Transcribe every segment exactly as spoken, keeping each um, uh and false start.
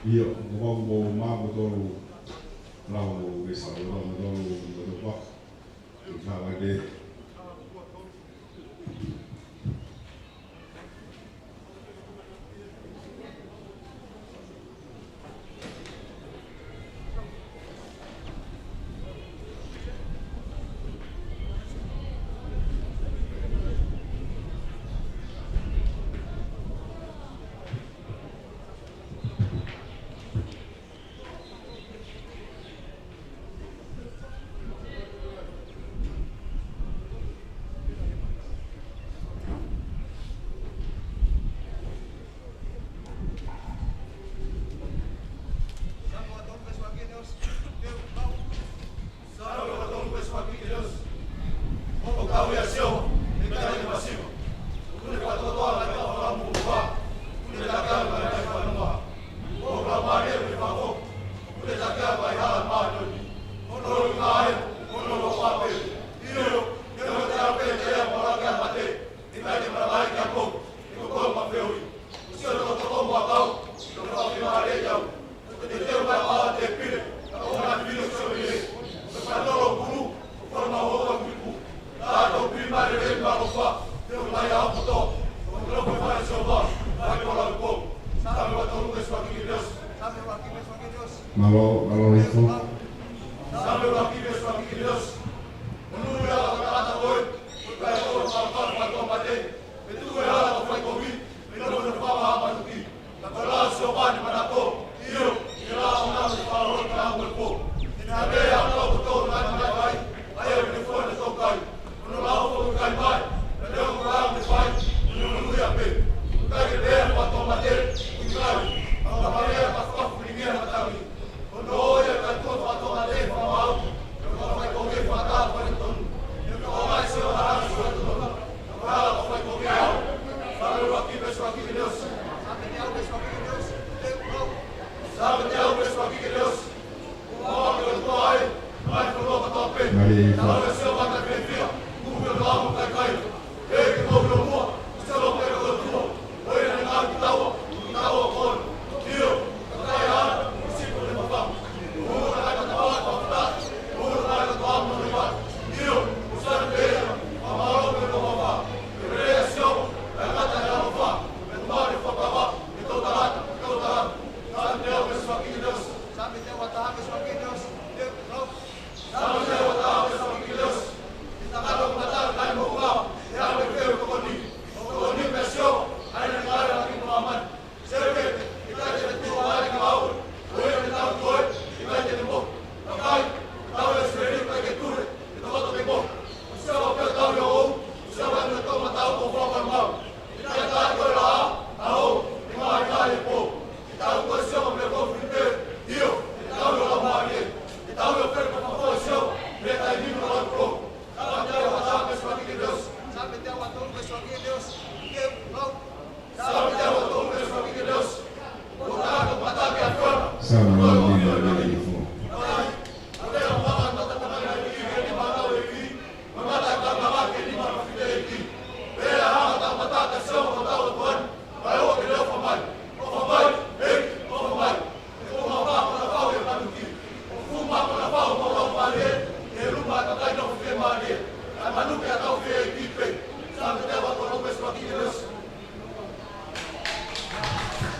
ʻIo, ko au mo māmani tolu, lau mo Vesa, lau mo tolu, mo tolu pa. Ka wai te. Mālō, mālō hifo.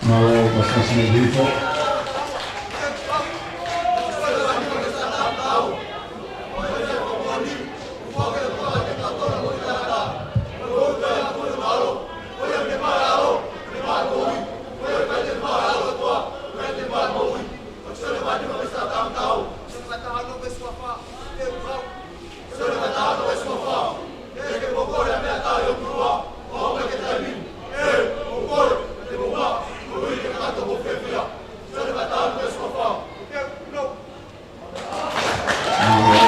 Mālō, pasipasi mo hifo. Mālō.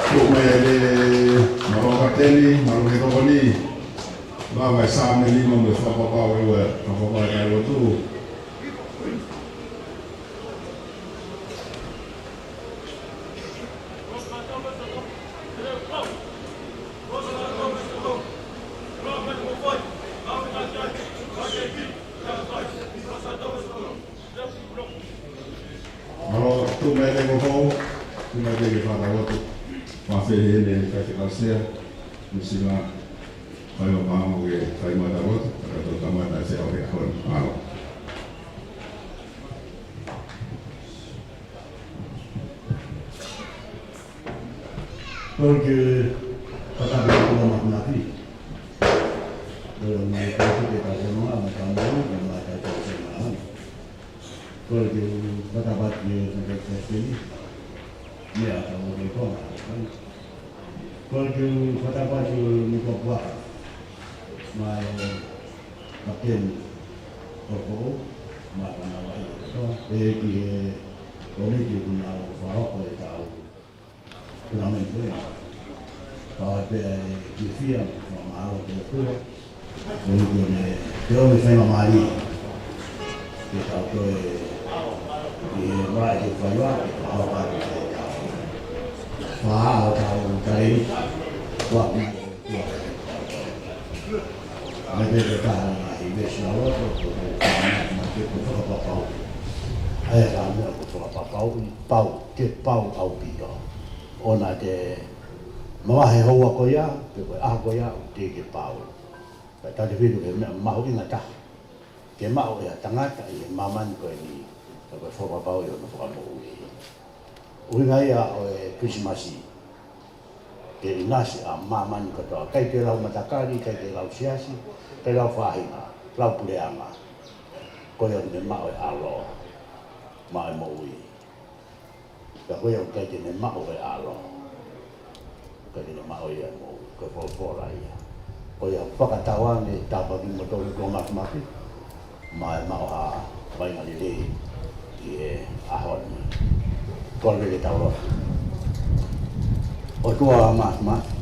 Tuʻu mai ʻa e, mālō kapiteni, mālō ke tokoni. Vava e Saame lima mo e fakapapau ʻe ua, fakapapau ʻe ua tu. Te ko hou, ina te ke whakalotu. Ma fe he ne ka te kausea, ni sima, kai o mamo ke kai mata lotu, ka to kamata se au he hon, alo. Porque pata me kuma makunafi. Pero me parece que está bueno, me está bueno, me está bueno. Porque pata pata que me está bueno. Mira, como que toma. Porque pata pata que me compra. Mas, aquele, por favor, mas para não vai. Então, é que é, como é que não fala, coitado. Finalmente, ē. Pau pē ʻa e fiefia, fakamālō ki he ʻOtua. Ko ia ko eni, te u ʻomi faingamālie ke tau toe ʻi he vaʻe ke fai ʻa e fakahoko atu ke tau. Fakahoko ʻetau talēniti. Kuo ʻomi ʻe he ʻOtua. ʻA e pē ke taha ʻi he veesi ʻa loto, ko e, ko e fakapapau. ʻA e ka mea ko e fakapapau, ʻi pau, ke pau ʻaupito. ʻOua te mavahe houa ko ia, pe ko e ʻaho ko ia, ʻoku teʻeki ke pau. Ka tautefito ki he meʻa mahuʻinga taha ke maʻu ʻe ha tangata ʻi he māmani ko eni, ka ko e fakapapau ʻi hono fakamoʻui. ʻUhinga ia ʻo e Kilisimasi, ke ʻinasi ʻa māmani kotoa, ʻikai ke lau matakali, ʻikai ke lau siasi, ʻikai lau faʻahinga, lau puleʻanga. Ko ia ʻoku ne maʻu e ʻAlo, maʻu e moʻui. Ka ko ia ʻoku ʻikai te ne maʻu e ʻAlo, ʻikai te ne maʻu ia e moʻui, ko e folofola ia. Ko ia ʻoku fakatauange, tāpuaki kimoutolu ʻOtua Māfimafi, mo e maʻu ha vaʻinga lelei ʻi he ʻaho ni. Kole ke tau lotu. ʻOtua Māfimafi,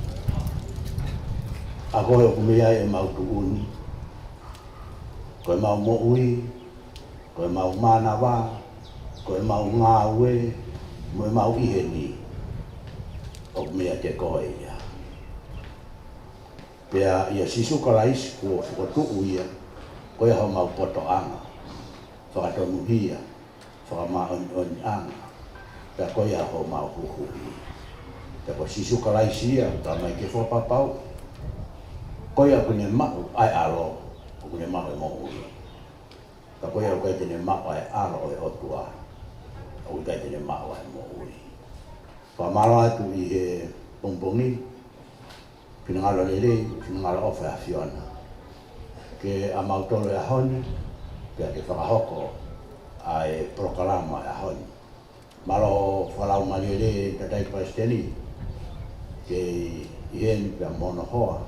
ʻa koe ʻoku mei ai ʻemau tuʻu ni, ko ʻemau moʻui, ko ʻemau mānava, ko ʻemau ngāue, mo ʻemau ʻi heni, ʻoku meiate koe ia. Pea ʻia Sīsū Kalaisi kuo fokotuʻu ia, ko ia homau potoʻanga, fakatonuhia, fakamāʻoniʻoniʻanga, pea ko ia homau huhuʻi. Pea ko Sīsū Kalaisi ia, ka mai ke fakapapau, ko ia ʻoku ne maʻu ʻa e ʻAlo, ʻoku ne maʻu e moʻui. Ka ko ia ʻoku ʻikai te ne maʻu ʻa e ʻAlo ʻo e ʻOtua, ʻoku ʻikai te ne maʻu ʻa e moʻui. Fakamālō atu ʻi he pongipongi, finangalo lelei, finangalo ʻofa ʻa e ʻAfiona. Ke ʻa mautolu he ʻaho ni, pea ke fakahoko ʻa e polokalama he ʻaho ni. Mālō fakalaumālie lelei Tangataʻeiki Palesiteni, ke ʻi heni pea mo hono hoa,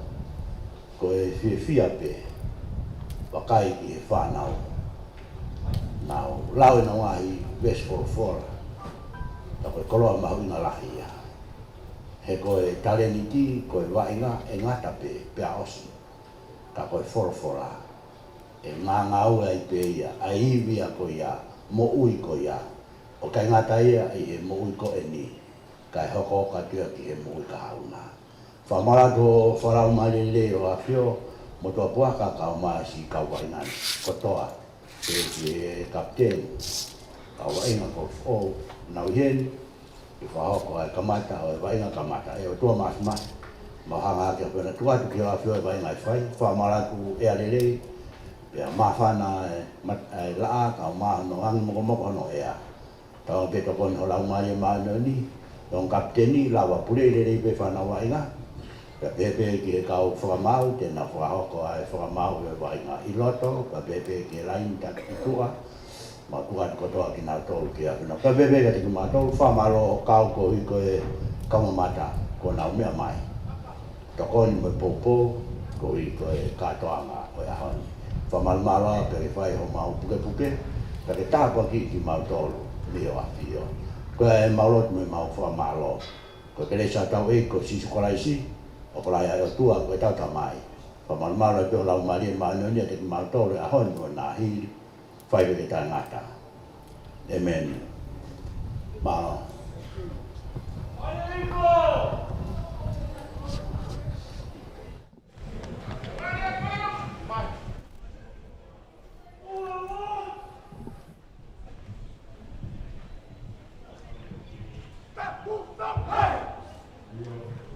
ko e fiefia pē, vakai ki he fānau. Nau lau ʻenau ngaahi veesi folofola, ka ko e koloa mahuʻinga lahi ia. He ko e talēniti, ko e vaʻinga, ʻe ngata pē, pea ʻosi. Ka ko e folofola, ʻe ngāngāue ai pē ia, ʻa e ivi ia ko ia, moʻui ko ia, ʻoku ʻikai ngata ia ʻi he moʻui ko eni, kae hoko atu ia ki he moʻui kahaʻu na. Fakamālō atu ho fakalaumālie lelei ʻo ʻAfio, mo Tuʻapuaka kae ʻumaʻā siʻi kau vaʻinga ni kotoa, pea ki he kapiteni, kau vaʻinga ko ʻOu, nau ʻi heni, ke fakahoko ʻa e kamata ʻo e vaʻinga kamata, ʻe ʻOtua Māfimafi, mau hanga hake pē ʻo tuku atu ki he ʻAfio e vaʻinga ʻe fai, fakamālō atu ʻEa Lelei, pea māfana e mat-, e laʻā, kae ʻumaʻā hono angi mokomoko hono ʻea. Tauange pē tokoni ho Laumālie Māʻoniʻoni, ʻi hono kapiteni, lava puleʻi lelei pē fānau vaʻinga. Pea pehē pē ki he kau fakamaau, te nau fakahoko ʻa e fakamaau ʻo e vaʻinga ʻi loto, pea pehē pē ki he laine taki ki tuʻa, mau tuku atu kotoa kinautolu ki he ʻAfiona. Pea pehē pē kiate kimautolu, fakamālō ho kau koeʻuhi ko e kau mamata, kuo nau meʻa mai. Tokoni mo e poupou, koeʻuhi ko e kātoanga ʻo e ʻaho ni. Fakamalumalu pea ke fai homau pukepuke, pea ke tāpuakiʻi kimautolu mei ho ʻAfio. Ko ia ʻemau lotu mo ʻemau fakamālō. Ko e kelesi ʻa hotau ʻEiki ko Sīsū Kalaisi, ʻofa lahi ʻa e ʻOtua ko ʻetau Tamai, fakamalumalu pea mo e Laumālie Māʻoniʻoni ʻiate kimautolu he ʻaho ni mo e nāhili, fai pē ke taʻengata. ʻĒmeni. Mālō.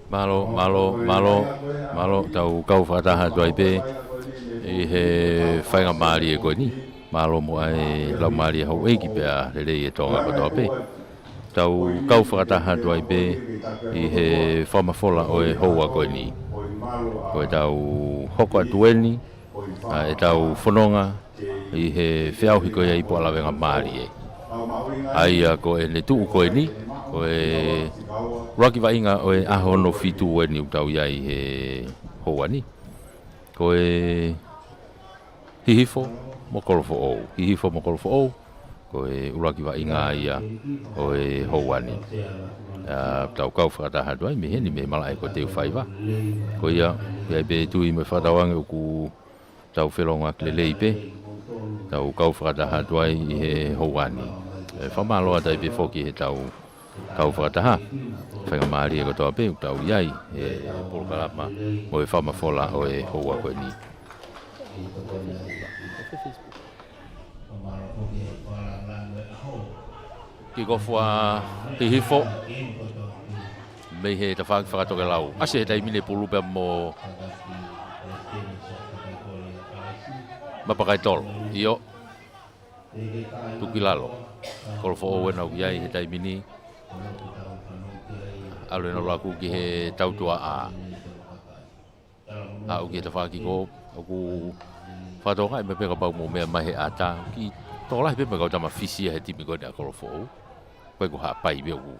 Mālō, mālō, mālō, mālō, tau kau fakataha atu ai pē ʻi he faingamālie ko eni. Mālō muʻa e laumālie houʻeiki pea lelei e Tonga kotoa pē. Tau kau fakataha atu ai pē ʻi he fakamafola ʻo e houa ko eni. Ko ʻetau hoko atu eni, ʻa ʻetau fononga ʻi he feʻauhi ko ia ʻi Puʻalavengamālie. ʻA ia ko ʻene tuʻu ko eni, ko e ʻuluaki vaʻinga ʻo e ʻaho hono fitu eni ʻoku tau ʻi ai he houa ni. Ko e Hihifo mo Kolofoʻou. Hihifo mo Kolofoʻou, ko e ʻuluaki vaʻinga ia ʻo e houa ni. ʻA, tau kau fakataha atu ai, mei heni, mei malaʻe ko Teufaiva. Ko ia, ʻi ai pē tui mo e fakatauange ʻoku tau felongoaki lelei pē, tau kau fakataha atu ai ʻi he houa ni. ʻE, fakamālō atu ai pē foki he tau kau fakataha. Faingamālie kotoa pē ʻoku tau ʻi ai he polokalama mo e fakamafola ʻo e houa ko eni. Kikofu ʻa Hihifo mei he tafaʻaki fakatokelau. ʻAsi he taimi ni e pulu pea mo Mapakaitolo. ʻIo. Tuku ki lalo. Kolofoʻou ena ʻoku ʻi ai he taimi ni. ʻAlu ena ʻo laku ki he tautuaʻā. Aʻu ki he tafaʻaki ko ē ʻoku fakatokangaʻi mai pē kapau mo meʻa mai he ʻatā, kiʻi tokolahi pē mo e kau tama Fisi ia he timi ko eni ʻa Kolofoʻou. Ko e ko Haʻapai pē ʻoku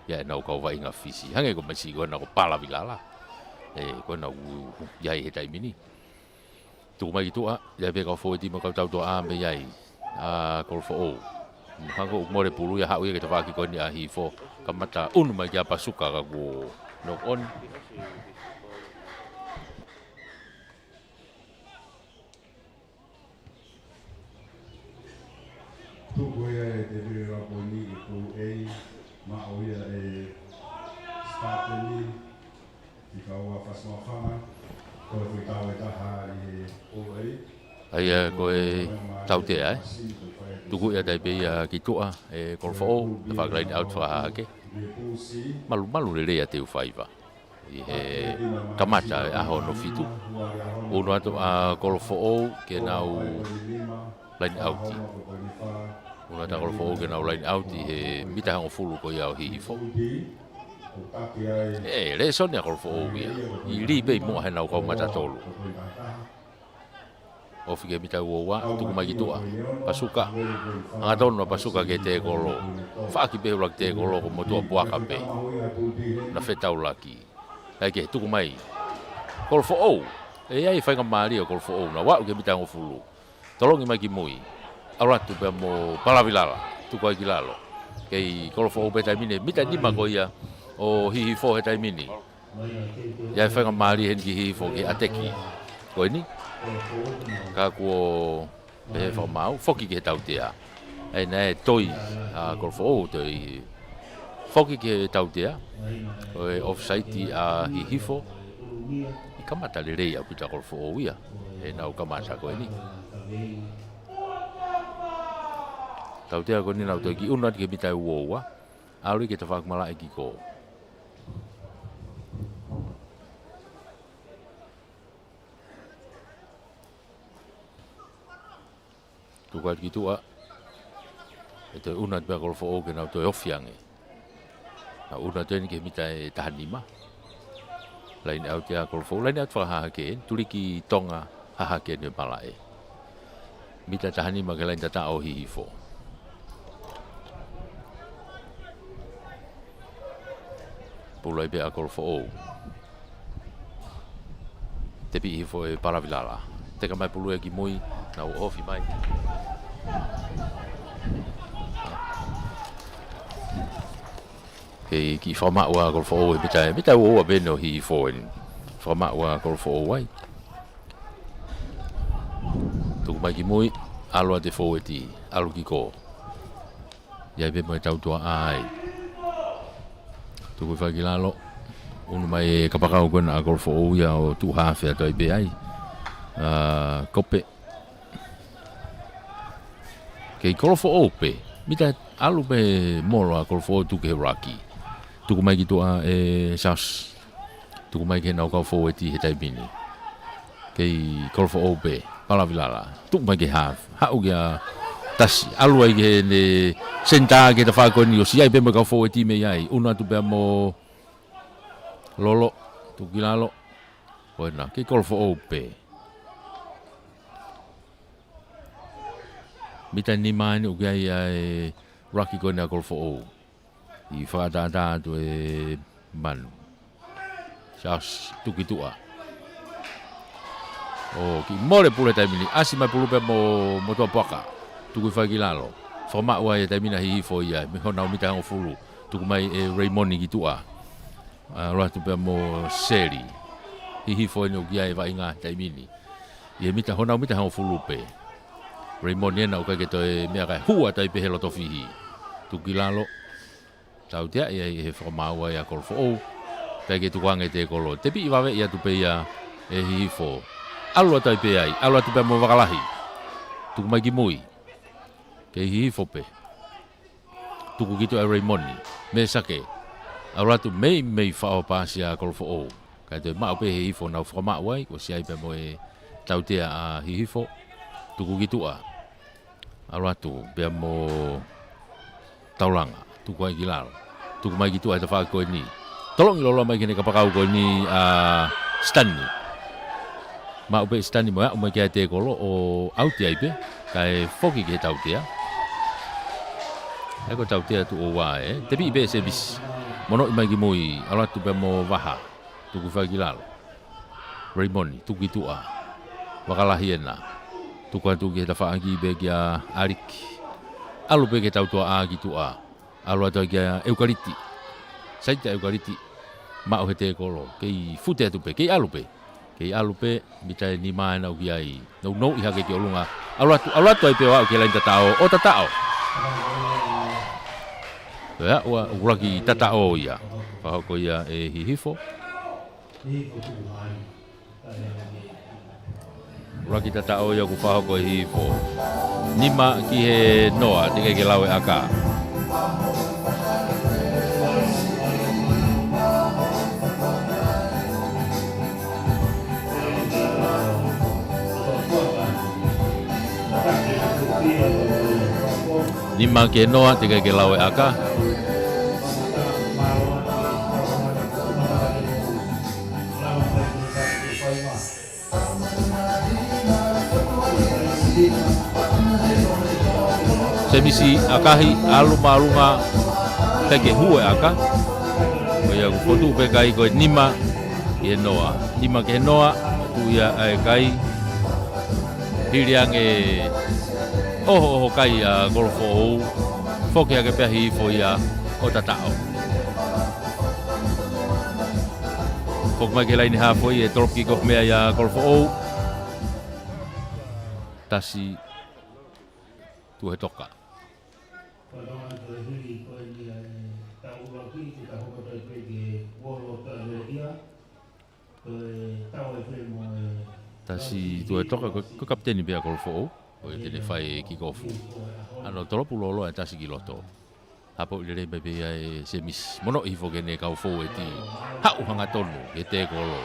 ʻi ai ʻenau kau vaʻinga Fisi. Hangē ko e masiʻi ko ena ko Palavilala. ʻE, ko ena ʻoku ʻi ai he taimi ni. Tuku mai ki tuʻa, ʻi ai pē kau fōueti mo e kau tautuaʻā mei ai ʻa Kolofoʻou. Hangē ʻoku mole pulu ia, haʻu ia ki he tafaʻaki ko eni ʻa Hihifo. Kamata ʻunu mai kia Pasuka ka kuo knock on. Tuku ia ʻe Tevere Lauponi ʻi he Pool A, maʻu ia ʻe Spartan, ʻi he kau ʻa Fasi Mafana, ko e fui tau e taha ʻi he Pool A. ʻA ia ko e tautea, ē? Tuku ia atu ai pē ia ki tuʻa ʻe Kolofoʻou, tafaʻaki line out fakahahake. Malumalu lelei ʻa Teufaiva ʻi he kamata e ʻaho hono fitu. ʻUnu atu ʻa Kolofoʻou ke nau line out. ʻUnu atu ʻa Kolofoʻou ke nau line out ʻi he mita hongofulu ko ia ʻo Hihifo. ʻE, lēsoni ʻa Kolofoʻou ia. ʻI lī pē ʻi muʻa heʻenau kau mata tolu. Ofi ki he mita uaua, tuku mai ki tuʻa. Pasuka. Hangatonu ʻa Pasuka ki he tēkolo. Faʻaki pē he ʻuluaki tēkolo ko e motuʻa puaka pē. Na fetaulaki. ʻAi ke tuku mai. Kolofoʻou. ʻE ʻi ai e faingamālie ʻo Kolofoʻou. Na ō ki he mita hongofulu. Tolongi mai ki mui. ʻAlu atu pea mo Palavilala. Tuku ai ki lalo. Kei Kolofoʻou pē taimi ni. Mita nima ko ia ʻo Hihifo he taimi ni. ʻI ai e faingamālie heni ki Hihifo ke ʻateki. Ko eni. Ka kuo pehē fakamaau, foki ki he tautea. ʻE, naʻe toi ʻa Kolofoʻou, toe foki ki he tautea. Ko e offside ʻa Hihifo. ʻI kamata lelei ʻaupito ʻa Kolofoʻou ia. ʻEnau kamata ko eni. Tautea ko eni nau toe kiʻi ʻunu atu ki he mita uaua. ʻAlu ki he tafaʻaki malaʻe ki kō. Tuku atu ki tuʻa. ʻE toe ʻunu atu pē ʻa Kolofoʻou ke nau toe ofi ange. Nau ʻunu atu eni ki he mita ʻe taha nima. Line out ia ʻa Kolofoʻou. Line out fakahahake, tuliki Tonga hahake ʻene malaʻe. Mita taha nima ki he laine tata ʻo Hihifo. Pulu ai pē ʻa Kolofoʻou. Tepiʻi hifo ʻe Palavilala. Teka mai pulu ia ki mui, nau ofi mai. Kei kiʻi fakamaʻu ʻa Kolofoʻou he mita, mita uaua pē ʻo Hihifo eni. Fakamaʻu ʻa Kolofoʻou ai. Tuku mai ki mui, ʻalu atu e fōueti, ʻalu ki kō. ʻI ai pē mo e tautuaʻā ai. Tuku hifo ki lalo. ʻUnu mai e kapakau ko ena ʻa Kolofoʻou ia ʻo tuʻu hafe atu ai pē ai. ʻA, Kope. Kei Kolofoʻou pē. Mita ʻalu pē molo ʻa Kolofoʻou tuku ki he ʻuluaki. Tuku mai ki tuʻa ʻe Charles. Tuku mai ki heʻenau kau fōueti he taimi ni. Kei Kolofoʻou pē, Palavilala. Tuku mai ki he half. Haʻu kia Tasi. ʻAlu ai ki heʻene senitā ki he tafaʻaki ko eni, ʻosi ʻi ai pē mo e kau fōueti mei ai. Unu atu pea mo Lolo. Tuku ki lalo. Ko ena, kei Kolofoʻou pē. Mita nima eni ʻoku ʻi ai ʻa e ruck ko ena ʻa Kolofoʻou. ʻI fakatātā atu ʻe Manu. Charles, tuku ki tuʻa. ʻO kiʻi mole pule taimi ni, ʻasi mai pulu pea mo, mo Motuʻapuaka. Tuku hifo ai ki lalo. Fakamaʻu ai e taimi ni ʻa Hihifo ia, mei honau mita hongofulu. Tuku mai ʻe Raymond ki tuʻa. ʻAlu atu pea mo Seli. Hihifo eni ʻoku ʻi ai e vaʻinga he taimi ni. ʻI he mita, honau mita hongofulu pē. Raymond ena ʻoku ʻikai ke toe meʻa kae hū atu ai pē he loto fihi. Tuku ki lalo. Tautea ia ʻi he fakamaau ai ʻa Kolofoʻou. ʻIkai ke tukuange e tēkolo. Tepiʻi vave ia atu pē ia ʻe Hihifo. ʻAlu atu ai pē ai. ʻAlu atu pea mo Vakalahi. Tuku mai ki mui. Kei Hihifo pē. Tuku ki tuʻa ʻe Raymond. Mesake. ʻAlu atu meimei faʻo paasi ʻa Kolofoʻou. Kae toe maʻu pē ʻe Hihifo ʻenau fakamaʻu ai. Kuo ʻosi ʻi ai pea mo e tautea ʻa Hihifo. Tuku ki tuʻa. ʻAlu atu, pea mo Taulanga. Tuku ai ki lalo. Tuku mai ki tuʻa he tafaʻaki ko eni. Tolongi loloa mai ki heʻene kapakau ko eni ʻa Stanley. Maʻu pē ʻe Stanley mo e aʻu mai ki ai e tēkolo ʻo ʻauti ai pē. Kae foki ki he tautea. ʻA ia ko e tautea tuʻo ua ē. Tepiʻi pē ʻe Semisi. Monoʻi mai ki mui, ʻalu atu pea mo Vaha. Tuku hifo ai ki lalo. Raymond, tuku ki tuʻa. Vakalahi ena. Tuku atu ki he tafaʻaki pē kia ʻAliki. ʻAlu pē ki he tautuaʻā ki tuʻa. ʻAlu atu ai kia ʻEukaliti. Saita ʻEukaliti. Maʻu he tēkolo. Kei fute atu pē. Kei ʻalu pē. Kei ʻalu pē. Mita ʻe nima ena ʻoku ʻi ai. Nounou ʻi hake ki ʻolunga. ʻAlu atu, ʻalu atu ai pē ʻo aʻu ki he laini tataʻo. ʻO tataʻo. Ko e aʻu ʻa e ʻuluaki tataʻo ia. Fakahoko ia ʻe Hihifo. ʻUluaki tataʻo ia kuo fakahoko ʻe Hihifo. Nima ki he noa, teʻeki ke lau e ʻaka. Nima ki he noa, teʻeki ke lau e ʻaka. Semisi ʻakahi, ʻalu māʻolunga, teʻeki ke hū e ʻaka. Ko ia kuo fotu pē kai ko e nima ki he noa. Nima ki he noa, tuʻu ia ʻa e kai. Hili ange ʻohoʻoho kai ʻa Kolofoʻou. Foki hake pē ʻa Hihifo ia ʻo tataʻo. Foki mai ki he laine hāfoi ʻe toloki ko mea ia Kolofoʻou. Tasi Tuʻa he toka. Tasi Tuʻa he toka, ko, ko e kapiteni pē ʻa Kolofoʻou. Ko ia te ne fai e kikofu. ʻAno tolopu lōloa e tasi ki loto. Hapoʻi lelei mai pē ia ʻe Semisi. Monoʻi hifo ki heʻene kau fōueti. Haʻu hangatonu ki he tēkolo.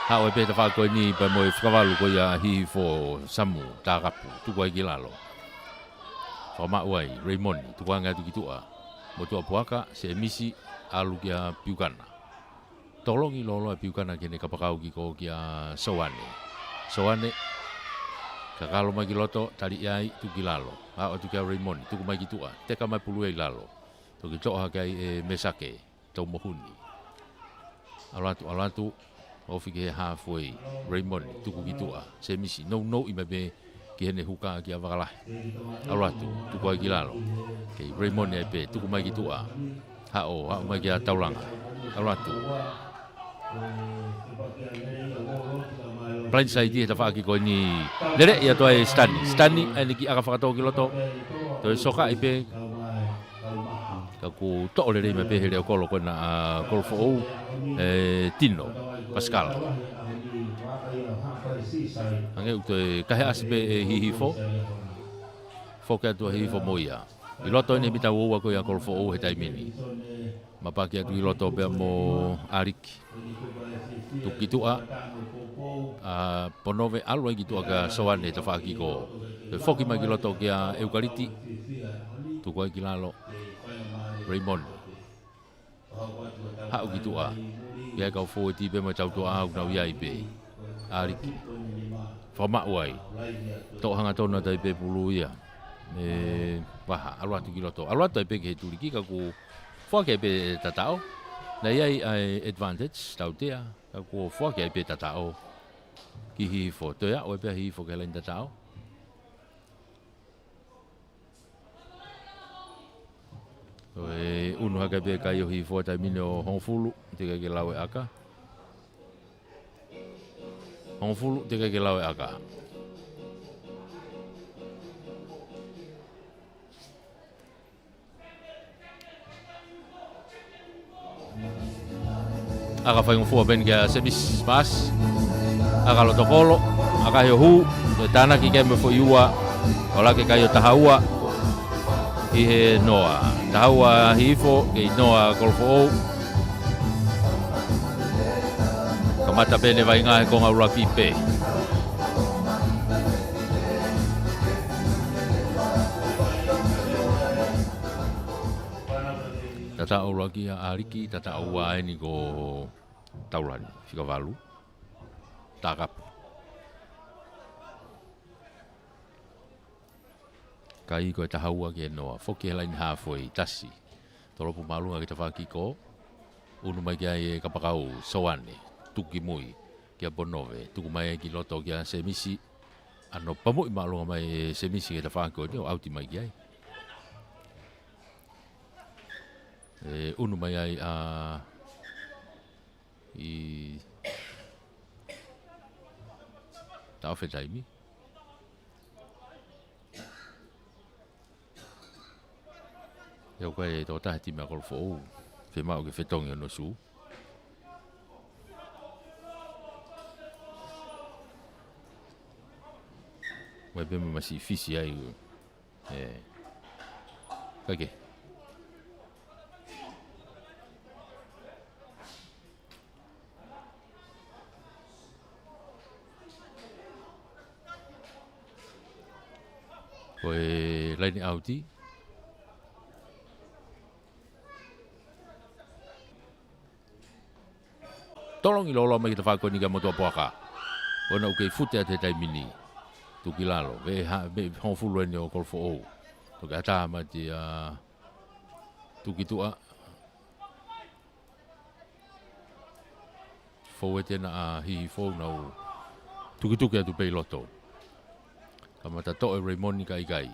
Haʻu ai pē he tafaʻaki ko eni pea mo e fakavalu ko ia ʻa Hihifo, Samu Takapu. Tuku ai ki lalo. Fakamaʻu ai, Raymond. Tukuange atu ki tuʻa. Motuʻapuaka, Semisi, ʻalu kia Piukana. Tolongi lōloa ʻe Piukana ki heʻene kapakau ki ko kia Soane. Soane, kakalo mai ki loto, tali ai, tuku ki lalo. Aʻu atu kia Raymond, tuku mai ki tuʻa, teka mai pulu ia ʻi lalo. Toki toʻo hake ai ʻe Mesake, Taumohuni. ʻAlu atu, ʻalu atu, ofi ki he halfway, Raymond, tuku ki tuʻa, Semisi, nounou ʻi mai pē ki heʻene huka kia Vakalahi. ʻAlu atu, tuku ai ki lalo. Kei Raymond ai pē, tuku mai ki tuʻa. Haʻu, haʻu mai kia Taulanga. ʻAlu atu. Blindside he tafaʻaki ko eni. Lele ia toa e Stani. Stani, ʻa eni ki ʻaka fakatō ki loto. Toe soka ai pē. Ka kuo toʻo lelei mai pē he leʻo kolo ko ena ʻa Kolofoʻou, ʻe Tino Pasikala. Hangē ʻoku toe kahe ʻasi pē ʻe Hihifo. Foki atu ʻa Hihifo mo ia. ʻI loto eni mita ua ua ko ia Kolofoʻou he taimi ni. Mapaki atu ki loto pea mo ʻAliki. Tuku ki tuʻa ʻa Ponove, ʻalu ai ki tuʻa kia Soane, tafaʻaki ko ē. Toe foki mai ki loto kia ʻEukaliti. Tuku ai ki lalo Raymond. Haʻu ki tuʻa. Pea kau fōueti pē mo e tautuʻa ʻoku nau ʻi ai pē. ʻAliki. Fakamaʻu ai. Toʻo hangatonu atu ai pē pulu ia. ʻE, vaha, ʻalu atu ki loto. ʻAlu atu ai pē ki he tuliki, ka kuo foaki ai pē tataʻo. Naʻe ʻi ai ʻa e advantage, tautea. Ka kuo foaki ai pē tataʻo ki Hihifo. Toe aʻu ai pē ʻa Hihifo ki he laine tataʻo. Toe ʻunu hake pē kai ʻo Hihifo he taimi ni ʻo Hongofulu, teʻeki ke lau e ʻaka. Hongofulu, teʻeki ke lau e ʻaka. ʻAka faingofua pē eni kia Semisi, paasi. ʻAka loto kolo, ʻaka he ʻohu, ʻe tānaki ke mo e foʻi ua, ʻo laka ki he kai ʻo Tahaua, ʻi he noa. Tahaua Hihifo, kei noa Kolofoʻou. Kamata pē ʻene vaʻinga he konga ʻuluaki pē. Tataʻo ʻuluaki ʻa ʻAliki, tataʻo ua eni ko Taulani, fika valu. Takapu. Kai ko e Tahaua ki he noa. Foki he laine haafe, tasi. Tolopu māʻolunga ki tafaʻaki ko ē. ʻUnu mai ki ai ʻe Kapakau, Soane. Tuku ki mui. Kia Ponove. Tuku mai ai ki loto kia Semisi. ʻAno pamuʻi māʻolunga mai ʻe Semisi ki he tafaʻaki ko eni ʻo ʻauti mai ki ai. ʻE ʻunu mai ai ʻa ʻi taʻofe taimi. ʻE ʻoku ʻi ai e tokotaha he timi ʻa Kolofoʻou. Fiemaʻu ke fetongi hono sū. Mai pē mo e masi fisi ai. ʻE. Kae kehe. Ko e laine ʻauti. Tolongi loloa mai ki tafaʻaki ko eni kia Motuʻapuaka. ʻOua naʻa kei fute atu he taimi ni. Tuku ki lalo. Veʻe ha-, veʻe hongofulu eni ʻo Kolofoʻou. Toki ʻatā mai ʻa Tuku ki tuʻa. Fōueti ena ʻa Hihifo, nau tukituki atu pē ʻi loto. Kamata toʻo ʻe Raymond ka ʻikai.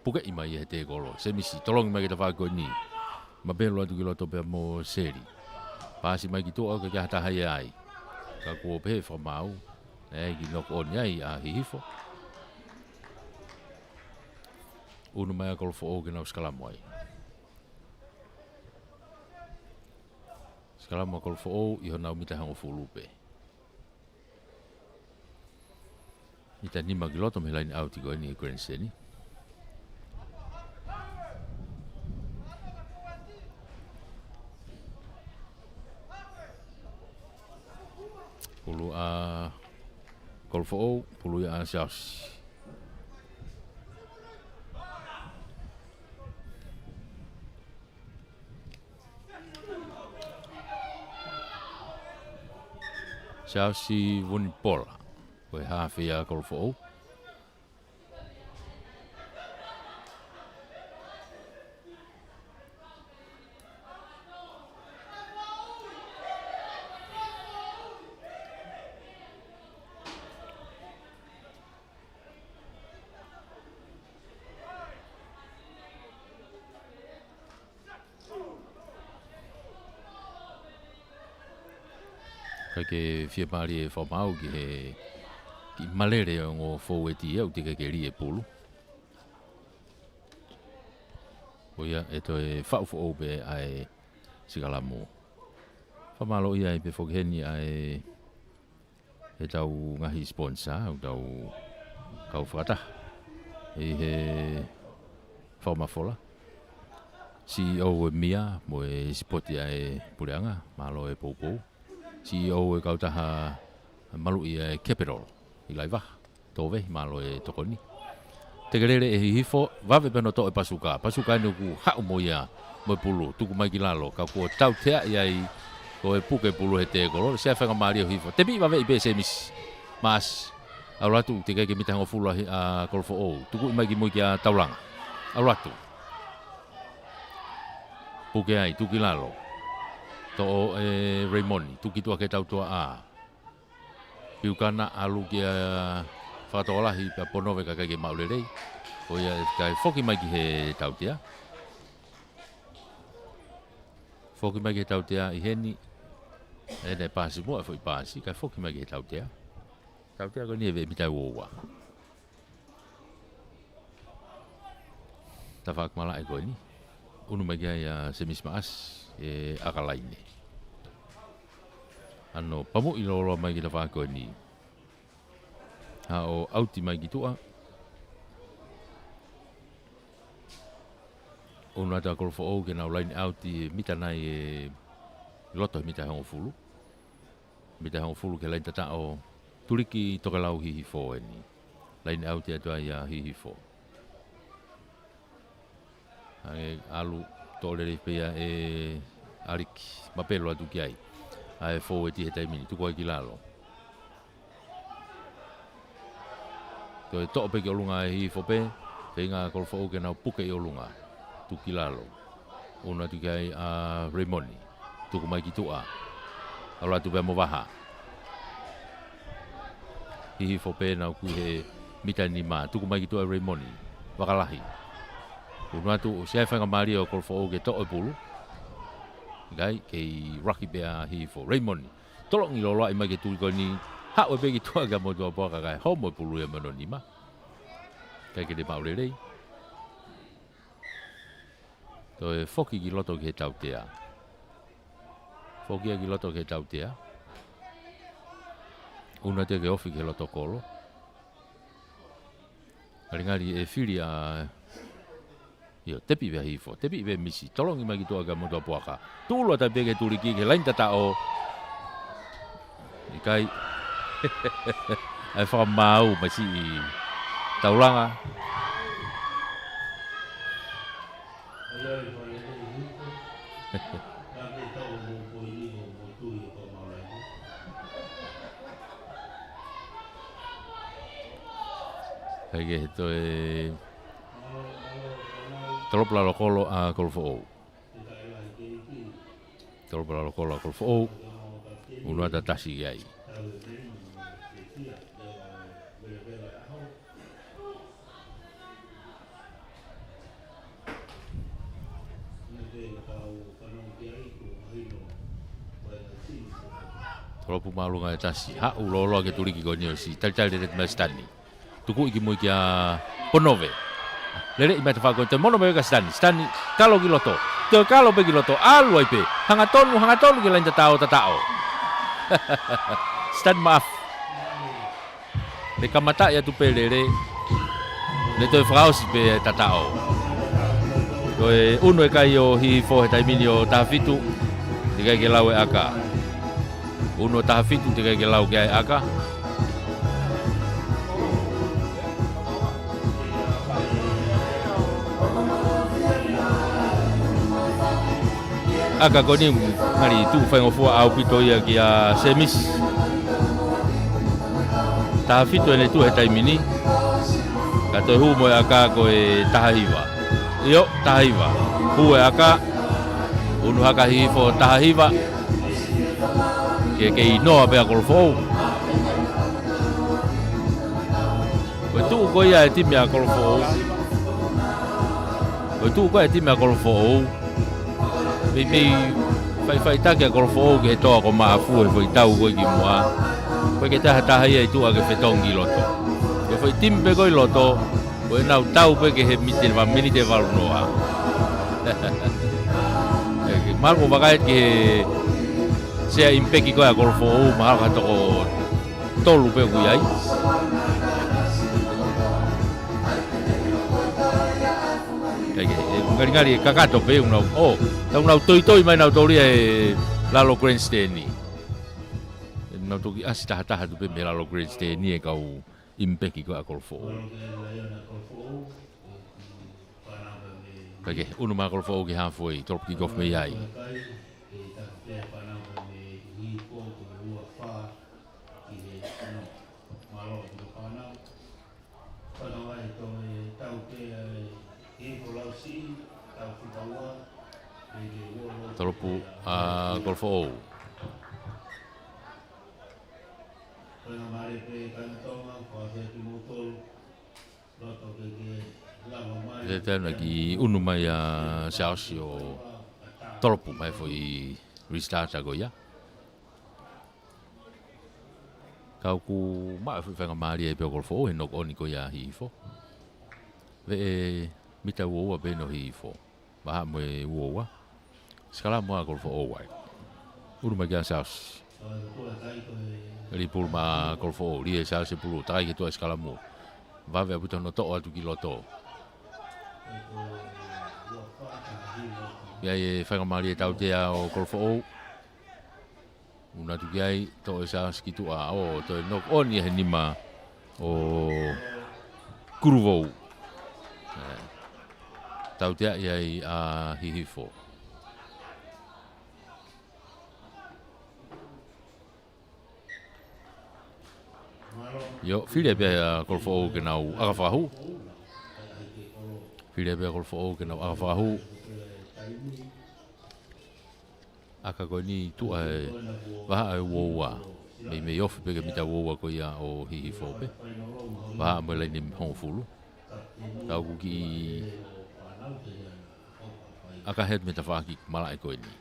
Pukeʻi mai ia he tēkolo. Semisi, tolongi mai ki tafaʻaki ko eni. Mapelu atu ki loto pea mo Seli. Paasi mai ki tuʻa, ʻikai ke ʻi ai ha taha ia ai. Ka kuo pehē fakamaau. Naʻe ʻi ai e kiʻi knock on ai ʻa Hihifo. ʻUnu mai ʻa Kolofoʻou ke nau sikalamu ai. Sikalamu ʻa Kolofoʻou ʻi honau mita hongofulu pē. Mita nima ki loto mei he laine ʻauti ko eni ʻa e Grand Seni. Pulu ʻa Kolofoʻou, pulu ia ʻa Siaosi. Siaosi Vunipola, ko e haafe ia ʻa Kolofoʻou. Kae ke fiemālie fakamaau ki he kiʻi malele ʻo e ongo fōueti ia, ʻoku teʻeki ke lī e pulu. Ko ia ʻe toe faʻu foʻou pē ʻa e sikalamu. Fakamālō ia ai pē foki heni ʻa e ʻetau ngaahi sponsor, ʻetau kau fakataha ʻi he fakamafola. CEO e mia mo e sipoti ʻa e puleʻanga, mālō e poupou. CEO e kautaha maluʻi ʻa e Capital ʻi Laivaha, Tōvē, mālō e tokoni. Tekelele e Hihifo, vave pē hono toʻo e pasuka. Pasuka eni ʻoku haʻu mo ia mo e pulu, tuku mai ki lalo, ka kuo tauteaʻi ai ko e puke pulu he tēkolo, siʻi faingamālie ʻo Hihifo. Tepi vaveʻi pē Semisi Maʻasi. ʻAlu atu, teʻeki ke mita hongofulu ʻa Kolofoʻou. Tukuʻi mai ki mui kia Taulanga. ʻAlu atu. Puke ai, tuku ki lalo. Toʻo ʻe Reimoni, tuku ki tuʻa ki he tautuaʻā. Piukana ʻalu kia Fakatokolahi pea Ponove kae ʻikai ke maʻu lelei. Ko ia kae foki mai ki he tautea. Foki mai ki he tautea ʻi heni. ʻEne paasi muʻa e foʻi paasi, kae foki mai ki he tautea. Tautea ko eni ʻe veʻe mita ua ua. Tafaʻaki malaʻe ko eni. Unu mai ki ai ʻa Semisi Maʻasi, ʻe ʻaka laine. ʻAno pamuʻi lōloa mai ki he tafaʻaki ko eni. Haʻu ʻauti mai ki tuʻa. Unu atu ʻa Kolofoʻou ke nau laine ʻauti e mita nai ʻe loto he mita hongofulu. Mita hongofulu ki he laine tataʻo, tuliki tokelau Hihifo eni. Laine ʻauti atu ai ʻa Hihifo. Hangē ʻalu toʻo lelei pē ia ʻe ʻAliki, mapelo atu ki ai. ʻA e foueti he taimi ni, tuku ai ki lalo. Toe toʻo pē ki ʻolunga ʻe Hihifo pē, feinga ʻa Kolofoʻou ke nau puke ʻi ʻolunga. Tuku ki lalo. Unu atu ki ai ʻa Reimoni. Tuku mai ki tuʻa. ʻAlu atu pē mo Vaha. Hihifo pē nau kui he mita nima. Tuku mai ki tuʻa ʻe Reimoni. Vakalahi. Unu atu, siʻi faingamālie ʻo Kolofoʻou ke toʻo e pulu. ʻIkai, kei raki pē ʻa Hihifo. Reimoni. Tolongi lōloa mai ki he tuli ko eni, haʻu pē ki tuʻa kia Motuʻapuaka kae homo e pulu ia mei hono nima. ʻIkai ke ne maʻu lelei. Toe foki ki loto ki he tautea. Foki ia ki loto ki he tautea. Unu atu ke ofi ki he loto kolo. Ngalingali ʻe fili ʻa, ʻio, tepi pē ʻa Hihifo, tepi pē Misi, tolongi mai ki tuʻa kia Motuʻapuaka. Tuʻulu atu pē ki he tuliki ki he laine tataʻo. ʻIkai. ʻA e fakamaau mai siʻi Taulanga. Kae kehe toe tolopo lalo kolo ʻa Kolofoʻou. Tolopo lalo kolo ʻa Kolofoʻou. Unu atu ʻa Tasi ki ai. Tolopo māʻolunga ʻe Tasi. Haʻu lōloa ki he tuliki ko eni ʻo siʻi talitali lelei mai Sitani. Tukuʻi ki mui kia Ponove. Lele mai tafaʻaki ko eni, toe mono mai kia Sitani. Sitani, kalo ki loto. Toe kalo pē ki loto. ʻAlu ai pē. Hangatonu, hangatonu ki he laine tataʻo, tataʻo. Sitani Maʻafu. Ne kamataʻi atu pē lele. Ne toe fakaʻosi pē tataʻo. Toe unu e kai ʻo Hihifo he taimi ni ʻo taha fitu. Teʻeki ai ke lau e ʻaka. Unu ʻo taha fitu teʻeki ai ke lau ki ai e ʻaka. ʻAka ko eni, ngali tuʻu faingofua ʻaupito ia kia Semisi. Taha fitu ʻene tuʻu he taimi ni. Ka toe hū mo e ʻaka ko e taha hiva. ʻIo, taha hiva. Hū e ʻaka. Unu hake ʻa Hihifo taha hiva. Ke kei noa pē ʻa Kolofoʻou. Ko e tuʻu ko ia e timi ʻa Kolofoʻou. Ko e tuʻu ko ia e timi ʻa Kolofoʻou. Meimei faʻifaʻitaki ʻa Kolofoʻou ki he toa ko Maʻafu he foʻi tau ko ē kimuʻa. ʻOku ʻikai ke taha taha ia ʻi tuʻa ke fetongi loto. Ko e foʻi timi pē ko ē ʻi loto, ko ʻenau tau pē ki he miniti, miniti ʻe valu noa. ʻE, ke malu ko vakae ki he sea impeki ko ia ʻa Kolofoʻou, mahalo ko ha toko tolu pē ʻoku ʻi ai. Kae kehe, ʻe Ngalingali ʻe kakato pē ʻenau, ʻo, ʻenau toitoi mai ʻenau tōlia e lalo grandstand. ʻEnau toki ʻasi tahataha atu pē mei he lalo grandstand ʻa e kau ʻimipeki ko ia ʻa Kolofoʻou. Kae ʻunu mai ʻa Kolofoʻou ki he halfway, tolopu kick off mei ai. Tolopu ʻa Kolofoʻou. Te tau na ki ʻunu mai ʻa Siaosi ʻo tolopu mai foʻi restart ko ia. Ka ʻoku maʻu e foʻi faingamālie pē ʻo Kolofoʻou he knock on ko ia ʻa Hihifo. Veʻe mita ua ua pē ʻo Hihifo. Vahaʻa mo e ua ua. Sikalamu ʻa Kolofoʻou ai. ʻUlu mai kia Siaosi. Lī pulu maʻa Kolofoʻou, lī ʻe Siaosi e pulu, takai ki tuʻa e sikalamu. Vave ʻaupito hono toʻo atu ki loto. Pea ʻi ai e faingamālie tautea ʻo Kolofoʻou. ʻUnu atu ki ai, toʻo ʻe Siaosi ki tuʻa, ʻo toe knock on ia he nima ʻo Kuluvou. ʻE, tauteaʻi ai ʻa Hihifo. ʻIo, fili pē ʻa Kolofoʻou ke nau ʻaka fakahū. Fili pē ʻa Kolofoʻou ke nau ʻaka fakahū. ʻAka ko eni tuʻa e vahaʻa ʻe ua ua. Mei, mei ofi pē ki he mita ua ua ko ia ʻo Hihifo pē. Vahaʻa mo e laine hongofulu. Ka ʻoku kiʻi ʻaka hit mei he tafaʻaki malaʻe ko eni.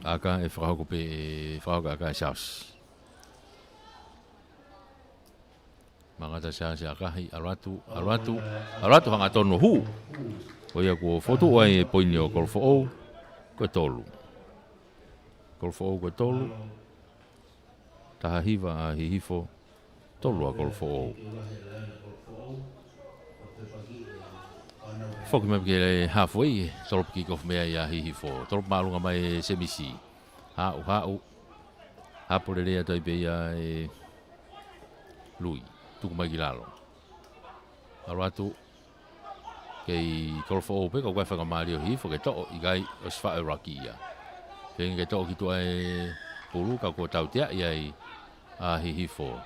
ʻAka ʻe fakahoko pē, fakahoko ʻaka ʻe Siaosi. Mangata Siaosi ʻakahi, ʻalu atu, ʻalu atu, ʻalu atu hangatonu hū. Ko ia kuo fotu ai e poini ʻo Kolofoʻou, ko e tolu. Kolofoʻou ko e tolu, taha hiva ʻa Hihifo, tolu ʻa Kolofoʻou. Foki mai ki he halfway, tolopu kick off mei ai ʻa Hihifo. Tolopu māʻolunga mai ʻe Semisi. Haʻu, haʻu, hapo lelei atu ai pē ia ʻe Lui. Tuku mai ki lalo. ʻAlu atu, kei Kolofoʻou pē, ka ʻoku ʻi ai e faingamālie ʻo Hihifo ke toʻo, ʻikai, ʻosi faʻo e ruck ia. Feinga ke toʻo ki tuʻa e pulu, ka kuo tauteaʻi ai ʻa Hihifo.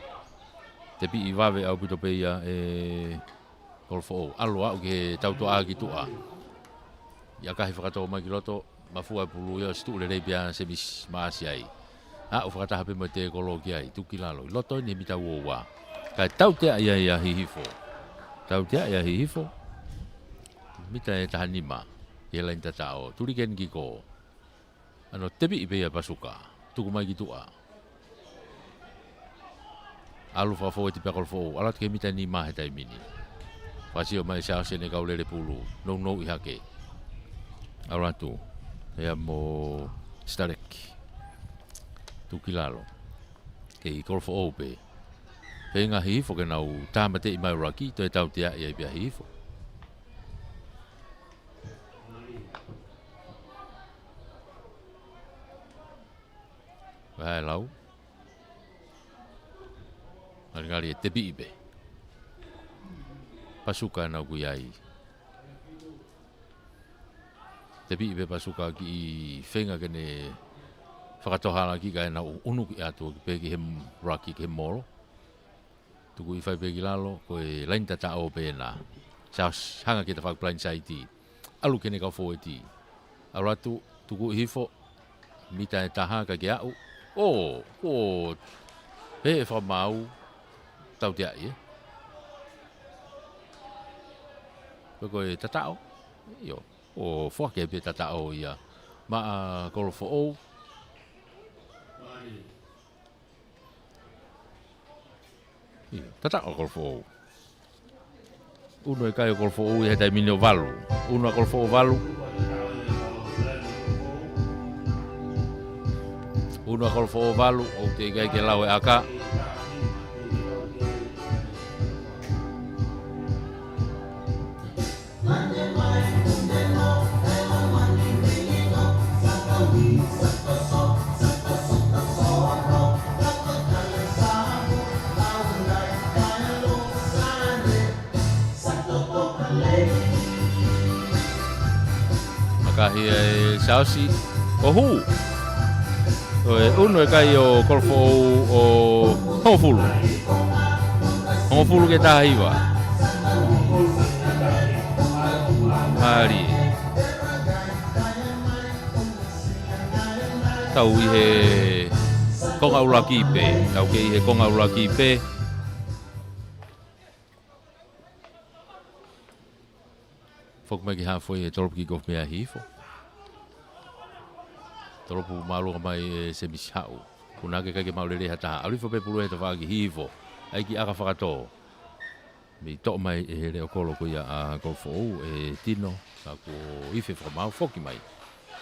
Tepiʻi vave ʻaupito pē ia ʻe Kolofoʻou. ʻAlu aʻu ki he tautuʻa ki tuʻa. ʻIo, ʻakahi fakatō mai ki loto, mafua e pulu ia ʻosi tuʻu lelei pē ʻa Semisi Maʻasi ai. Aʻu fakataha pē mo e tēkolo ki ai, tuku ki lalo, ʻi loto eni he mita ua ua. Kae tauteaʻi ai ʻa Hihifo. Tauteaʻi ʻa Hihifo. Mita ʻe taha nima, ʻi he laine tataʻo. Tuli ki heni ki kō. ʻAno tepiʻi pē ia ʻe Pasuka. Tuku mai ki tuʻa. ʻAlu fakafōueti pē ʻa Kolofoʻou. ʻAlu atu ki he mita nima he taimi ni. Fakasio mai Siaosi ʻene kau lele pulu. Nounou ʻi hake. ʻAlu atu. Ia mo Sitaleki. Tuku ki lalo. Kei Kolofoʻou pē. Feinga Hihifo ke nau tāmateʻi mai ruck, toe tauteaʻi ai pē ʻa Hihifo. Vahe lau. Ngalingali ʻe tepiʻi pē. Pasuka naʻa ku ʻi ai. Tepiʻi pē Pasuka kiʻi feinga ke ne fakatohalaki kae nau ʻunuki atu pē ki he ruck ki he molo. Tuku ʻi fai pē ki lalo, ko e laine tataʻo pē ena. Sa hanga ki he tafaʻaki blind side. ʻAlu ki heʻene kau fōueti. ʻAlu atu, tuku ʻi Hihifo, mita ʻe taha kae ke aʻu. ʻO, ʻo, he ʻe fakamaau, tauteaʻi, ē. Ko e, ko e tataʻo, ʻio, ʻo foaki pē tataʻo ia. Maʻa Kolofoʻou. ʻIo, tataʻo ʻa Kolofoʻou. ʻUnu ʻe kai ʻa Kolofoʻou ia he taimi ni ʻo valu. ʻUnu ʻa Kolofoʻou valu. ʻUnu ʻa Kolofoʻou valu, ʻoku teʻeki ai ke lau e ʻaka. Kahi ʻe Siaosi ʻo hū. ʻO e ʻunu e kai ʻo Kolofoʻou ʻo hongofulu. Hongofulu ki he taha hiva. Mālie. Tau ʻi he konga ʻuluaki pē. Tau kei ʻi he konga ʻuluaki pē. Foki mai ki he haafe ʻa e tolopu kick off mei a Hihifo. Tolopu māʻolunga mai ʻe Semisi Haʻu. Puna hake, ʻikai ke maʻu lelei ha taha. ʻAlu hifo pē pulu he tafaʻaki Hihifo. ʻAi ki ʻAka Fakatō. Mei toʻo mai ʻe he leʻo kolo ko ia ʻa Kolofoʻou ʻe Tino. Ka kuo ifi fakamaau, foki mai.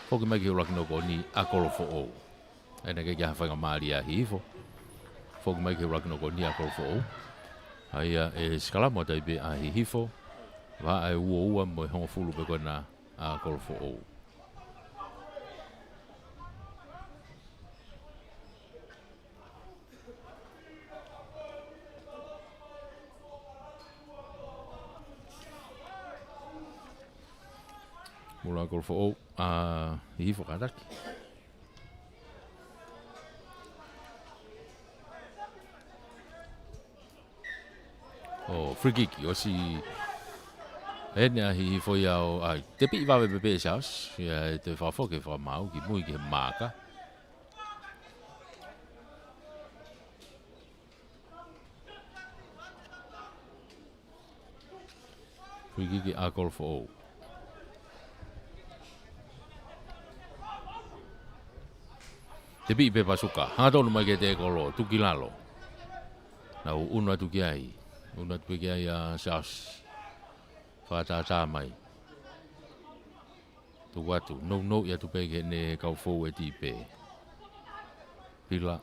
Foki mai ki he ʻuluaki noko ʻoni ʻa Kolofoʻou. ʻAi naʻe ʻikai ke ʻi ai ha faingamālie ʻa Hihifo. Foki mai ki he ʻuluaki noko ʻoni ʻa Kolofoʻou. ʻAi ʻa e sikalamu ʻa taipe ʻa Hihifo. Vahaʻa e uaua mo e hongofulu pē ko ena ʻa Kolofoʻou. Mula Kolofoʻou, ʻa Hihifo kātaki. ʻO free kick, ʻosi ʻene ʻa Hihifo ia ʻo, ʻai, tepiʻi vave pē pē ʻe Siaosi, ia ʻe toe fakafoki fakamaau ki mui ki he maaka. Free kick ʻa Kolofoʻou. Tepiʻi pē Pasuka. Hangatonu mai ki he tēkolo. Tuku ki lalo. Nau ʻunu atu ki ai. ʻUnu atu pē ki ai ʻa Siaosi. Fakatātā mai. Tuku atu. Nounou atu pē ki heʻene kau fou ʻe Tipe. Pila.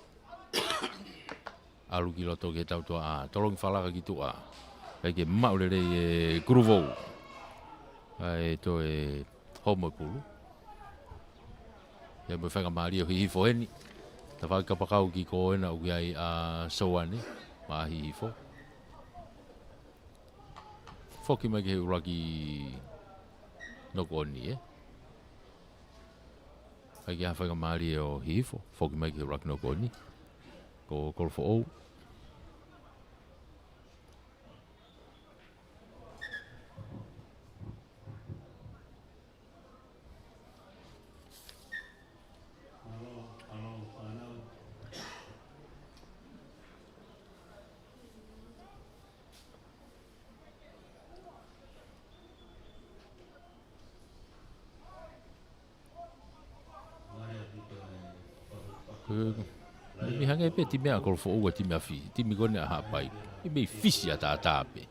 ʻAlu ki loto ki he tautuaʻā, tolongi falaka ki tuʻa. ʻIkai ke maʻu lelei ʻe Kulufoʻou. ʻAi, toe homo e pulu. Ia mo e faingamālie ʻo Hihifo eni. Tafaʻaki kapakau ki ko ena ʻoku ʻi ai ʻa Soane, maʻa Hihifo. Foki mai ki he ʻuluaki noko ʻoni, ē. ʻIkai ke ʻi ai ha faingamālie ʻo Hihifo, foki mai ki he ʻuluaki noko ʻoni. Ko Kolofoʻou. Ē, mei hangē pē timi ʻa Kolofoʻou ʻa timi ʻa Fi-, timi ko eni ʻa Haʻapai. ʻI mei Fisi ʻataʻatā pē.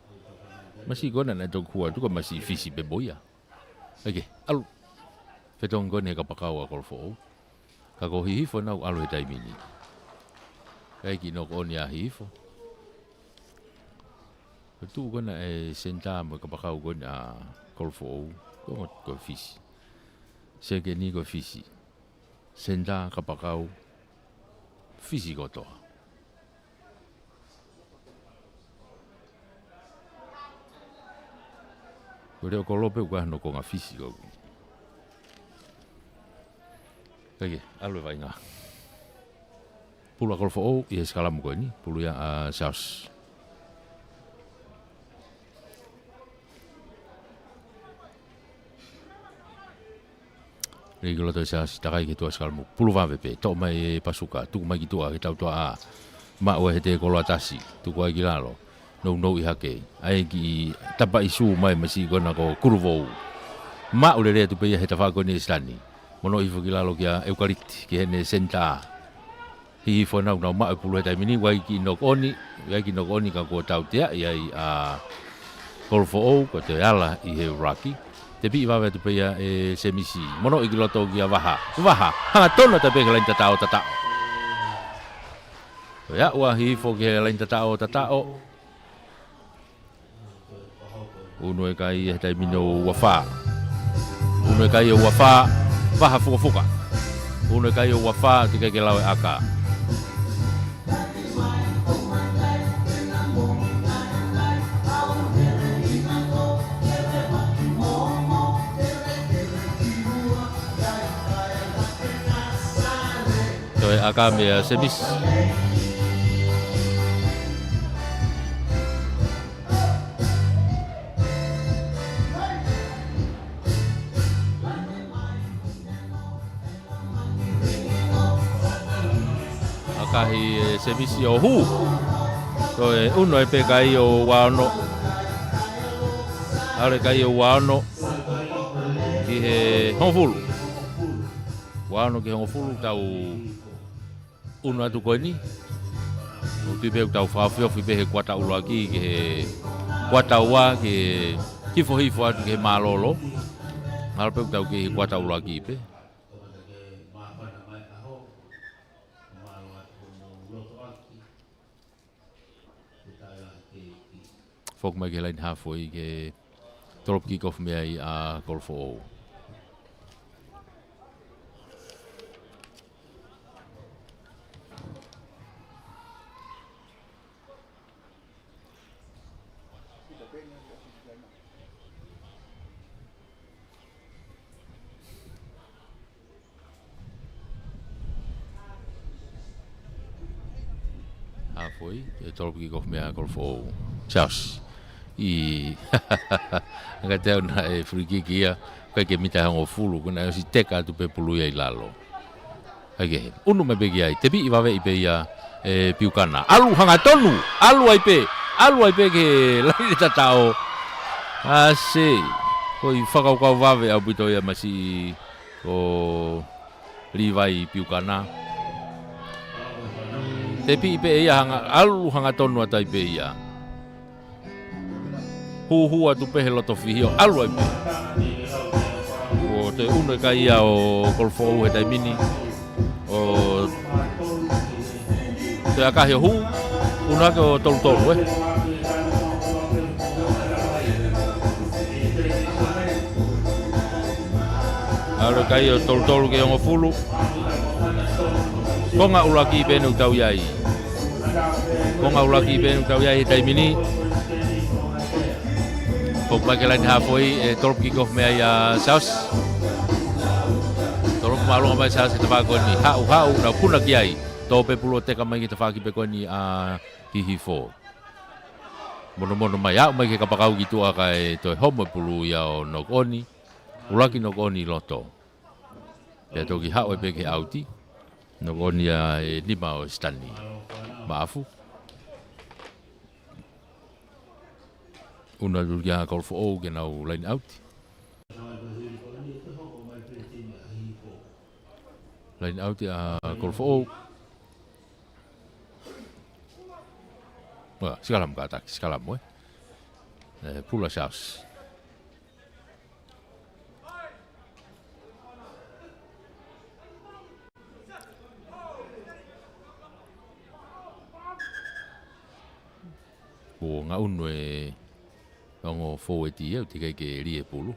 Masiʻi ko ena naʻe toki hū atu ko e masiʻi Fisi pē mo ia. ʻAi ke, ʻalu. Fetongi ko eni he kapakau ʻa Kolofoʻou. Ka ko Hihifo naʻa ku ʻalu he taimi ni. ʻAi ki noko ʻoni ʻa Hihifo. Ko e tuʻu ko ena ʻa e senitā mo e kapakau ko ena ʻa Kolofoʻou. Ko, ko Fisi. Sekeni ko Fisi. Senitā, kapakau. Fisi kotoa. Ko e leʻo kolo pē ʻoku ʻi ai hono konga Fisi ko ē. ʻAi ke, ʻalu e vaʻinga. Pulu ʻa Kolofoʻou ʻi he sikalamu ko eni, pulu ia ʻa Siaosi. Lele ki loto ʻe Siaosi, takai ki he tuʻa sikalamu. Pulu vave pē, toʻo mai ʻe Pasuka, tuku mai ki tuʻa, ki he tautuaʻā. Maʻu ʻe he tēkolo ʻa Tasi, tuku ai ki lalo. Nounou ʻi hake, ʻai ki tapaʻi sū mai masiʻi ko ena ko Kulufoʻou. Maʻu lelei atu pē ia he tafaʻaki ko eni ʻe Sitani. Monūʻia hifo ki lalo kia ʻEukaliti, ki heʻene senitā. Hihifo naʻa nau maʻu e pulu he taimi ni, ʻoku ʻi ai e kiʻi noko ʻoni, ʻoku ʻi ai e kiʻi noko ʻoni ka kuo tauteaʻi ai ʻa Kolofoʻou, ko e toe ala ʻi he ʻuluaki. Tepiʻi vave atu pē ia ʻe Semisi. Monūʻia ki loto kia Vaha. Vaha, hangatonu atu pē ki he laine tataʻo tataʻo. Ko ia ʻoku ʻalu ʻa Hihifo ki he laine tataʻo tataʻo. ʻUnu e kai he taimi ni ʻo ua fā. ʻUnu e kai ʻo ua fā, Vaha fukafuka. ʻUnu e kai ʻo ua fā, teʻeki ke lau e ʻaka. ʻAkā meia Semisi. ʻAkahi ʻe Semisi ʻo hū. Toe ʻunu ai pē kai ʻo ua ono. ʻAlu e kai ʻo ua ono ki he hongofulu. Ua ono ki he hongofulu, tau ʻunu atu ko eni. ʻOku tui pē ʻoku tau fakaofiofi pē he kuata ʻuluaki ki he kuata ua, ke hifo hifo atu ki he mālōlō. Mahalo pē ʻoku tau kei he kuata ʻuluaki pē. Foki mai ki he laine haafe foʻi ke tolopu kick off mei ai ʻa Kolofoʻou. Haafe foʻi, ʻe tolopu kick off mei ai ʻa Kolofoʻou. Charles. ʻI, ʻikai te u ʻilo naʻe free kick ia, ʻikai ke mita ʻe hongofulu, ko ʻene ʻosi teka atu pē pulu ia ʻi lalo. ʻAi ke, ʻunu mai pē ki ai, tepiʻi vaveʻi pē ia ʻe Piukana. ʻAlu hangatonu, ʻalu ai pē, ʻalu ai pē ki he laine tataʻo. ʻAse, ko e fakakaukau vave ʻaupito ia masiʻi ko Livai Piukana. Tepiʻi pē ia hanga, ʻalu hangatonu atu ai pē ia. Hūhū atu pē he loto fihi ʻo ʻalu ai pē. ʻO toe ʻunu e kai ia ʻo Kolofoʻou he taimi ni. ʻO toe ʻakahi ʻo hū, ʻunu hake ʻo tolu tolu, ē. ʻAlu e kai ʻo tolu tolu ki he hongofulu. Konga ʻuluaki pē ʻoku tau ʻi ai. Konga ʻuluaki pē ʻoku tau ʻi ai he taimi ni. Foki mai ki he laine haafe foʻi, ʻe tolopu kick off mei ai ʻa Charles. Tolopu māʻolunga mai Charles he tafaʻaki ko eni. Haʻu, haʻu, nau puna ki ai. Tō pē pulu ʻo teka mai ki he tafaʻaki pē ko eni ʻa Hihifo. Monomono mai, aʻu mai ki he kapakau ki tuʻa kae toe homo e pulu ia ʻo knock on. ʻUluaki knock on ʻi loto. Pea toki haʻu ai pē ki he ʻauti. Knock on ia ʻe nima ʻo Sitani Maʻafu. ʻUnu atu kia Kolofoʻou ke nau line out. Line out ʻa Kolofoʻou. Ua, sikalamu kātaki, sikalamu, ē. ʻE, pula Charles. ʻO ngaʻunu e ongo fōueti ia, ʻoku teʻeki ke lī e pulu.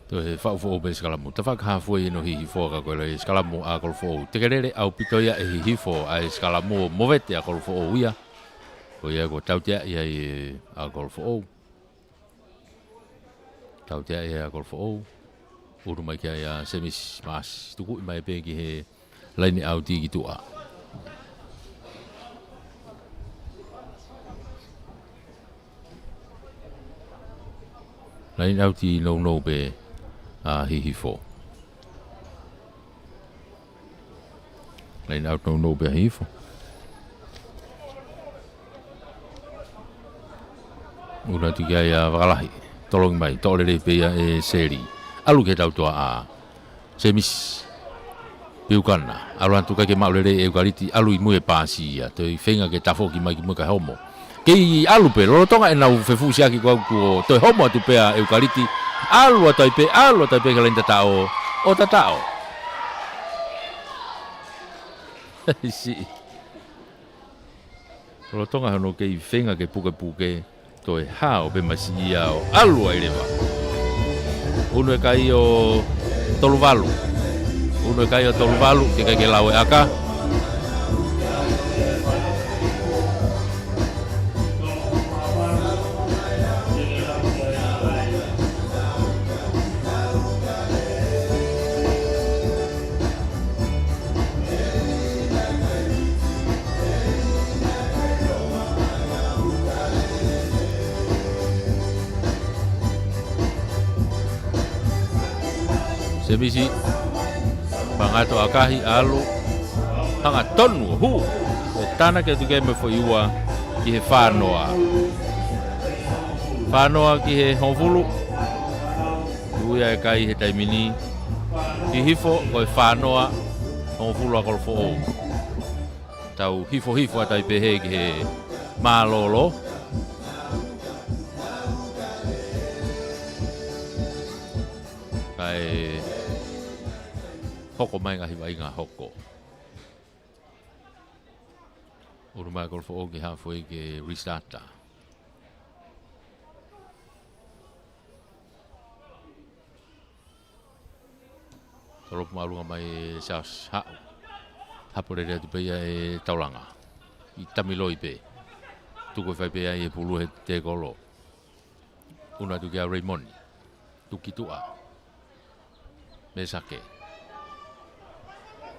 Toe faʻu foʻou pē sikalamu. Tafaʻaki haafe foʻi ʻo Hihifo ka ko e lahi sikalamu ʻa Kolofoʻou. Tekelele ʻaupito ia ʻe Hihifo ʻa e sikalamu ʻo movete ʻa Kolofoʻou ia. Ko ia ko e tautea ia ʻa Kolofoʻou. Tautea ia ʻa Kolofoʻou. ʻUnu mai ki ai ʻa Semisi Maʻasi. Tukuʻi mai pē ki he line out ki tuʻa. Line out nounou pē ʻa Hihifo. Line out nounou pē ʻa Hihifo. ʻUnu atu ki ai ʻa Vakalahi. Tolongi mai, toʻo lelei pē ia ʻe Seli. ʻAlu ki he tautua ʻa Semisi. Piukana. ʻAlu atu kae ʻikai ke maʻu lelei ʻe ʻEukaliti. ʻAlu ʻi mui e pasi ia. Toe feinga ke tafoki mai ki mui kae homo. Kei ʻalu pē, lolotonga ʻenau fefusiaki ko ē ʻoku toe homo atu pē ʻa ʻEukaliti. ʻAlu atu ai pē, ʻalu atu ai pē ki he laine tataʻo. ʻO tataʻo. ʻIsi. Lolotonga hono kei feinga ke pukepuke, toe hao pē masiʻi ia ʻo ʻalu ai leva. Unu e kai ʻo tolu valu. Unu e kai ʻo tolu valu, teʻeki ke lau e ʻaka. Semisi, pangato ʻakahi, ʻalu, hangatonu, hū, ʻo tānaki atu ki he meʻa foʻi ua ki he fā noa. Fā noa ki he hongofulu. Ui ʻa e kai he taimi ni. Hihifo ko e fā noa, hongofulu ʻa Kolofoʻou. Tau hifo hifo atu ai pehē ki he mālōlō. Kae hoko mai ngaahi vaʻinga hoko. ʻUlu mai Kolofoʻou ki he halfway ke restart. Tolopu māʻolunga mai ʻe Siaosi, haʻu. Hapo lele atu pē ia ʻe Taulanga. ʻI tamiloi pē. Tuku e fai pē ai e pulu he tēkolo. Unu atu kia Raymond. Tuki tuʻa. Mēsake.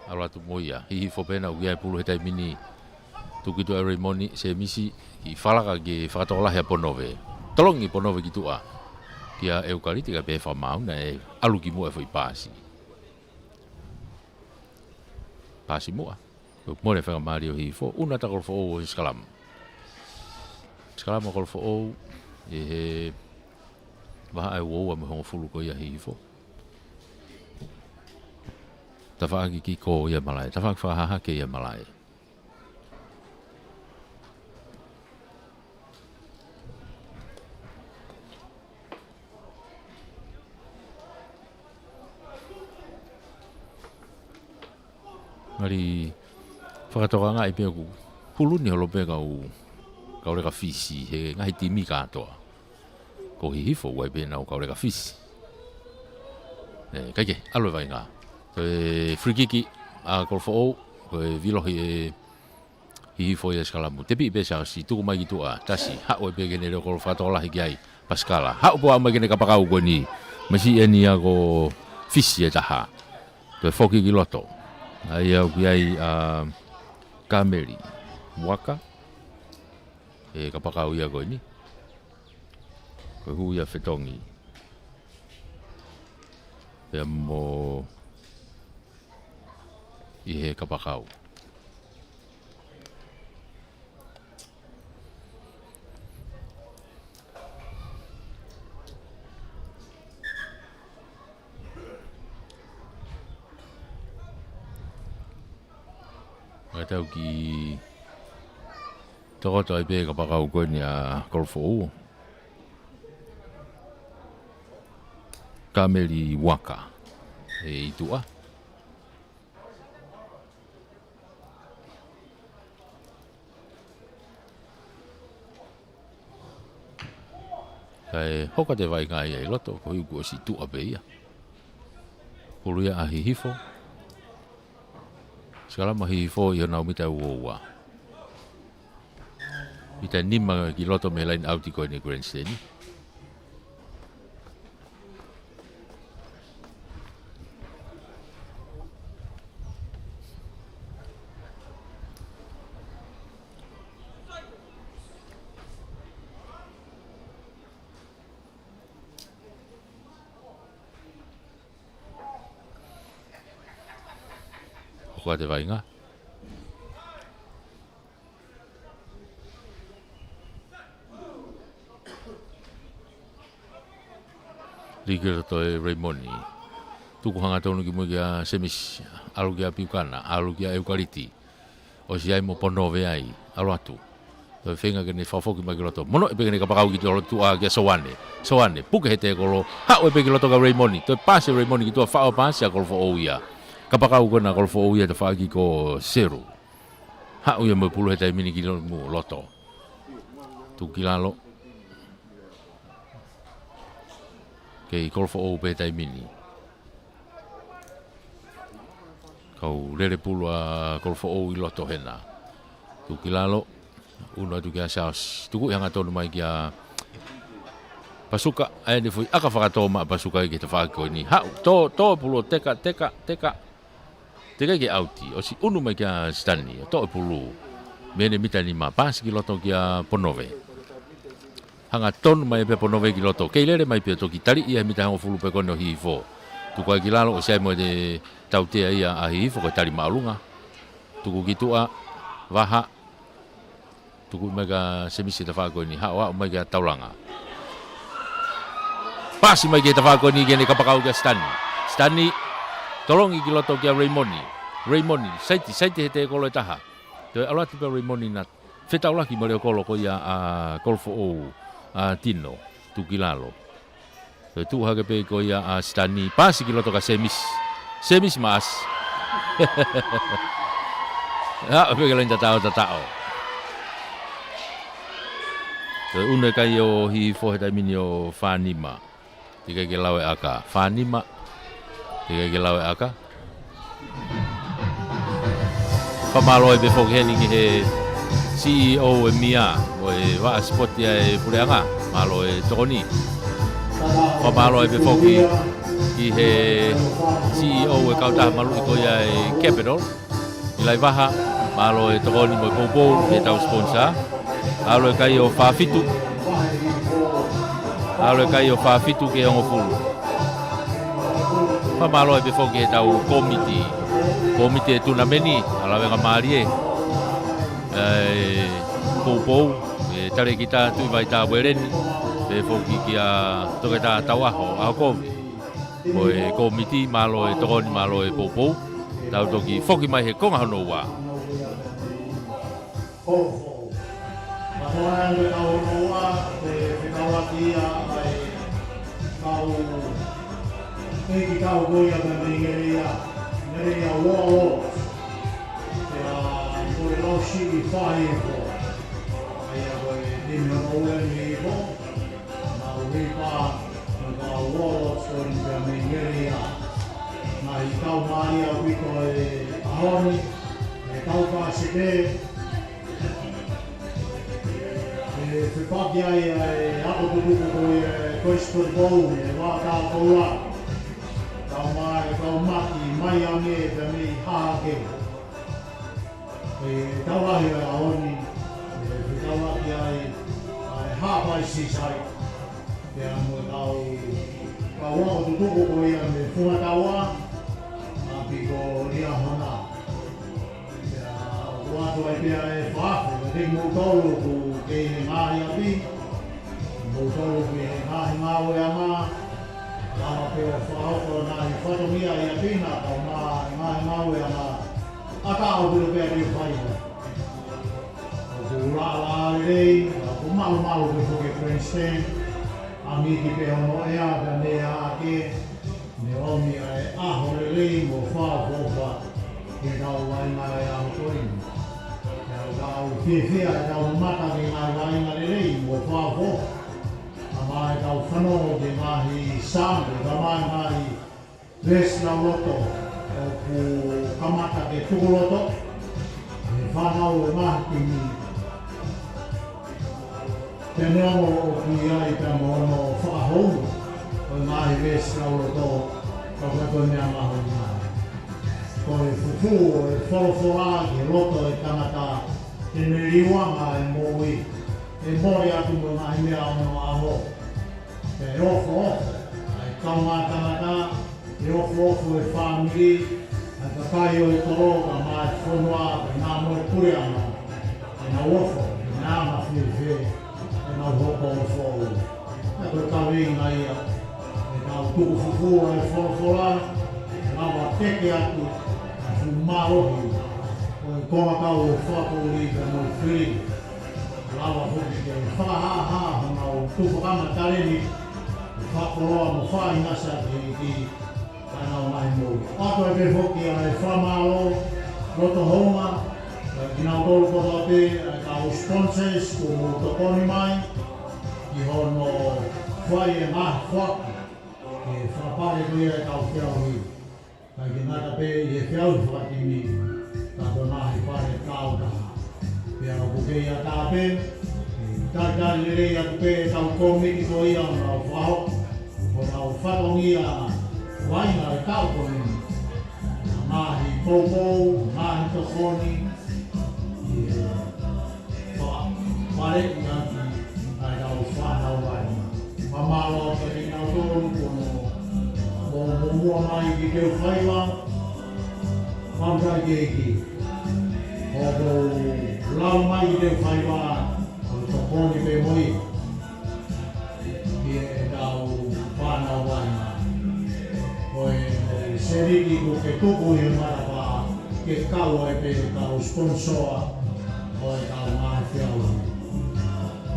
ʻAlu atu mo ia. Hihifo pē naʻa ʻoku ʻi ai e pulu he taimi ni. Tuki tuʻa Raymond, Semisi, ʻi falaka ki he fakatokolahi ʻa Ponove. Tolongi Ponove ki tuʻa. Kia ʻEukaliti kae pehē fakamaau naʻe ʻalu ki muʻa e foʻi paasi. Paasi muʻa. Ko e mole faingamālie ʻo Hihifo. Unu atu ʻa Kolofoʻou ʻo sikalamu. Sikalamu ʻa Kolofoʻou ʻi he vahaʻa ʻe uaua mo e hongofulu ko ia ʻa Hihifo. Tafaʻaki kiko ia malaʻe. Tafaʻaki fakahahake ia malaʻe. Ngali fakatokangaʻi pē ʻoku pulu ni holo pē kau, kau leka Fisi he ngaahi timi kātoa. Ko Hihifo ʻoku ʻi ai pē ʻenau kau leka Fisi. ʻE, kae kehe, ʻalu e vaʻinga. Ko e free kick ʻa Kolofoʻou, ko e vilohi ʻe Hihifo ia sikalamu. Tepiʻi pē Siaosi, tuku mai ki tuʻa, tasi, haʻu ai pē ki heʻene leʻo kolo fakatokolahi ki ai, Pasikala. Haʻu pē ʻo aʻu mai ki heʻene kapakau ko eni, masiʻi eni ia ko Fisi ʻe taha. Ko e foki ki loto. ʻA ia ʻoku ʻi ai ʻa Kameli Uaka. ʻE kapakau ia ko eni. Ko e hū ia fetongi. Pea mo ʻi he kapakau. Ka tau ki tokoto ai pē kapakau ko eni ʻa Kolofoʻou. Kameli Uaka. ʻE ʻi tuʻa. Kae hoko atu e vaʻinga ia ʻi loto, ko e ʻuhi kuo ʻosi tuʻa pē ia. Pulu ia ʻa Hihifo. Sikalamu ʻa Hihifo ʻi honau mita ʻe uaua. Mita ʻe nima ki loto mei he line out ko eni grandstand. Hoko atu e vaʻinga. Lī ki loto ʻe Raymond. Tuku hangatonu ki mui kia Semisi. ʻAlu kia Piukana. ʻAlu kia ʻEukaliti. ʻOsi ai mo Ponove ai. ʻAlu atu. Toe feinga ke ne fakafoki mai ki loto. Mono ʻe pē ke ne kapakau ki loto tuʻa kia Soane. Soane. Puke he tēkolo. Haʻu ʻe pē ki loto kia Raymond. Toe paasi Raymond ki tuʻa, faʻo paasi ʻa Kolofoʻou ia. Kapakau ko ena ʻa Kolofoʻou ia tafaʻaki ko Seru. Haʻu ia mo e pulu he taimi ni ki loto. Tuku ki lalo. Kei Kolofoʻou pē taimi ni. Kau lele pulu ʻa Kolofoʻou ʻi loto hena. Tuku ki lalo, unu atu kia Charles. Tuku ʻi hangatonu mai kia Pasuka, ʻa eni foʻi ʻaka fakatō maʻa Pasuka ʻi he tafaʻaki ko eni. Haʻu, tō, tō pulu ʻo teka, teka, teka. Teʻeki ke ʻauti, ʻosi unu mai kia Sitani, ʻo toʻo e pulu. Mei he mita nima, pasi ki loto kia Ponove. Hangatonu mai pē Ponove ki loto. Kei lele mai pē toki tali ia he mita hongofulu pē ko eni ʻo Hihifo. Tuku ai ki lalo ʻosi ʻai mo e tautea ia ʻa Hihifo ko e tali māʻolunga. Tuku ki tuʻa, vaha. Tuku mai kia Semisi tafaʻaki ko eni. Haʻu, haʻu mai kia Taulanga. Pasi mai ki he tafaʻaki ko eni ke ne kapakau kia Sitani. Sitani, tolongi ki loto kia Reimoni. Reimoni, saiti, saiti he tēkolo ʻe taha. Toe ʻalu atu pē Reimoni na fetaulaki mo e leʻo kolo ko ia ʻa Kolofoʻou, ʻa Tino, tuku ki lalo. Toe tuʻu hake pē ko ia ʻa Sitani, pasi ki loto kia Semisi. Semisi maʻasi. Haʻu pē ke laini tataʻo, tataʻo. Toe unu e kai ʻo Hihifo he taimi ni ʻo fā nima. Teʻeki ke lau e ʻaka. Fā nima. Teʻeki ke lau e ʻaka. Fakamālō ai pē foki heni ki he C E O ʻo e M I A, ʻo e vaʻa sipoti ʻa e puleʻanga, mālō e tokoni. Fakamālō ai pē foki ki he C E O ʻo e kautaha maluʻi ko ia ʻa e Capital, ʻi Laivaha, mālō e tokoni mo e poupou ki heʻetau sponsor. ʻAlu e kai ʻo fā fitu. ʻAlu e kai ʻo fā fitu ki he hongofulu. Fakamālō ai pē foki ki heʻetau kōmiti. Kōmiti e tunameni, ʻa Lavengamālie. ʻE, poupou, ʻe, Talēkita Tuʻivaitā Ueleni. Pehē foki kia Toketā Tauʻaho, ʻAhokovi. Ko e kōmiti, mālō e tokoni, mālō e poupou. Tau toki foki mai he konga hono ua. Kolofoʻou. Matoa ʻa e kau hono ua, ʻe fekauʻaki ia ʻa e kau ʻeikitau ko ia mei Ngereia, Ngereia Warlords. Pea mo e Lausiʻi Faipo. ʻA ia ko e timi hono ua ʻi he Hihifo. Mau hipa, mo kau Warlords ko eni pea mei Ngereia. Ngaahi kau mālie ʻaupito he ʻaho ni, he kau pāseke. ʻE fepaki ai ʻa e ako tutuku ko ia ʻa e Koisi Kotipou, ʻe Vata Koula. Kau mai, kau maki, mai ange pea mei Hahake. ʻE tau lahi ʻa e ʻaho ni, ʻe fekauʻaki ai ʻa e Haʻapai Seaside. Pea mo e kau, kau ako tutuku ko ia mei Fungataua, ʻa Piko Liahona. Pea ʻoku ʻoatu ai pē ʻa e fakaafeʻi, ka te mou tolu ʻoku kei he ngaahi ʻapi, mou tolu kei he ngaahi ngāueʻanga, lava pē ʻo fakaʻofoʻofa e ngaahi fatongia ʻi ʻapi na, kae ʻumaʻā e ngaahi ngāueʻanga ʻataʻatā ʻoku pehē pē ʻe fai. ʻOku laʻalaʻā lelei, ʻoku malumalu pē foki e grandstand, ʻa e miki pē hono ʻea pea mei Hahake, ne ʻomi ʻa e ʻaho lelei mo fakaʻofoʻofa ki heʻetau vaʻinga he ʻaho ko eni. Pea ʻoku tau fiefia ʻetau mamata ki he ngaahi vaʻinga lelei mo fakaʻofoʻofa. Kae ʻumaʻā ʻetau fanongo ki he ngaahi sāngo, kae ʻumaʻā e ngaahi veesi lauloto ʻoku kamata ke tukuloto ʻe he fānau ʻo e ngaahi timi. Pea neongo ʻoku ʻi ai pea mo hono fakahounga ʻo e ngaahi veesi lauloto, ka ko e meʻa mahuʻinga, ko e fufū ʻo e folofola ki he loto ʻo e tangata, te ne liliu ange ʻa e moʻui, ʻe mole atu mo e ngaahi meʻa ʻo onoʻaho. Pea ʻe ofoofo ʻa e kaungā tangata, ʻe ofoofo e fāmili, ʻa e kakai ʻo e kolo, kae ʻumaʻā e fonua, pea mo e puleʻanga, ʻe nau ofo, ʻe nau anga fēfē, ʻe nau hoko ʻo foʻou. Pea ko e kaveinga ia ʻetau tuku fufū ʻa e folofola, ʻe lava teke atu ʻa e fuʻu mālohi ʻo e kongakau ʻo e fakapoʻuli pea mo e fili. Lava foki ke fakahāhā honau tupakanga taleni, ʻo fakakoloa mo fakaʻinasi ki he ʻEiki, ʻa ʻenau ngaahi moʻui. ʻOatu ai pē foki ʻa e fakamālō loto houngaʻia kiate kinautolu kotoa pē, ʻa e kau sponsors kuo mou tokoni mai ki hono fai e ngaahi foaki ʻE fakapale ko ia ʻetau feʻauhi. Kae ʻikai ke ngata pē ʻi he feʻauhi fakatimi, ka ko e ngaahi pale kautaha. Pea ʻoku kei ʻatā pē, ʻe talitali lelei atu pē ʻetau kōmiti ko ia ʻo nau fakahoko honau fatongia vaʻinga ʻo e taʻu ko eni. Ngaahi poupou, ngaahi tokoni, ʻi he fakapaleʻi ʻaki ʻa ʻetau fānau vaʻinga. Fakamālō atu kiate kinautolu kuo mou muʻomuʻa mai ki he faiva. Fakafetaʻi ki he ʻEiki. ʻOku ou lau mai ki he faiva, ʻo tokoni pē mo ia ki heʻetau fānau vaʻinga. Ko e sēniti kuo ke tuku ʻi he matapā ke kau ai pē ʻetau sponsor ʻo ʻetau ngaahi feʻauhi.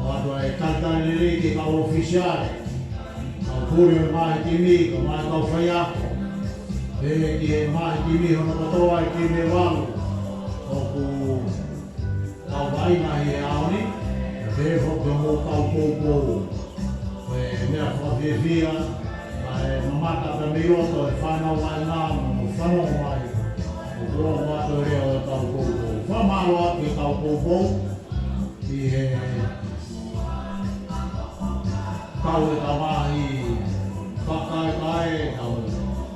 ʻOatu ʻa e talitali lelei ki he kau ʻōfisiale, kau pule ʻo e ngaahi timi, kau ngaahi kau faiako, pea ki he ngaahi timi hono kotoa, ʻa e timi ʻe valu ʻoku tau vaʻinga ʻi he ʻaho ni, pea pehē foki ki hoʻomou kau poupou. Ko e meʻa fakafiefia, ʻa e mamata pē mei loto e fānau vaʻinga ʻo fanongo mai, ʻoku ongo atu e lea ʻo e kau poupou. Fakamālō atu ki he kau poupou ʻi he kau ʻetau ngaahi fakaʻikaiʻi ʻetau.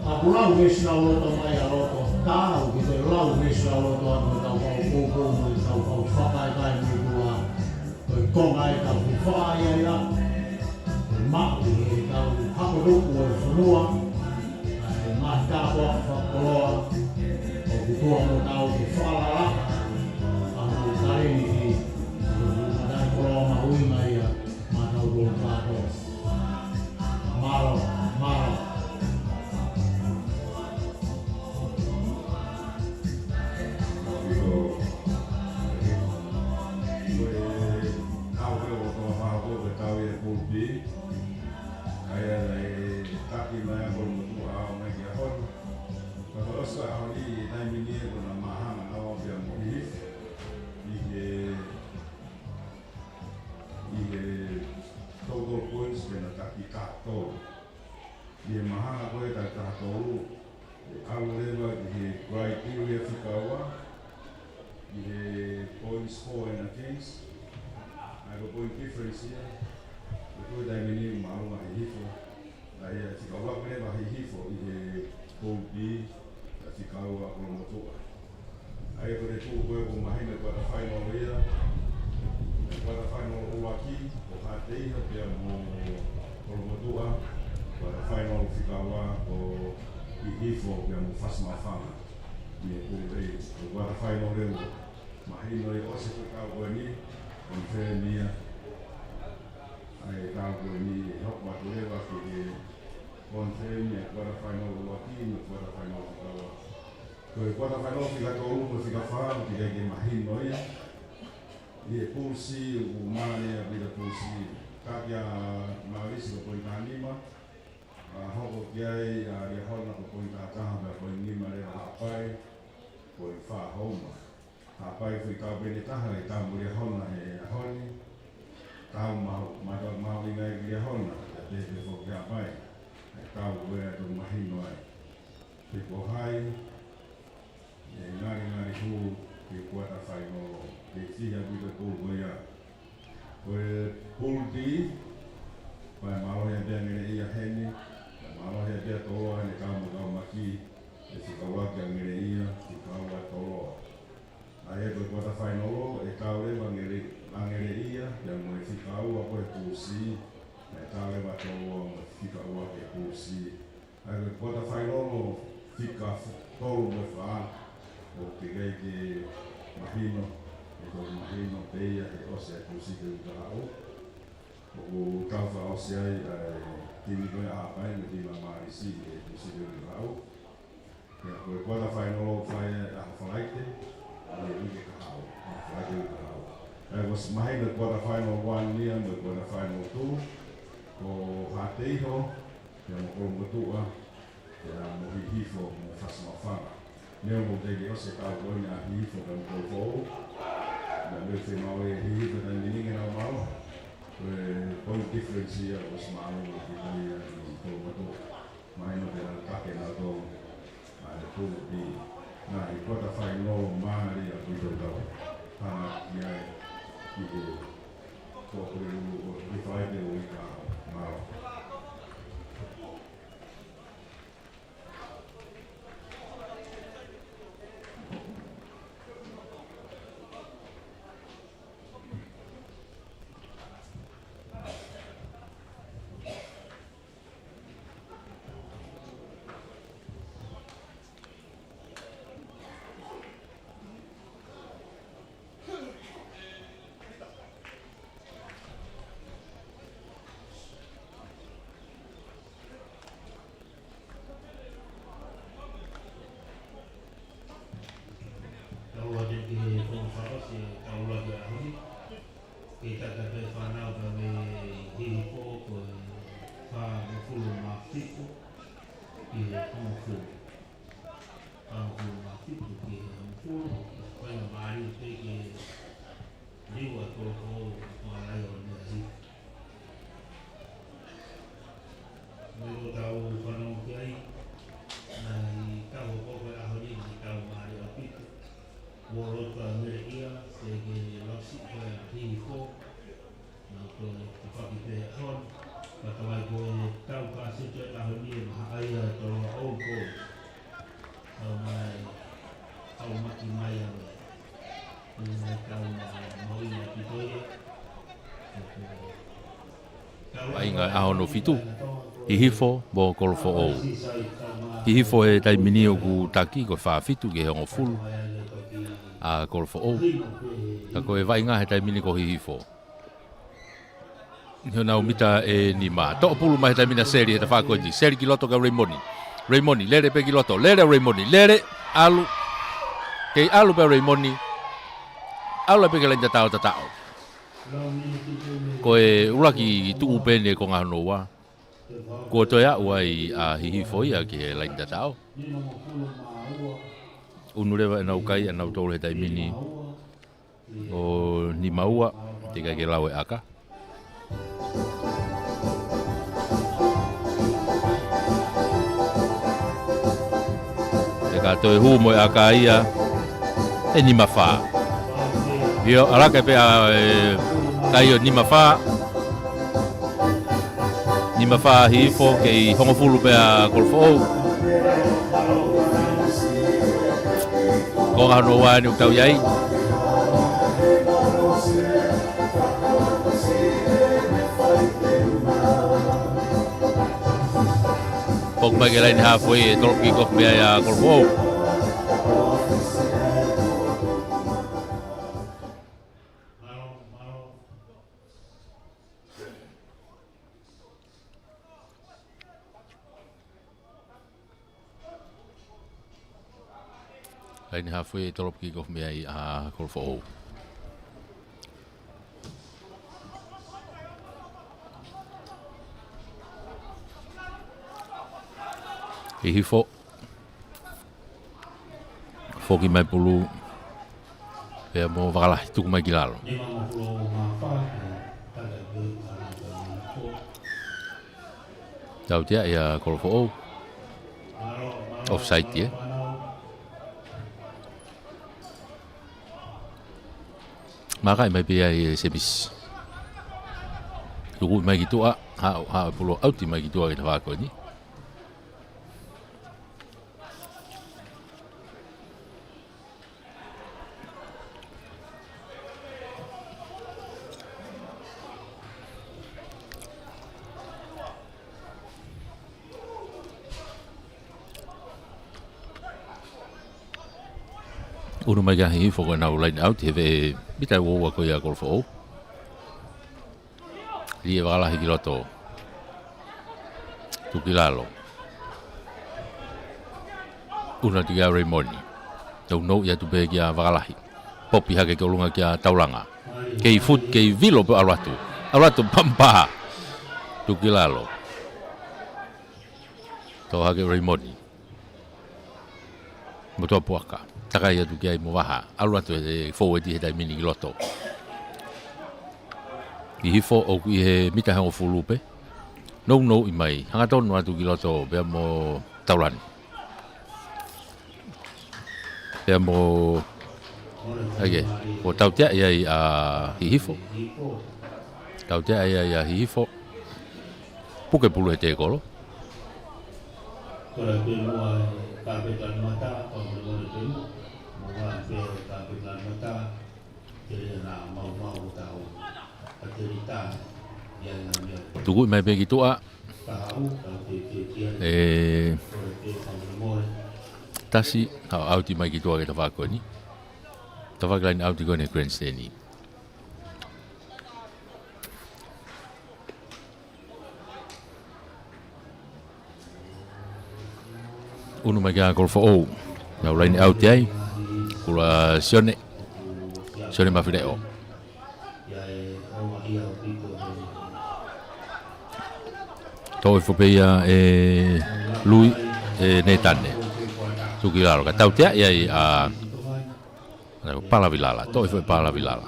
Ka ʻoku lau veesi lauloto mai ʻa loto, taau ke toe lau veesi lauloto atu ʻetau kau poupou mo ʻetau kau fakaʻikaiʻi mei tuʻa. Ko e konga ʻetau fefakaʻaiʻai, ko e maʻu ʻi heʻetau hako tupu ʻo e fonua ʻa e ngaahi tāpuaki fakakoloa ʻoku tuʻa mo tautolu ke fakalalaʻi ʻa hono talēniti, ʻoku matai koloa mahuʻinga ia maʻatautolu kātoa. Mālō, mālō. Ko e tau he o toa maha ko e tau ia Pool B. ʻA ia naʻe taki mai ʻa Kolomotuʻa ʻo aʻu mai ki he ʻaho ni. Ka ko e ʻosi ʻaho ni, taimi ni ʻoku na mahanga naua pea mo Hihifo ʻi he ʻi he total points pea na taki taha tolu. ʻI he mahanga ko ē taki taha tolu, ʻe ʻalu leva ki he criteria fika ua, ʻi he points for and against. ʻA ia ko e point difference ia, ko e taimi ni māʻolunga Hihifo. ʻA ia, fika ua pē leva Hihifo ʻi he Pool B, ʻa e fika ua Kolomotuʻa. ʻA ia, ko e tuʻu ko ē ʻoku mahino e quarter final ia. Quarter final ʻuluaki, ko Haʻateiho pea mo Kolomotuʻa. Quarter final fika ua, ko Hihifo pea mo Fasimafana. ʻI he Pool A, ko e quarter final leva. Mahino ia ʻosi e fika ua ko eni, confirm ia. ʻA ia, tau ko eni ʻe hoko atu leva ke ke confirm ia quarter final ʻuluaki mo e quarter final fika ua. Ko e quarter final fika tolu mo e fika fā, ʻoku teʻeki ke mahino ia. ʻI he Pool C, ʻoku mālie ʻaupito Pool C. Taki ʻa Malisi ko e poini taha nima. ʻA, hoko ki ai ʻa Liahona ko e poini taha taha, pea poini nima leva Haʻapai, poini fā Houma. Haʻapai foʻi tau pē ʻe taha, ʻe tau mo Liahona he ʻaho ni. Tau mahu, mahu, mahuʻinga ia ki Liahona, pea pehē pē foki ki Haʻapai. ʻE tau ko ē ʻoku mahino ai. Pe ko hai ʻe ngalingali hū ki he quarter final, ke fiha ki he pool ko ia. Ko e Pool D, ʻoku mālohi ʻa e ngeleʻia heni, ʻoku mālohi ʻa e Toloa heni, kau mo Kaumaki, ʻe fika ua ki he ngeleʻia, fika ua Toloa. ʻA ia ko e quarter final, ʻe tau leva ngele-, ʻa ngeleʻia, pea mo e fika ua ko e Pool C, ʻe tau leva Toloa mo e fika ua ki he Pool C. ʻA ia ko e quarter final, fika tolu mo e fā, ʻoku teʻeki ke mahino, ʻe toki mahino pē ia he ʻosi ʻa e Pool C ke uta haʻu. ʻOku tau fakaʻosi ai ʻa e timi ko ē ʻa Haʻapai mo e timi ʻa Malisi he Pool C ke uta haʻu. Pea ko e quarter final ʻoku fai ʻaho Falaite, ʻi he uike kahaʻu, ʻaho Falaite uike kahaʻu. ʻA ia kuo ʻosi mahino e quarter final one ia mo e quarter final two, ko Haʻateiho, pea mo Kolomotuʻa, pea mo Hihifo, mo Fasimafana. Neongo ʻoku teʻeki ʻosi e tau ko eni ʻa Hihifo pea mo Kolofoʻou. Naʻe meʻa fēmālie ʻa Hihifo he taimi ni ke nau mālohi. Ko e point difference ia ʻosi mālohi ki he taimi ʻa Kolomotuʻa. Mahino pē naʻe taki ʻenautolu ʻa e pulu B. Naʻe ʻi he quarter final, mālie ʻaupito ʻetau hanga ki ai ki he Foʻopuleʻulu ʻo e Falaite ʻo e uike kahaʻu. Mālō. Tau atu ki he konga fakaʻosi, tau atu ʻaho ni. Ke tata pē fānau pē mei Hihifo ko e fāngofulu mā fitu ki he hongofulu. Fāngofulu mā fitu ki he hongofulu. Ko e mālie pē ke liu ʻa Kolofoʻou ko e Laione ʻa Hihifo. Mo e tau fanongo ki ai, naʻe tau hoko ko e ʻaho ni, naʻe tau mālie ʻaupito. Mo e loto ʻa Mele ia, te ke lasi ko e Hihifo, na ko e tupaki pē ʻaho ni, ka tau ai ko e tau ka se te ʻaho ni, e maha ai ʻa Toloa ʻo ko. Tau mai, tau maki mai ʻa Mele. Tau mai, tau mai, mau ina ki toia. Vaʻinga ʻaho hono fitu, Hihifo mo Kolofoʻou. Hihifo he taimi ni ʻoku taki ko e fā fitu ki he hongofulu ʻa Kolofoʻou. Ka ko e vaʻinga he taimi ni ko Hihifo. Ni honau mita ʻe nima. Toʻo pulu mai he taimi ni ʻa Seli he tafaʻaki ko eni. Seli ki loto kia Reimoni. Reimoni, lele pē ki loto. Lele ʻa Reimoni. Lele, ʻalu. Kei ʻalu pē ʻa Reimoni. ʻAlu pē ki he laine tataʻo, tataʻo. Ko e ʻuluaki tuʻu pē eni e konga hono ua. Kuo toe aʻu ai ʻa Hihifo ia ki he laine tataʻo. ʻUnu leva ʻenau kai ʻanautolu he taimi ni ʻo nima ua, teʻeki ai ke lau e ʻaka. Pea ka toe hū mo e ʻaka ia, ʻe nima fā. ʻIo, ʻalu hake pē ʻa e kai ʻo nima fā. Nima fā Hihifo, kei hongofulu pē ʻa Kolofoʻou. Konga hono ua eni ʻoku tau ʻi ai. Poki mai ki he laine haafe ʻo e tolopu kikofu mei ai ʻa Kolofoʻou. Laine haafe ʻo e tolopu kikofu mei ai ʻa Kolofoʻou. Hihifo. Foki mai pulu. Pea mo Vakalahi, tuku mai ki lalo. Tautea ia Kolofoʻou. Offside ia. Makaʻi mai pē ia ʻe Semisi. Tuku mai ki tuʻa, haʻu, haʻu pulu ʻauti mai ki tuʻa ki he tafaʻaki ko eni. ʻUnu mai kia Hihifo ko ʻenau line out, he veʻe mita ua ua ko ia Kolofoʻou. Lī ʻe Vakalahi ki loto. Tuku ki lalo. ʻUnu atu kia Reimoni. Nounou ia atu pē kia Vakalahi. Popi hake ki ʻolunga kia Taulanga. Kei foot, kei vilo pē ʻalu atu. ʻAlu atu Pampa. Tuku ki lalo. Tō hake Reimoni. Mo Tuʻapuaka. Takai atu ki ai mo Vaha. ʻAlu atu e forward he taimi ni ki loto. Hihifo ʻoku ʻi he mita hongofulu pē. Nounou ʻi mai, hangatonu atu ki loto pea mo Taulani. Pea mo, ʻai ke, ko e tautea ia ʻa Hihifo. Tautea ia ʻa Hihifo. Puke pulu he tēkolo. Tuku mai pē ki tuʻa. ʻE, tasi, ʻa, ʻauti mai ki tuʻa ki he tafaʻaki ko eni. Tafaʻaki laine ʻauti ko eni he grandstand. ʻUnu mai kia Kolofoʻou. Nau laine ʻauti ai. Kula Sione. Sione Mafileʻo. Toʻo hifo pē ia ʻe Lui, ʻe Netane. Tuku ki lalo. Ka tautea ia ʻa, ʻa Palavilala. Toʻo hifo ʻe Palavilala.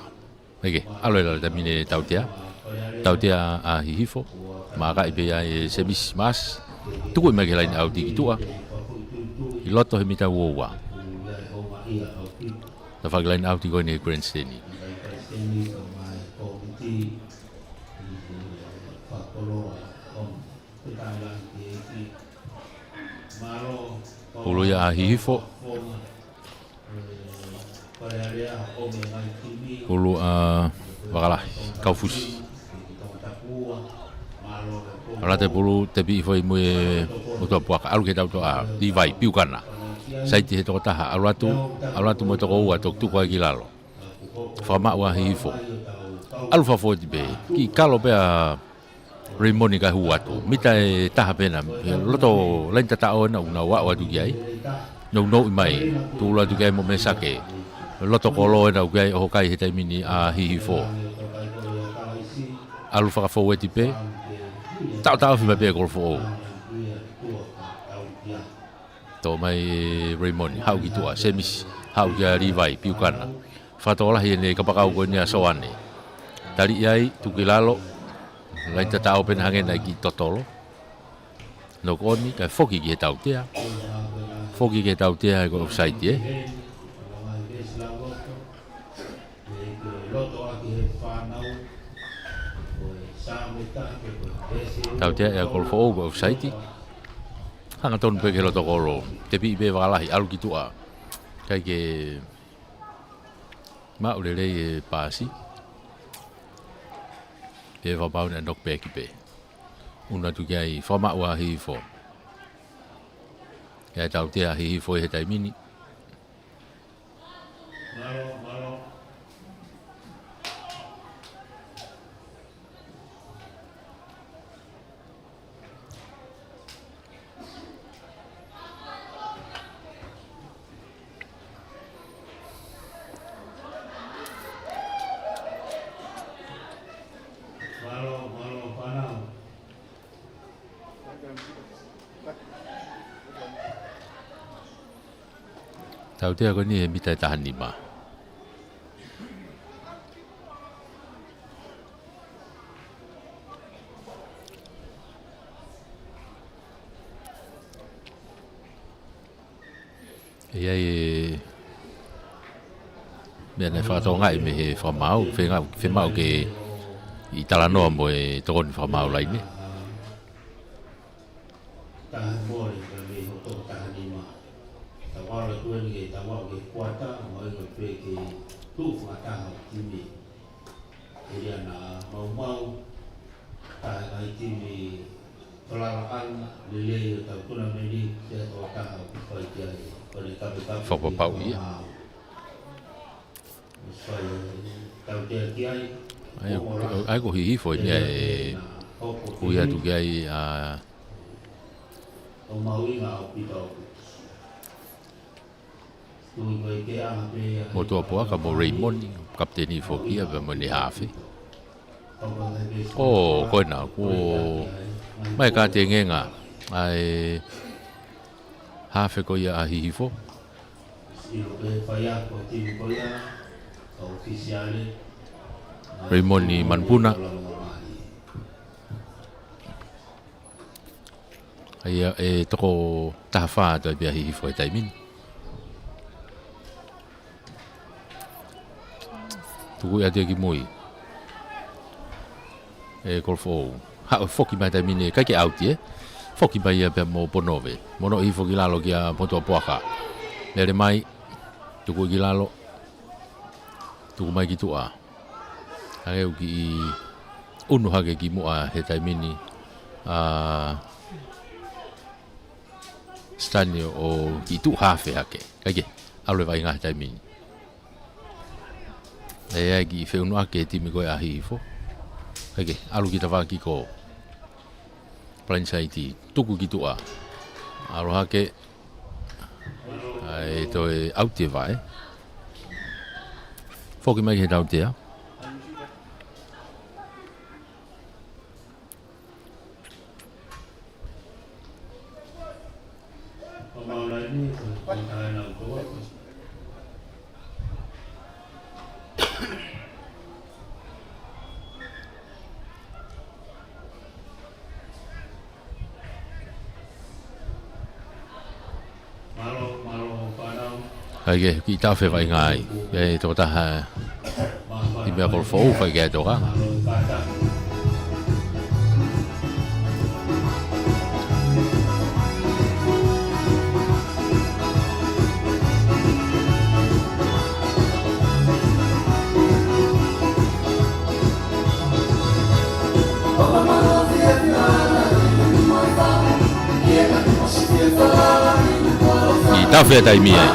ʻAi ke, ʻalu e lala tamine tautea. Tautea ʻa Hihifo. Makaʻi pē ia ʻe Semisi Maasi. Tuku mai ki he laine ʻauti ki tuʻa. ʻI loto he mita ua ua. Tafaʻaki laine ʻauti ko eni he grandstand. Pulu ia ʻa Hihifo. Pulu ʻa Vakalahi, Kaufusi. ʻAlu atu e pulu tepi hifo ʻi muʻa ʻo e ʻOtua Puaka, ʻalu ki he tautoʻa, Livai, Piukana. Saiti he toko taha, ʻalu atu, ʻalu atu mo e toko ua, toki tuku ai ki lalo. Fakamaʻu ʻa Hihifo. ʻAlu fakafōueti pē, kiʻi kalo pē ʻa Raymond kae hū atu. Mita ʻe taha pē ena. He loto laine tataʻo ena ʻoku nau aʻu atu ki ai. Nounou ʻi mai. Tūʻulu atu ki ai mo Mesake. Loto kolo ena ʻoku ʻi ai ʻo hokai he taimi ni ʻa Hihifo. ʻAlu fakafōueti pē. Taʻotaʻofi mai pē Kolofoʻou. Toʻo mai ʻe Raymond, haʻu ki tuʻa, Semisi, haʻu kia Livai, Piukana. Fakatokolahi ʻene kapakau ko eni ʻa Soane. Tali ʻi ai, tuku ki lalo, laine tataʻo pē ena hangē naʻe kiʻi totolo. Knock on, kae foki ki he tautea. Foki ki he tautea, ʻa ia ko e offside ē. Tautea ʻe Kolofoʻou ko e offside. Hangatonu pē ki he loto kolo. Tepi pē Vakalahi, ʻalu ki tuʻa. ʻIkai ke maʻu lelei e paasi. Pea fakapapau naʻe knock back pē. ʻUnu atu ki ai, fakamaʻu ʻa Hihifo. ʻI ai e tautea ʻa Hihifo ʻi he taimi ni. Tautea ko eni he mita ʻe taha nima. ʻI ai e meʻa naʻe fakatokangaʻi mei he fakamaau, feinga, fiemaʻu ke ʻi talanoa mo e tokoni fakamaau laine. Taha mole ka mei hoto taha nima. Tau ala tueni ke tau au ke kuata, mo e pē ke tuʻu fakataha ʻo timi. ʻE ia naʻa maumau, taha e ngaahi timi falalaʻanga lelei ʻo tau tonameni, ke tau taha ʻo fai ki ai, ko e kapekape. Fakapapau ia. Fai, tau tea ki ai. ʻA ia, ʻa ia ko Hihifo ia ʻe ui atu ki ai ʻa ʻO mahuʻinga ʻaupito. Motuʻa Puaka mo Raymond, kapiteni foki ia pea mo ʻene hafe. ʻO, ko ena, kuo mai ka te ngenga, ʻa e hafe ko ia ʻa Hihifo. Raymond Manupuna. ʻA ia ʻe toko taha fā atu ai pē ʻa Hihifo he taimi ni. Tuku ia atu ki mui. ʻE Kolofoʻou. Haʻu foki mai taimi ni, ʻikai ke ʻauti ē. Foki mai ia pea mo Ponove. Mono hifo ki lalo kia Motuʻapuaka. Lele mai. Tuku ki lalo. Tuku mai ki tuʻa. Hangē ʻoku kiʻi ʻunu hake ki muʻa he taimi ni ʻa Stanley ʻo kiʻi tuʻu hafe hake. ʻIkai ke, ʻalu e vaʻinga he taimi ni. ʻE ʻi ai e kiʻi feʻunuʻaki he timi ko ē ʻa Hihifo. ʻIkai ke, ʻalu ki tavaki ko Palaini Saiti, tuku ki tuʻa. ʻAlu hake, ʻa e toe ʻauti e vaʻe. Foki mai ki he tautea. ʻIkai ke, kiʻi tafe vaʻinga ai. ʻE tokotaha ʻi meʻa Kolofoʻou, ʻikai ke ai toka. ʻI tafe taimi ai.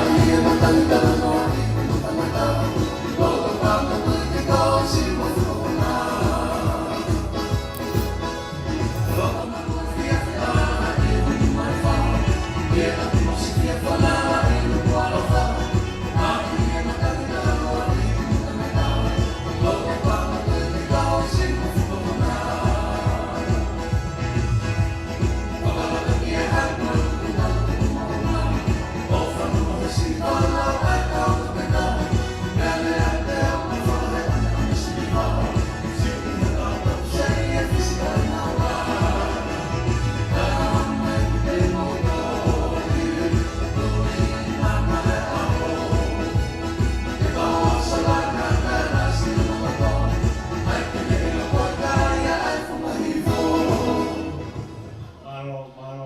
Mālō, mālō.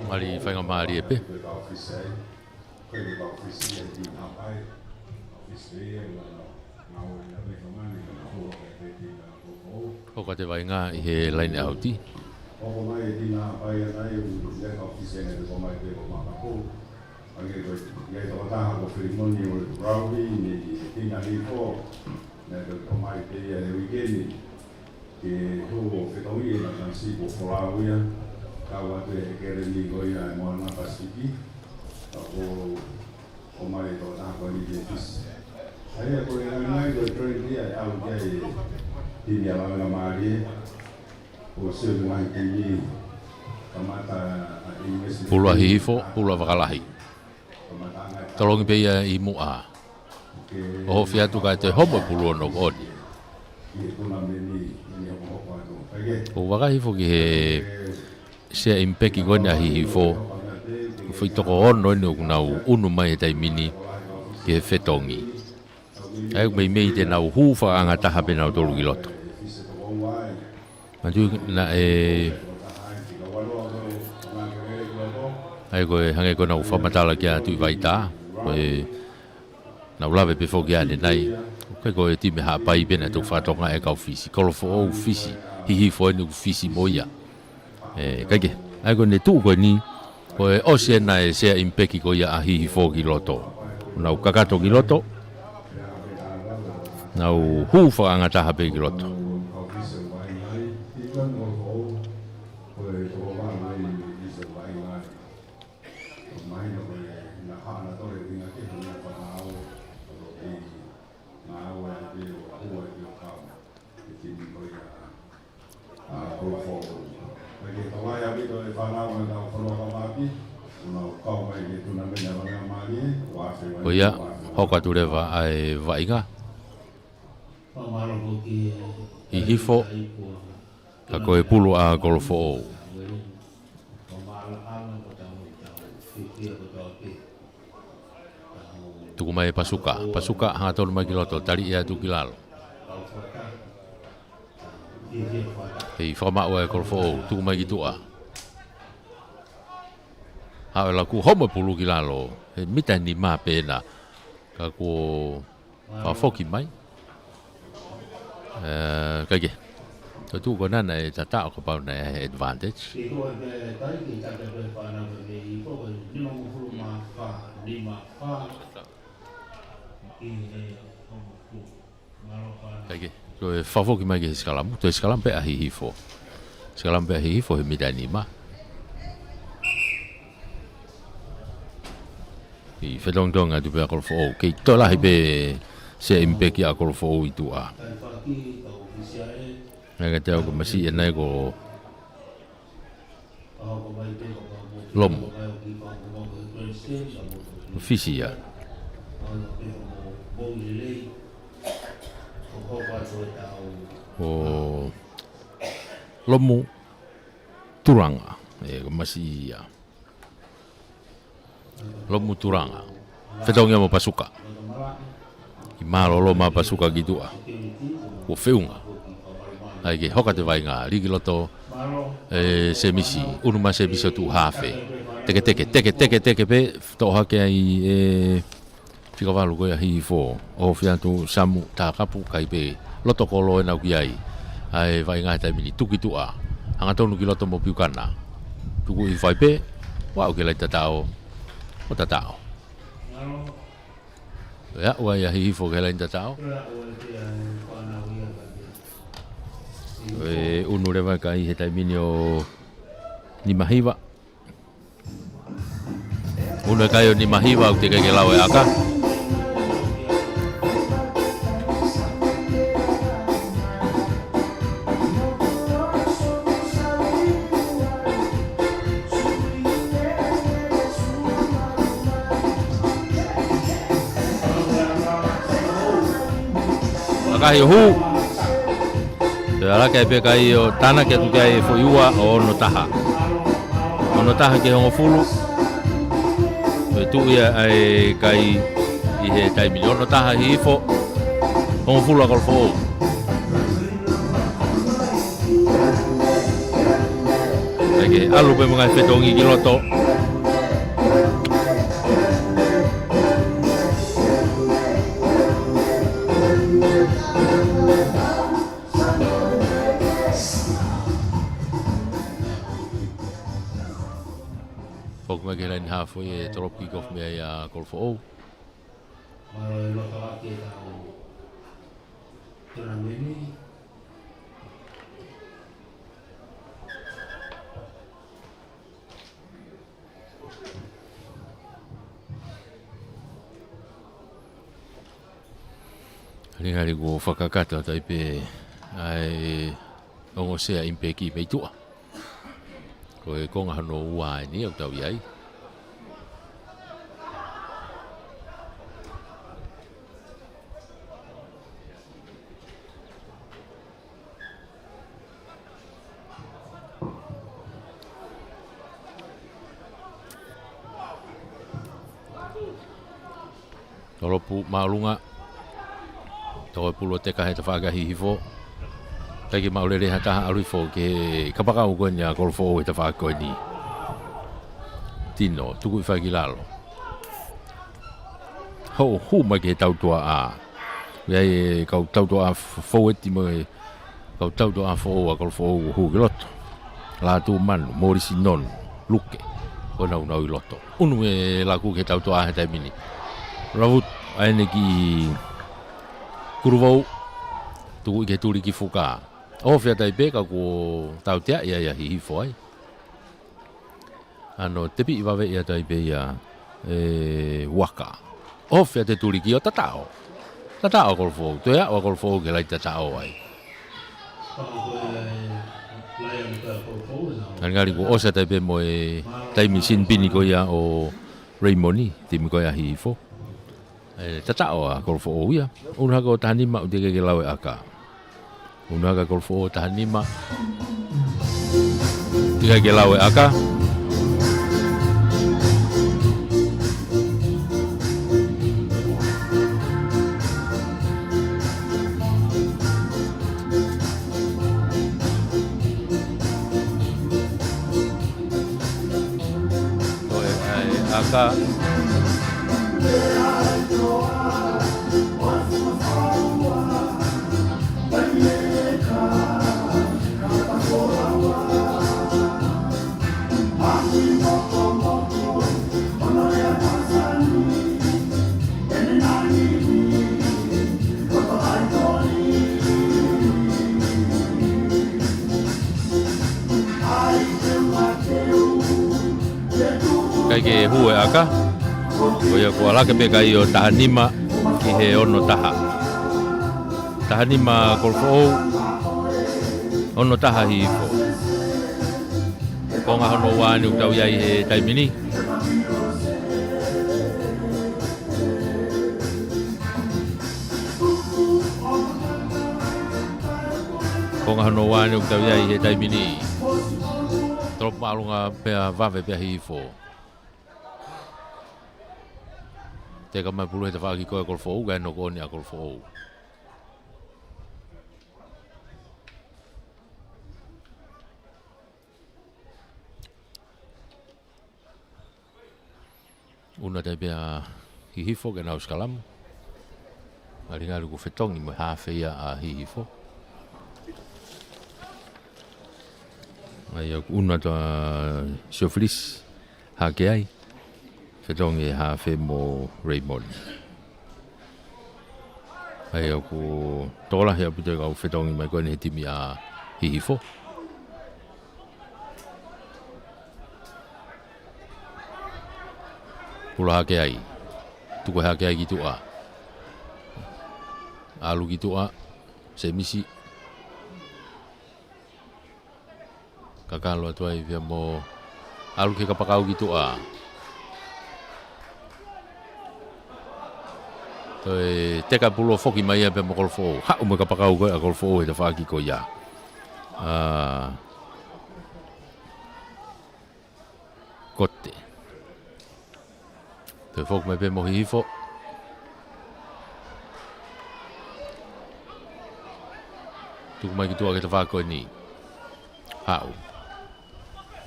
Mālō, faingamālie pē. Hoko atu e vaʻinga ʻi he laine ʻauti. Hoko mai e timi Haʻapai ʻanai, ʻoku ʻi ai e kau fisi ʻanai, hoko mai pē ko Makapō. ʻA ia ko e, ʻi ai e tokotaha ko Filimoni ʻo Rauvi, mei he timi Hihifo. Naʻe hoko mai pē ia he uike ni. Ke hoko e fetongi ʻa e Natanisi ko Folau ia. Kau atu e keleni ko ia ʻa e Moana Pasifiki. Ka ko ʻomai e tokotaha ko eni ki he fisi. ʻA ia ko e ʻanai ko e trend ia ʻe ʻalu ki ai e timi ʻa Lavengamālie. ʻO sio ki he ngaahi timi kamata ʻa e investment. Pulu ʻa Hihifo, pulu ʻa Fakalahi. Kamata ʻa e Tolongi pē ia ʻi muʻa. ʻO hofi atu kae toe homo e pulu ʻo nau ʻoni. Ki he tournament ni, ni hokohoko atu. ʻOku vakai hifo ki he sea ʻimpeki ko eni ʻa Hihifo. Ko e foʻi toko ono eni ʻoku nau ʻunu mai he taimi ni ki he fetongi. ʻA ia ʻoku meimei te nau hū fakaʻangataha pē nautolu ki loto. Manatuʻi naʻe, ʻa ia ko e hangē ko ʻenau fakamatala kia Tuʻi Vaitā. Ko e nau lave pē foki ʻanenai. ʻOku ʻikai ko e timi Haʻapai pē naʻe toki fakatokangaʻi ʻe he kau fisi. Kolofoʻou fisi, Hihifo eni ʻoku fisi mo ia. ʻE, ʻikai ke. ʻA ia ko ʻene tuʻu ko eni, ko e ʻosi ena e sea ʻimpeki ko ia ʻa Hihifo ki loto. Nau kakato ki loto. Nau hū fakaʻangataha pē ki loto. Ko ia, hoko atu leva ʻa e vaʻinga. Hihifo. Ka ko e pulu ʻa Kolofoʻou. Tuku mai ʻe Pasuka. Pasuka hangatonu mai ki loto, taliʻi atu ki lalo. Kei fakamaʻu ʻe Kolofoʻou, tuku mai ki tuʻa. Haʻu e laku, homo e pulu ki lalo. He mita ʻe nima pē ena. Ka kuo fakafoki mai. ʻE, kae kehe. Ko e tuʻu ko ena naʻe tataʻo kapau naʻe ʻi ai e advantage. Kae kehe. Ko e fakafoki mai ki he sikalamu. Toe sikalamu pē ʻa Hihifo. Sikalamu pē ʻa Hihifo he mita ʻe nima. ʻI he fetongitongi atu pē ʻa Kolofoʻou. Kei toe lahi pē sea ʻimpeki ʻa Kolofoʻou ʻi tuʻa. Naʻe ka te au ka masiʻi ʻe nai ko Lomu. Fisi ia. Ko Lomu Tulaga. ʻE, ka masiʻi ia. Lomu Tulaga. Fetongi ia mo Pasuka. ʻI mālōlō mai ʻa Pasuka ki tuʻa. Kuo feʻunga. ʻAi ke hoka atu e vaʻinga. Lī ki loto ʻe Semisi. ʻUnu mai ʻa Semisi ʻo tuʻu hafe. Teke, teke, teke, teke, teke pē. Toʻo hake ai ʻe fika valu ko ia ʻa Hihifo. ʻOhofi atu Samu Takapu, kai pē loto kolo ʻena ʻoku ʻi ai. ʻAi vaʻinga he taimi ni, tuku ki tuʻa. Hangatonu ki loto mo Piukana. Tuku ʻi fai pē. Ua ʻoku ke laini tataʻo. ʻO tataʻo. ʻE aʻu ai ʻa Hihifo ki he laini tataʻo. ʻE ʻunu leva e kai he taimi ni ʻo Nimahiva. ʻUnu e kai ʻo Nimahiva ʻoku teʻeki ke lau e ʻaka. ʻAkahi ʻo hū. Toe ʻalu hake pē kai ʻo tānaki atu ki ai e foʻi ua ʻo ono taha. Ono taha ki he hongofulu. Toe tuʻu ia ʻa e kai ʻi he taimi ni. Ono taha Hihifo. Hongofulu ʻa Kolofoʻou. ʻAi ke ʻalu pē mo e ngaahi fetongi ki loto. Foki mai ki he laini haafe ʻe tolopu kick off mei ai ʻa Kolofoʻou. Mālō e loto ake tau. Tuna meni. Ngali ngali kuo fakakakato atu ai pē ʻa e ongo sea ʻimpeki mei tuʻa. Ko e konga hono ua ʻeni ʻoku tau ʻi ai. Tolopu māʻolunga. Toko e pulu ʻo teka he tafaʻaki ʻa Hihifo. Taʻe ke maʻu lelei ha taha ʻalu hifo ki he kapakau ko eni ʻa Kolofoʻou he tafaʻaki ko eni. Tino, tuku ʻi fai ki lalo. Hou, hū mai ki he tautua ʻa. ʻI ai e kau tautua ʻa f-, foueti mo e kau tautua ʻa foʻou ʻa Kolofoʻou ʻoku hū ki loto. Lātūmanu, Molisi Nonu, Luke, ʻo nau nau ʻi loto. ʻUnu e laku ki he tautua he taimi ni. Ravut, ʻa ʻene ki Kuluvou, tuku ʻi ke tuli ki fuka. ʻOhofi atu ai pē ka kuo tautea ia ʻa Hihifo ai. ʻAno tepiʻi vave ia atu ai pē ia ʻe Uaka. ʻOhofi atu e tuli ki ʻo tataʻo. Tataʻo ʻa Kolofoʻou. Toe aʻu ʻa Kolofoʻou ki he laini tataʻo ai. Ngali ngali kuo ʻosi atu ai pē mo e taimi sinipini ko ia ʻo Leimoni, timi ko ia ʻa Hihifo. ʻE, tataʻo ʻa Kolofoʻou ia. ʻUnu hake ʻo taha nima ʻoku teʻeki ke lau e ʻaka. ʻUnu hake ʻa Kolofoʻou ʻo taha nima. ʻIkai ke lau e ʻaka. Ko e ʻai ʻaka. ʻIkai ke hū e ʻaka. Ko ia kuo ʻalu hake pē e kai ʻo taha nima ki he ono taha. Taha nima Kolofoʻou, ono taha Hihifo. Konga hono ua ʻeni ʻoku tau ʻi ai he taimi ni. Konga hono ua ʻeni ʻoku tau ʻi ai he taimi ni. Tolopu māʻolunga pea vave pē ʻa Hihifo. Teka mai pulu he tafaʻaki ko ē ʻa Kolofoʻou, kae noko ʻoni ʻa Kolofoʻou. ʻUnu atu ai pē ʻa Hihifo ke nau sikalamu. Ngalingali kuo fetongi mo e hafe ia ʻa Hihifo. ʻA ia ʻoku ʻunu atu ʻa Siofilisi Hakeai. Fetongi e hafe mo Raymond. ʻA ia ʻoku tokolahi ʻaupito e kau fetongi mai ko eni he timi ʻa Hihifo. Pulu ʻa Hakeai. Tuku ʻe Hakeai ki tuʻa. ʻAlu ki tuʻa. Semisi. Kakalo atu ai pea mo ʻalu ki he kapakau ki tuʻa. Toe teka pulu ʻo foki mai ia pea mo Kolofoʻou. Haʻu mo e kapakau ko ē ʻa Kolofoʻou he tafaʻaki ko ia. ʻA, Kote. Toe foki mai pē mo Hihifo. Tuku mai ki tuʻa ki he tafaʻaki ko eni. Haʻu.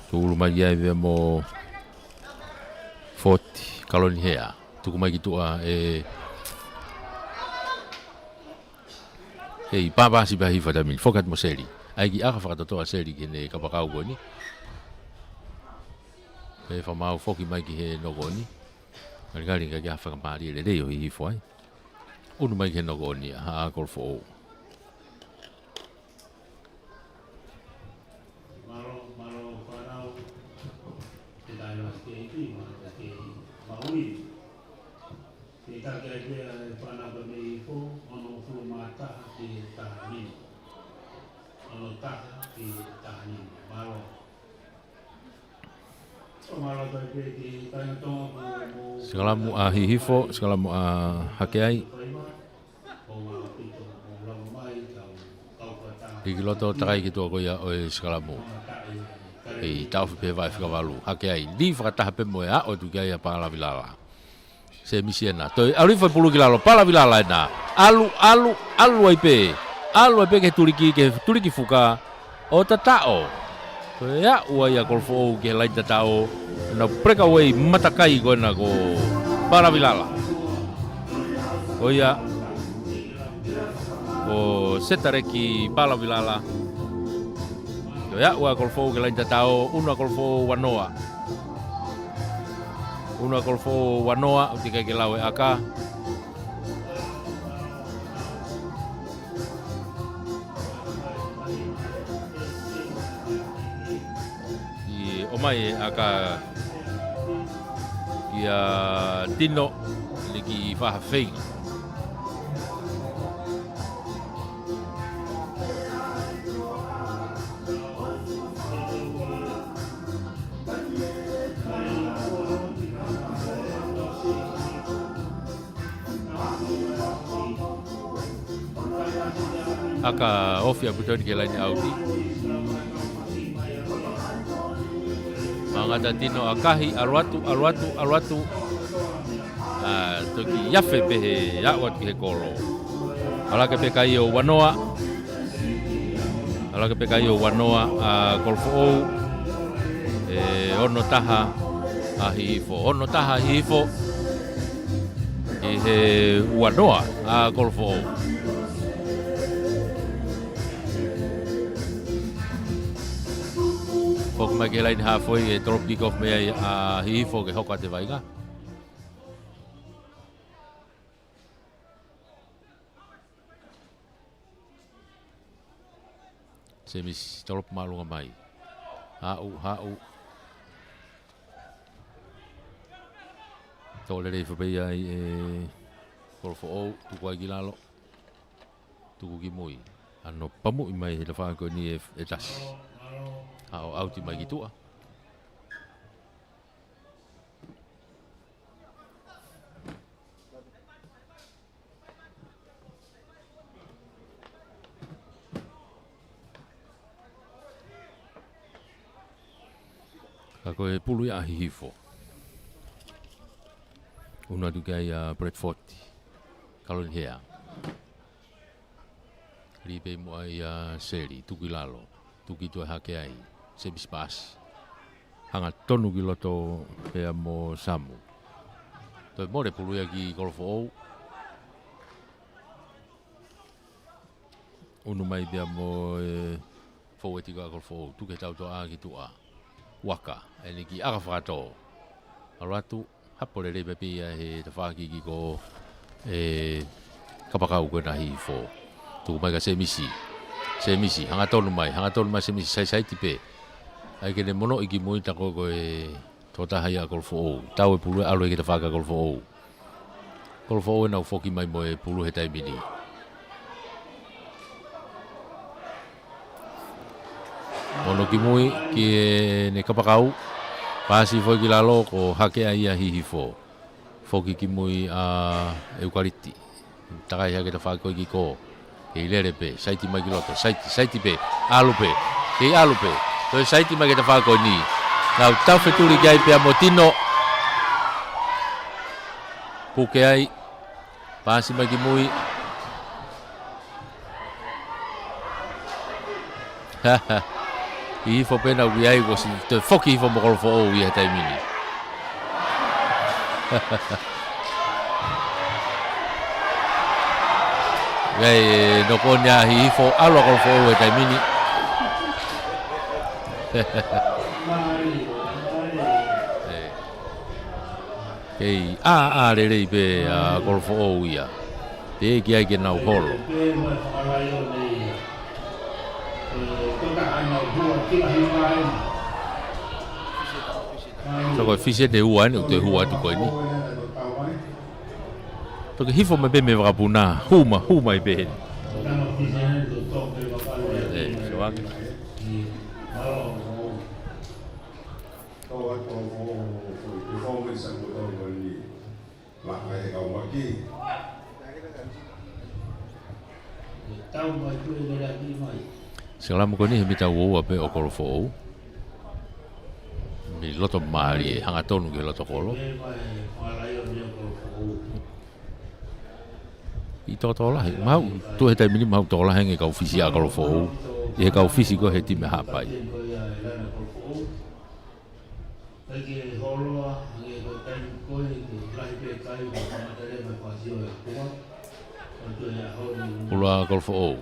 Tuʻulu mai ai pē mo Foti Kalonihea. Tuku mai ki tuʻa ʻe ʻEi, pāpasi pē ʻa Hihifo he taimi ni, foki atu mo Seli. ʻAi ki ʻaka fakatotoa Seli ki heʻene kapakau ko eni. Pea fakamaau foki mai ki he noko ʻoni. Ngalingali ʻikai ke ʻi ai ha fakamālie lelei ʻo Hihifo ai. ʻUnu mai ki he noko ʻoni ʻa Kolofoʻou. Mālō, mālō fānau. Ke tai mas ke iti, ma ke maui. Ke taki ai pē ʻa e fānau ka mei Hihifo, ono fulu mā taha ki he taha nima. Ono taha ki he taha nima. Mālō. Mālō tai pē ki he kāinga Tonga mo, mo sikalamu ʻa Hihifo, sikalamu ʻa Hakeai. Hiki loto takai ki tuʻa ko ia ʻo e sikalamu. ʻEi, taʻofi pē vaʻe fika valu. Hakeai, lī fakataha pē mo e aʻu atu ki ai ʻa Palavilala. Semisi ena. Toe ʻalu hifo e pulu ki lalo, Palavilala ena. ʻAlu, ʻalu, ʻalu ai pē. ʻAlu ai pē ki he tuliki, ki he tuliki fuka. ʻO tataʻo. Toe aʻu ai ʻa Kolofoʻou ki he laini tataʻo. Nau breakaway matakai ko ena ko Palavilala. Ko ia. Ko Setaleki Palavilala. Toe aʻu ʻa Kolofoʻou ki he laini tataʻo. ʻUnu ʻa Kolofoʻou ua noa. ʻUnu ʻa Kolofoʻou ua noa, ʻoku teʻeki ai ke lau e ʻaka. ʻI ʻomai e ʻaka kia Tino, liki faha feinga. ʻAka ofi ʻaupito eni ki he laini ʻauti. Ngata Tino ʻa Kahi, ʻalu atu, ʻalu atu, ʻalu atu. ʻA, toki afe pē he aʻu atu ki he kolo. ʻAlu hake pē kai ʻo Uanoa. ʻAlu hake pē kai ʻo Uanoa ʻa Kolofoʻou. ʻE ono taha ʻa Hihifo. Ono taha ʻa Hihifo. ʻI he Uanoa ʻa Kolofoʻou. Foki mai ki he laine hāfoi ʻe tolopu kick off mei ai ʻa Hihifo ke hoko atu e vaʻinga. Semisi, tolopu māʻolunga mai. Haʻu, haʻu. Tō lelei hifo pē ia ʻe Kolofoʻou, tuku ai ki lalo. Tuku ki mui. ʻAno pamuʻi mai he tafaʻaki ko eni ʻe, ʻe tasi. Haʻu ʻauti mai ki tuʻa. Ka ko e pulu ia ʻa Hihifo. Unu atu ki ai ʻa Bradford. Kaloni Hea. Lī pē muʻa ia Seli, tuku ki lalo, tuku ki tuʻa, hake ai, Semisi, paasi. Hangatonu ki loto pea mo Samu. Toe mole pulu ia ki Kolofoʻou. Unu mai pea mo e fōueti ko ia ʻa Kolofoʻou, tuku ki he tautoʻa ki tuʻa. Uaka, ʻeni ki ʻAkafakatō. ʻAlu atu, hapo lelei pē ia he tafaʻaki ko e kapakau ko ena ʻa Hihifo. Tuku mai kia Semisi. Semisi, hangatonu mai, hangatonu mai Semisi, saisaiti pē. ʻAi ke ne monoʻi ki mui ta ko e ko e tokotaha ia ʻa Kolofoʻou. Tau e pulu ʻalu ki he tafaʻaki ʻa Kolofoʻou. Kolofoʻou ʻenau foki mai mo e pulu he taimi ni. Ono ki mui ki heʻene kapakau. Paasi foki ki lalo ko e hake ai ʻa Hihifo. Foki ki mui ʻa ʻEukaliti. Takai hake tafaʻaki ko ē ki kō. Kei lele pē, saiti mai ki loto, saiti, saiti pē, ʻalu pē, kei ʻalu pē. Toe saiti mai ki he tafaʻaki ko eni. Nau tau fetuli ki ai pea mo Tino. Puke ai. Paasi mai ki mui. Hihifo pē naʻe ui ai kuo ʻosi toe foki hifo mo Kolofoʻou ia he taimi ni. Ia ʻe noko ni ʻa Hihifo, ʻalu ʻa Kolofoʻou he taimi ni. ʻE. Kei ʻā, ʻā lelei pē ʻa Kolofoʻou ia. Teʻeki ai ke nau holo. Sio ko e fisi ʻe ua eni, ʻoku toe hū atu ko eni. Toki hifo mai pē mei vakapuna, hū mai, hū mai pē heni. ʻE, sio ange. Sikalamu ko eni he mita ua ua pē ʻo Kolofoʻou. Mei loto mālie, hangatonu ki he loto kolo. ʻI tokotokolahi, mahuʻi, tuʻu he taimi ni mahuʻi tokolahi ange kau fisi ʻa Kolofoʻou ʻi he kau fisi ko ē he timi Haʻapai. Pulu ʻa Kolofoʻou.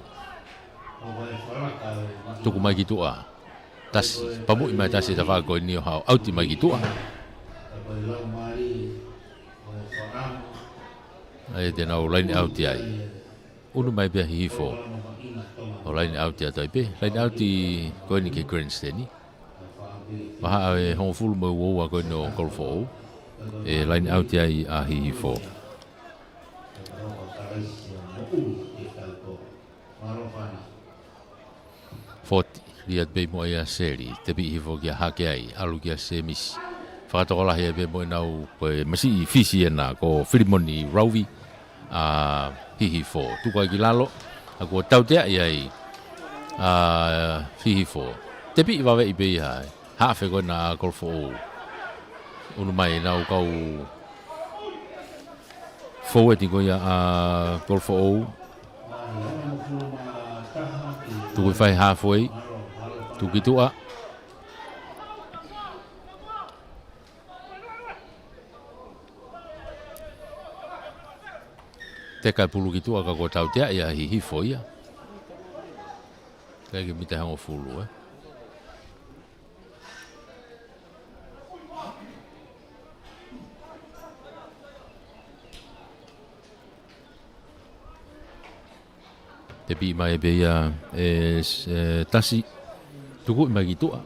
Tuku mai ki tuʻa. Tasi, pamuʻi mai tasi he tafaʻaki ko eni ʻo haʻu ʻauti mai ki tuʻa. ʻAi te nau laine ʻauti ai. Unu mai pē ʻa Hihifo. ʻO laine ʻauti atu ai pē. Laine ʻauti ko eni ki he grandstand. Vahaʻa ʻe hongofulu mo e ua ua ko eni ʻo Kolofoʻou. ʻE laine ʻauti ai ʻa Hihifo. Foti, lī atu pē muʻa ia Seli, tepiʻi hifo kia Hakeai, ʻalu kia Semisi. Fakatokolahi ai pē mo ʻenau, ko e masiʻi fisi ena, ko Filimoni Rauvi, ʻa Hihifo. Tuku ai ki lalo, ʻa kuo tauteaʻi ai, ʻa Hihifo. Tepiʻi vaveʻi pē ia ai. Hafe ko ena ʻa Kolofoʻou. ʻUnu mai ʻenau kau foueti ko ia ʻa Kolofoʻou. Tuku ʻi fai halfway. Tuku ki tuʻa. Teka e pulu ki tuʻa ka ko e tautea ia Hihifo ia. Kae ke mita hongofulu, ē. Tepi mai pē ia ʻe, ʻe Tasi. Tuku mai ki tuʻa.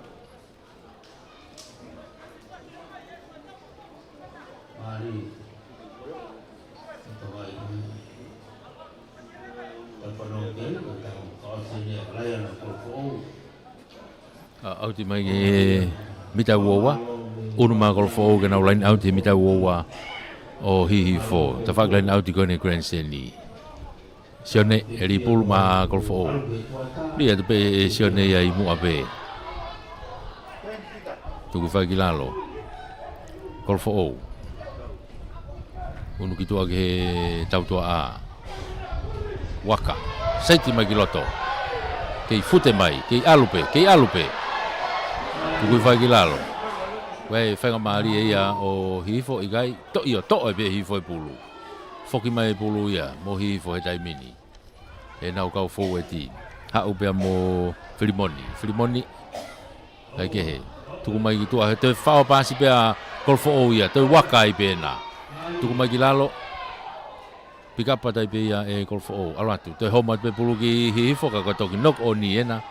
ʻA, ʻauti mai ki he mita ua ua. ʻUnu mai ʻa Kolofoʻou ke nau line out he mita ua ua ʻo Hihifo. Tafaʻaki line out ko eni Grand Seni. Sione, ʻe lipulu mai ʻa Kolofoʻou. Lī atu pē ʻe Sione ia ʻi muʻa pē. Tuku fai ki lalo. Kolofoʻou. ʻUnu ki tuʻa ki he tautuaʻa. Uaka. Saiti mai ki loto. Kei fute mai, kei ʻalu pē, kei ʻalu pē. Tuku fai ki lalo. Ko e faingamālie ia ʻo Hihifo, ʻikai, toʻo ʻo toʻo pē ʻe Hihifo e pulu. Foki mai e pulu ia, mo Hihifo he taimi ni. ʻEnau kau foueti. Haʻu pea mo Filimoni. Filimoni. Kae kehe. Tuku mai ki tuʻa he toe fao paasi pē ʻa Kolofoʻou ia. Toe uaka ai pē ena. Tuku mai ki lalo. Pick up atu ai pē ia ʻe Kolofoʻou. ʻAlu atu. Toe homa atu pē pulu ki Hihifo ka ko e toki knock on ena.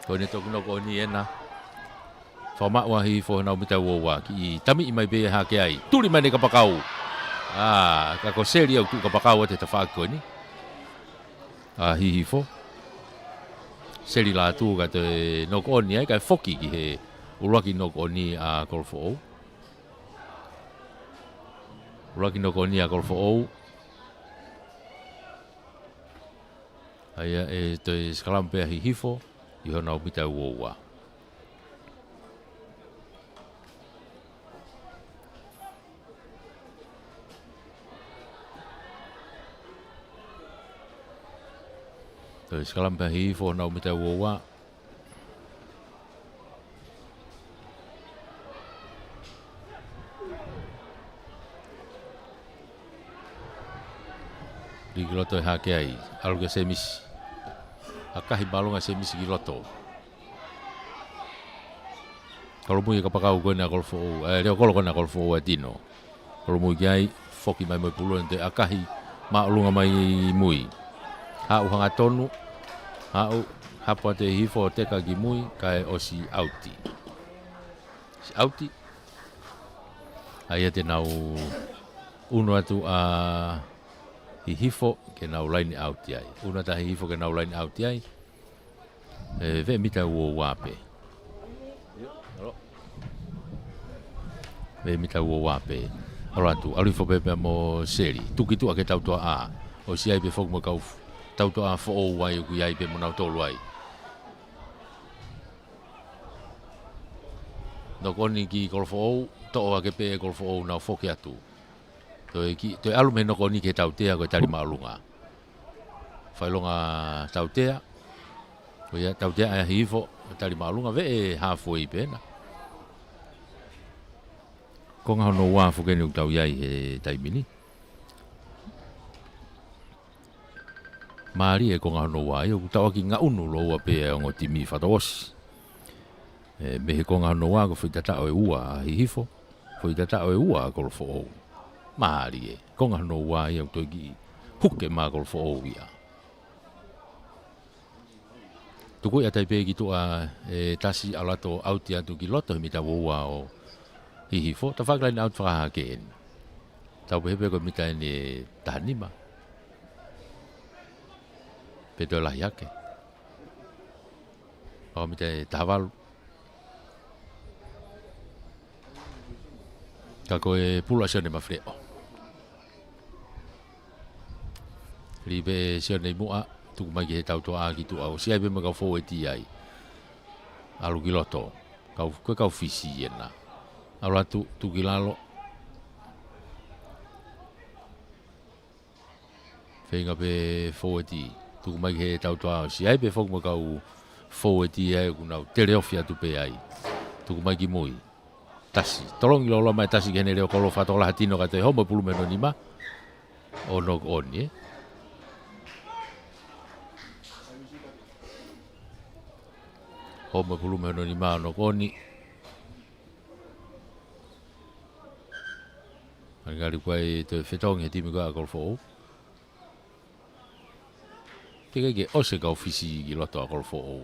Ko ʻene toki knock on ena. Fakamaʻu ʻa Hihifo ʻenau mita ua ua, kiʻi tamiʻi mai pē hake ai. Tuli mai ʻene kapakau. ʻA, ka ko Seli ʻoku tuʻu kapakau ʻa e tafaʻaki ko eni. ʻA Hihifo. Seli lātū ka toe knock on ai, kae foki ki he ʻuluaki knock on ʻa Kolofoʻou. ʻUluaki knock on ʻa Kolofoʻou. ʻA ia ʻe toe scrum pē ʻa Hihifo, ʻi honau mita ua ua. Toe scrum pē ʻa Hihifo honau mita ua ua. Lī ki loto ʻe hake ai. ʻAlu kia Semisi. ʻAkahi māʻolunga ʻa Semisi ki loto. Kolomui e kapakau ko ena ʻa Kolofoʻou, ē, leo kolo ko ena ʻa Kolofoʻou ʻa Tino. Kolomui ki ai, foki mai mo e pulu ʻo ne toe ʻakahi māʻolunga mai mui. Haʻu hangatonu, haʻu, hapo atu ʻe Hihifo ʻo teka ki mui, kae ʻosi ʻauti. ʻOsi ʻauti. ʻA ia te nau ʻunu atu ʻa Hihifo ke nau line out ai. ʻUnu atu ʻa Hihifo ke nau line out ai. ʻE, veʻe mita ua ua pē. Veʻe mita ua ua pē. ʻAlu atu, ʻalu hifo pē pea mo Seli. Tuku ki tuʻa ki he tautuaʻa. ʻOsi ʻi ai pē foki mo e kau f-, tautuaʻa foʻou ai ʻoku ʻi ai pē mo nautolu ai. Knock on ki Kolofoʻou, toʻo hake pē ʻe Kolofoʻou nau foki atu. Toe ki, toe ʻalu mei he knock on ki he tautea ko e tali māʻolunga. Fakaʻilonga tautea. Ko ia tautea ʻa Hihifo, tali māʻolunga veʻe halfway pē ena. Konga hono ua foki eni ʻoku tau ʻi ai he taimi ni. Mālie e konga hono ua, ʻio, ʻoku tauʻaki ngaʻunu lōua pē ʻa e ongo timi fakatouʻosi. ʻE, mei he konga hono ua, ko e foʻi tataʻo ʻe ua ʻa Hihifo, foʻi tataʻo ʻe ua ʻa Kolofoʻou. Mālie, konga hono ua ia ʻoku toe kiʻi huke mai ʻa Kolofoʻou ia. Tuku ia atu ai pē ki tuʻa ʻe Tasi ʻalu atu ʻo ʻauti atu ki loto he mita ua ua ʻo Hihifo, tafaʻaki line out fakahahake eni. Tau pehē pē ko e mita eni ʻe taha nima. Pe toe lahi hake. Pau mita ʻe taha valu. Ka ko e pulu ʻa Sione Mafileʻo. Lī pē ʻe Sione ʻi muʻa, tuku mai ki he tautuaʻa ki tuʻa. ʻOsi ʻi ai pē mo e kau foueti ai. ʻAlu ki loto. Kau, ko e kau Fisi ena. ʻAlu atu, tuku ki lalo. Feinga pē fōueti. Tuku mai ki he tautua ʻosi. ʻAi pē foki mo e kau fōueti ʻa ē ʻoku nau teleofi atu pē ai. Tuku mai ki mui. Tasi. Tolongi lōloa mai tasi ki heʻene leʻo kolo fakatokolahi tino kae toe homo e pulu mei hono nima. ʻO knock on, ē? Homo e pulu mei hono nima ʻo knock on. Ngali ngali kuo ʻi ai e toe fetongi he timi ko ia ʻa Kolofoʻou. Teʻeki ke ʻosi e kau Fisi ki loto ʻa Kolofoʻou.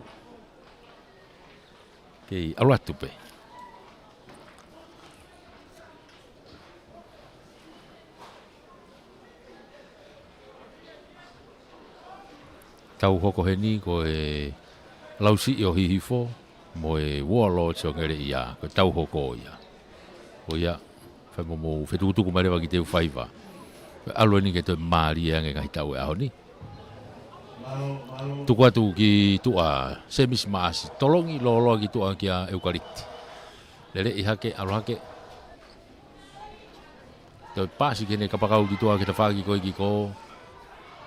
Kei ʻalu atu pē. Tau hoko heni ko e Lausiʻi ʻo Hihifo mo e Warlords ʻo Ngeleʻia, ko e tau hoko ia. Ko ia, fai mo mou fetukutuku mai leva ki Teufaiva. Ko e ʻalu eni ke toe mālie ange ngaahi tau e ʻaho ni. Tuku atu ki tuʻa, Semisi Maʻasi, tolongi lōloa ki tuʻa kia ʻEukaliti. Leleʻi hake, ʻalu hake. Toe paasi ki heʻene kapakau ki tuʻa ki he tafaʻaki ko ē ki ko,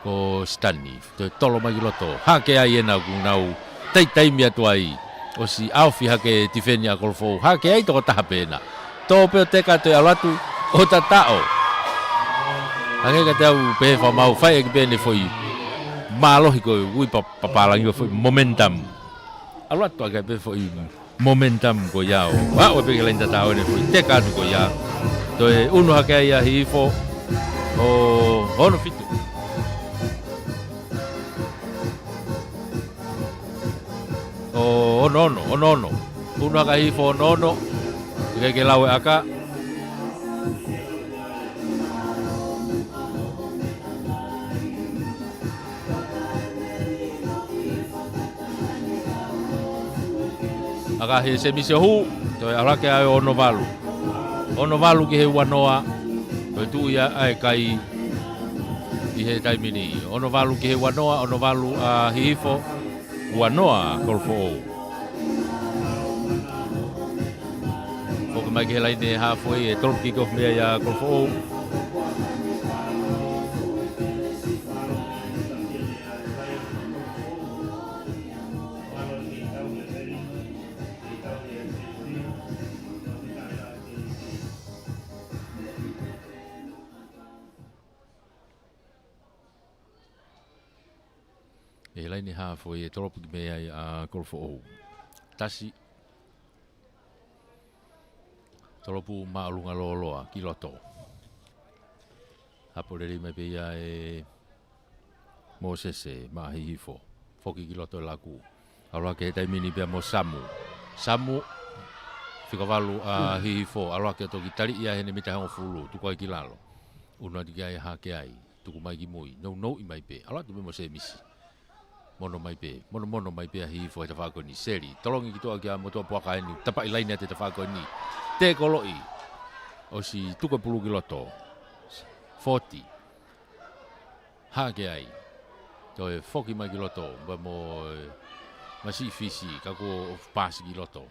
ko Sitani. Toe tolo mai ki loto. Hake ai ena ʻoku nau taitaimi atu ai. ʻOsi ʻaofi hake tifeni ʻa Kolofoʻou. Hake ai tokotaha pē ena. Tō pē ʻo teka toe ʻalu atu ʻo tataʻo. Hangē ka te u pehē fakamau fai ʻaki pē ʻene foʻi mālohi ko e ui pa-, papālangi ko e foʻi momentum. ʻAlu atu ʻaki pē foʻi momentum ko ia ʻo aʻu pē ki he laini tataʻo ʻene foʻi teka atu ko ia. Toe ʻunu hake ai ʻa Hihifo ʻo ono fitu. ʻO ono ono, ono ono. ʻUnu ʻa Hihifo ono ono. ʻIkai ke lau e ʻaka. ʻAkahi ʻe Semisi ʻo hū, toe ʻalu hake ai ʻo ono valu. Ono valu ki he ua noa, toe tuʻu ia ʻa e kai ʻi he taimi ni. Ono valu ki he ua noa, ono valu ʻa Hihifo, ua noa Kolofoʻou. Foki mai ki he laine hāfoʻi, ʻe tolopu kick off mei ai ʻa Kolofoʻou. ʻI he laine hāfoʻi ʻe tolopu kick mei ai ʻa Kolofoʻou. Tasi. Tolopu māʻolunga lōloa ki loto. Hapo lelei mai pē ia ʻe Mōsese maʻa Hihifo. Foki ki loto e laku. ʻAlu hake he taimi ni pea mo Samu. Samu, fika valu ʻa Hihifo. ʻAlu hake ʻo toki taliʻi ia heʻene mita hongofulu. Tuku ai ki lalo. ʻUnu atu ki ai, hake ai. Tuku mai ki mui. Nounou mai pē. ʻAlu atu pē mo Semisi. Mono mai pē. Mono, mono mai pē ʻa Hihifo he tafaʻaki ko eni. Seli. Tolongi ki tuʻa kia Motuʻa Puaka eni. Tapaʻi laine atu he tafaʻaki ko eni. Tēkoloʻi. ʻOsi tuku e pulu ki loto. Foti. Hake ai. Toe foki mai ki loto. Pea mo, eh, masiʻi Fisi. Ka kuo paasi ki loto.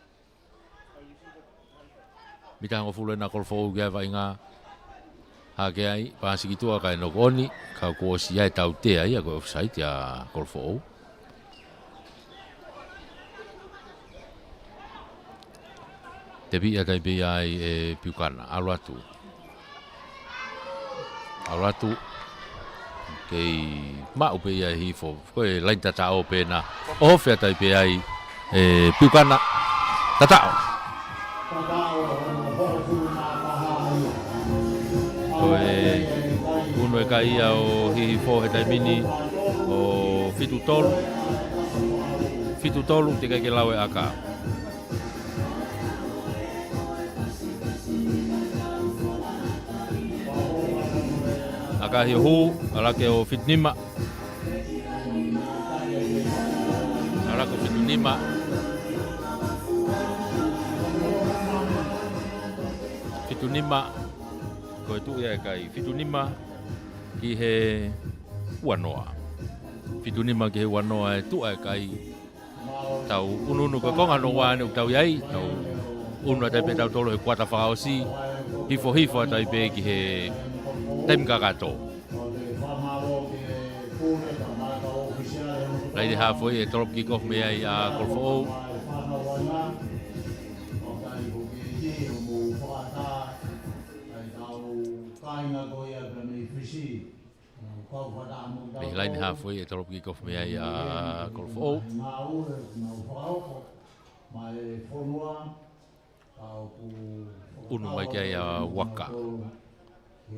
Mita hongofulu ena Kolofoʻou ki ai vaʻinga. Hake ai, paasi ki tuʻa kae knock on, ka kuo ʻosi ʻi ai e tautea ia ko e offside ʻa Kolofoʻou. Tepi ʻa tai pē ia ai ʻe Piukana, ʻalu atu. ʻAlu atu. Kei maʻu pē ia ʻe Hihifo. Ko e laini tataʻo pē ena. ʻOhofi atu ai pē ai ʻe Piukana. Tataʻo. Ko e ʻunu e kai ia ʻo Hihifo he taimi ni ʻo fitu tolu. Fitu tolu teʻeki ke lau e ʻaka. ʻAkahi ʻo hū, ʻalu hake ʻo fitu nima. ʻAlu hake ʻo fitu nima. Fitu nima, ko e tuʻu ia e kai. Fitu nima ki he ua noa. Fitu nima ki he ua noa e tuʻu e kai. Tau ʻunuʻunu ko e konga hono ua ʻeni ʻoku tau ʻi ai, tau ʻunu atu ai pē tautolu he kuata fakaʻosi, hifo hifo atu ai pē ki he taimi kakato. Laine haafe ʻe tolopu kick off mei ai ʻa Kolofoʻou. Mei he laine haafe ʻe tolopu kick off mei ai ʻa Kolofoʻou. ʻUnu mai ki ai ʻa Uaka. ʻE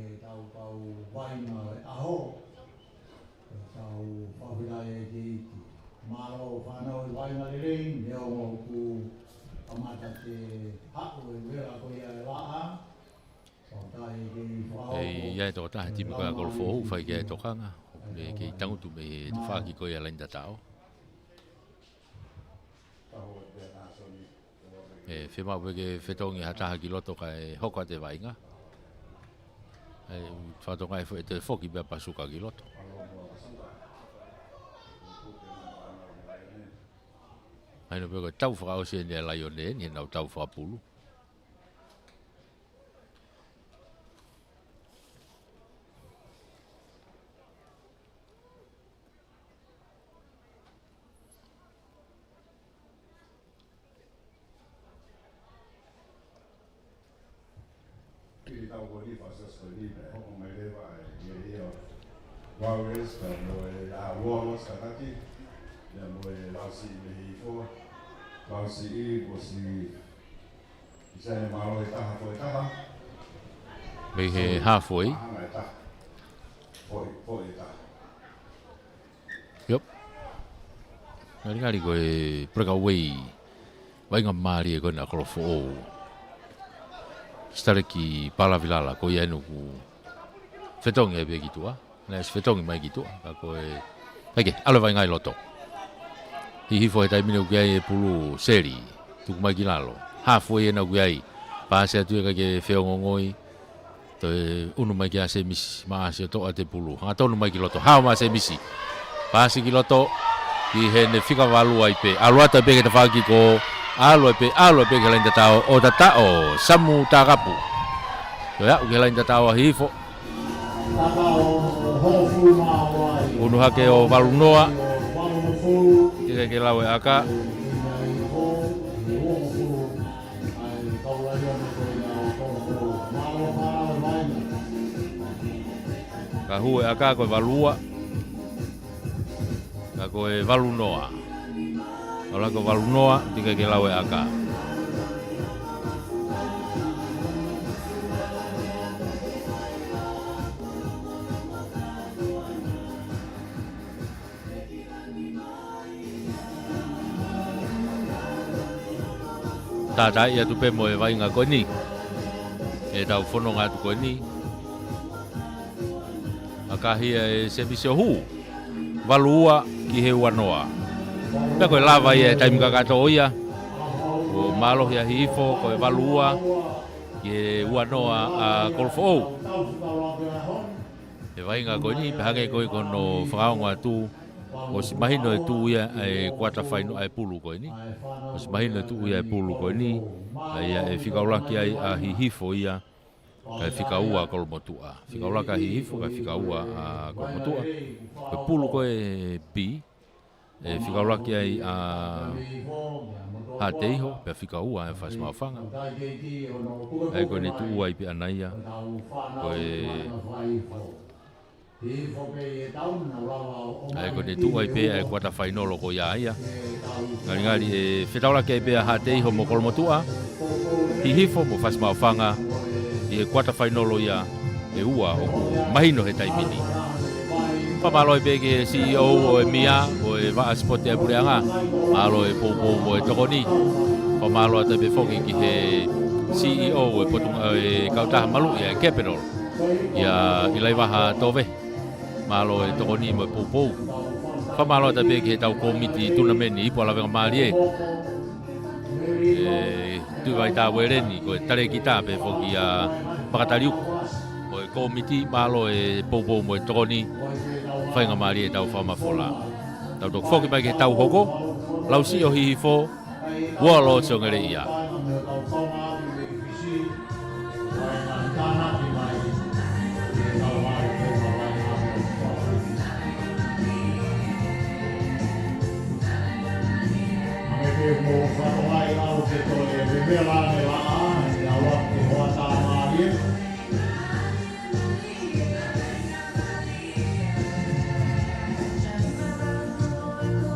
ʻi ai e tokotaha he timi ko ia ʻa Kolofoʻou, fai ki ai e tokanga. ʻOku ne kei tangutu mei he tafaʻaki ko ia ʻa e laine tatao. ʻE, fiemaʻu pē ke fetongi ha taha ki loto kae hoko atu e vaʻinga. ʻE, fakatokangaʻi foki ʻe toe foki pē ʻa Pasuka ki loto. Mahino pē ko e tau fakaʻosi ʻeni ʻa e Laione ʻeni, ʻenau tau fakapulu. Pili tau ko eni, fakaʻosi ko eni, pea hoko mai leva ʻa e, ʻa e, ʻa e Warriors, pea mo e, ʻa, Warlords kātaki, pea mo e Lausiʻi mei Hihifo, Lausiʻi, ʻosi ʻi sai e mālohi taha ko e taha. Mei he haafe. Mahanga e taha. Foʻi, foʻi e taha. Yep. Ngalingali ko e breakaway. Vaʻinga mālie ko ena ʻa Kolofoʻou. Sitaleki Palavilala ko ia ʻeni ʻoku fetongi ai pē ki tuʻa. Naʻe ʻosi fetongi mai ki tuʻa. Ka ko e, ʻai ke, ʻalu e vaʻinga ʻi loto. Hihifo he taimi ni ʻoku ʻi ai e pulu Seli. Tuku mai ki lalo. Haafe ʻena ʻoku ʻi ai. Paasi atu ia kae ke feongoongoi. Toe ʻunu mai kia Semisi, Maʻasi ʻo toʻo atu e pulu. Hangatonu mai ki loto, hao mai Semisi. Paasi ki loto, ki heʻene fika valu ai pē. ʻAlu atu ai pē ki he tafaʻaki ko, ʻalu ai pē, ʻalu ai pē ki he laine tatao, ʻo tataʻo, Samu Takapu. Toe aʻu ki he laine tatao ʻa Hihifo. ʻUnu hake ʻo valu noa. Tika ke lau e ʻaka. Ka hū e ʻaka ko e valu ua. Ka ko e valu noa. ʻAlu ko e valu noa, tika ke lau e ʻaka. Tātaaʻi atu pē mo e vaʻinga ko eni. ʻEtau fononga atu ko eni. ʻAkahi ʻe Semisi ʻo hū. Valu ua ki he ua noa. Pea ko e lava ia e taimi kakato ia. ʻO mālohi ʻa Hihifo ko e valu ua ki he ua noa ʻa Kolofoʻou. ʻE vaʻinga ko eni, pea hangē ko ia ko hono fakaongo atu, ʻosi mahino e tuʻu ia ʻa e kuata fainolo ʻa e pulu ko eni. ʻOsi mahino e tuʻu ia e pulu ko eni, ʻa ia ʻe fika ʻuluaki ai ʻa Hihifo ia, kae fika ua ʻa Kolomotuʻa. Fika ʻuluaki ʻa Hihifo, kae fika ua ʻa Kolomotuʻa. Ko e pulu ko e B, ʻe fika ʻuluaki ai ʻa Haʻateiho, pea fika ua ʻa e Fasi Maʻufanga. ʻA ia ko ʻene tuʻu ai pē ʻana ia. Ko e, ʻa ia ko ʻene tuʻu ai pē ʻa e kuata fainolo ko ia ia. Ngalingali ʻe fetaulaki ai pē ʻa Haʻateiho mo Kolomotuʻa. Hihifo mo Fasi Maʻufanga. ʻI he kuata fainolo ia ʻe ua ʻoku mahino he taimi ni. Fakamālō pē ki he C E O ʻo e M I A, ʻo e Vaʻa Sipote ʻa e Puleʻanga. Mālō e poupou mo e tokoni. Fakamālō atu pē foki ki he C E O ʻo e Potungāue Kautaha Maluʻi ʻa e Capital. ʻIa ʻIlaivaha Tove. Mālō e tokoni mo e poupou. Fakamālō atu pē ki heʻetau kōmiti tunameni Ipu ʻa Lavengamālie. ʻE Tuʻivai Taueleni, ko e talēkita pē foki ʻa Makataliuku. Mo e kōmiti mālō e poupou mo e tokoni. Faingamālie ʻetau fakamafola. Tau toki foki mai ki heʻetau hoko. Lausiʻi ʻo Hihifo, Ualots ʻo Ngereia.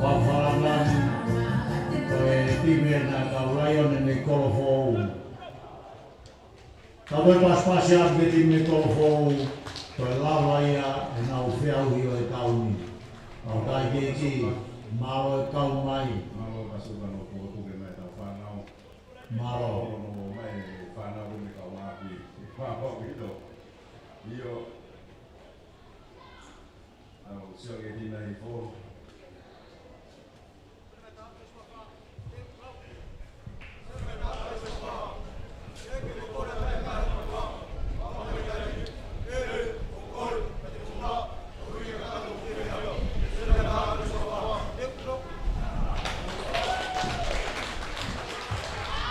Fafalanga ni, ko e timi ena ʻa e kau Laione mei Kolofoʻou. Ka ko e pasipasi atu ki he timi mei Kolofoʻou, ko e lava ia ʻenau feʻauhi ʻo e taʻu ni. Kau taʻekeiki, mālō e kau mai. Mālō ka suka no kuo tuke mai tau fānau. Mālō. Mālō no mai fānau me kau mapi. Mālō ʻaupito. ʻIo. ʻAu, sio ke tina i fo.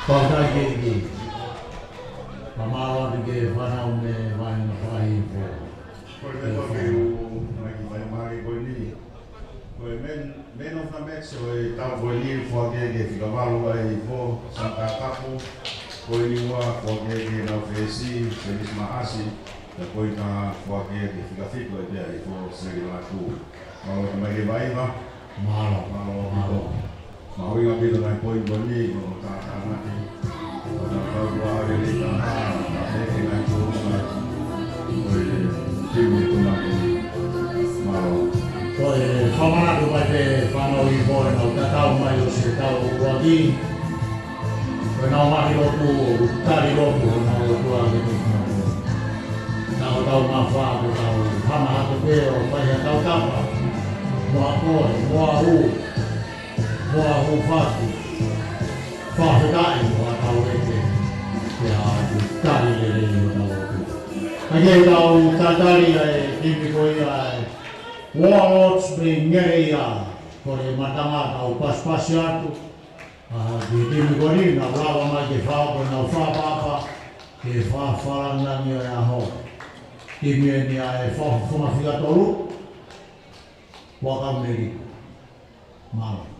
Kau taʻekeiki. Ka mālō atu ki he fānau mei he vaʻinga fakahihifo. Ko e meʻa ke u mai ki fai mai ko eni. Ko e man, man of the match ʻo e taʻu ko eni foaki ki he fika valu ʻa e Hihifo, Santa Kapu. Ko eni ua foaki ki he nau fesi, Senis Maasi. Pea ko e taha foaki ki he fika fitu ʻa e Hihifo, Seli Latu. Mālō atu mai ki he vaʻinga. Mālō. Mālō. Mālō. Mahuʻinga ʻaupito ngaahi poini ko eni, ko e tātānaki. Ko e tau kau ua ʻave lei taha, ka heke ngaahi tuʻunga. Ko e timi ko eni. Mālō. Ko e fakamanatu mai pē fānau Hihifo ʻenau tatau mai ʻosi e taʻu ʻuluaki. Ko ʻenau ngaahi lotu, tali lotu, ʻenau lotu ʻa e timi ko eni. Naʻa tau mafai ke tau hanga hake pē ʻo fai ha tautapa. Mo e ako, mo e hū. Mo e hūfaki, fakafetaʻi mo e tauʻete, pea ʻoku tali lelei ʻo tau atu. Ka ke tau tatali ʻa e timi ko ia ʻa e Ualots mei Ngereia, ko e matanga tau pasipasi atu, ʻa e timi ko eni, nau lava mai ke fai ko ʻenau fakaʻapaʻapa, ke fafalanga ni ʻo e ʻaho. Timi eni ʻa e Fakafofonga fika tolu, Huakameli. Mālō.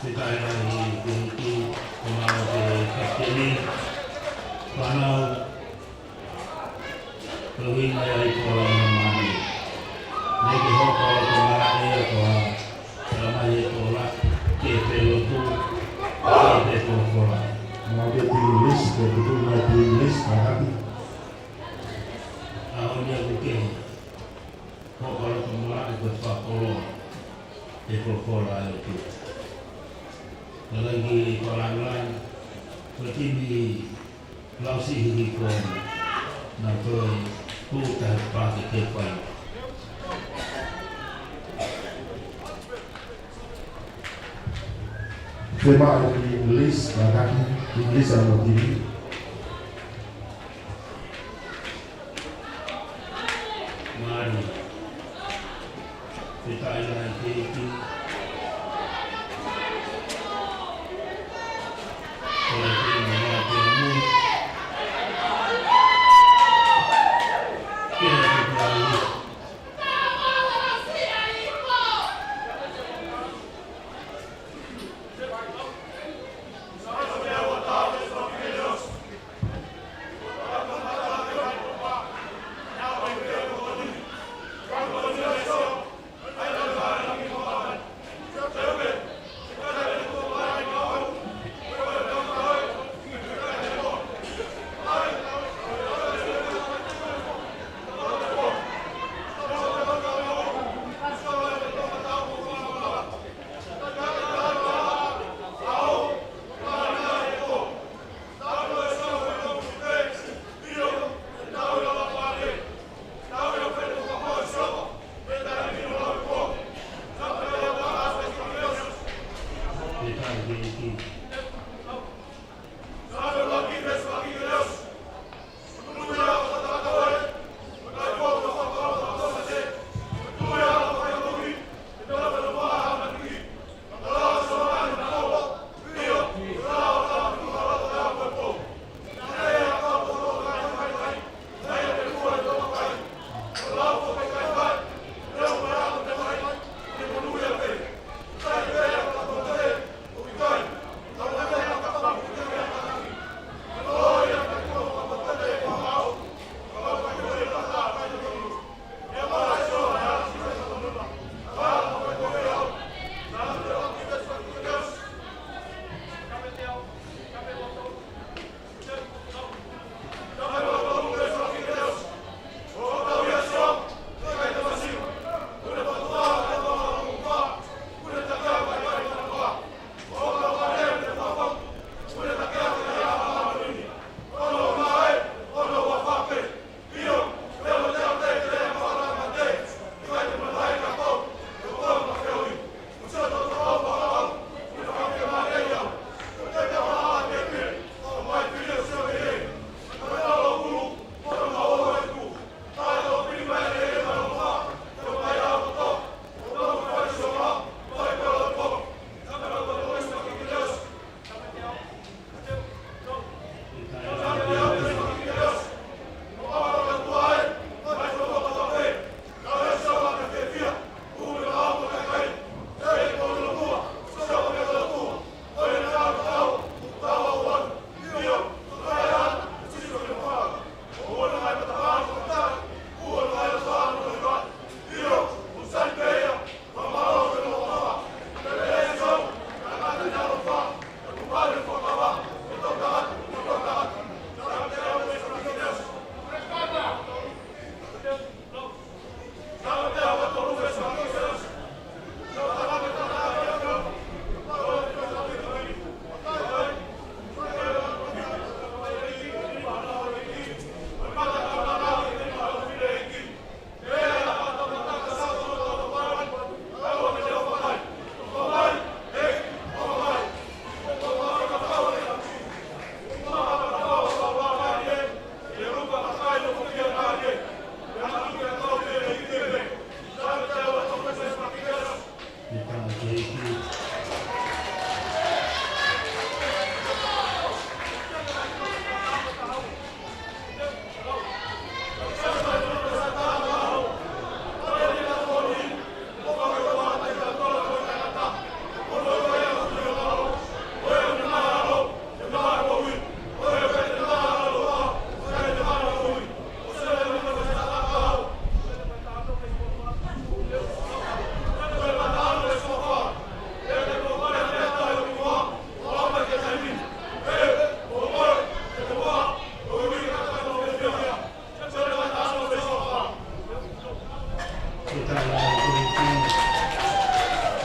Fetaʻi lahi ki he ʻEiki, ko e maʻu ke kapiteni, fānau, ko e uinga ia ʻi he kolo ʻo e māmani. Naʻe ʻikai ke hoko ʻa e malaʻe ia ko e, ko e mai e kola, ke pē lotu, ke pē kolokola. Mau ke English, ke tuku mai English, ka hapi. ʻA, ʻo ia ʻoku ke hoko ʻa e malaʻe ko e fakakoloa, ʻe kolokola ʻa e ʻOtua. Ka lahi ki Kuala Lumpur, ko e timi Lausiʻi Hihifo, naʻa ko e kū taha pāke ke fai. Te maʻu ki English, ʻa taki, English ʻa mo ki. Mālō. Te tai lai te ki. Te te mea te mui. Te te te mui.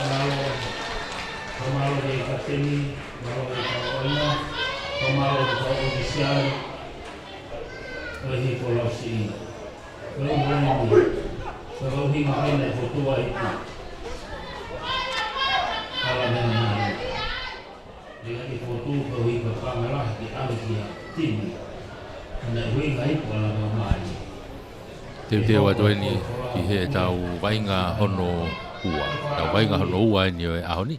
Mālō, mālō e kapiteni, mālō e kau ʻono, mālō e kau ʻōfisiale, ʻo e hiko lau siʻi. Ko e ʻuhinga ni, ko e ʻuhinga ʻeni e fokotuʻu ʻa e hiko. Ala mena mena. Teuteu atu eni ki he tau vaʻinga hono ua. Tau vaʻinga hono ua eni ʻo e ʻaho ni.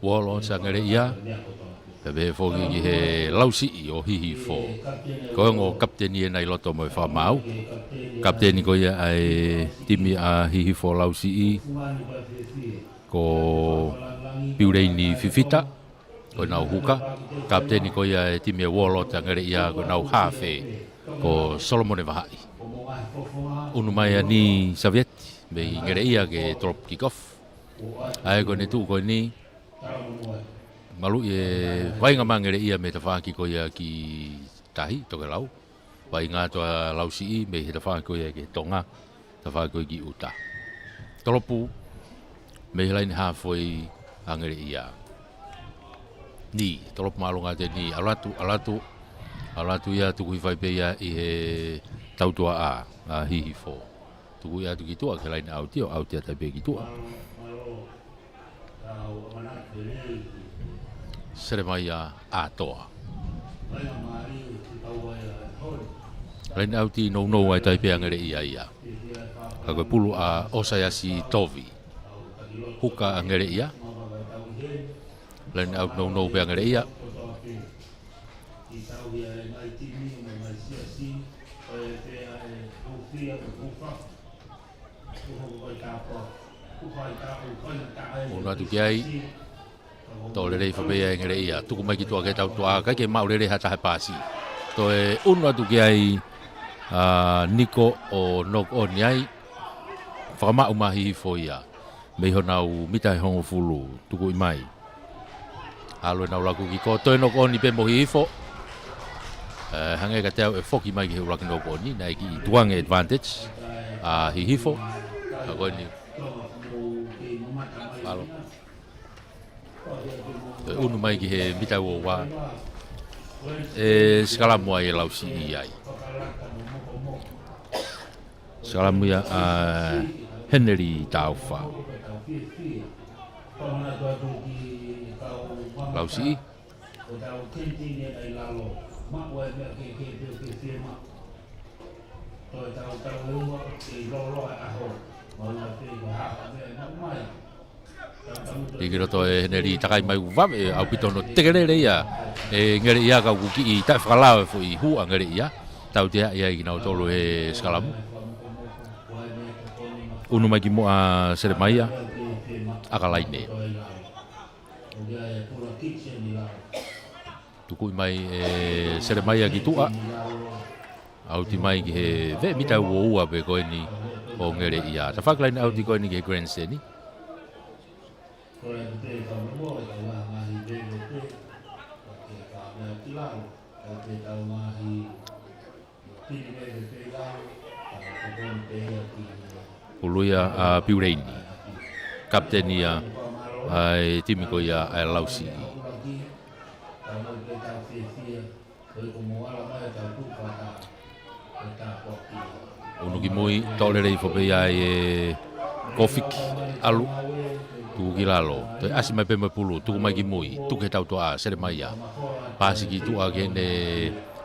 Uolo ʻo Ngeleʻia, pea pehē foki ki he Lausiʻi ʻo Hihifo. Ko e ongo kapiteni ena ʻi loto mo e fakamaau. Kapiteni ko ia ʻa e timi ʻa Hihifo Lausiʻi, ko Piuleini Fifita, ko ʻenau huka. Kapiteni ko ia e timi ʻa Uolo ʻo Ngeleʻia, ko ʻenau hafe, ko Solomone Vahaʻi. ʻUnu mai ʻa Ni Savieti mei Ngeleʻia ke tolopu kick off. ʻA ia ko ʻene tuʻu ko eni, maluʻi e vaʻinga mei Ngeleʻia mei he tafaʻaki ko ia ki tahi, tokelau. Vaʻinga atu ʻa Lausiʻi mei he tafaʻaki ko ia ki Tonga, tafaʻaki ko ia ki ʻuta. Tolopu mei he laine hafoi ʻa Ngeleʻia. Ni, tolopu māʻolunga atu eni, ʻalu atu, ʻalu atu, ʻalu atu ia, tuku hifo ai pē ia ʻi he tautuaʻa ʻa Hihifo. Tuku ia atu ki tuʻa ki he laine ʻauti, ʻo ʻauti atu ai pē ki tuʻa. Selemaia ʻAtoa. Laine ʻauti nounou ai, taʻe pē ʻa Ngeleʻia ia. Ka ko e pulu ʻa ʻOsaiasi Tovi, huka ʻa Ngeleʻia. Laine ʻauti nounou pē ʻa Ngeleʻia. ʻUnu atu ki ai. Toʻo lelei hifo pē ia ʻe Ngeleʻia. Tuku mai ki tuʻa ki he tautuaʻa, ʻikai ke maʻu lelei ha taha e paasi. Toe ʻunu atu ki ai ʻa Niko ʻo knock on ai. Fakamaʻu mai ʻa Hihifo ia mei honau mita ʻe hongofulu, tukuʻi mai. ʻAlu ʻenau laku ki kō, toe knock on pē mo Hihifo. ʻE, hangē kiate au ʻe foki mai ki he ʻuluaki knock on, naʻe kiʻi tukuange advantage ʻa Hihifo. Ka ko eni. Falo. Toe ʻunu mai ki he mita ʻe ua ua. ʻE sikalamu ai ʻe Lausiʻi ai. Sikalamu ia ʻa Heneli Taufa. Lausiʻi. Hiki loto ʻe Heneli, takai mai ʻoku vave, ʻaupito hono tekelele ia ʻe Ngeleʻia, ka ʻoku kiʻi taʻefakalao e foʻi hū ʻa Ngeleʻia. Tauteaʻi ai kinautolu he sikalamu. ʻUnu mai ki muʻa ʻa Selemaia. ʻAkalaine. Tukuʻi mai ʻe Selemaia ki tuʻa. ʻAuti mai ki he veʻe mita ʻe ua ua pē ko eni ʻo Ngeleʻia. Tafaʻaki laine ʻauti ko eni ki he grandstand. Ului ʻa Piuleini. Kapiteni ia ʻa e timi ko ia ʻa e Lausiʻi. ʻUnu ki mui, toʻo lelei hifo pē ia ʻe Kofiki, ʻalu, tuku ki lalo, toe ʻasi mai pē mo e pulu, tuku mai ki mui, tuku he tautuaʻa, Selemaia. Paasi ki tuʻa ki heʻene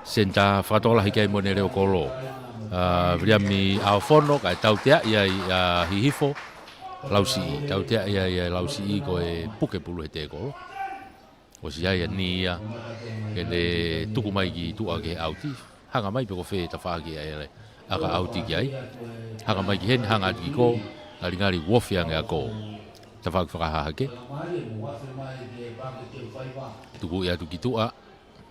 senitā, fakatokolahi ki ai mo ʻene leʻo kolo. ʻA, Viliami ʻAofono, kae tauteaʻi ai ʻa Hihifo, Lausiʻi, tauteaʻi ai ʻa Lausiʻi ko e puke pulu he tēkolo. ʻOsi ʻai ʻa Ni ia, ke ne tuku mai ki tuʻa ki he ʻauti. Hanga mai pe ko fē tafaʻaki ʻa e ʻakaʻauti ki ai. Hanga mai ki heni, hanga atu ki kō, ngalingali ʻoku ofi ange ʻa kō. Tafaʻaki fakahahake. Tukuʻi atu ki tuʻa,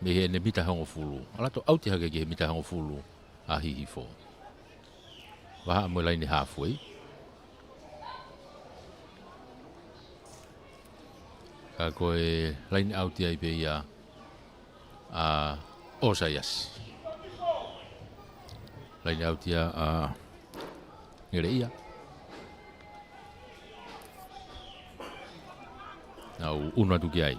mei heʻene mita hongofulu. ʻAlu atu ʻauti hake ki he mita hongofulu ʻa Hihifo. Vahaʻa mo e laine halfway. Ka ko e laine ʻauti ai pē ia ʻa ʻOsaiasi. Laine ʻauti ia ʻa Ngeleʻia. Nau ʻunu atu ki ai.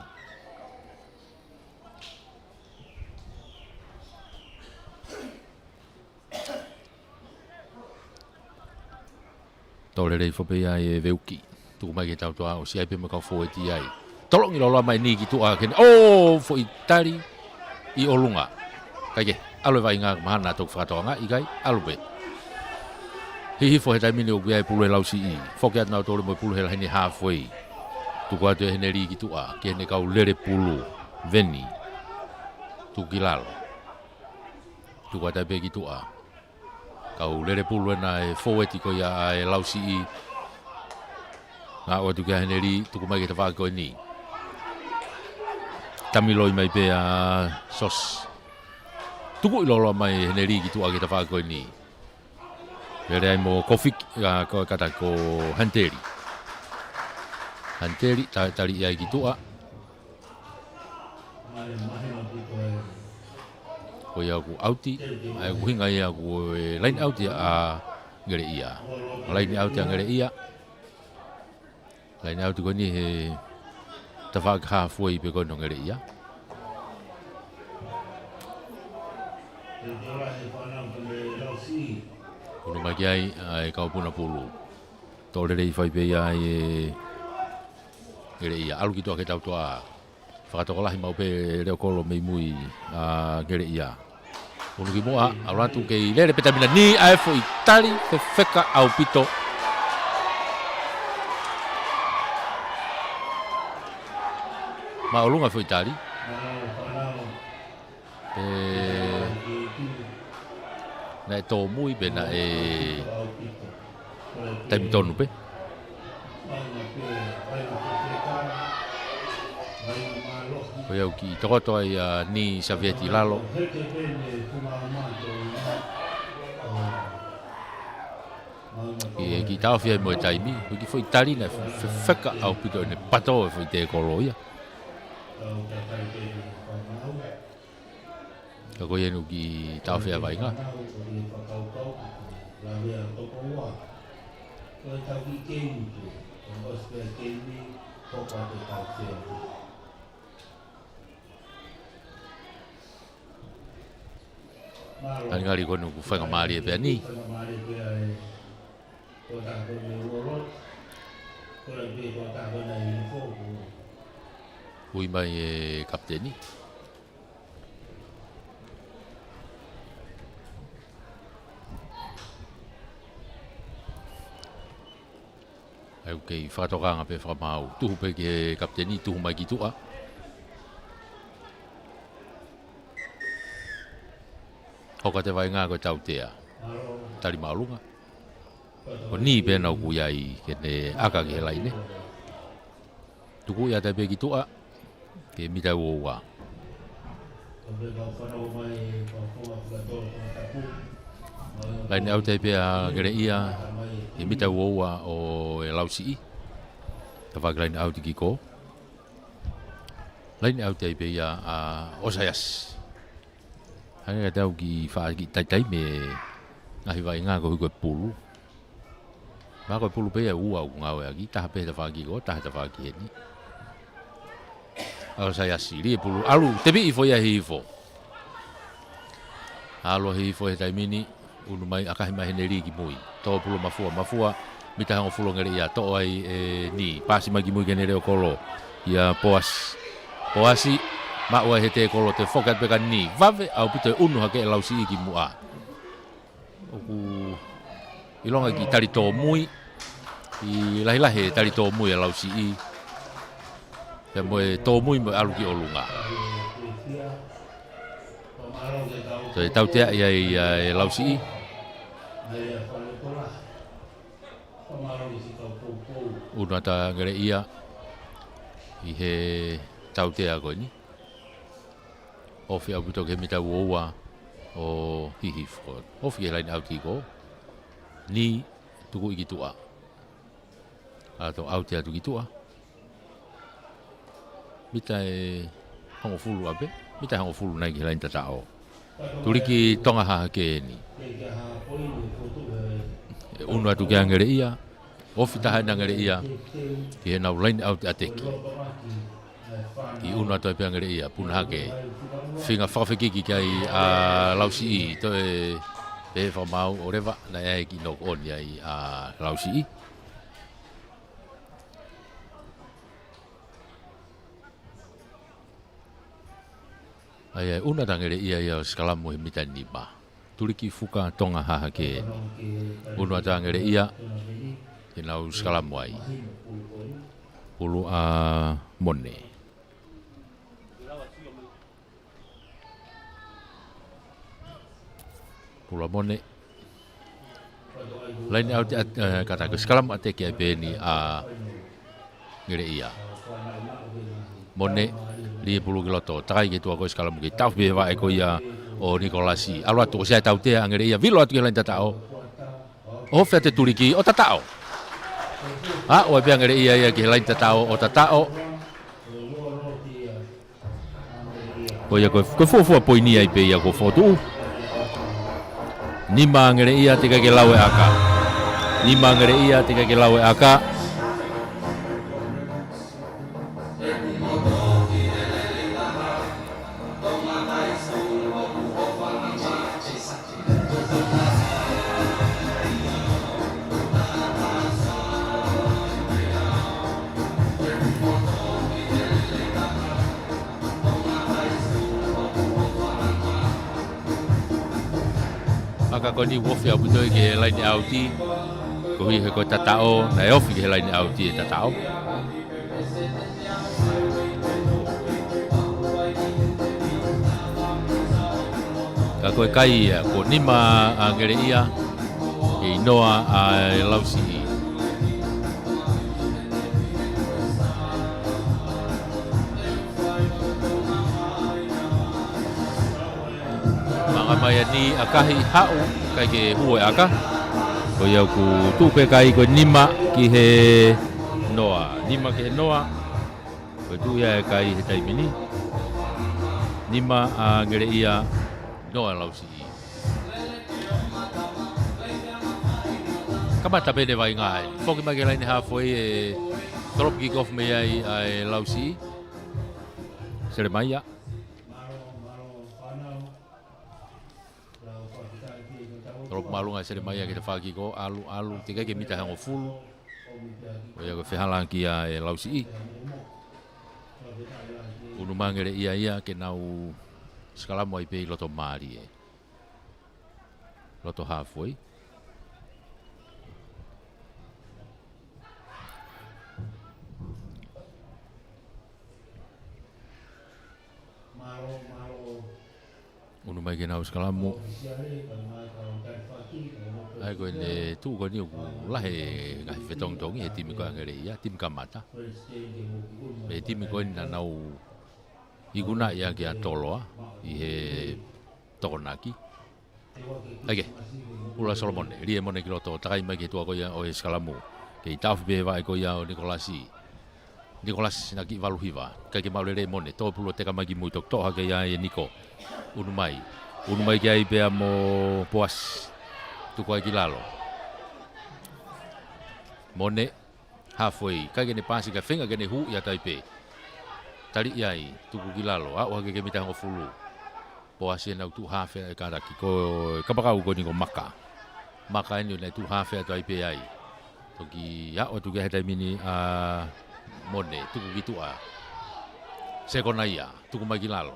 Toʻo lelei hifo pē ia ʻe Veuki. Tuku mai ki he tautuaʻa, ʻosi ʻai pē mo e kau fōueti ai. Tolongi loloa mai Ni ki tuʻa ki heʻene, ʻō, foʻi tali. ʻi ʻolunga. Kae kehe, ʻalu e vaʻinga, mahalo naʻa toki fakatokangaʻi, ʻikai, ʻalu pē. Hihifo he taimi ni ʻoku ʻi ai e pulu ʻa e Lausiʻi. Foki atu nautolu mo e pulu he laine halfway. Tuku atu ʻe Heneli ki tuʻa, ki heʻene kau lele pulu, Veni. Tuku ki lalo. Tuku atu ai pē ki tuʻa. Kau lele pulu ena e fōueti ko ia ʻa e Lausiʻi. Ngaʻu atu kia Heneli, tuku mai ki he tafaʻaki ko eni. Tamiloi mai pē ʻa Sos. Tukuʻi loloa mai Heneli ki tuʻa ki he tafaʻaki ko eni. Lele ai mo Kofiki, ʻa, ko e kata ko Hanteli. Hanteli, ta-, tali ia ki tuʻa. Ko ia ʻoku ʻauti, ʻa ia ʻoku hinga ia ko e line out ia ʻa Ngeleʻia. Line out ia Ngeleʻia. Line out ko eni he tafaʻaki halfway pē ko eni ʻo Ngeleʻia. Unu mai ki ai, ʻa e kau puna pulu. Toʻo lelei fai pē ia ʻe Ngeleʻia. ʻAlu ki tuʻa ke tautoa. Fakatokolahi maʻu pē Leokolo mei mui ʻa Ngeleʻia. Unu ki muʻa, ʻalu atu kei lele pē taimi ni ʻa e foʻi tali, fefeka ʻaupito. Māʻolunga foʻi tali. Pea naʻe tōmui pea naʻe taimi tonu pē. Ko ia ʻoku kiʻi tokoto ai ʻa Ni Savieti lalo. Kiʻi, kiʻi taofi ai mo e taimi, ko e kiʻi foʻi tali naʻe fe-, fefeka ʻaupito ʻene pato e foʻi tēkolo ia. Ka ko ia eni ʻoku kiʻi taofi ʻa e vaʻinga. Ngalingali ko eni ʻoku faingamālie pē ʻa Ni. Ui mai e kapiteni. ʻA ia ʻoku kei fakatokanga pē fakamaau. Tuhu pē ki he kapiteni, tuhu mai ki tuʻa. Hoko atu e vaʻinga ko e tautea. Tali māʻolunga. Ko Ni pē ena ʻoku ʻi ai ke ne ʻaka ki he laine. Tuku ia atu ai pē ki tuʻa. Ke mita ua ua. Line out ai pē ʻa Ngeleʻia. Ke mita ua ua ʻo e Lausiʻi. Tafaʻaki line out ki kō. Line out ai pē ia ʻa ʻOsaiasi. Hangē ka tau kiʻi faʻa kiʻi taitai mei he ngaahi vaʻinga koeʻuhi ko e pulu. Mahalo ko e pulu pē ia ʻe ua ʻoku ngāueʻaki, taha pē he tafaʻaki ko ē, taha he tafaʻaki heni. ʻA ʻOsaiasi, lī e pulu, ʻalu, tepiʻi foʻi ia Hihifo. ʻAlu ʻa Hihifo he taimi ni, unu mai, ʻakahi mai Heneli ki mui. Tō pulu mafua, mafua, mita hongofulu ʻa Ngeleʻia, toʻo ai ʻe Ni, pasi mai ki mui ki heʻene leʻo kolo. ʻIa Poasi. Poasi, maʻu ai he tēkolo, toe foki atu pē kia Ni. Vave ʻaupito e unu hake ʻe Lausiʻi ki muʻa. ʻOku ʻilonga e kiʻi tali tōmui. ʻI lahilahi e tali tōmui ʻa Lausiʻi. Pea mo e tōmui mo e ʻalu ki ʻolunga. Toe tauteaʻi ai ʻa e Lausiʻi. Unu atu ʻa Ngeleʻia ʻi he tautea ko eni. Ofi ʻaupito ki he mita ua ua ʻo Hihifo. Ofi ki he line out ki kō. Ni tukuʻi ki tuʻa. ʻAlu atu ki tuʻa. Mita ʻe hongofulu ʻapē. Mita ʻe hongofulu nai ki he laini tataʻo. Tuliki Tonga Hahake eni. ʻE unu atu kia Ngeleʻia. Ofi taha ʻena Ngeleʻia. Ki heʻenau line out ʻa Teki. ʻI unu atu ai pē ʻa Ngeleʻia, puna hake. Feinga fakafekiki ki ai ʻa Lausiʻi, toe pehē fakamaau ʻo leva, naʻe ʻi ai e kiʻi knock on ai ʻa Lausiʻi. ʻA ia, ʻunu atu ʻa Ngeleʻia ia ʻo sikalamu he mita nima. Tuliki Fuka Tonga Hahake eni. ʻUnu atu ʻa Ngeleʻia, ke nau sikalamu ai. Pulu ʻa Mone. Pulu ʻa Mone. Laine ʻauti, ʻa, ē, kātaki sikalamu ʻa teki ai pē eni ʻa Ngeleʻia. Mone, lī pulu ki loto, takai ki tuʻa ko e sikalamu ki taʻofi pē vaʻe ko ia ʻo Nikolasi. ʻAlu atu ʻo ʻosi ʻa e tautea ʻa Ngeleʻia, vilo atu ki he laine tataʻo. ʻOfa atu e tuliki, ʻo tataʻo. Aʻu ai pē ʻa Ngeleʻia ia ki he laine tataʻo, ʻo tataʻo. Ko ia ko e, ko e fuofua poini ai pē ia ko e fotu. Nima ʻa Ngeleʻia teʻeki ke lau e ʻaka. Nima ʻa Ngeleʻia teʻeki ke lau e ʻaka. ʻAka ko eni ʻoku ofi ʻaupito ia ki he laine ʻauti. Koeʻuhi he ko e tataʻo, naʻe ofi ki he laine ʻauti e tataʻo. Ka ko e kai ia, ko e nima ʻa Ngeleʻia, ʻe noa ʻa e Lausiʻi. Manga mai ʻa Ni ʻakahi, haʻu, ʻikai ke hū e ʻaka. Ko ia ʻoku tuʻu pē kai ko e nima ki he noa. Nima ki he noa. Ko e tuʻu ia e kai he taimi ni. Nima ʻa Ngeleʻia, noa Lausiʻi. Kamata pē ʻene vaʻinga ē. Foki mai ki he laine halfway ʻe tolopu kick off mei ai ʻa e Lausiʻi. Selemaia. Tolopu māʻolunga ʻa Selemaia ki he tafaʻaki ko ē, ʻalu, ʻalu, teʻeki ke mita he hongofulu. Ko ia ko e fehālaaki ia ʻa e Lausiʻi. ʻUnu mai ʻa Ngeleʻia ia ke nau sikalamu ai pē ʻi loto mālie. Loto halfway. ʻUnu mai ke nau sikalamu. ʻA ia ko ʻene tuʻu ko eni ʻoku lahi e ngaahi fetongitongi he timi ko ē ʻa Ngeleʻia, timi kamata. Mei he timi ko eni naʻa nau ikunaʻi ʻaki ʻa Toloa ʻi he Tokonaki. ʻAi ke, Pula Solomone, lī ʻe Mone ki loto, takai mai ki he tuʻa ko ia ʻo e sikalamu. Kei taʻofi pē vaʻe ko ia ʻo Nikolasi. Nikolasi naʻe kiʻi valu hiva, ʻikai ke maʻu lelei ʻe Mone, tō pulu ʻo teka mai ki mui, toki toʻo hake ia ʻe Niko. ʻUnu mai, ʻunu mai ki ai pea mo Poasi. Tuku ai ki lalo. Mone, halfway, ʻikai ke ne paasi, ka feinga ke ne hū ia tai pē. Tali ia ai, tuku ki lalo, aʻu hake ki he mita hongofulu. Poasi ʻenau tuʻu hafe ʻa e kātaki, ko e kapakau ko eni ko Maka. Maka eni ʻoku ne tuʻu hafe atu ai pē ai. Toki aʻu atu ki he taimi ni ʻa Mone, tuku ki tuʻa. Sekona ia, tuku mai ki lalo.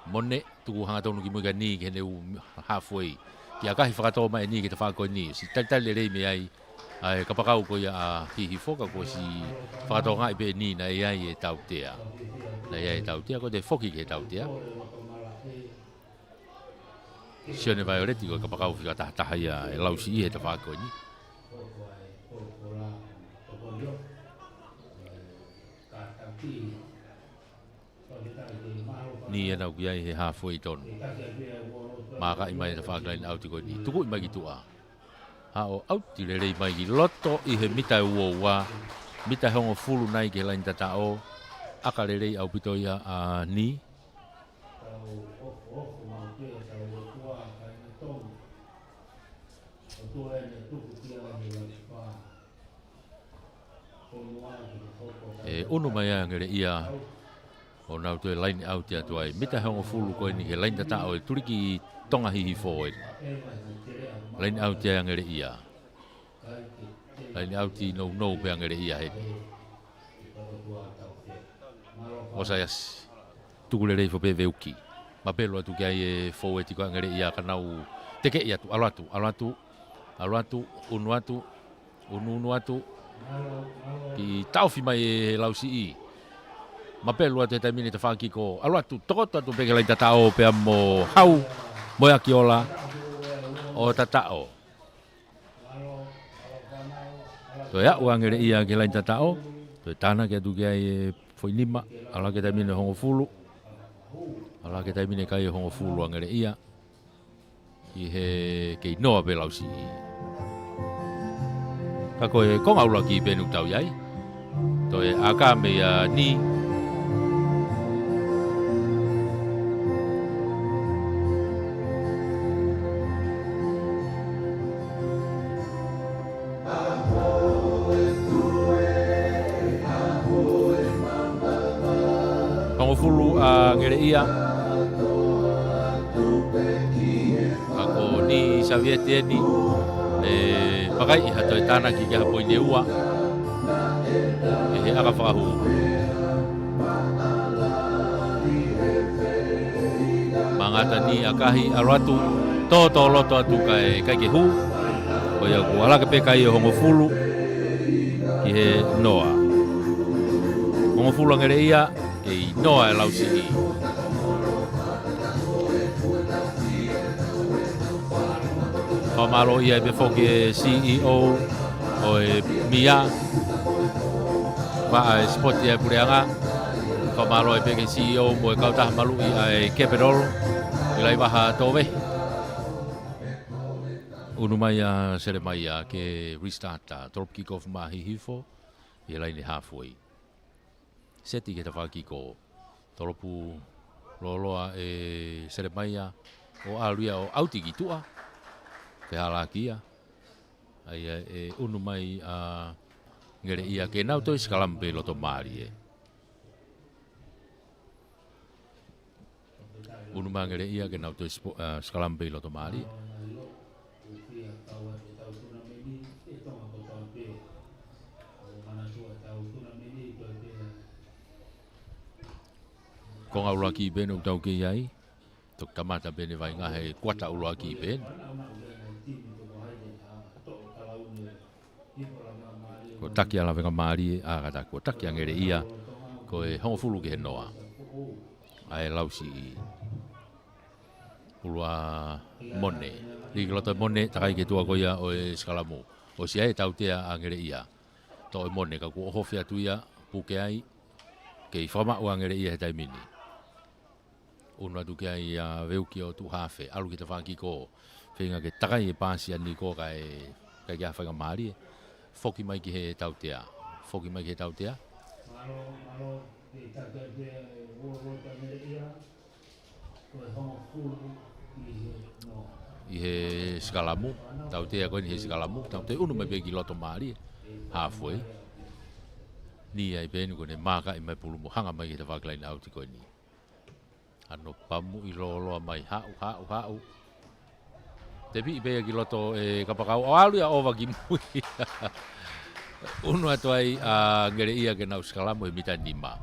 Mone, tuku hangatonu ki mui kia Ni ki heʻene ʻū halfway. Ki ʻakahi fakatō mai ʻe Ni ki he tafaʻaki ko eni. ʻOsi talitali lelei mei ai ʻa e kapakau ko ia ʻa Hihifo ka kuo ʻosi fakatokangaʻi pē ʻe Ni naʻe ʻi ai e tautea. Naʻe ʻi ai e tautea, ko ʻete foki ki he tautea. Sione Vaioleti ko e kapakau fika taha taha ia ʻa e Lausiʻi he tafaʻaki ko eni. Ni ʻenau ki ai he halfway tonu. Mākaʻi mai e tafaʻaki laine ʻauti ko eni. Tukuʻi mai ki tuʻa. Haʻu ʻauti lelei mai ki loto ʻi he mita ʻe ua ua. Mita ʻe hongofulu nai ki he laine tataʻo. ʻAka lelei ʻaupito ia ʻa Ni. ʻE ʻunu mai ʻa Ngeleʻia ʻo nau toe laine ʻauti atu ai. Mita ʻe hongofulu ko eni ki he laine tataʻo ʻe Tuliki Tonga Hihifo eni. Laine ʻauti ʻa Ngeleʻia. Laine ʻauti nounou pē ʻa Ngeleʻia heni. ʻOsaiasi. Tuku lelei foki pē Veuki. Mapelu atu ki ai e foueti ko ē ʻa Ngeleʻia ka nau tekeʻi atu, ʻalu atu, ʻalu atu, ʻalu atu, ʻunu atu, ʻunuʻunu atu. Kiʻi taʻofi mai ʻe Lausiʻi. Mapelu atu he taimi ni tafaʻaki ko ē. ʻAlu atu, tokoto atu pē ki he laini tataʻo pea mo Hau, mo e Akiola, ʻo tataʻo. Toe aʻu ʻa Ngeleʻia ki he laini tataʻo. Toe tānaki atu ki ai e foʻi nima. ʻAlu hake he taimi ni hongofulu. ʻAlu hake he taimi ni kai e hongofulu ʻa Ngeleʻia. ʻI he kei noa pē Lausiʻi. Ka ko e konga ʻuluaki pē ʻoku tau ʻi ai. Toe ʻaka mei a ni. Hongofulu ʻa Ngeleʻia. Ka ko Ni Savieti eni, ʻe vakai ha toe tānaki ki ha poini ʻe ua. ʻI he ʻaka fakahū. Mangata ni ʻakahi ʻalu atu, tōtōloto atu kae ʻikai ke hū. Ko ia kuo ʻalu hake pē kai e hongofulu ki he noa. Hongofulu ʻa Ngeleʻia, kei noa ʻe Lausiʻi. Fakamālō ia pē foki e C E O ʻo e M I A, vaʻa e sipoti ʻa e puleʻanga. Fakamālō pē ki he C E O mo e kautaha maluʻi ʻa e Capital ʻi Laivaha Tōvehi. ʻUnu mai ʻa Selemaia ke restart, tolopu kick off mai Hihifo ʻi he laine halfway. Seti ki he tafaʻaki ko ē. Tolopu lōloa ʻe Selemaia ʻo ʻalu ia ʻo ʻauti ki tuʻa. Fehālaaki ia. ʻA ia ʻe ʻunu mai ʻa Ngeleʻia ke nau toe sikalamu pē ʻi loto mālie. ʻUnu mai ʻa Ngeleʻia ke nau toe sipo-, ʻa, sikalamu pē ʻi loto mālie. Konga ʻuluaki pē ʻoku tau kei ai. Toki kamata pē ʻene vaʻinga he kuata ʻuluaki pē. Kuo taki ʻa Lavengamālie, ʻa, ka ta kuo taki ʻa Ngeleʻia, ko e hongofulu ki he noa. ʻA e Lausiʻi. ʻUlu ʻa Mone. Lī ki loto ʻe Mone, takai ki tuʻa ko ia ʻo e sikalamu. ʻOsi ʻa e tautea ʻa Ngeleʻia. Toʻo ʻe Mone ka kuo ʻohofi atu ia, puke ai, kei fakamaʻu ʻa Ngeleʻia he taimi ni. ʻUnu atu ki ai ʻa Veuki ʻo tuʻu hafe, ʻalu ki he tafaʻaki ko ē. Feinga ke takai e paasi ʻa Niko kae, kae ʻikai ke ʻi ai ha faingamālie. Foki mai ki he tautea. Foki mai ki he tautea. ʻI he sikalamu, tautea ko eni he sikalamu, tau te ʻunu mai pē ki loto mālie, halfway. Ni ai pē eni ko ʻene mākaʻi mai pulu mo hanga mai ki he tafaʻaki laine ʻauti ko eni. ʻAno pamu ʻi lōloa mai, haʻu, haʻu, haʻu. Tepiʻi pē ia ki loto ʻe Kapakau, ʻo ʻalu ia ʻova ki mui. ʻUnu atu ai ʻa Ngeleʻia ke nau sikalamu he mita nima.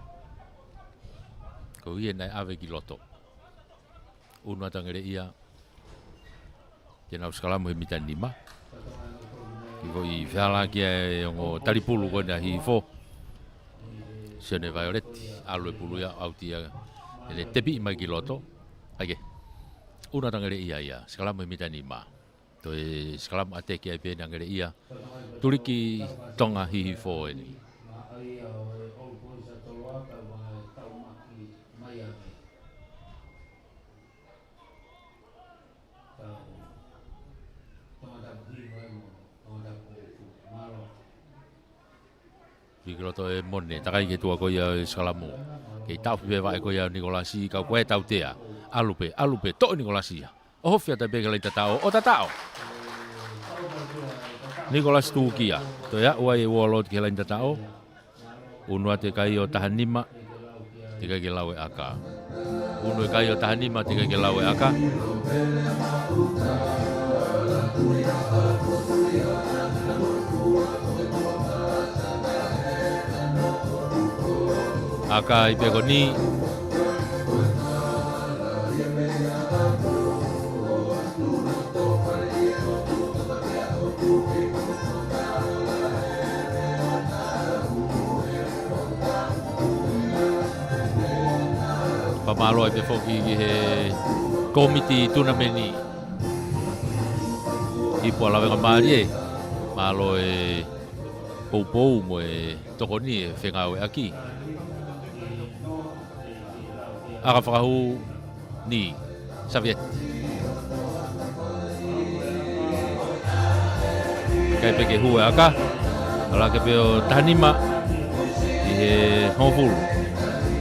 Ko ia naʻe ʻave ki loto. ʻUnu atu ʻa Ngeleʻia. Ke nau sikalamu he mita nima. Kiʻi foʻi fehālaaki ʻa e ongo talipulu ko ena Hihifo. Sione Violet, ʻalu e pulu ia ʻauti ia. ʻEne tepiʻi mai ki loto. ʻAi ke. ʻUnu atu ʻa Ngeleʻia ia. Sikalamu he mita nima. Toe sikalamu ʻateki ai pē ʻa Ngeleʻia. Tuliki Tonga Hihifo eni. Lī ki loto ʻe Mone, takai ki tuʻa ko ia ʻo e sikalamu. Kei taʻofi pē vaʻe ko ia ʻo Nikolasi, ka ko e tautea. ʻAlu pē, ʻalu pē, toʻo ʻe Nikolasi ia. ʻOhofi atu pē ki he laini tataʻo, ʻo tataʻo. Nikolasi Tukia, toe aʻu ai e uolo ki he laini tataʻo. ʻUnu atu e kai ʻo taha nima, teʻeki ai ke lau e ʻaka. ʻUnu e kai ʻo taha nima, teʻeki ai ke lau e ʻaka. ʻAka ai pē ko eni. Fakamālō ai pē foki ki he kōmiti tunameni. Ipu ʻa Lavengamālie, mālō e poupou mo e tokoni e fengāueʻaki. ʻAka fakahū ni, Savieti. ʻIkai pē ke hū e ʻaka. ʻAlu hake pē ʻo taha nima ʻi he hongofulu.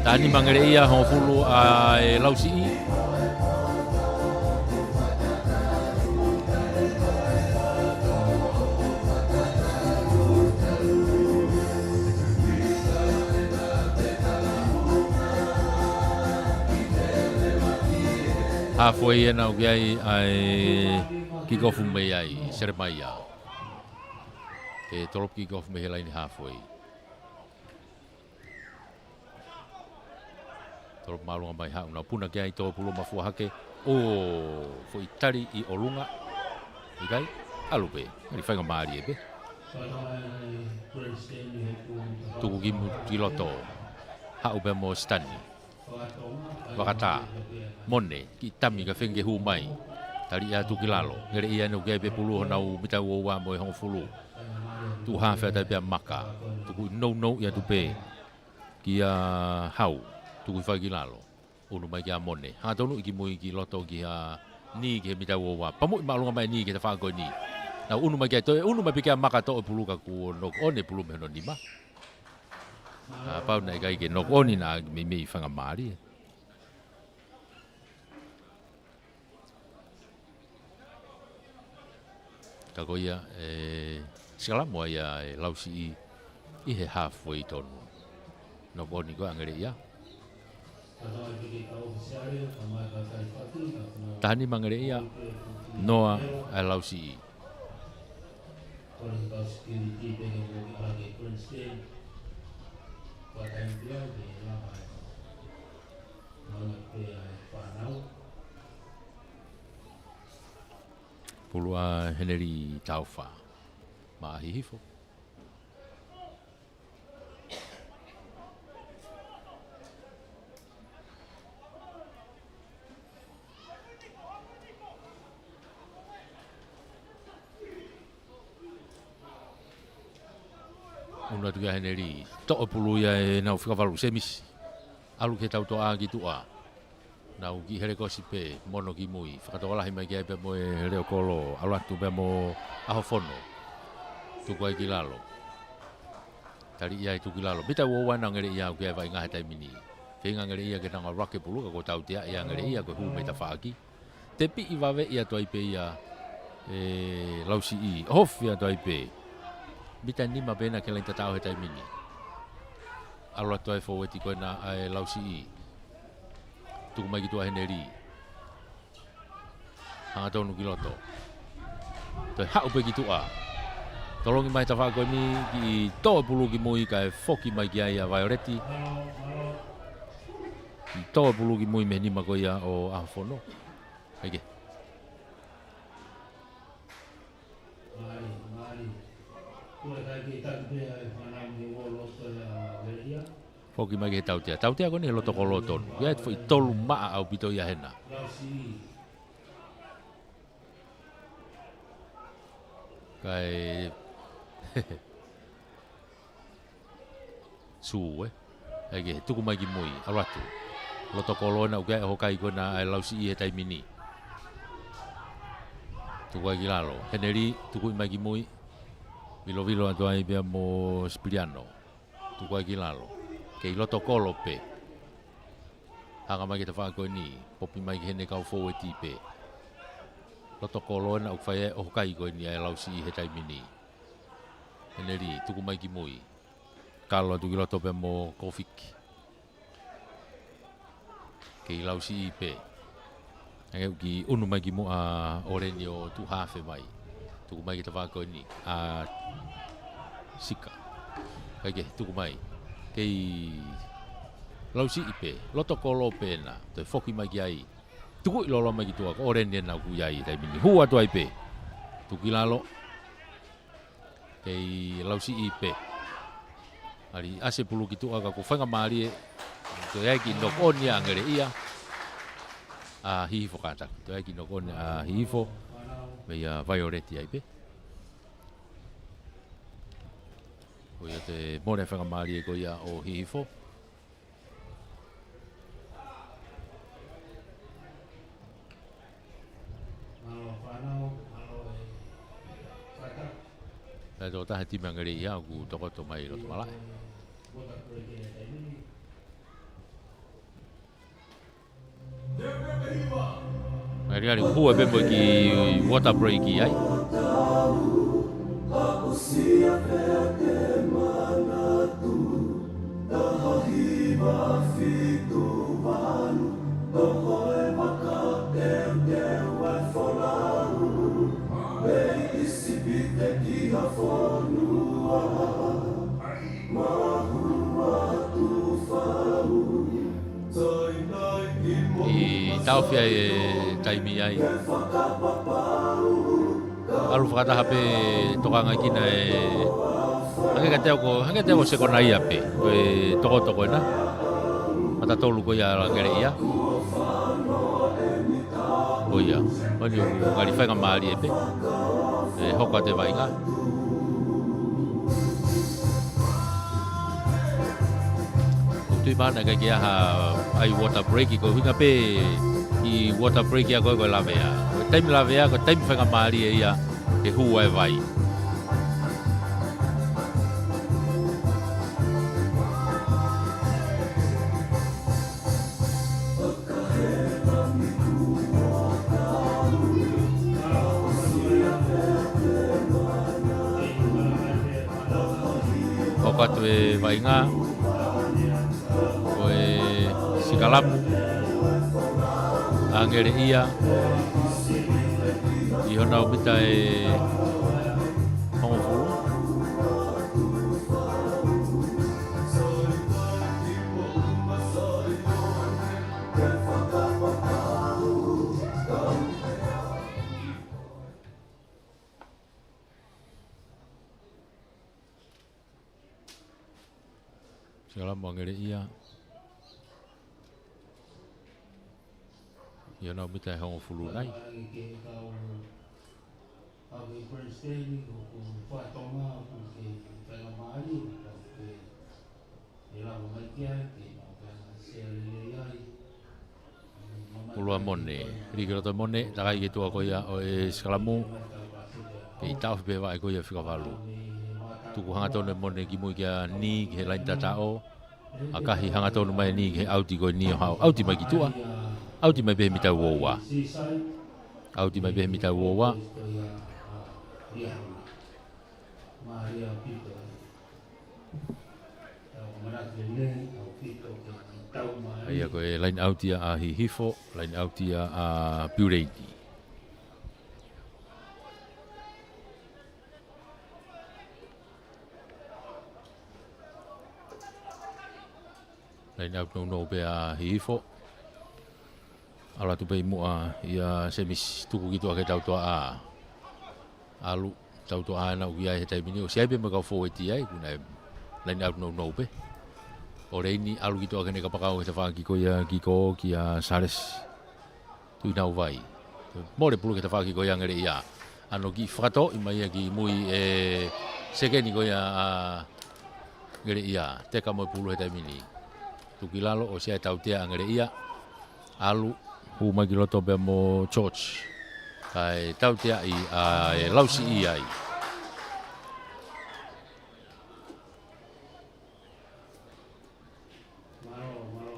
Taha nima Ngeleʻia, hongofulu ʻa e Lausiʻi. Halfway ena ʻoku ʻi ai ʻa e kick off mei ai Selemaia. Ke tolopu kick off mei he laine halfway. Tolopu māʻolunga mai, haʻu nau puna ki ai, tō pulu mafua hake. ʻO, foʻi tali ʻi ʻolunga. ʻIkai, ʻalu pē. ʻAlu faingamālie pē. Tuku ki mu-, ki loto. Haʻu pē mo Sitani. Vakatā. Mone, kiʻi tami ka feinga ke hū mai. Tali atu ki lalo. Ngeleʻia ʻoku ʻi ai pē pulu honau mita ua ua mo e hongofulu. Tuʻu hafe atu ai pē ʻa Maka. Tuku nounou ʻi atu pē kia Hau. Tuku hifo ai ki lalo. ʻUnu mai kia Mone. Hangatonu ʻi ki mui ki loto kia Ni ki he mita ua ua. Pamuʻi māʻolunga mai Ni ki he tafaʻaki ko eni. Nau ʻunu mai kia, toe ʻunu mai pē kia Maka, toʻo e pulu ka kuo knock on e pulu mei hono nima. Kapau naʻe ʻikai ke knock on naʻa meimei faingamālie. Ka ko ia, e, sikalamu ai ʻa e Lausiʻi ʻi he halfway tonu. Knock on ko ē ʻa Ngeleʻia. Taha nima Ngeleʻia, noa ʻa e Lausiʻi. Pulu ʻa Heneli Taufa. Maʻahi hifo. ʻUnu atu kia Heneli. Toʻo pulu ia ʻenau fika valu, Semisi. ʻAlu ki he tautoʻa ki tuʻa. Nau kiʻi helekosi pē, mono ki mui. Fakatokolahi mai ki ai pē mo e leʻokolo, ʻalu atu pē mo ʻAhofono. Tuku ai ki lalo. Tali ia ʻe tuku ki lalo. Mita ua ua ʻa Ngeleʻia ʻoku ʻi ai e vaʻinga he taimi ni. Feinga Ngeleʻia ke nau ʻalu hake pulu ka kuo tautea ʻa Ngeleʻia ko e hū mei tafaʻaki. Tepiʻi vave ʻi atu ai pē ia e Lausiʻi. ʻOhofi atu ai pē. Mita nima pē ena ki he laine tataʻo he taimi ni. ʻAlu atu ai fōueti ko ena ʻa e Lausiʻi. Tuku mai ki tuʻa Heneli. Hangatonu ki loto. Toe haʻu pē ki tuʻa. Tolongi mai tafaʻaki ko eni kiʻi tō pulu ki mui kae foki mai ki ai ʻa Vaioleti. Kiʻi tō pulu ki mui mei he nima ko ia ʻo ʻAhofono. ʻAi ke. Foki mai ki he tautea. Tautea ko eni he loto kolo tonu. ʻIo, ʻe foʻi tolu maʻa ʻaupito ia hena. Kae Sū, ē. ʻAi ke, tuku mai ki mui, ʻalu atu. Loto kolo ena ʻoku ʻi ai e ʻoho kai ko ena ʻa e Lausiʻi he taimi ni. Tuku ai ki lalo. Heneli, tuku mai ki mui. Vilovilo atu ai pea mo Sipiliano. Tuku ai ki lalo. Kei loto kolo pē. Hanga mai ki he tafaʻaki ko eni. Popi mai ki heʻene kau fōueti pē. Loto kolo ena ʻoku fai ai e ʻoho kai ko eni ʻa e Lausiʻi he taimi ni. Heneli, tuku mai ki mui. Kalo atu ki loto pea mo Kofiki. Kei Lausiʻi pē. Hangē ʻoku kiʻi ʻunu mai ki muʻa ʻa ʻOleni ʻo tuʻu hafe mai. Tuku mai ki he tafaʻaki ko eni. ʻA Sika. ʻAi ke, tuku mai. Kei Lausiʻi pē. Loto kolo pē ena. Toe foki mai ki ai. Tukuʻi loloa mai ki tuʻa, ko ʻOleni ena ʻoku ʻi ai he taimi ni. Hū atu ai pē. Tuku ki lalo. Kei Lausiʻi pē. ʻAlu ʻasi e pulu ki tuʻa ka kuo faingamālie. Toe ʻai ki he knock on ia ʻa Ngeleʻia. ʻA Hihifo kātaki. Toe ʻai ki he knock on ʻa Hihifo. Meia Vaioleti ai pē. Ko ia toe mole faingamālie ko ia ʻo Hihifo. Pea tokotaha e timi ʻa Ngeleʻia ʻoku tokoto mai loto malaʻe. Ngeleʻia ʻoku hū ai pē mo e kiʻi water break ai. ʻI taʻofi ai e taimi ai. ʻAlu fakataha pē tokangaʻi kinaua e, hangē kiate au ko, hangē kiate au ko e sekona ia pē. Ko e tokoto ko ena. Mata tolu ko ia ʻa Ngeleʻia. Ko ia. Ko eni ʻoku ngali faingamālie pē. ʻE hoko atu e vaʻinga. ʻOku tui pē naʻe ʻikai ke ʻi ai ha ʻai water break, ko e ʻuhinga pē ʻi he water break ia ko e, ko e lavea. Ko e taimi lavea, ko e taimi faingamālie ia ke hū ai e vai. Hoko atu e vaʻinga. Ko e sikalamu ʻa Ngeleʻia ʻi honau mita ʻe hongofulu. Sikalamu ʻa Ngeleʻia ʻi honau mita ʻe hongofulu nai. Ulu ʻa Mone, lī ki loto Mone, takai ki he tuʻa ko ia ʻo e sikalamu. Kei taʻofi pē vaʻe ko ia fika valu. Tuku hangatonu e Mone ki mui kia Nī ki he laini tataʻo. ʻAkahi hangatonu mai Nī ki he ʻauti ko eni ʻo haʻu. ʻAuti mai ki tuʻa. ʻAuti mai pē he mita ua ua. ʻAuti mai pē he mita ua ua. ʻA ia ko e laini ʻauti ia ʻa Hihifo, laini ʻauti ia ʻa Piuleini. Laini ʻauti nounou pē ʻa Hihifo. ʻAlu atu pē ʻi muʻa ia Semisi, tuku ki tuʻa ki he tautuʻa. ʻAlu, tautuʻa ena ʻoku ʻi ai he taimi ni, ʻosi ʻi ai pē mo e kau fōueti ai, ʻoku nau laini ʻauti nounou pē. ʻOleni, ʻalu ki tuʻa ki heʻene kapakau he tafaʻaki ko ia ki ko, kia Sālesi Tuʻinauvai. Mole pulu ki he tafaʻaki ko ia ʻa Ngeleʻia. ʻAno kiʻi fakatoʻi mai ia ki mui e sekeni ko ia ʻa Ngeleʻia. Teka mo e pulu he taimi ni. Tuku ki lalo, ʻosi ʻi ai e tautea ʻa Ngeleʻia. ʻAlu, hū mai ki loto pea mo George. Kae tauteaʻi ʻa e Lausiʻi ai.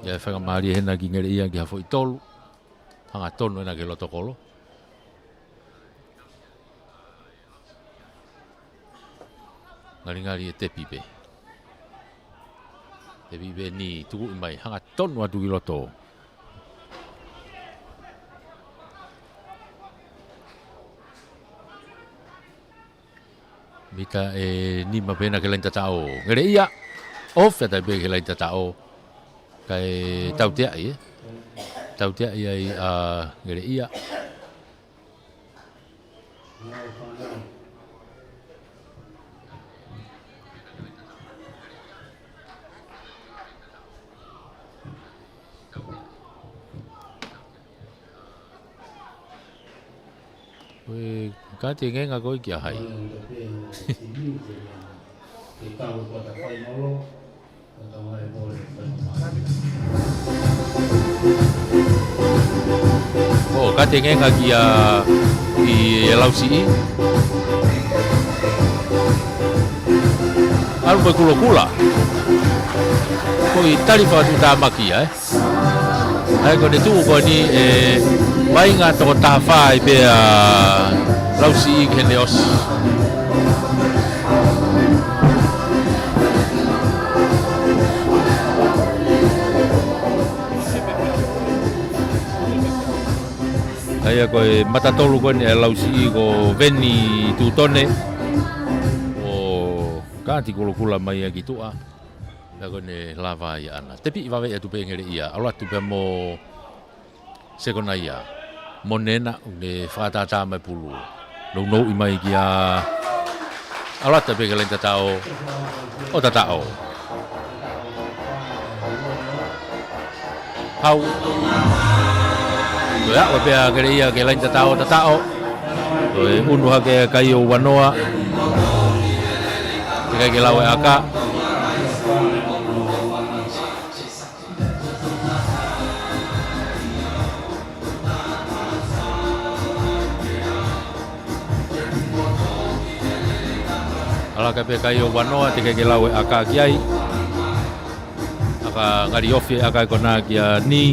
ʻI ai e faingamālie hena ki Ngeleʻia ki ha foʻi tolu. Hangatonu ena ki he loto kolo. Ngalingali e tepi pē. Tepi pē Nī, tukuʻi mai, hangatonu atu ki loto. Mita ʻe nima pē ena ki he laini tataʻo. Ngeleʻia. ʻOfa atu pē ki he laini tataʻo. Kae tauteaʻi, ē. Tauteaʻi ai ʻa Ngeleʻia. Ko e kāti e ngenga ko ē kia hai? ʻO, kāti e ngenga kia, ʻi Lausiʻi. ʻAlu mo e kulokula. Ko e tali fakatuʻutāmaki ia, ē. ʻA ia ko ʻene tuʻu ko eni ʻe vainga toko taha fā ai pē ʻa Lausiʻi ki heʻene ʻosi. ʻA ia ko e mata tolu ko eni ʻa Lausiʻi ko Veni Tutone, ʻo kāti kulokula mai ia ki tuʻa. Pea ko ʻene lava ia ʻana. Tepiʻi vave atu pē Ngeleʻia, ʻalu atu pē mo Sekonaia. Mo Nena, ʻoku ne fakatātā mai pulu. Nounou mai kia, ʻalu atu pē ki he laine tataʻo. ʻO tataʻo. Hau. Ko e aʻu pē ʻa Ngeleʻia ki he laine tataʻo, tataʻo. Ko e unu hake ʻa e kai ʻo Uanoa. Teʻeki ai ke lau e ʻaka. ʻAlu hake pē kai ʻo Uanoa, teʻeki ai ke lau e ʻaka ki ai. ʻAka ngali ofi e ʻaka ko ena kia Ni.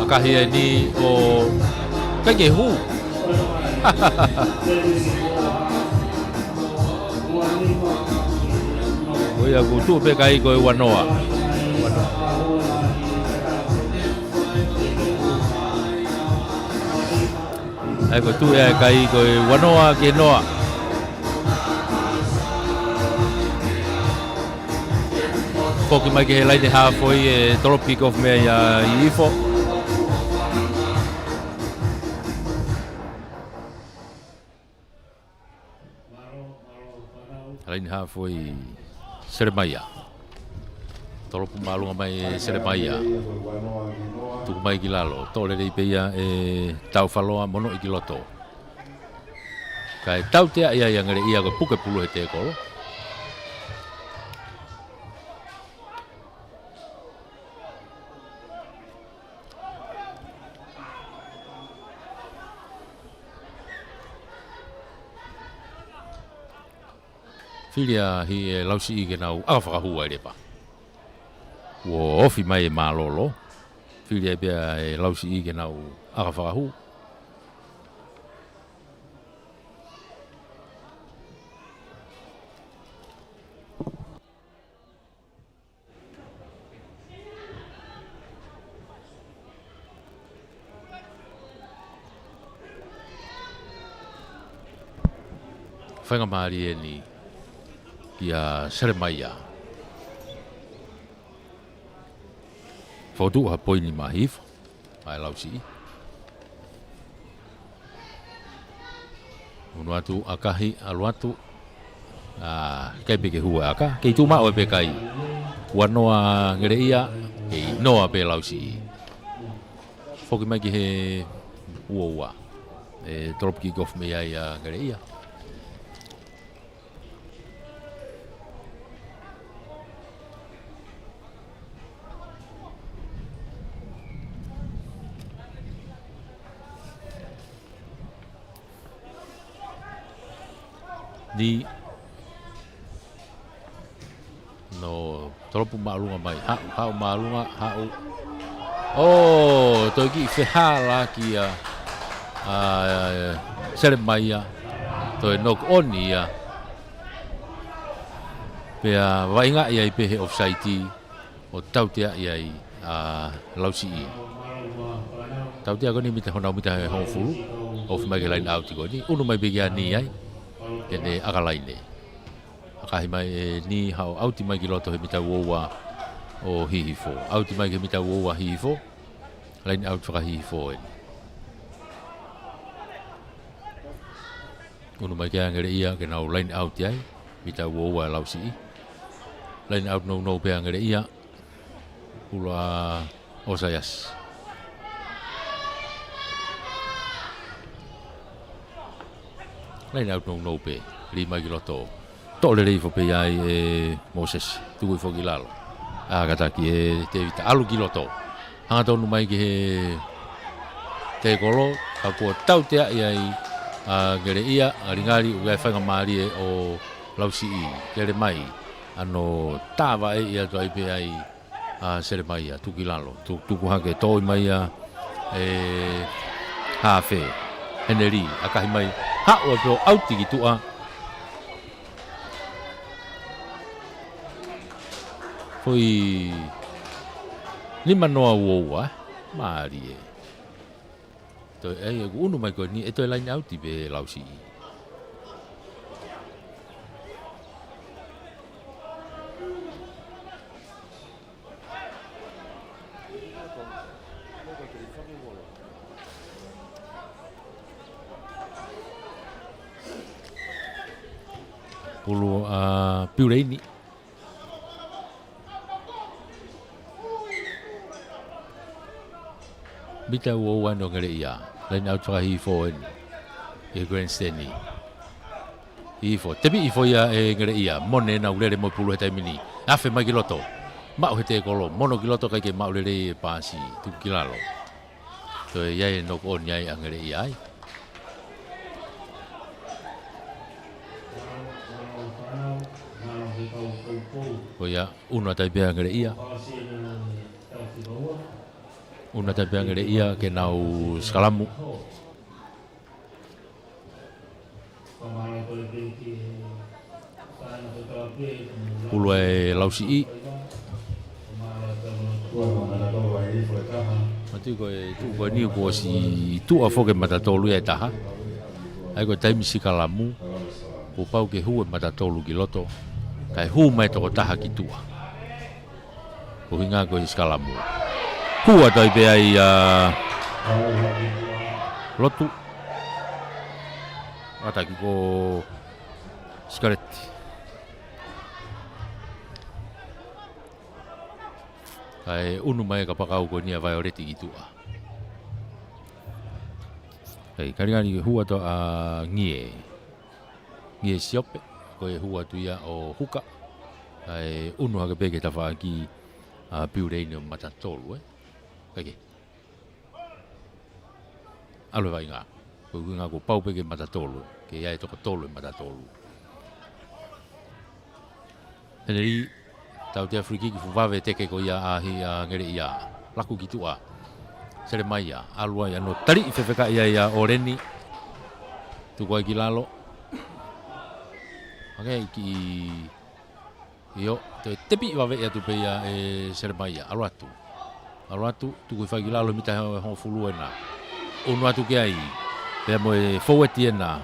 ʻAkahi ʻe Ni ʻo ʻikai ke hū. Ko ia kuo tuʻu pē kai ko ē Uanoa. ʻA ia ko e tuʻu ia e kai ko ē Uanoa ki he noa. Foki mai ki he laine hāfoi ʻe tolopu kick off mei ai ʻa Hihifo. Laine hāfoi Selemaia. Tolopu māʻolunga mai ʻe Selemaia. Tuku mai ki lalo. Toʻo lelei pē ia ʻe Taufaloa, monoʻi ki loto. Kae tautea ia ʻa Ngeleʻia ko e puke pulu he tēkolo. Fili ʻa Lausiʻi ke nau ʻaka fakahū ʻa e lepa. Kuo ofi mai e mālōlō. Fili ai pē ʻa Lausiʻi ke nau ʻaka fakahū. Faingamālie eni kia Selemaia. Fokotuʻu ha poini maʻa Hihifo. ʻA e Lausiʻi. Unu atu, ʻakahi, ʻalu atu. ʻA, ʻikai pē ke hū e ʻaka. Kei tuʻu maʻu pē kai. Uanoa Ngeleʻia, kei noa pē Lausiʻi. Foki mai ki he uaua. ʻE tolopu kick off mei ai ʻa Ngeleʻia. Ni. No, tolopu māʻolunga mai. Haʻu, haʻu māʻolunga, haʻu. ʻO, toe kiʻi fehālaaki ʻa, ʻa, Selemaia. Toe knock on ia. Pea vaʻinga ia ʻi pē he offside ʻo tautea ia ʻa Lausiʻi. Tautea ko eni mita hongofulu, mita hongofulu. Ofi mai ki he line out ko eni. Unu mai pē kia Ni ai. Ke ne ʻaka laine. ʻAkahi mai ʻe Ni, haʻu ʻauti mai ki loto he mita uaua ʻo Hihifo. ʻAuti mai ki he mita uaua Hihifo. Line out faka-Hihifo eni. Unu mai kia Ngeleʻia ke nau line out ai. Mita uaua ʻa Lausiʻi. Laine ʻauti nounou pē ʻa Ngeleʻia. Pulu ʻa ʻOsaiasi. Laine ʻauti nounou pē. Lī mai ki loto. Toʻo lelei foki pē ia ʻe Mōsese. Tuku hifo ki lalo. ʻA, kātaki ʻe Tēvita, ʻalu ki loto. Hangatonu mai ki he tēkolo, ka kuo tauteaʻi ai ʻa Ngeleʻia, ngalingali ʻoku ʻi ai e faingamālie ʻo Lausiʻi. Kele mai, ʻano tāvaʻeʻi atu ai pē ai ʻa Selemaia, tuku ki lalo, tu-, tuku hake, toʻo mai ia ʻe Hafe, Heneli, ʻakahi mai, haʻu ʻo pio ʻauti ki tuʻa. Foʻi nima noa ua ua, mālie. Toe, ʻe, ʻoku unu mai ko eni, ʻe toe laine ʻauti pē Lausiʻi. Pulu ʻa Piuleini. Mita ua ua ʻa Ngeleʻia. Laine ʻauti fakahihifo eni. ʻI he grandstand. Hihifo. Tepi hifo ia ʻe Ngeleʻia. Mone ʻena ʻoku lele mo e pulu he taimi ni. Afe mai ki loto. Maʻu he tēkolo. Mono ki loto kae ʻikai ke maʻu lelei e paasi. Tuku ki lalo. Toe ʻi ai e knock on ai ʻa Ngeleʻia ai. Ko ia, unu atu ai pē ʻa Ngeleʻia. Unu atu ai pē ʻa Ngeleʻia ke nau sikalamu. Pulu ʻe Lausiʻi. Mati ko e tuʻu ko eni kuo ʻosi tuʻa foki e mata tolu ia ʻe taha. ʻA ia ko e taimi sikalamu, kuo pau ke hū e mata tolu ki loto, kae hū mai e tokotaha ki tuʻa. Ko e ʻuhinga ko e sikalamu. Hū atu ai pē ai ʻa Lotu. Kātaki ko Sikaleti. Kae unu mai e kapakau ko eni ʻa Vaioleti ki tuʻa. Kae ngalingali hū atu ʻa Ngie. Ngie Siope, ko e hū atu ia ʻo Huka. Kae unu hake pē ki he tafaʻaki ʻa Piuleini ʻo mata tolu, ē. Kae kehe. ʻAlu e vaʻinga. Ko e ʻuhinga kuo pau pē ke mata tolu. Ke ʻi ai e toko tolu e mata tolu. Heneli, tautea free kick, fuʻu vave e teke ko ia ʻa Ngeleʻia. Laku ki tuʻa. Selemaia, ʻalu ai ʻano taliʻi fefekaʻi ai ʻa ʻOleni. Tuku ai ki lalo. Hangē kiʻi ʻIo, toe tepi vave atu pē ia ʻe Selemaia, ʻalu atu. ʻAlu atu, tuku hifo ki lalo mita hongofulu ʻena. Unu atu ki ai, pea mo e foueti ʻena.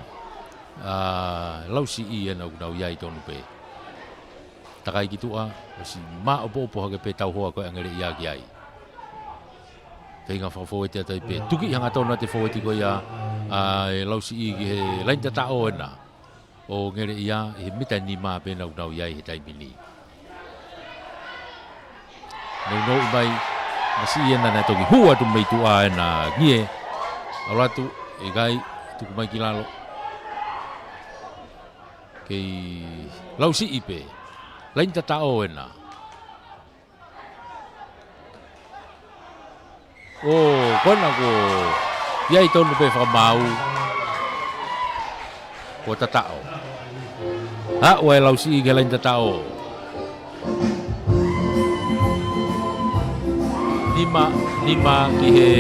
ʻA Lausiʻi ʻena ʻoku nau ʻi ai tonu pē. Takai ki tuʻa, ʻosi māʻopoʻopo hake pē tauhoa ko ē ʻa Ngeleʻia ki ai. Feinga fakafoueti atu ai pē. Tuki hangatonu atu e foueti ko ia ʻa Lausiʻi ki he laini tataʻo ʻena ʻo Ngeleʻia ʻi he mita nima pē naʻa nau ʻi ai he taimi ni. Nounou mai, masiʻi ʻena naʻe toki hū atu mei tuʻa ʻena Ngie. ʻAlu atu, ʻikai, tuku mai ki lalo. Kei Lausiʻi pē. Laini tataʻo ʻena. ʻO, ko ena ko ia ʻi tonu pē fakamaau. Ko tataʻo. Haʻu ʻa Lausiʻi ki he laini tataʻo. Nima, nima ki he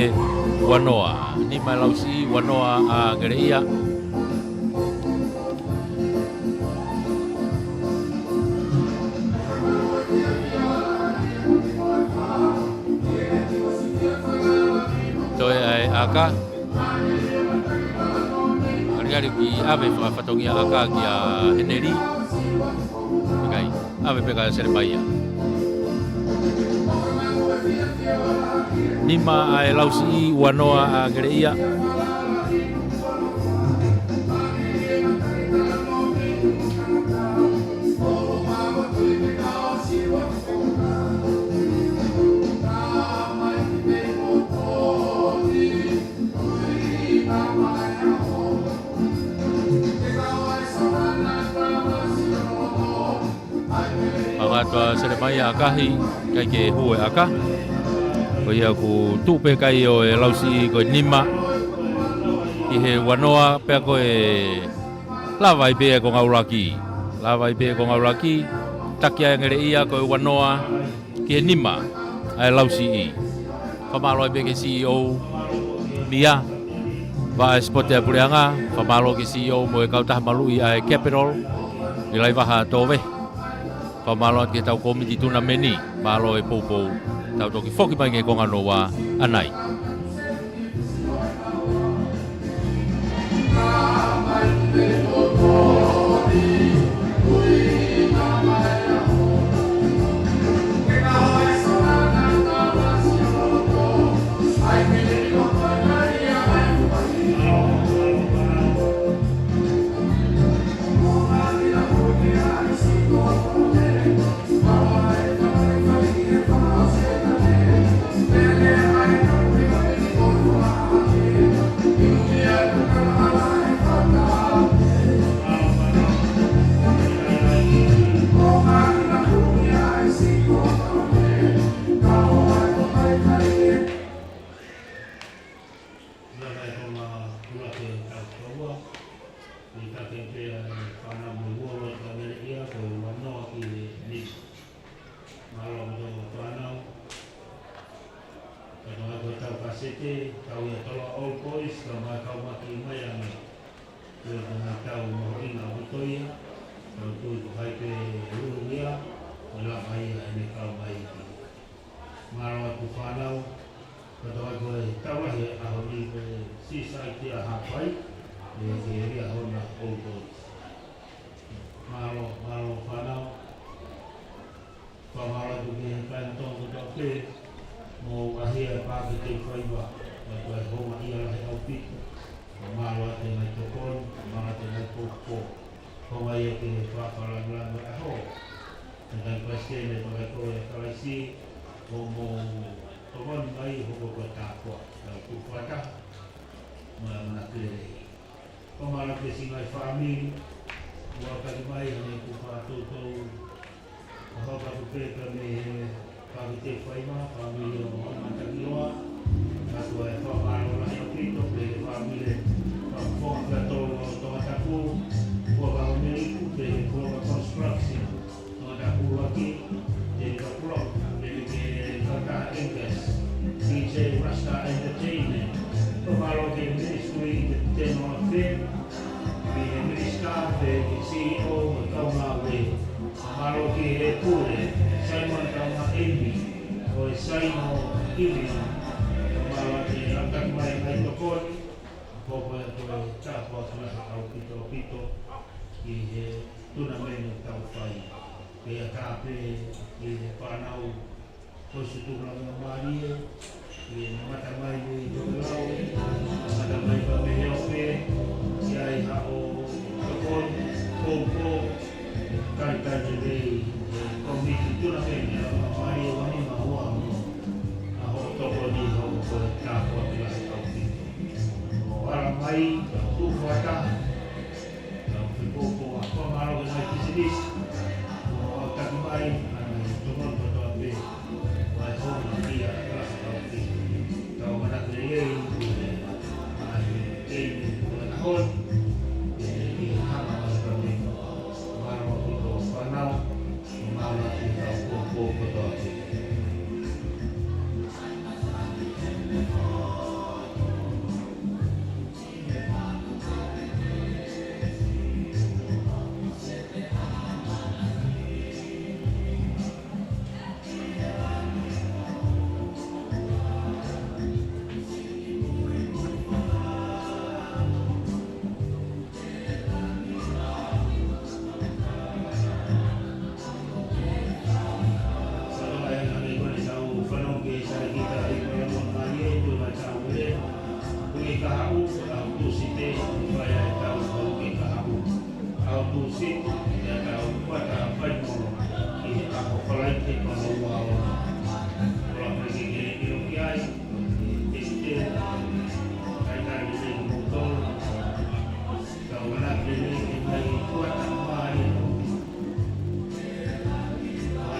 ua noa. Nima Lausiʻi, ua noa ʻa Ngeleʻia. Toe ʻa e ʻaka. Aliali ki ʻave fakafatongia ʻaka kia Heneli. ʻIkai, ʻave pē kia Selemaia. Nima ʻa Lausiʻi, ua noa ʻa Ngeleʻia. Atu ʻa Selemaia ʻAkahi, ʻikai ke hū e ʻaka. Ko ia ʻoku tuʻu pē kai ʻo e Lausiʻi ko e nima ki he ua noa, pea ko e lava ai pē ko Ngaulaki. Lava ai pē ko Ngaulaki, taki ai angeleʻia ko e ua noa ki he nima ʻa e Lausiʻi. Fakamālō ai pē ki he C E O, Mia, vaʻa e sipote ʻa e puleʻanga, fakamālō ki he C E O mo e kautaha maluʻi ʻa e Capital, ʻi Laivaha Tōve. Fakamālō atu ki he tau kōmiti tunameni, mālō e poupou, tau toki foki mai ki he konga hono ua ʻanai. Nana e konga ʻuluaki ʻo e taʻu ua, ʻi he taki pē ʻa e fānau mo e ulo ʻo e angeleʻia, ko e ua noa ki he nima. Mālō ʻaupito fānau. Ka tau ʻai ko e tau kasete, tau ia tolo Old Boys, ka mai kau maki mai ange. Ko e konga tau mahuʻinga ʻaupito ia, tau tui ko hai pē ʻe ʻulu ia, ko e lava ia ʻene kau mai ki. Mālō atu fānau, ka tau ʻai ko e tau lahi ʻaho ni ko e Seaside ʻa Haʻapai, ʻe ke ria hona Old Boys. Mālō, mālō fānau. Fakamālō atu ki he kāinga Tonga kotoa pē, mou ʻaʻahi e paaki te faiva, ʻa ia ko e houngaʻia lahi ʻaupito. Fakamālō atu e ngaahi tokoni, fakamālō atu e ngaahi poupou. Ko e meʻa ia ke fakalangilangi ʻa e ʻaho. Tangata palesiteni ʻo e Palesiteni Kalaisi, ʻoku mou tokoni mai hoko ko e tāpuaki, tau tuʻu fakataha, mo e ʻamanaki lelei. Fakamālō ki he siʻi ngaahi fāmili, ʻoku aʻutaki mai, hangē ko e fakatoutou ʻa e hoko atu pē pea mei he paaki te faiva, fāmili ʻo Matakiloa, ʻa ia ko e fakamālō lahi ʻaupito, pea ki he fāmili, fakafofonga ʻa e tau ʻo Tongatapu, Fuakava Meliku, pea ki he Fuakava Construction, Tongatapu ʻUluaki, Tengatapu ʻUluaki, pea ki he kautaha Angus, D J Rasta Entertainment, fakamālō ki he Ministry of Internal Affairs, ki he Minisitā pea ki he C E O mo e kau ngāue. Mālō ki he pule, Simon Kaunga Emi, ʻo e Saino Imi, mālō ki he aʻutaki mai ngaahi tokoni, ko e, ko e tāpuaki lahi ʻaupito ʻaupito, ki he tunameni ʻoku tau fai. Pea ʻatā pē ki he fānau, ko e siʻi tupulaki mālie, ʻi he mamata mai mei Tokelau, mamata mai pea mei he ope, ʻi ai haʻo tokoni, poupou, talitali lelei, ʻe kōmiti tunameni ʻa e mālie wani mahua mo, ʻa hoʻo tokoni hoko ko e tāpuaki lahi ʻaupito. ʻO ala mai, tuʻu fakataha, Tau fepōpō ʻa e fakamālō ki he ngaahi pisinisi. ʻO aʻutaki mai, ʻa e ngaahi tokoni kotoa pē. Ko e houngaʻia lahi ʻaupito. Tau ʻamanaki lelei, ʻa e kei ni ko e ʻaho ni. ʻE, ʻe hanga mai ka me. Mālō ʻaupito fānau. Mālō ʻaupito fepōpō kotoa pē. Ua noa e ngaahi kone tau fanongo ki he talēkita ʻi Palēmia Mālie, Tū Maʻitau Mele, Uike kahaʻu, ʻaho Tūsite, ʻoku fai ai e tau uike kahaʻu. ʻAho Tūsite, ʻe tau kuata fai mono, ʻi he ʻaho Falaite, ko e ua o. Kole pē ke ke ʻilo ki ai, ʻi he tētē, kae tali lelei kimoutolu. Tau ʻamanaki lelei ke ngaahi kuata mālie. Ko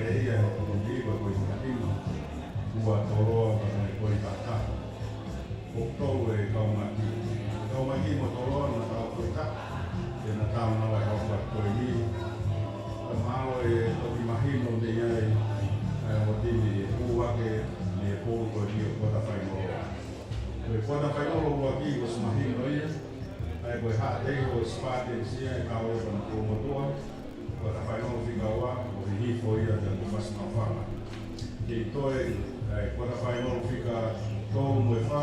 lelei ia he pulu B, ko e ko e fika nima. Ua Toloa, pea mo e ko e fika taha. ʻOku tolu e kau maki. Kau maki mo Toloa naʻa tau ko e taha. Pea naʻa tau nau ʻi he hopo ko eni. Ka mahalo ʻe toki mahino mei ai ʻa e ʻū timi ʻe ua ke ne pulu ko eni ʻo kuata fainolo. Ko e kuata fainolo ʻuluaki kuo ʻosi mahino ia. ʻA ia ko e Haʻateiho Spartans ia ʻe kau ia pea mo Kolomotuʻa. Kuata fainolo fika ua, ʻo hihifo ia pea mo Fasi Maʻufanga. Kei toe, ʻa e kuata fainolo fika tolu mo e fā,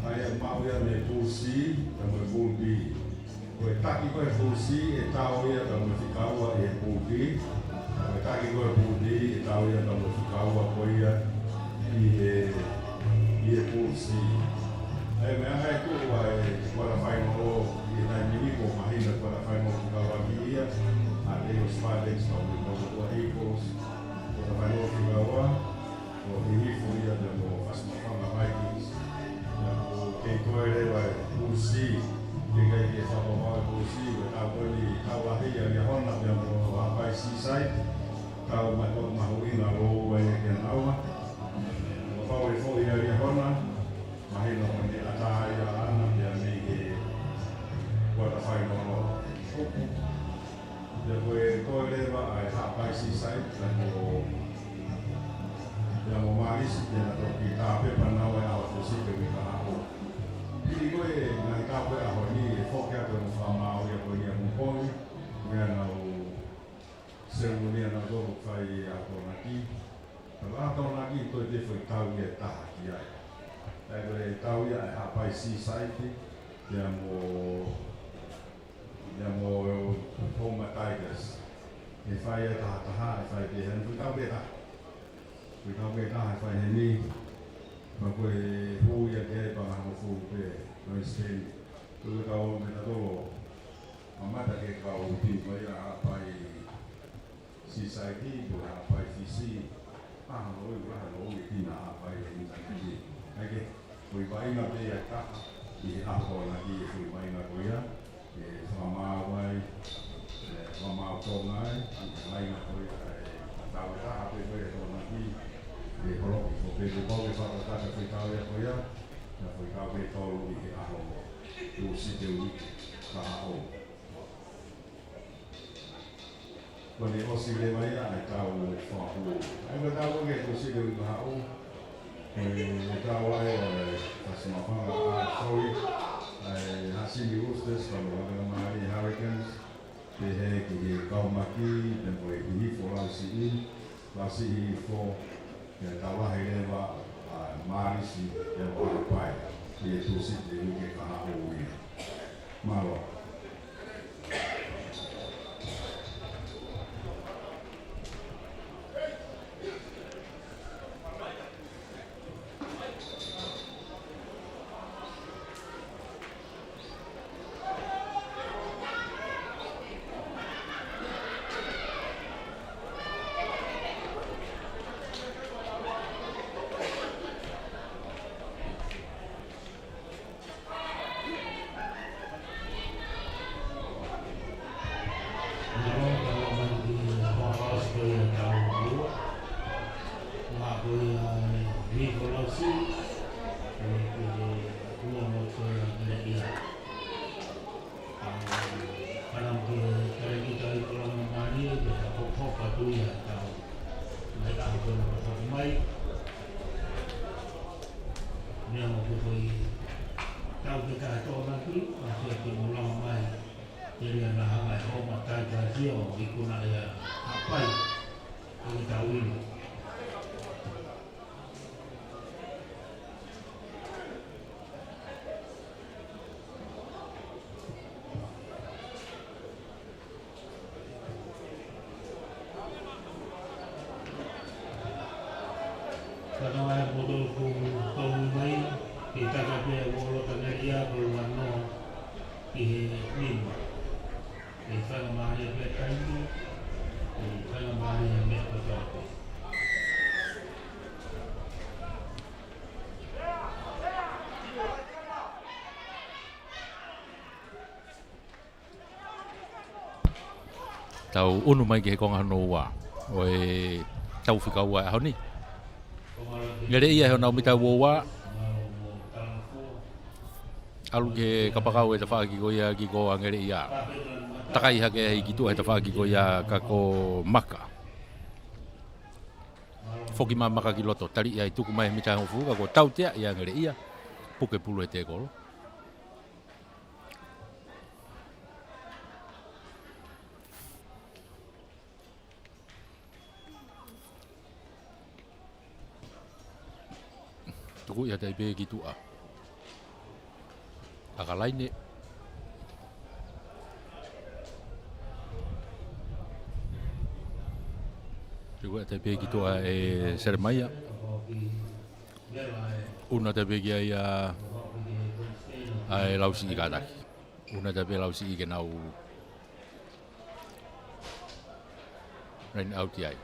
ʻa ia ʻe maʻu ia mei he pulu C, pea mo e pulu B. Ko e taki ko ē pulu C ʻe tau ia pea mo e fika ua ʻi he pulu B. Ko e taki ko ē pulu B ʻe tau ia pea mo e fika ua ko ia ʻi he, ʻi he pulu C. ʻA ia meʻa ʻa e tuʻu ʻa e kuata fainolo ʻi he taimi ni kuo mahino kuata fainolo fika ua ki ia. Haʻateiho Spartans pea mo Kolomotuʻa Eagles. Kuata fainolo fika ua. ʻO hihifo ia pea mo Fasi Maʻufanga Vikings. Pea ko e kei toe leva e pulu C. Ke ʻikai ke fakapapau e pulu C, ko e tau ko eni tau lahi ʻa Liahona pea mo Haʻapai Seaside. Tau mato mahuʻinga lōua ia kia naua. Kapau ʻe foʻi ʻa Liahona, mahino ko eni ʻatā ia ʻaʻana pea mei he kuata fainolo. Pea ko e toe leva ʻa e Haʻapai Seaside, pea mo, pea mo Mālisi, pea naʻa toki tāpepa naua ʻi he ʻaho Tūsite uike kahaʻu. Hili ko ē ngaahi tāpuaki ʻo e ʻaho ni ʻe foki atu mo fakamāuʻi ʻa e ko eni ʻa Muponi, meʻa naʻa nau seremonia naʻa nau fai ʻa e Tokonaki. Pea ʻa e Tokonaki toe te foʻi tau ia ʻe taha ki ai. ʻA ia ko e tau ia ʻa e Haʻapai Seaside, pea mo Ia mo Houma Tigers. ʻE fai e taha taha, ʻe fai pē heni, foʻi tau pē taha. Foʻi tau pē taha, ʻe fai heni. Pea ko e hū ia ke panga mo fū pē, no iseni. Ko e kau me tatolo. Mamata ke kau timi ko ia Haʻapai Seaside, ko Haʻapai Fisi. ʻA, hano ui, ʻa, hano ui, tina Haʻapai e intaneti. ʻA ia ke, foʻi vaʻinga pē ia ʻe taha, ʻi he ʻaho na ki he foʻi vaʻinga ko ia, ʻe fakamaau ai, ʻe fakamaau Tonga ai, ʻi he vaʻinga ko ia, ʻe tau ʻe taha pē ko ia Tonga ki, ʻe holoki, ko pē ko pau ke fakakata foʻi tau ia ko ia, na foʻi tau pē tolu ʻi he ʻaho, Tūsite uike kahaʻu. Kuo ne ʻosi leva ia ʻa e tau fakahū. ʻA ia ko e tau ko ē Tūsite uike kahaʻu. Ko e tau ʻa e, ʻa e Fasi Maʻufanga, ʻa e, sorry, ʻa e Hasini Roosters, pea mo e Laumālie Hurricanes. Pehē ki he kau maki, pea ko e hihifo lausiʻi, lausiʻi hifo, pea tau lahi leva, ʻa Mālisi, pea mo Haʻapai, ʻi he Tūsite uike kahaʻu ia. Mālō. Panau ke kare kita i kolonga mani, ke ta hoko atu ia tau. Mai ka hoko na hoko mai. Meʻa mo ke foʻi tau ke ta Tokonaki, a ke ke mo lava mai. Ke lia na hanga e Houma Tigers ia ʻo ikuna ia Haʻapai. Ko e tau inu. Ka naʻe moutolu kuo tau mai, ke taka pē ʻa e ʻolota ngali ia ko e ua noa ki he nima. Tau ʻunu mai ki he konga hono ua ʻo e tau fika ua ʻo e ʻaho ni. Ngeleʻia he ʻenau mita ua ua. ʻAlu ki he kapakau ʻe he tafaʻaki ko ia ki ko ʻa Ngeleʻia. Takai hake ʻi ki tuʻa he tafaʻaki ko ia ka ko Maka. Foki mai Maka ki loto, tali ia ʻi tuku mai he mita hongofulu ka ko tautea ia Ngeleʻia. Puke pulu he tēkolo. Tuku ia Taipei ki tuʻa. ʻAkalaine. Tuku ia Taipei ki tuʻa ʻe Selemaia. ʻUnu Taipei ki ai ʻa, ʻa e Lausiʻi kātaki. ʻUnu Taipei Lausiʻi ke nau line out ai.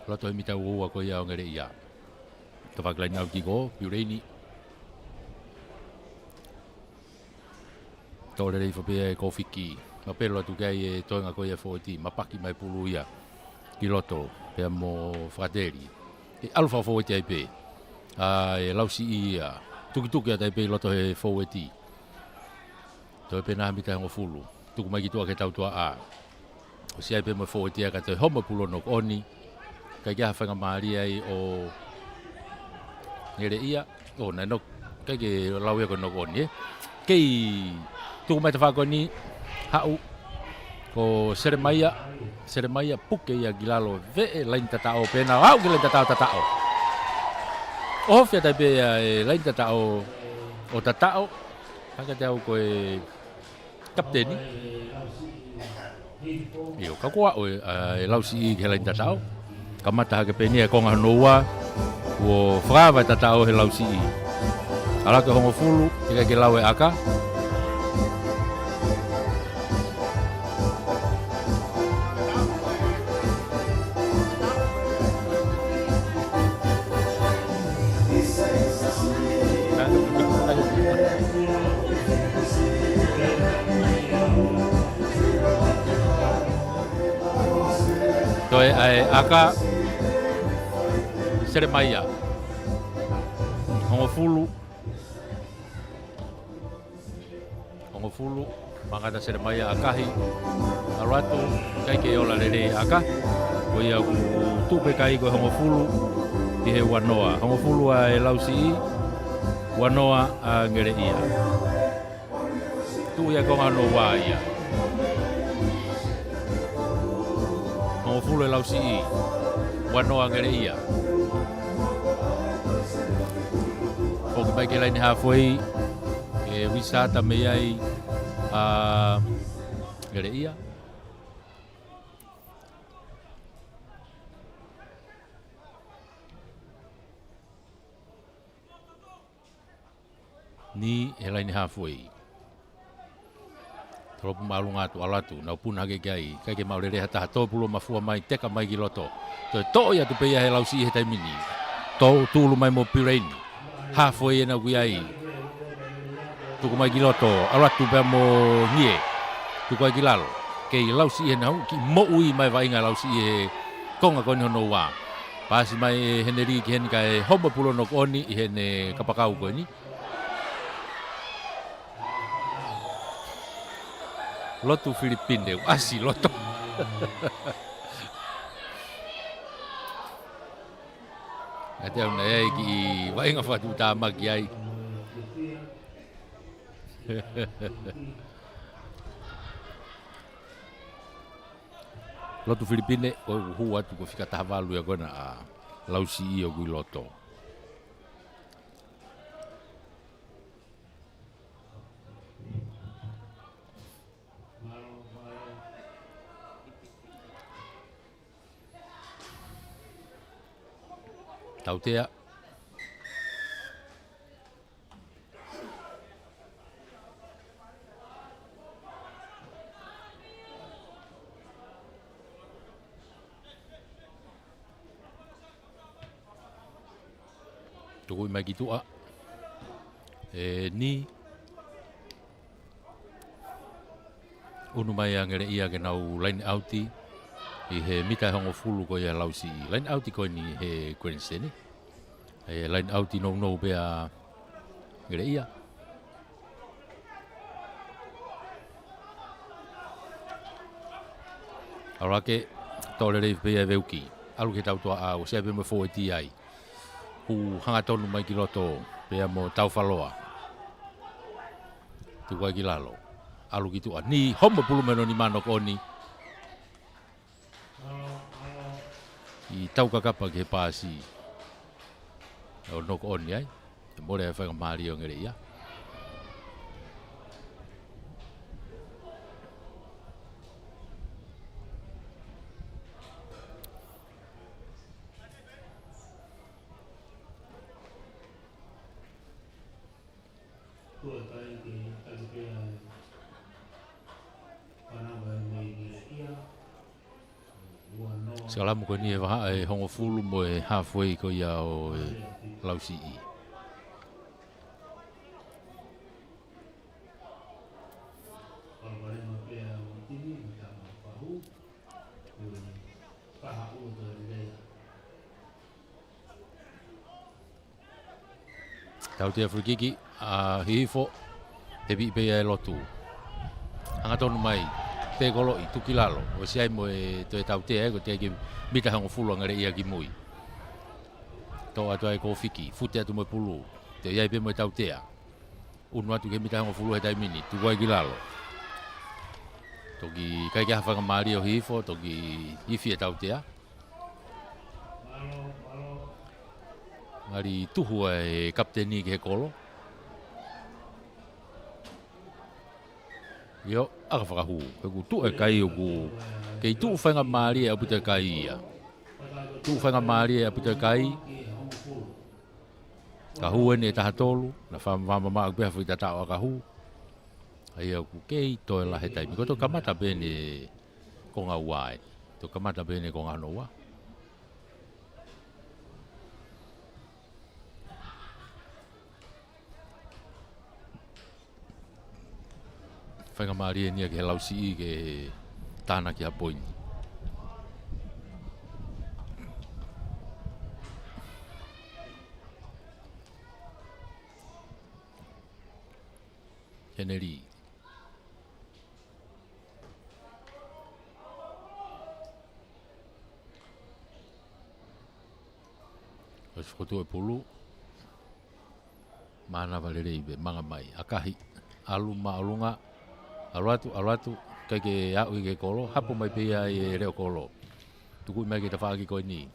Loto he mita ua ua ko ia ʻo Ngeleʻia. Tafaʻaki line out ki ko, Piuleini. Tō lelei faʻa pē ʻe Kofiki. Mapelo atu ki ai e toenga ko ia fōueti. Mapaki mai pulu ia ki loto pea mo Fakateli. ʻE ʻalu fakafōueti ai pē ʻa e Lausiʻi ia. Tukituki ʻa Taipei loto he fōueti. Toe pē naʻa mita hongofulu. Tuku mai ki tuʻa ke tautua ʻa. ʻOsi ai pē mo e fōueti ia ka toe homo pulu ʻo knock on. ʻIkai ke ʻi ai ha faingamālie ai ʻo Ngeleʻia. ʻO, naʻe knock, ʻikai ke lau ia ko e knock on, ē. Kei tuku mai tafaʻaki ko eni, haʻu ko Selemaia, Selemaia puke ia ki lalo veʻe laini tataʻo pē naʻa aʻu ki laini tataʻo tataʻo. ʻOhofi ʻa Taipei ia e laini tataʻo ʻo tataʻo, haka te au ko e kapiteni. ʻIo, ka ko ʻa e, ʻa e Lausiʻi ki he laini tataʻo. Kamata hake pē eni e konga hono ua. Kuo fakaava e tataʻo he Lausiʻi. ʻAlu ki he hongofulu, ʻikai ke lau e ʻaka. Toe ʻa e ʻaka, Selemaia. Hongofulu. Hongofulu, mangata Selemaia ʻakahi. ʻAlu atu, ʻikai ke ola lelei ʻaka. Ko ia ʻoku tupe kai ko e hongofulu ʻi he ua noa. Hongofulu ʻa e Lausiʻi, ua noa ʻa Ngeleʻia. Tuʻu ia konga hono ua ia. Hongofulu ʻe Lausiʻi, ua noa Ngeleʻia. Foki mai ki he laini halfway, ʻe Uisata mei ai ʻa Ngeleʻia. Ni he laini halfway. Tolopu māʻolunga atu, ʻalu atu, nau puna hake ki ai, ʻikai ke maʻu lelei ha taha, tō pulu mafua mai, teka mai ki loto. Toe toʻo ia atu pē ia he Lausiʻi he taimi ni. Tō tūlu mai mo Piuleini. Halfway ʻenau kui ai. Tuku mai ki loto, ʻalu atu pea mo Ngie. Tuku ai ki lalo. Kei Lausiʻi he naʻe kiʻi moʻui mai vaʻinga Lausiʻi he konga ko eni hono ua. Pasi mai ʻe Heneliki heni kae homo pulu ʻo knock on ʻi heʻene kapakau ko eni. Lotu Filipine, ʻasi loto. ʻAi te au naʻe ʻi ai e kiʻi vaʻinga fakatuʻutāmaki ai. Lotu Filipine, ʻoku hū atu ko e fika taha valu ia ko ena ʻa Lausiʻi ʻoku ʻi loto. Tautea. Tuku mai ki tuʻa. ʻE Ni. ʻUnu mai ʻa Ngeleʻia ke nau line out ʻi he mita ʻe hongofulu ko ia Lausiʻi. Line out ko eni he grandstand. ʻE line out nounou pē ʻa Ngeleʻia. ʻAlu hake, toʻo lelei pē ia ʻe Veuki. ʻAlu ki he tautoʻa, ʻosi ʻai pē mo e fōueti ai. Hū hangatonu mai ki loto, pea mo Taufaloa. Tuku ai ki lalo. ʻAlu ki tuʻa. Niʻihi homo pulu mei hono nima, knock on. ʻI taukakapa ki he paasi. ʻO knock on ai. ʻE mole ʻa e faingamālie ʻo Ngeleʻia. Sikalamu ko eni he vahaʻa ʻe hongofulu mo e halfway ko ia ʻo e Lausiʻi. Tautea free kick, ʻa Hihifo, tepiʻi pē ia ʻe Lotu. Hangatonu mai, tēkoloʻi, tuku ki lalo, ʻosi ʻai mo e toe tautea, ʻe, ko e teʻeki mita hongofulu ʻa Ngeleʻia ki mui. Toʻo atu ai Kofiki, fute atu mo e pulu, toe ʻi ai pē mo e tautea. ʻUnu atu ki he mita hongofulu he taimi ni, tuku ai ki lalo. Toki ʻikai ke ʻi ai ha faingamālie ʻo Hihifo, toki ifi e tautea. Ngali tuhu ʻa e kapiteni ki he kolo. ʻIo, ʻaka fakahū. He ʻoku tuʻu e kai ʻoku kei tuʻu faingamālie ʻaupito e kai ia. Tuʻu faingamālie ʻaupito e kai. Ka hū eni ʻe taha tolu, naʻa fakamamaʻu pē ha foʻi tataʻo ʻaka hū. ʻA ia ʻoku kei toe lahi e taimi. Ko e toki kamata pē eni konga ua eni. Toki kamata pē eni konga hono ua. Faingamālie eni ia ki he Lausiʻi ke tānaki ha poini. Heneli. ʻOsi fokotuʻu e pulu. Mānava lelei pē, manga mai. ʻAkahi, ʻalu māʻolunga, ʻalu atu, ʻalu atu, ʻikai ke aʻu ki he kolo, hapo mai pē ia ʻe he leʻo kolo. Tukuʻi mai ki he tafaʻaki ko eni.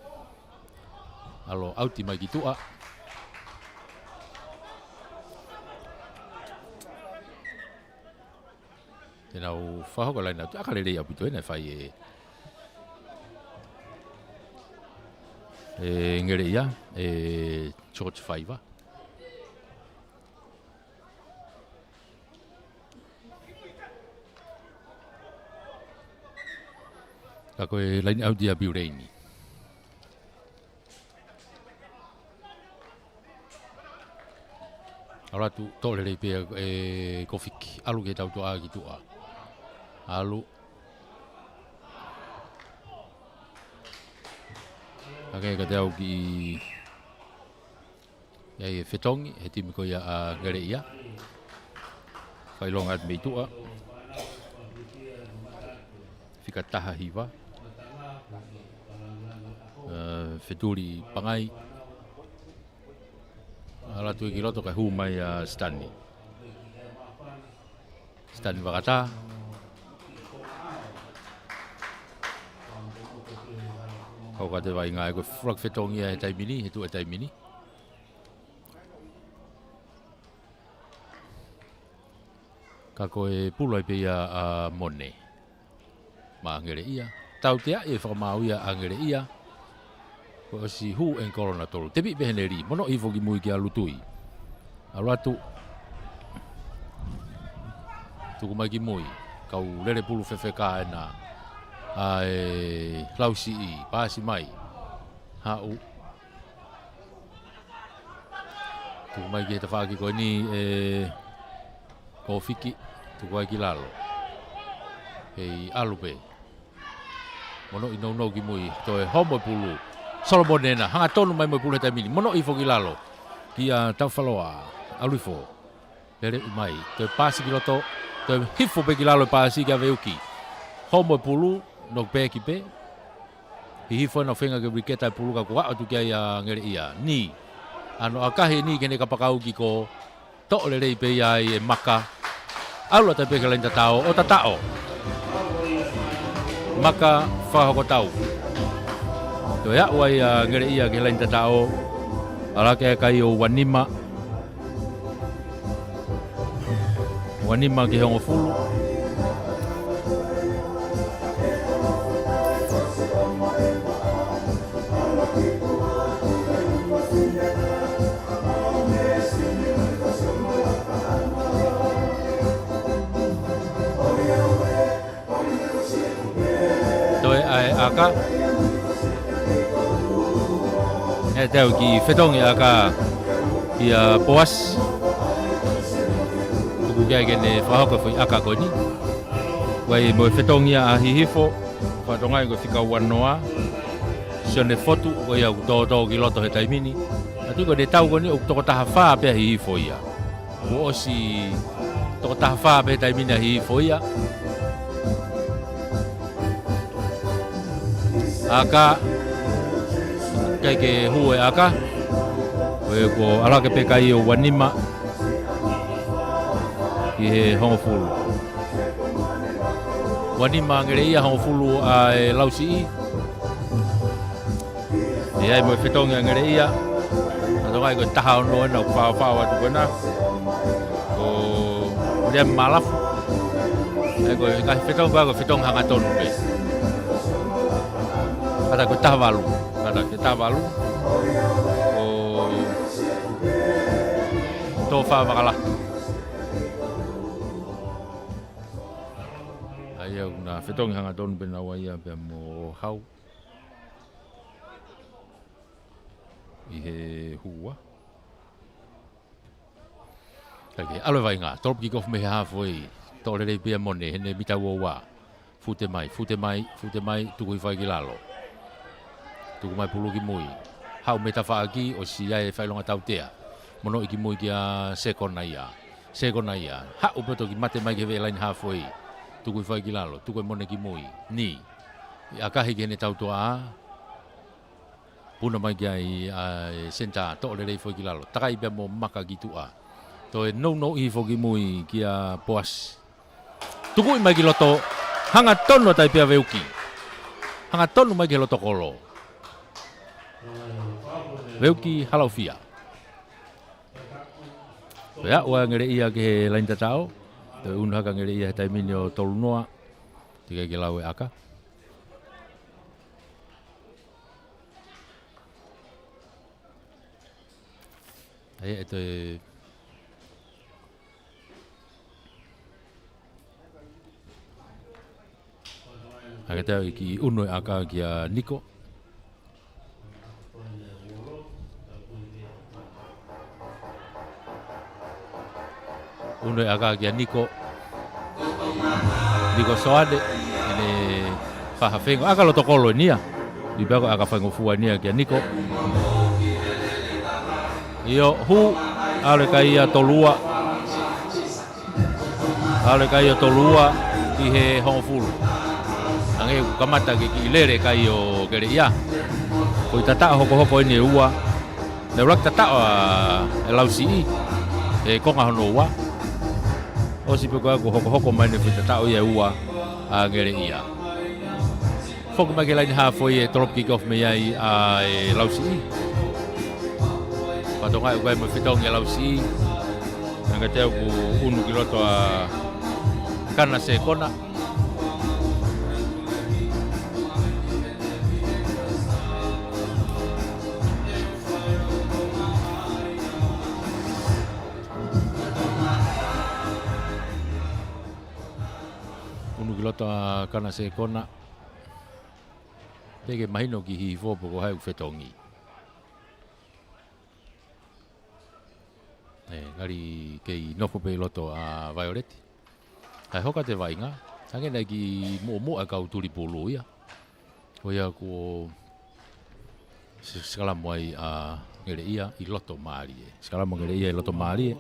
ʻAlu ʻauti mai ki tuʻa. Te nau fakahoko e laine ʻauti, ʻaka lelei ʻaupito ʻena ʻe fai ʻe, ʻe Ngeleʻia, ʻe George Faiva. Ka ko e laine ʻauti ʻa Piuleini. ʻAlu atu, toʻo lelei pē ʻe Kofiki, ʻalu ki he tautoʻa ki tuʻa. ʻAlu. Hake kiate au ki ʻi ai e fetongi, he timi ko ia ʻa Ngeleʻia. Fakaʻilonga atu mei tuʻa. Fika taha hiva. ʻE, Fetuli Pangai. ʻAlu atu ki loto kae hū mai ʻa Stani. Stani Vakatā. Kau kiate vaʻinga ʻe ko e flag fetongi ia he taimi ni, he tuʻu he taimi ni. Ka ko e pulu ai pē ia ʻa Mone. Maʻa Ngeleʻia. Tauteaʻi e fakamaau ia ʻa Ngeleʻia. Kuo ʻosi hū ʻe he kolo na tolu. Tepiʻi pē Heneli. Mono hifo ki mui kia Lutui. ʻAlu atu. Tuku mai ki mui. Kau lele pulu fefeka ʻena. ʻA e Lausiʻi. Paasi mai. Haʻu. Tuku mai ki he tafaʻaki ko eni ʻe Kofiki, tuku ai ki lalo. Pea ʻalu pē. Mono ʻi nounou ki mui, toe homo e pulu. Solomone ena, hangatonu mai mo e pulu he taimi ni. Mono ʻi foki lalo. Kia Taufaloa, ʻalu hifo. Lele mai, toe paasi ki loto, toe hifo pē ki lalo e paasi kia Veuki. Homo e pulu, knock back pē. Hihifo ena ʻo feinga ke uliketa e pulu ka kuo aʻu atu ki ai ʻa Ngeleʻia. Ni, ʻa hono ʻakahi eni ki heʻene kapakau ki kō, toʻo lelei pē ia ai e maka. ʻAlu atu pē ki he laini tataʻo, ʻo tataʻo. Maka fakahoko tau. Toe aʻu ai ʻa Ngeleʻia ki he laini tataʻo. ʻAlu hake e kai ʻo ua nima. Ua nima ki he hongofulu. Toe ʻai ʻaka. ʻE tau ki fetongi ʻaka kia Poasi. Tuku ki ai ke ne fakahoko e foʻi ʻaka ko eni. Vai mo e fetongi ʻa Hihifo. Fatongai ko e fika ua noa. Sione Fotu ko ia ʻoku tōtō ki loto he taimi ni. ʻA ia ko ʻene tau ko eni ʻoku toko taha fā pē ʻa Hihifo ia. Kuo ʻosi toko taha fā pē he taimi ni ʻa Hihifo ia. ʻAka. ʻIkai ke hū e ʻaka. Ko e kuo ʻalu hake pē kai ʻo ua nima. Ki he hongofulu. Ua nima Ngeleʻia, hongofulu ʻa e Lausiʻi. ʻE ʻai mo e fetongi ʻa Ngeleʻia. Fatongai ko e taha ono ena ʻoku faofao atu ko ena. Ko William Malafu. ʻE ko e ngaahi fetongi ko e fetongi hangatonu pē. Kata ko e taha valu. Kata ko e taha valu. Ko Tofa Vakala. ʻA ia ʻoku na fetongi hangatonu pē naua ia pea mo Hau. ʻI he hua. Kae ke ʻalu e vaʻinga, tolopu kick off mei he halfway. Toʻo lelei pē ia Mone, heʻene mita ua ua. Fute mai, fute mai, fute mai, tuku hifo ai ki lalo. Tuku mai pulu ki mui. Haʻu mei tafaʻaki, ʻosi ʻai e fakaʻilonga tautea. Mono ʻi ki mui kia Sekona ia. Sekona ia. Haʻu pē ʻo toki mate mai ki he veʻe laini halfway. Tuku hifo ai ki lalo, tuku e Mone ki mui. Ni. ʻAkahi ki heʻene tautoʻa. Puna mai ki ai ʻa e senitā, toʻo lelei foki ki lalo. Takai pea mo Maka ki tuʻa. Toe nounou hifo ki mui kia Poasi. Tukuʻi mai ki loto, hangatonu atu ai pē ʻa Veuki. Hangatonu mai ki he loto kolo. Veuki Halaofia. Toe aʻu ʻa Ngeleʻia ki he laini tataʻo. Toe unu hake ʻa Ngeleʻia he taimi ni ʻo tolu noa. Teʻeki ke lau e ʻaka. ʻA ia ʻe toe ʻa ia ke tau ʻi ki unu e ʻaka kia Niko. Unu e ʻaka kia Niko. Niko Soane, ʻene faha fengo. ʻAka loto kolo eni ia. Lipe ako ʻaka faingofua eni ia kia Niko. ʻIo, hū, ʻalu e kai ia tolu ua. ʻAlu e kai ia tolu ua, ki he hongofulu. Hangē kuo kamata ke kiʻi lele e kai ʻo Ngeleʻia. Ko e tataʻo hokohoko eni ʻe ua. Naʻe ʻuluaki tataʻo ʻa e Lausiʻi, he konga hono ua. ʻOsi pē ko ia kuo hokohoko mai eni e foʻi tataʻo ia ʻe ua ʻa Ngeleʻia. Foki mai ki he laini halfway ʻe tolopu kick off mei ai ʻa e Lausiʻi. Fatongai ʻoku ʻi ai mo e fetongi ʻa e Lausiʻi. Hangē ʻoku unu ki loto ʻa Kana Sekona. Unu ki loto ʻa Kana Sekona. Teʻeki mahino ki Hihifo pe ko hai ʻoku fetongi. ʻE, ngali kei nofo pē ʻi loto ʻa Vaioleti. Kae hoko atu e vaʻinga. Hangē naʻe kiʻi muʻomuʻa e kau tuli pulu ia. Ko ia kuo si-, sikalamu ai ʻa Ngeleʻia ʻi loto mālie. Sikalamu Ngeleʻia ʻi loto mālie.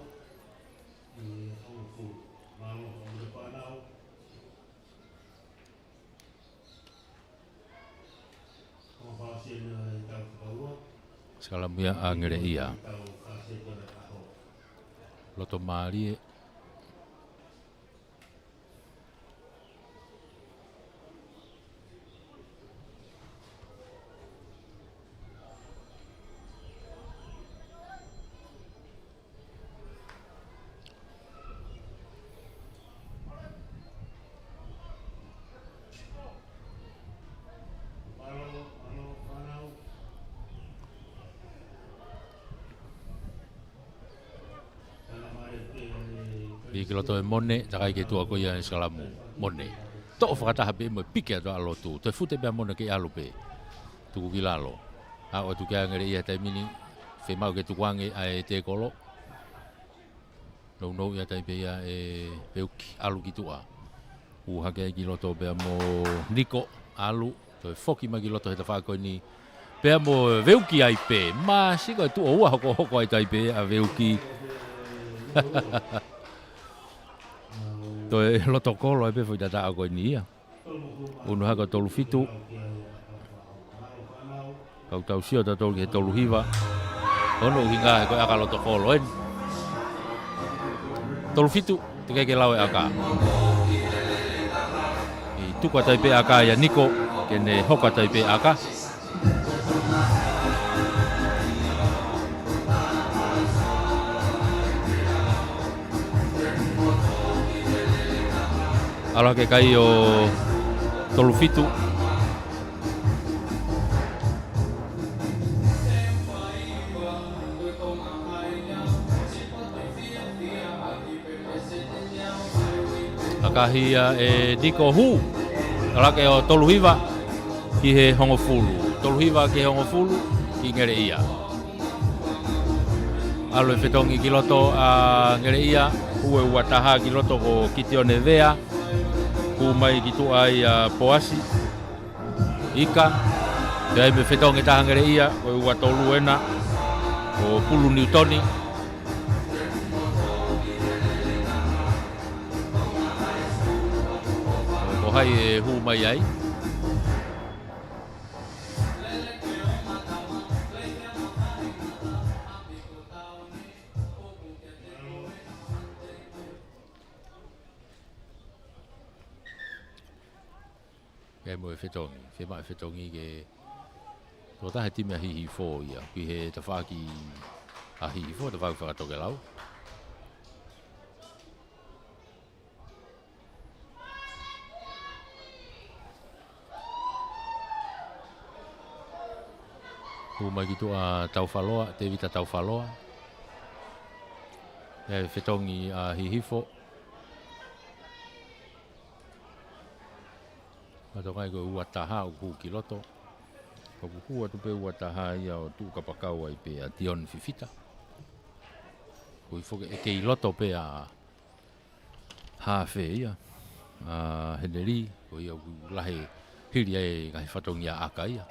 Sikalamu ia ʻa Ngeleʻia. Loto mālie. Piki ki loto e mone, takai ki tuʻa ko ia e sikalamu. Mone. Toʻo fakataha pē mo e piki atu ʻa lotu. Toe fute pē ʻa mone ke ʻalu pē. Tuku ki lalo. ʻAlu atu ki ai Ngeleʻia he taimi ni. Fiemaʻu ke tukuange ʻa e tēkolo. Nounou ia tai pē ia ʻe Veuki ʻalu ki tuʻa. Hū hake ai ki loto pea mo Niko ʻalu. Toe foki mai ki loto he tafaʻaki ko eni. Pea mo Veuki ai pē. Māsi ko e tuʻo ua hokohoko ai tai pē ʻa Veuki. Toe loto kolo ai pē foʻi tataʻo ko eni ia. Unu hake ʻo tolu fitu. Kau tau sio tautolu ki he tolu hiva. Hono ʻuhinga he ko e ʻaka loto kolo eni. Tolu fitu, teʻeki ke lau e ʻaka. ʻI tuku atu ai pē ʻaka ia Niko, ke ne hoko atu ai pē ʻaka. ʻAlu hake e kai ʻo tolu fitu. ʻAkahi ia ʻe Niko, hū. ʻAlu hake ʻo tolu hiva ki he hongofulu. Tolu hiva ki he hongofulu, ki Ngeleʻia. ʻAlu e fetongi ki loto ʻa Ngeleʻia, hū e ua taha ki loto ko Kitione Vea. Hū mai ki tuʻa ai ʻa Poasi. Ika. Pea ʻi ai mo e fetongi ʻe taha Ngeleʻia, ko e ua tolu ena, ko Pulu Niutoni. Ko hai ʻe hū mai ai? ʻI ai mo e fetongi, fiemaʻu e fetongi ke tokotaha e timi ʻa Hihifo ia, ki he tafaʻaki ʻa Hihifo, tafaʻaki fakatokelau. Hū mai ki tuʻa ʻa Taufaloa, Tevita Taufaloa. ʻI ai e fetongi ʻa Hihifo. Matokai ko e ua taha ʻoku hū ki loto. ʻOku hū atu pē ua taha ia ʻo tuʻu kapakau ai pē ʻa Tion Fifita. Ko e foki ʻe kei loto pē ʻa Hafe ia. ʻA Heneli, ko ia ʻoku lahi hili ai e ngaahi fatongia ʻaka ia.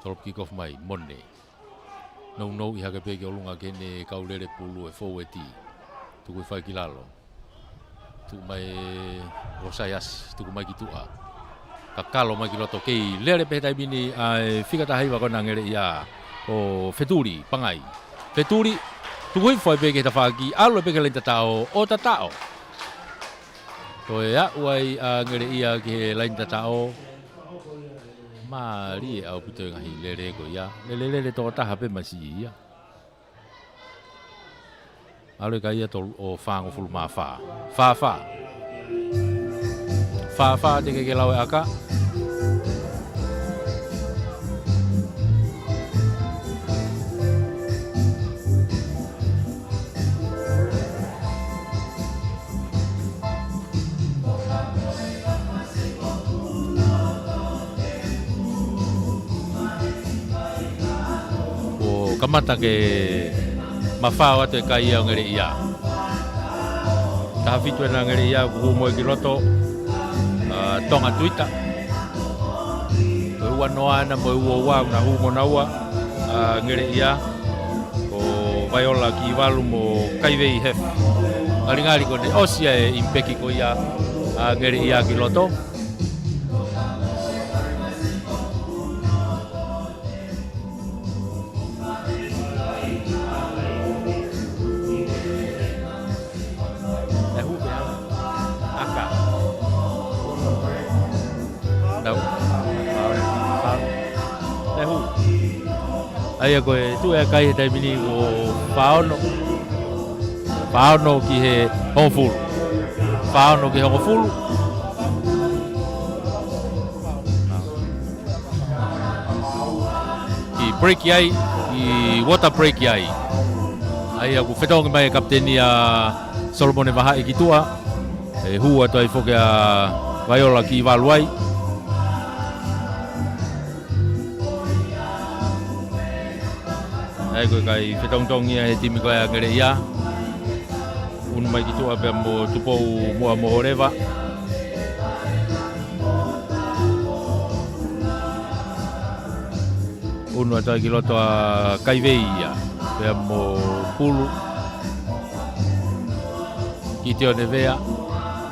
Tolopu kikofu mai, mone. Nounou ʻi hake pē ki ʻolunga ke ne kau lele pulu e foueti. Tuku ʻi fai ki lalo. Tuku mai ʻo Saiasi, tuku mai ki tuʻa. Kakalo mai ki loto kei lele pē he taimi ni ʻa e fika taha hiva ko ena Ngeleʻia. Ko Fetuli, pangai. Fetuli, tuku hifo ai pē ki he tafaʻaki, ʻalu ai pē ki he laini tataʻo, ʻo tataʻo. Toe aʻu ai ʻa Ngeleʻia ki he laini tataʻo. Mālie ʻaupito e ngaahi lele ko ia. Lele lele tokotaha pē masiʻi ia. ʻAlu e kai ia tolu ʻo fāngofulu mā fā. Fā fā. Fā fā teʻeki ke lau e ʻaka. Kuo kamata ke Mafao atu e kai ia ʻo Ngeleʻia. Taha fitu ena Ngeleʻia kuo hū mo ia ki loto, ʻa, Tonga Tuita. Ko e ua noa ena mo e ua ua naʻa nau hū mo naua, ʻa, Ngeleʻia. Ko Vaiola Kivalu mo Kaivei Hefu. Ngalingali kuo ne ʻosi ʻa e ʻimpeki ko ia ʻa Ngeleʻia ki loto. Naʻe hū pē ʻa ʻAka. Nau. Naʻe hū. ʻA ia ko e tuʻu e kai he taimi ni ko fā ono. Fā ono ki he hongofulu. Fā ono ki he hongofulu. Ki break ai, ki water break ai. ʻA ia kuo fetongi mai e kapiteni ʻa Solomone Vahaʻi ki tuʻa. ʻE hū atu ai foki ʻa Vaiola Kivalu ai. ʻA ia ko e kai fetongitongi ia he timi ko ia ʻa Ngeleʻia. Unu mai ki tuʻa pea mo Tupou Muʻamoholeva. Unu atu ai ki loto ʻa Kaivei ia. Pea mo Pulu. Kiteone Vea.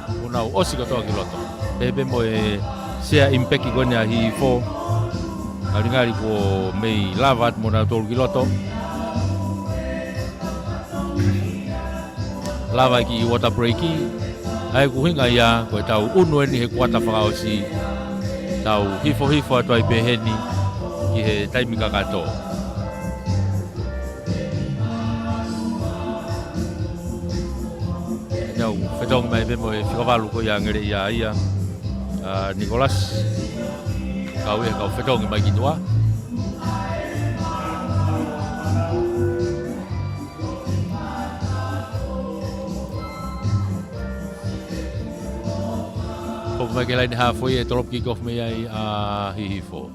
Kuo nau ʻosi kotoa ki loto. Pehē pē mo e sea ʻimpeki ko eni ʻa Hihifo. Ngalingali kuo mei lava atu mo nautolu ki loto. Lava e kiʻi water break. ʻA ia ko e ʻuhinga ia, ko e tau unu eni he kuata fakaʻosi. Tau hifo hifo atu ai pē heni ki he taimi kakato. Tau fetongi mai pē mo e fika valu ko ia ʻa Ngeleʻia ia. ʻA Nicholas. Kau ia kau fetongi mai ki tuʻa. Ko mai ke laine hafoi e tolopu kick off mei ai ʻa Hihifo.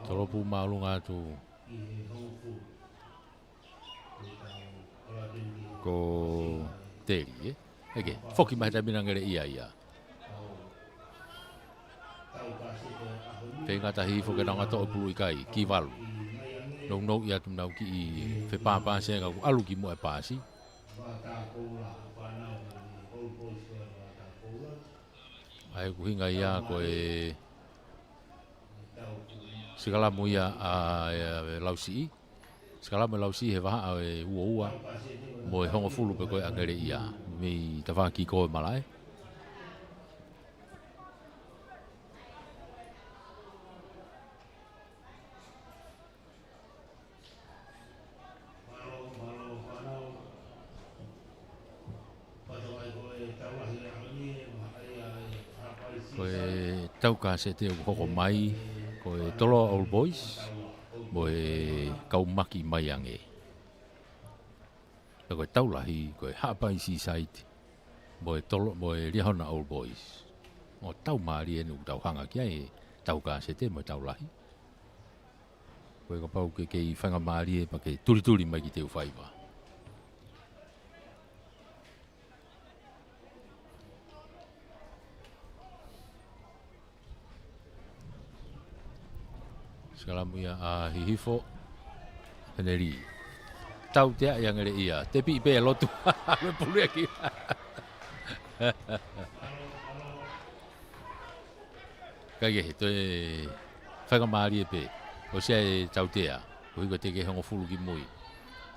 Tolopu māʻolunga atu. Ko Teli, ē? ʻEke, foki mai he taimi ni ʻa Ngeleʻia ia. Pea ngata Hihifo ke nau ngata ʻo pulu ʻikai, Kivalu. Nounou ia atu nau kiʻi fepāpāsi ʻa e kau ʻalu ki muʻa e pāsi. ʻA ia ko e ʻuhinga ia ko e sikalamu ia ʻa, ʻa, ʻa Lausiʻi. Sikalamu ʻe Lausiʻi he vahaʻa ʻe ua ua. Mo e hongofulu pē ko ē ʻa Ngeleʻia. Mei tafaʻaki ko e malaʻe. Ko e tau kasete ʻoku hoko mai, ko e Toloa Old Boys, mo e Kaumaki Mai Ange. Pea ko e tau lahi, ko e Haʻapai Seaside, mo e Tolo, mo e Liahona Old Boys. ʻO tau mālie eni ʻoku tau hanga ki ai, tau kasete mo e tau lahi. Ko e kapau ke kei faingamālie pea ke tulituli mai ki te u faiva. Sikalamu ia ʻa Hihifo. Heneli. Tautea ia Ngeleʻia. Tepi pē lotu. Me pulu ʻaki. Kaikehe, toe faingamālie pē. ʻOsi ia e tautea. ʻUhi ko e teke hongofulu ki mui.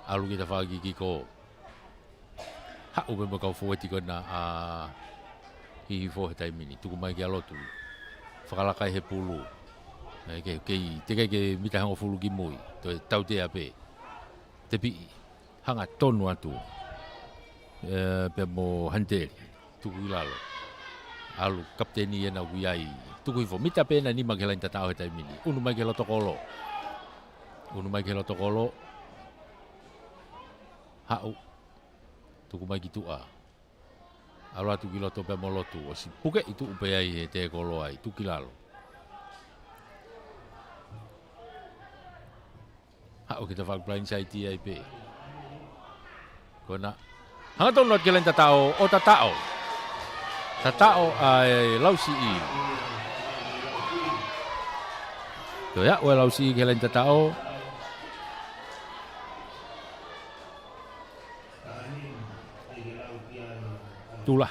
ʻAlu ki tafaʻaki kick off. Haʻu pē mo e kau fōueti ko ena ʻa Hihifo he taimi ni. Tuku mai kia Lotu. Fakalaka ʻi he pulu. ʻE, ke, kei, teʻeki ke mita hongofulu ki mui. Toe tautea pē. Tepi. Hangatonu atu. ʻE, pea mo Hanteli. Tuku ʻi lalo. ʻAlu kapiteni ena ʻoku ʻi ai. Tuku hifo mita pē ena nima ki he laine tataʻo he taimi ni. Unu mai ki he loto kolo. Unu mai ki he loto kolo. Haʻu. Tuku mai ki tuʻa. ʻAlu atu ki loto pea mo lotu, ʻosi puke ʻi tuʻu pē ai he tēkolo ai, tuʻu ki lalo. Haʻu ki he tafaʻaki blindside ai pē. Ko ena. Hangatonu atu ki he laine tataʻo, ʻo tataʻo. Tataʻo ʻa e Lausiʻi. Ko ia, ʻo e Lausiʻi ki he laine tataʻo. Tula.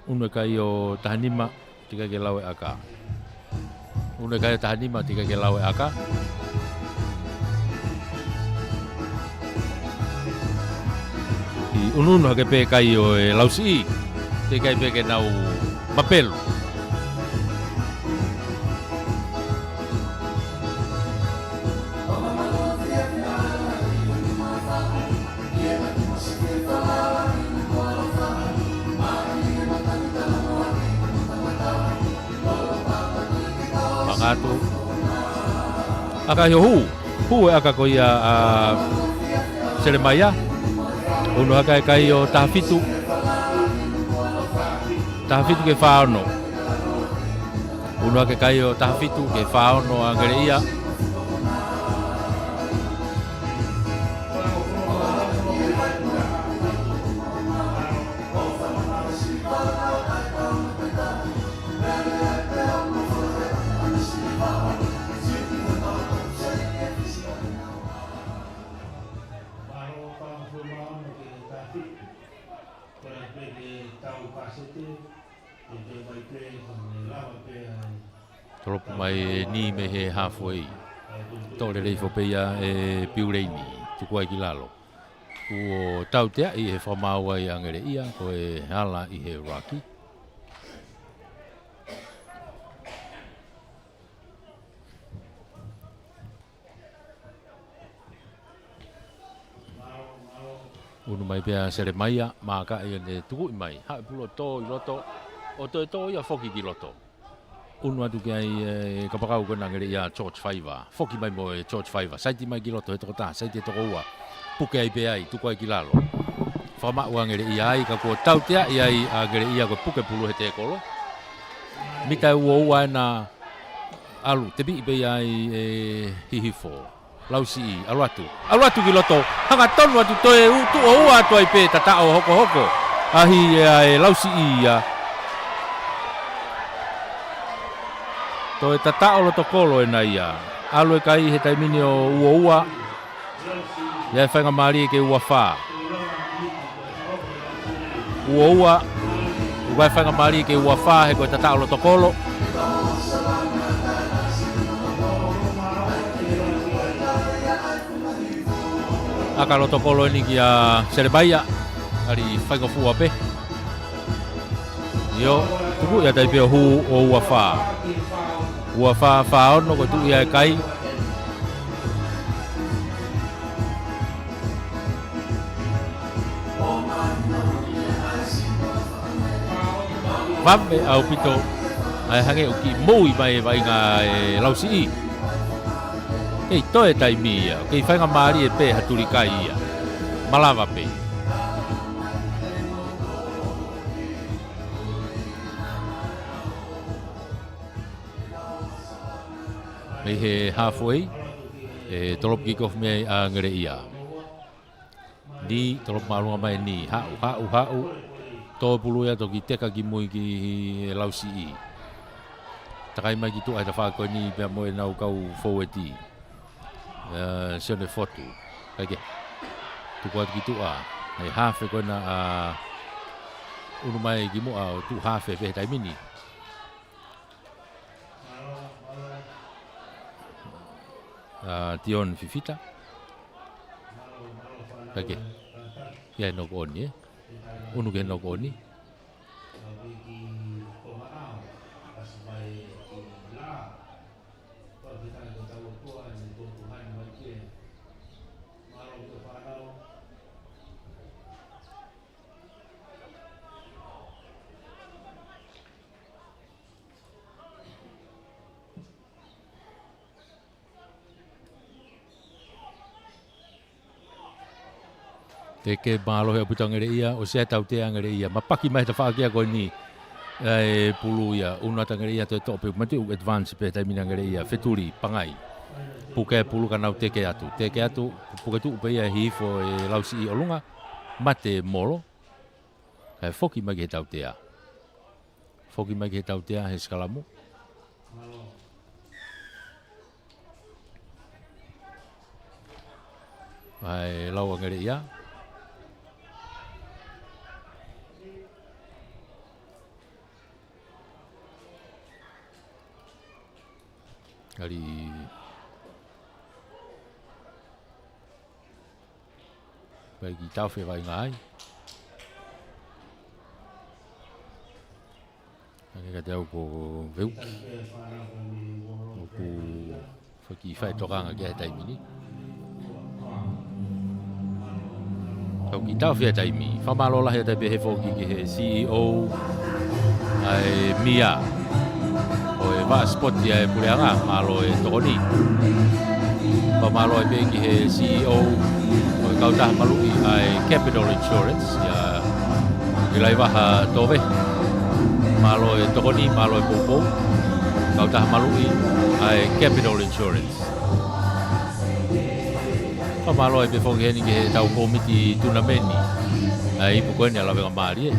Unu e kai ʻo taha nima, teʻeki ke lau e ʻaka. Unu e kai ʻo taha nima, teʻeki ke lau e ʻaka. ʻI unuunu hake pē kai ʻo e Lausiʻi, teʻeki pē ke nau mapelu. Maka atu. ʻAka ʻi hoʻo hū. Hū e ʻaka ko ia ʻa Selemaia. Unu hake kai ʻo taha fitu. Taha fitu ki he fā ono. Unu hake kai ʻo taha fitu ki he fā ono ʻa Ngeleʻia. Tolopu mai eni mei he halfway. Toʻo lelei foki pē ia ʻe Piuleini. Tuku ai ki lalo. Kuo tauteaʻi he fakamaau ai ʻa Ngeleʻia, ko e hala ʻi he ruck. Unu mai pē ʻa Selemaia, maaka ia ne tukuʻi mai. Haʻu e pulu ʻo tō ʻi loto, ʻo toe tō ia foki ki loto. Unu atu ki ai e kapakau ko ena Ngeleʻia George Faiva. Foki mai mo e George Faiva. Saiti mai ki loto he toko taha, saiti he toko ua. Puke ai pē ai, tuku ai ki lalo. Fakamaʻu ʻa Ngeleʻia ai, ka kuo tauteaʻi ai ʻa Ngeleʻia ko e puke pulu he tēkolo. Mita ʻe ua ua ena ʻalu, tepiʻi pē ia ʻe Hihifo. Lausiʻi, ʻalu atu. ʻAlu atu ki loto. Hangatonu atu toe u-, tuʻo ua atu ai pē tataʻo hokohoko. ʻAhi ʻa e Lausiʻi ia. Toe tataʻo loto kolo ena ia. ʻAlu e kai he taimi ni ʻo ua ua. ʻI ai e faingamālie ke ua fā. Ua ua. ʻOku ʻi ai e faingamālie ke ua fā he ko e tataʻo loto kolo. ʻAka loto kolo eni kia Selemaia. ʻAli faingofua pē. ʻIo, tuku ia tai pē ʻo hū ʻo ua fā. Ua fā fā ono ko e tuʻu ia e kai. Vave ʻaupito ʻa e hangē ʻoku kiʻi moʻui mai e vaʻinga e Lausiʻi. Kei toe taimi ia, kei faingamālie pē ha tuli kai ia. Malava pē. Mei he halfway, ʻe tolopu kick off mei ai ʻa Ngeleʻia. Ni, tolopu māʻolunga mai ni, haʻu, haʻu, haʻu. Tō pulu ia toki teka ki mui ki he Lausiʻi. Takai mai ki tuʻa he tafaʻaki ko eni pea mo ʻenau kau foueti. ʻE, Sione Fotu. Kae kehe. Tuku atu ki tuʻa. ʻE hafe ko ena ʻa unu mai ki muʻa ʻo tuʻu hafe pē he taimi ni. ʻA Tione Fifita. Kae kehe. Ia he noko ʻoni, ē? Unu ki he noko ʻoni. Teke mālohi ʻaupito ʻa Ngeleʻia, ʻosi ʻa e tautea ʻa Ngeleʻia. Mapaki mai he tafaʻaki ko eni ʻa e pulu ia, ʻunu atu ʻa Ngeleʻia, toe toʻo pē, mate ʻoku advance pē he taimi ni ʻa Ngeleʻia, Fetuli Pangai. Puke pulu ka nau teke atu, teke atu, puke tuʻu pē ia ʻe Hihifo ʻe Lausiʻi ʻi ʻolunga, mate molo. Kae foki mai ki he tautea. Foki mai ki he tautea he sikalamu. ʻA e lau ʻa Ngeleʻia. Kali Pai ki taofi e vaʻinga ai. Hangē kiate au ko Veuki ʻoku fai ki fai tokanga ki he taimi ni. Kau ki taofi e taimi. Fakamālō lahi atu pē he foki ki he C E O ʻa e mia ʻo e vaʻa sipoti ʻa e puleʻanga, mālō e tokoni. Fakamālō ai pē ki he C E O ʻo e kautaha maluʻi ʻa e Capital Insurance, ʻia Ilaivaha Tove. Mālō e tokoni, mālō e poupou. Kautaha maluʻi ʻa e Capital Insurance. Fakamālō ai pē foki heni ki he tau kōmiti tunameni ʻa e ipu ko eni ʻa Lavengamālie.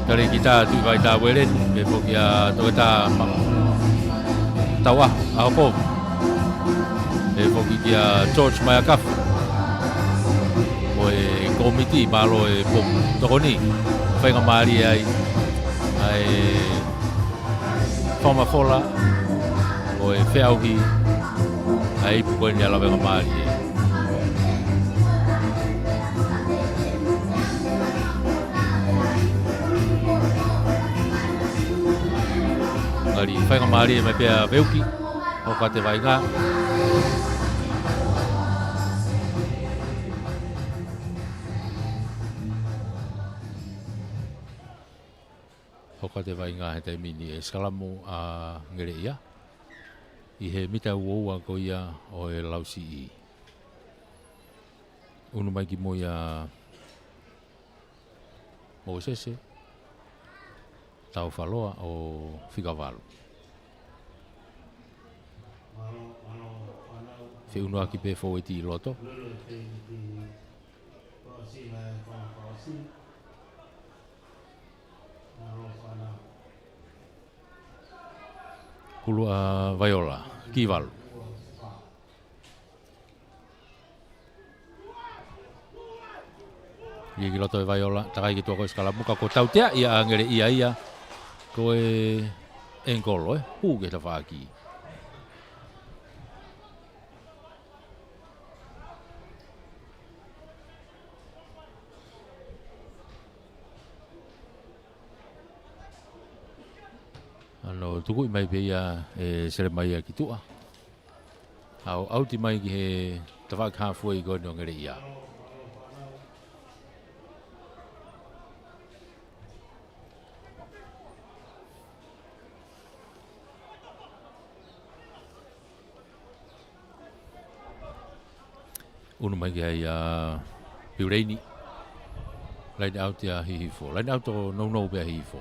Kali ki tā Tuʻivaitā Ueleni, pē foki ʻa Toketā Ma-, Tauʻaho, ʻAhopovu. Pē foki kia George Maiakafu. Mo e kōmiti, mālō e poupou, tokoni, faingamālie ai ʻa e fakamafola ʻo e feʻauhi ʻa e ipu ko eni ʻa Lavengamālie. Ngali faingamālie mai pē ʻa Veuki, hoko atu e vaʻinga. Hoko atu e vaʻinga he taimi ni, ʻe sikalamu ʻa Ngeleʻia ʻi he mita uaua ko ia ʻo e Lausiʻi. ʻUnu mai ki mui ʻa Mōsese Taufaloa ʻo Fikavalu. Feʻunuaki pē fōueti ʻi loto. Kulu ʻa Vaiola, ki valu. ʻIa ki loto ʻe Vaiola, takai ki tuʻa ko e sikalamu ka ko e tautea ia ʻa Ngeleʻia ia. Ko e ʻengolo, ē, hū ki he tafaʻaki. ʻAno tukuʻi mai pē ia ʻe Selemaia ki tuʻa. ʻAu, ʻauti mai ki he tafaʻaki hāfuei ko eni ʻo Ngeleʻia. ʻUnu mai ki ai ʻa Piuleini. Laine ʻauti ʻa Hihifo. Laine ʻauti ʻo nounou pē ʻa Hihifo.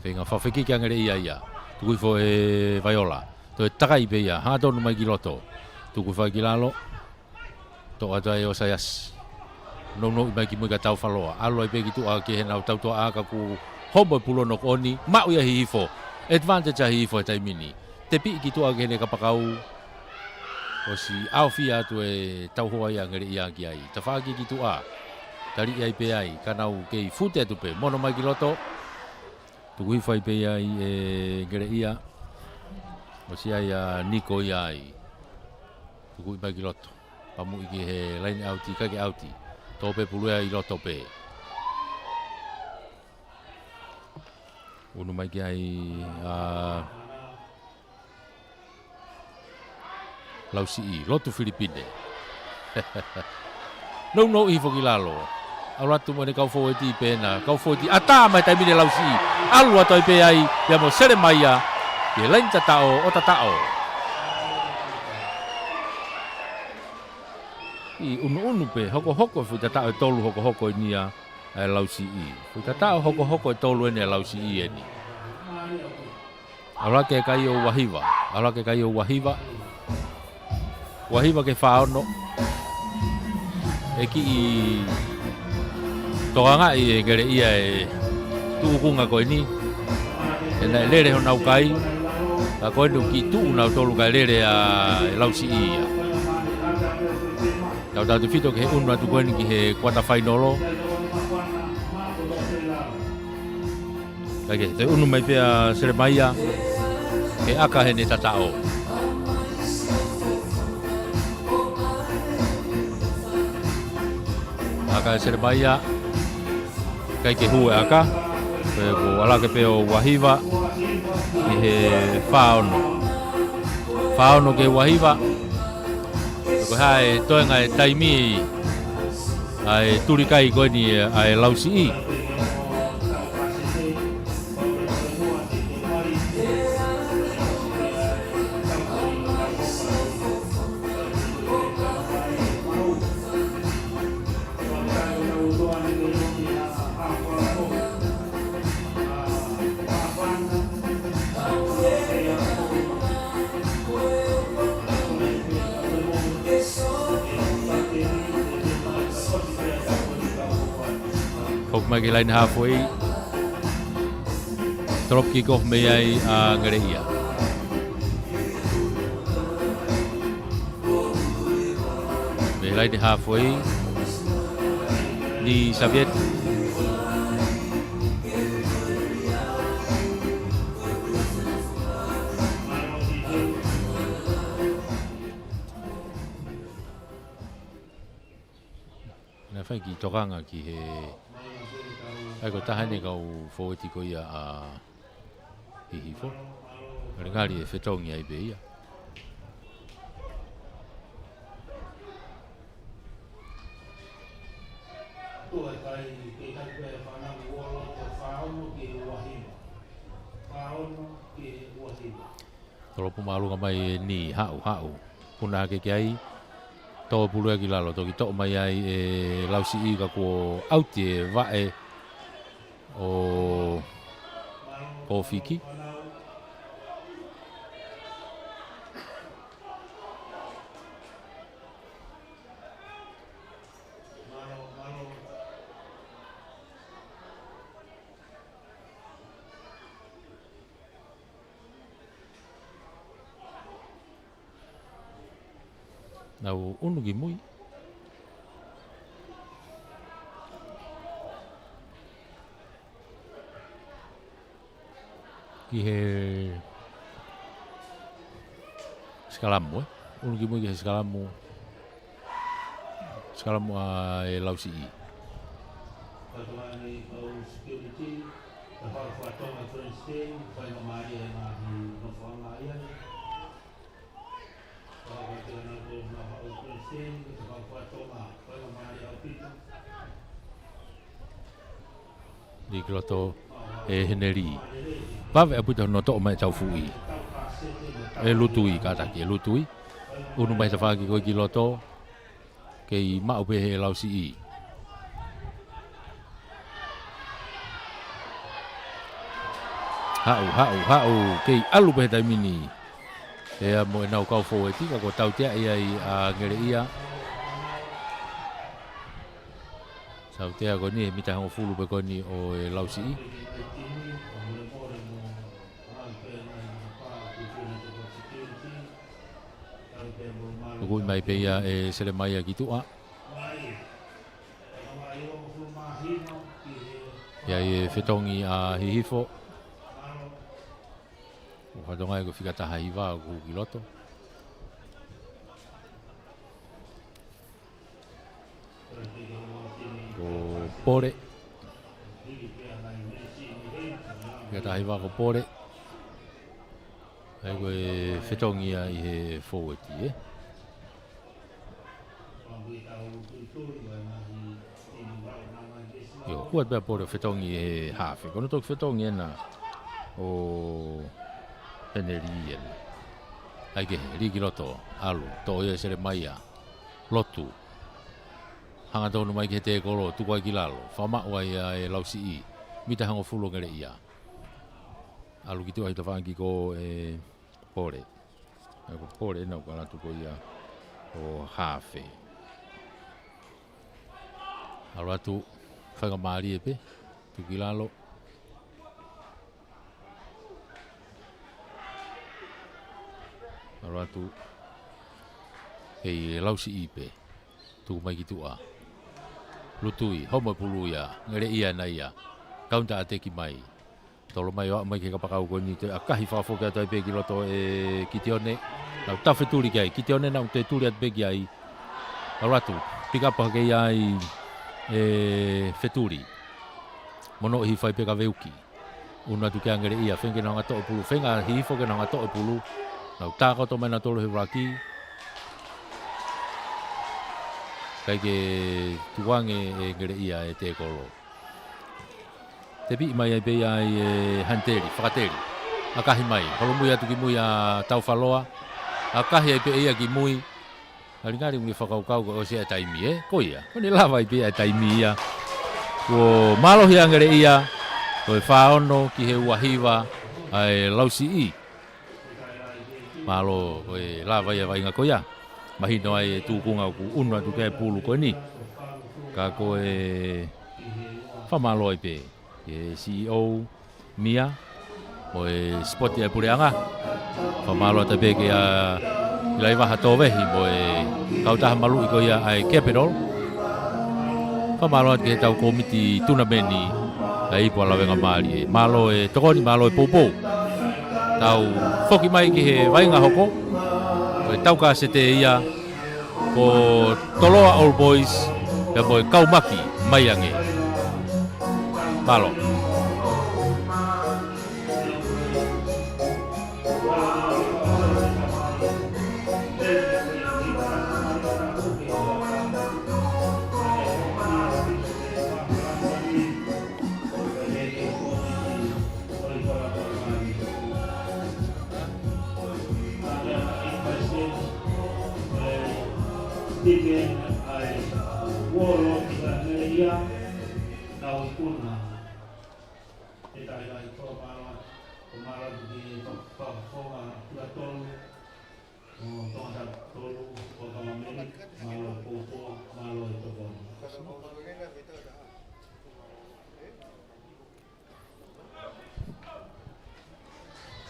Feinga fakafekiki ʻa Ngeleʻia ia. Tuku hifo ʻe Vaiola. Toe takai pē ia. Hangatonu mai ki loto. Tuku hifo ai ki lalo. Toʻo atu ai ʻe ʻOsaiasi. Nounou mai ki mui kia Taufaloa. ʻAlu ai pē ki tuʻa ki heʻenau tautuʻa ka kuo homo e pulu ʻo noko ʻoni. Maʻu ia ʻe Hihifo. Advantage ʻa Hihifo he taimi ni. Tepiʻi ki tuʻa ki heʻene kapakau. ʻOsi ʻaofia atu e tauhoa ia ʻa Ngeleʻia ki ai. Tafaʻaki ki tuʻa. Taliʻi ai pē ai. Ka nau kei fute atu pē. Mono mai ki loto. Tuku hifo ai pē ia ʻe Ngeleʻia. ʻOsi ʻa Niko ia ai. Tukuʻi mai ki loto. Pamuʻi ki he laine ʻauti, ʻikai ke ʻauti. Tō pē pulu ia ʻi loto pē. ʻUnu mai ki ai ʻa Lausiʻi, lotu Filipine. Nounou hifo ki lalo. ʻAlu atu mo ʻene kau fōueti pē ena, kau fōueti ʻatā mai he taimi ni ʻe Lausiʻi. ʻAlu atu ai pē ai, pea mo Selemaia, ki he laini tataʻo, ʻo tataʻo. ʻI ʻunuʻunu pē, hokohoko e foʻi tataʻo ʻe tolu hokohoko eni ia ʻa e Lausiʻi. Foʻi tataʻo hokohoko ʻe tolu eni ʻa e Lausiʻi eni. ʻAlu hake e kai ʻo ua hiva. ʻAlu hake e kai ʻo ua hiva. Ua hiva ki he fā ono. ʻE kiʻi tokangaʻi ʻe Ngeleʻia e tuʻukunga ko eni. He naʻe lele honau kai. Ka ko eni ʻoku kiʻi tuʻu nautolu kae lele ʻa e Lausiʻi ia. Tautautefito ki he ʻunu atu ko eni ki he kuata fainolo. Kae kehe, toe ʻunu mai pē ʻa Selemaia, ke ʻaka heʻene tataʻo. ʻAka ʻe Selemaia, ʻikai ke hū e ʻaka, pea kuo ʻalu hake pē ʻo ua hiva, ki he fā ono. Fā ono ki he ua hiva, ko e hā e toenga e taimi ʻa e tuli kai ko eni ʻa e Lausiʻi. Hoko mai ki he laine hāfoʻi. Drop kick off mei ai ʻa Ngeleʻia. Mei he laine hāfoʻi, Ni Saviet. Naʻe fai e kiʻi tokanga ki he, ʻa ia ko e taha eni e kau fōueti ko ia ʻa Hihifo. Ngali ngali ʻe fetongi ai pē ia. Tolopu māʻolunga mai eni, haʻu, haʻu. Puna hake ki ai. Tō pulu ia ki lalo, toki toʻo mai ai ʻe Lausiʻi ka kuo ʻauti e vaʻe ʻo Kofiki. Nau ʻunu ki mui. Ki he sikalamu, ē? ʻUnu ki mui ki he sikalamu. Sikalamu ʻa e Lausiʻi. Ni ki loto ʻe Heneli. Vave ʻaupito hono toʻo mai e taufuʻi. ʻE Lutui, kātaki ʻe Lutui. ʻUnu mai tafaʻaki ko ē ki loto. Kei maʻu pē he Lausiʻi. Haʻu, haʻu, haʻu, kei ʻalu pē he taimi ni. Pea mo ʻenau kau fōueti ka kuo tauteaʻi ai ʻa Ngeleʻia. Tautea ko eni he mita hongofulu pē ko eni ʻo e Lausiʻi. Tukuʻi mai pē ia ʻe Selemaia ki tuʻa. ʻI ai e fetongi ʻa Hihifo. ʻO fatongia ko e fika taha hiva ʻoku hū ki loto. Ko Pole. Fika taha hiva ko Pole. ʻA ia ko e fetongi ia ʻi he fōueti, ē? ʻIo, kuo ʻi ai pē ʻa Pole ʻo fetongi he hafe. Ko hono toki fetongi ena ʻo Heneli ena. ʻAi ke he, lī ki loto, ʻalu, toʻo ia ʻe Selemaia. Lotu. Hangatonu mai ki he tēkolo, tuku ai ki lalo. Fakamaʻu ai ʻa e Lausiʻi. Mita hongofulu ʻo Ngeleʻia. ʻAlu ki tuʻa hito fanga kiʻi kolo ʻe Pole. ʻAi ko Pole ena ʻoku ʻalu atu ko ia ʻo hafe. ʻAlu atu, faingamālie pē, tuku ki lalo. ʻAlu atu, ʻe Lausiʻi pē, tuku mai ki tuʻa. Lutui, homo e pulu ia, Ngeleʻia ena ia. Kaunitaʻateki mai. Tolo mai ʻo aʻu mai ki he kapakau ko eni, toe ʻakahi fakafoki atu ai pē ki loto ʻe Kitione. Nau tau fetuli ki ai, Kitione nau toe tuli atu pē ki ai. ʻAlu atu, pick up hake ia ʻe, ʻe fetuli. Mono ʻi fai pē ka veuki. ʻUnu atu ki ai Ngeleʻia, feinga ke nau hanga toʻo e pulu, feinga hifo ke nau hanga toʻo e pulu. Nau tākoto mai nautolu he ʻuluaki. ʻIkai ke tukuange ʻe Ngeleʻia e tēkolo. Tepiʻi mai ai pē ia ʻe Haniteli, Fakateli. ʻAkahi mai, holomui atu ki mui ʻa Taufaloa. ʻAkahi ai pē ia ki mui. Ngalingali mo e fakakaukau ko e ʻosi ʻa e taimi, ē? Ko ia, ko ʻene lava ai pē ʻa e taimi ia. Kuo mālohi ʻa Ngeleʻia, ko e fā ono ki he ua hiva ʻa e Lausiʻi. Mālō, ko e lava ia vaʻinga ko ia. Mahino ai e tūkunga ʻoku ʻunu atu ki ai e pulu ko eni. Ka ko e fakamālō ai pē ki he C E O Mia, mo e sipoti ʻa e puleʻanga. Fakamālō atu pē kia Laivaha Tovehi mo e kautaha maluʻi ko ia ʻa e Capital. Fakamālō atu ki he tau kōmiti tunameni ʻa e Ipu ʻa Lavengamālie. Mālō e tokoni, mālō e poupou. Tau foki mai ki he vaʻinga hoko, ko e tau kasete ia, ko Toloa Old Boys, pea mo e Kaumaki Mai Ange. Mālō.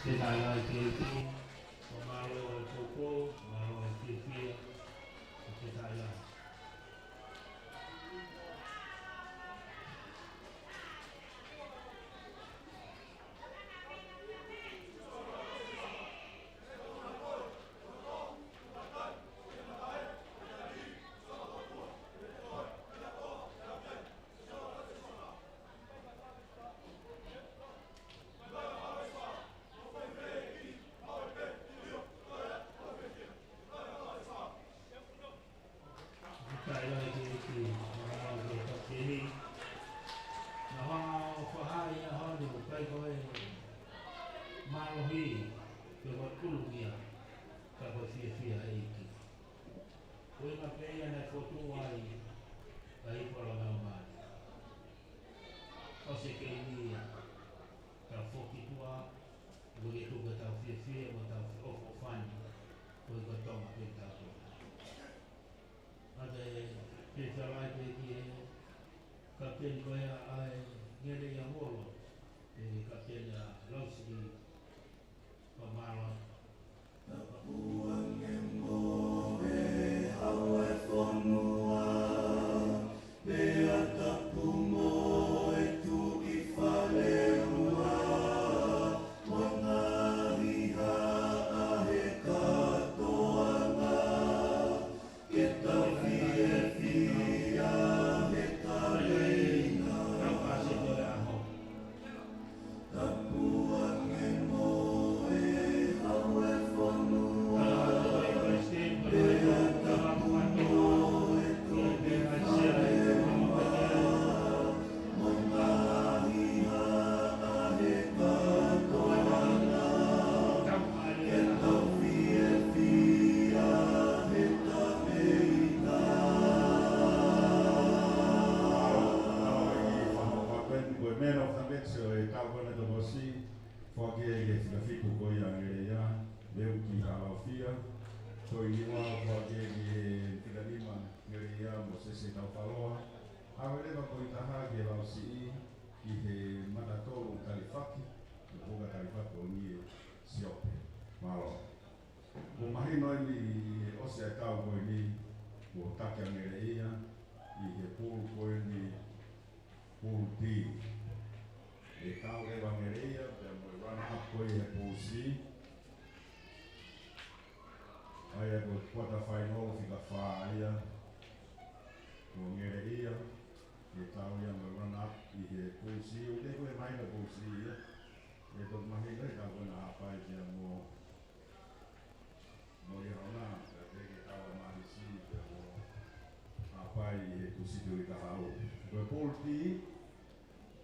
Ke tau ʻai ke tau, ko mālō e poupou, mālō e fiefia, ke tau ʻai. Ko e ʻuhinga pē ia naʻe fokotuʻu ai ʻa e Ipu ʻa Lavengamālie. ʻOsi e keimi ia, tau foki tuʻa, ʻoku ke tuku ʻetau fiefia mo ʻetau feʻofoʻofani, ko e kotoa pē ʻetau tuʻa. ʻA ia, ke tau ʻai pē ki he kapiteni ko ia ʻa e Ngeleʻia Volo, ʻe kapiteni ʻa Lausiʻi. Fika fitu ko ia Ngeleia, Veuki Halaofia, ko e niua ko ake ki he fika nima Ngeleia Mosese Taufaloa, ʻave leva ko e taha ki he lausiʻi ki he matatolu Talifaki, ko e puka Talifaki ko eni ʻe Siope. Mālō. Kuo mahino eni he ʻosi e kau ko eni, kuo taki ʻa Ngeleia ʻi he pool ko eni, Pool D. ʻE tau leva Ngeleia pea mo e runner up ko ia he Pool C. ʻA ia ko e quarter final fika fā ia. Ko Ngeleia, ʻe tau ia mo e runner up ʻi he Pool C, ʻoku ʻikai ko e mahino Pool C ia. ʻE toki mahino ʻe tau ko ena Haʻapai pea mo Mo Liahona, ka te ke tau ʻa Mālisi pea mo Haʻapai ʻi he Tuʻi Siti ʻo e kahaʻu. Ko e Pool D,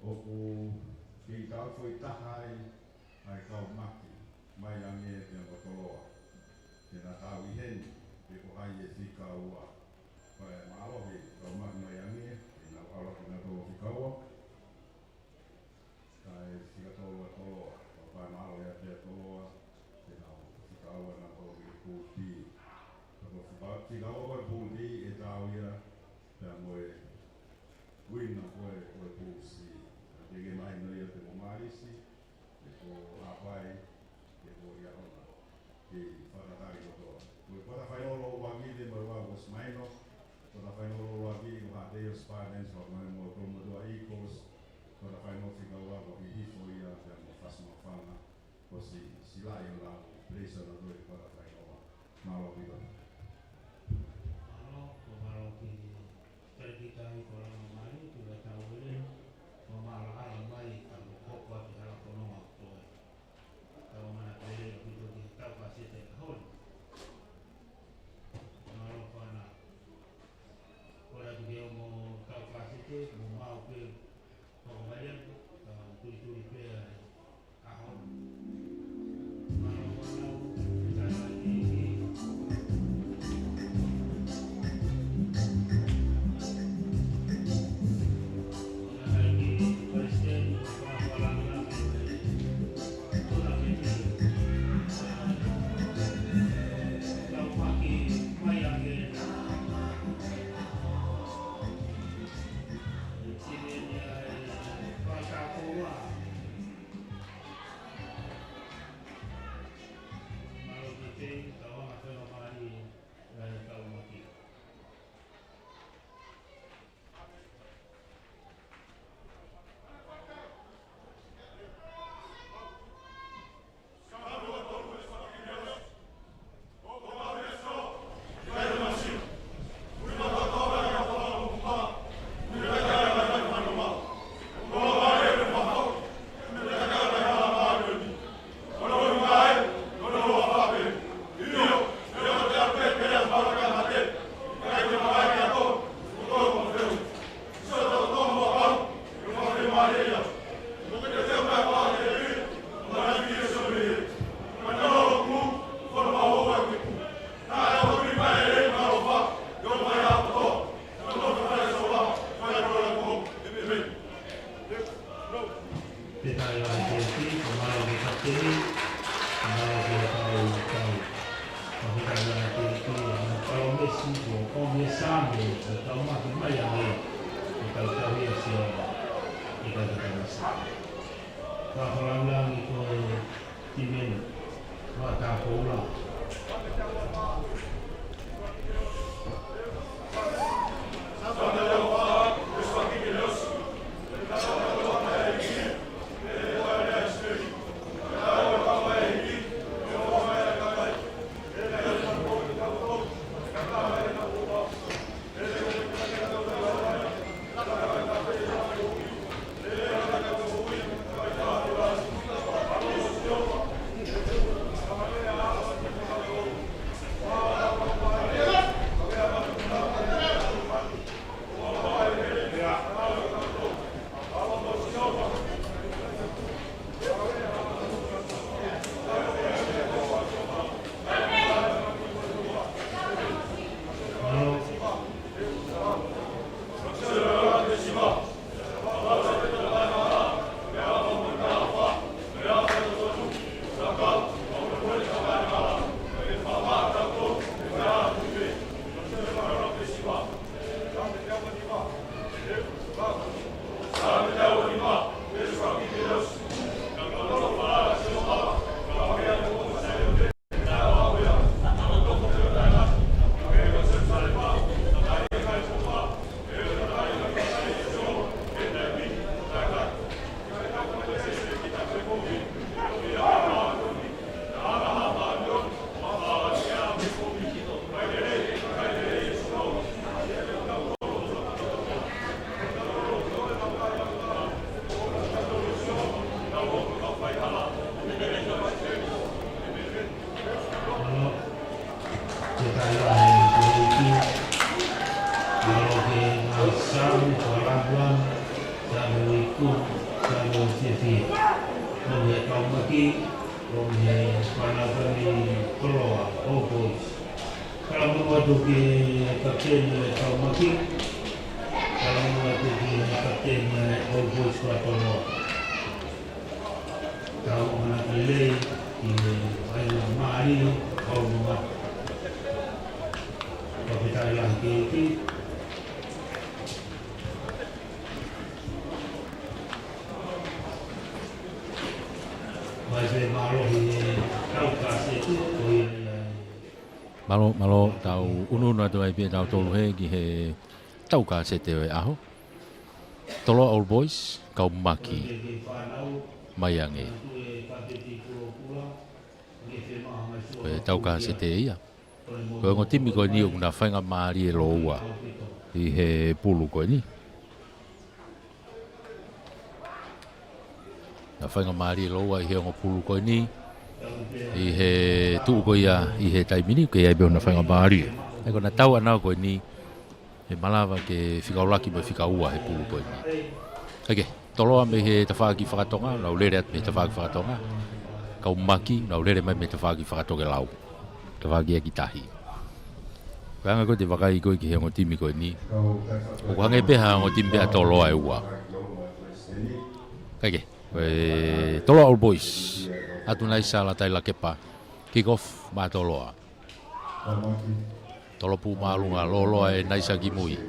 ʻoku kei tau foʻi taha ai ʻa e kau maki, Maiange pea mo Toloa. Te na tau ʻi heni, pe ko hai ʻe fika ua. Pea mālohi, kau maki Maiange, te na ʻalu ki na tolo fika ua. Kae fika tolu ʻa Toloa, pea mālohi ʻa Toloa, te nau fika ua na tolo ki he Pool D. Pea ko e fika, fika ua ko e Pool D, ʻe tau ia, pea mo e uina ko e, ko e Pool C. Ka te ke mahino ia te mo Mālisi, pe ko Haʻapai, pe ko Liahona. Kei fakatali kotoa. Ko e quarter final ʻuluaki te mau ua ko Simaino. Quarter final ʻuluaki ko Haʻatei ʻo Spartans, pea mo e mo Tolomotuʻa Eagles. Quarter final fika ua ko Hihifo ia pea mo Fasi Mafana. Ko si, Silaʻi ʻo lau, Peleisa na toe quarter final. Mālō ʻaupito. Mālō, ko mālō ki Tari kita i ko lama mai, ki la tau ele, ko mālō hala mai, ka mo koko atu hala kono a koe. Tau mana pele ʻaupito ki he Taufāsete ka holi. Mālō pana. Ko la tu ke o mo Taufāsete, mo mau ke, ko mai, ka tui tui pea, Te tai ai te ki, ko mālō ki kapiteni, ko mālō ki he kau, kau. Ko te tai ai te ki, ʻa kau Mesi, ko, ko Mesi ame, ko kau maki mai ame, ko kau kau ia sio, i ka te kau Mesi. Ka ko langilangi ko e Timeni, Vatakoula. Taiwan, Kuiki, Maloke, Masamu, Kualabuan, Samu Iku, Samu Sifi. Ko e Kau Maki, ko e Panakami Koloa, All Boys. Kalamu atu ki he kapiteni ʻo e Kau Maki. Kalamu atu ki he kapiteni ʻo e All Boys ko Toloa. Tau ʻamanaki lelei ki he faingamālie ʻo e ʻaho ni. Fakafetaʻi lahi ki he ʻEiki. Mai pē mālohi he tau kasete ko ia ia. Mālō, mālō, tau ʻunuʻunu atu ai pē ʻe tautolu hē ki he tau kasete ʻo e ʻaho. Toloa All Boys, Kau Maki, mai ange. Ko e tau kasete ia. Ko e ongo timi ko eni ʻoku na faingamālie lōua ʻi he pulu ko eni. Na faingamālie lōua ʻi he ongo pulu ko eni. ʻI he tuʻu ko ia ʻi he taimi ni, ʻoku ʻi ai pē hona faingamālie. ʻA ia ko ʻena tau ʻana ko eni, ʻe malava ke fika ʻuluaki mo e fika ua he pulu ko eni. ʻA ia ko Toloa mei he tafaʻaki fakatonga, nau lele atu mei he tafaʻaki fakatonga. Kau Maki, nau lele mai mei he tafaʻaki fakatokelau. Tafaʻaki ʻaki tahi. Ko e anga ko ē ʻete vakai ko ē ki he ongo timi ko eni. ʻOku hangē pē ha ongo timi pē ʻa Toloa ʻe ua. ʻA ia ko e Toloa All Boys. ʻAtu Naisa, Lātai Lakepa. Kick off maʻa Toloa. Tolopū māʻolunga, lōloa ʻe Naisa ki mui.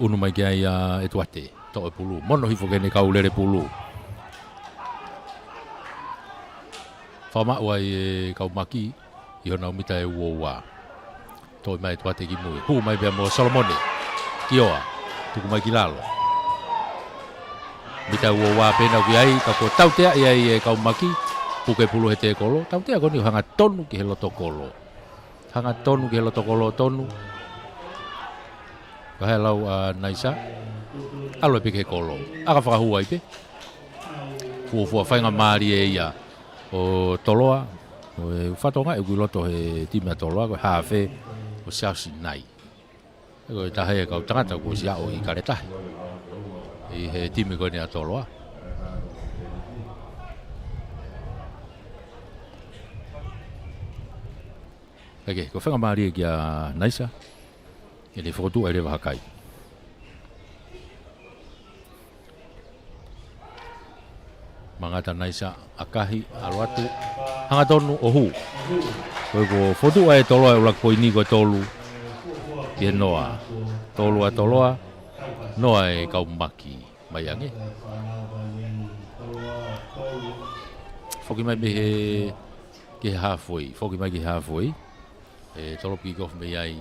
ʻUnu mai ki ai ʻa ʻEtuate, toʻo e pulu. Mono hifo ki heʻene kau lele pulu. Fakamaʻu ai ʻe Kau Maki, ʻi honau mita ʻe ua ua. Toʻo mai ʻEtuate ki mui. Hū mai pea mo Solomone. Kioa. Tuku mai ki lalo. Mita ʻe ua ua pē ʻoku ʻi ai, ka kuo tauteaʻi ai ʻe Kau Maki. Puke pulu he tēkolo. Tautea ko eni ʻo hangatonu ki he loto kolo. Hangatonu ki he loto kolo tonu. Ko e hā e lau ʻa Naisa. ʻAlu ai pē ki he kolo. ʻAka fakahū ai pē. Fuofua faingamālie ia ʻo Toloa. ʻO e fatongia ʻoku ʻi loto he timi ʻa Toloa, ko e haafe ʻo Siaosi Nai. Ko e taha ia e kau tangata kuo ʻosi aʻu ʻi Kaletahi. ʻI he timi ko eni ʻa Toloa. ʻA ia ko e faingamālie kia Naisa. ʻE ne fokotuʻu ai leva ha kai. Mangata Naisa, ʻakahi, ʻalu atu, hangatonu ʻo hū. Ko e kuo fokotuʻu ai ʻe Toloa e ʻuluaki poini ko e tolu. Ki he noa. Tolu ʻa Toloa, noa ʻe Kau Maki. Mai ange. Foki mai mei he, ki he halfway. Foki mai ki he halfway. ʻE tolopu kick off mei ai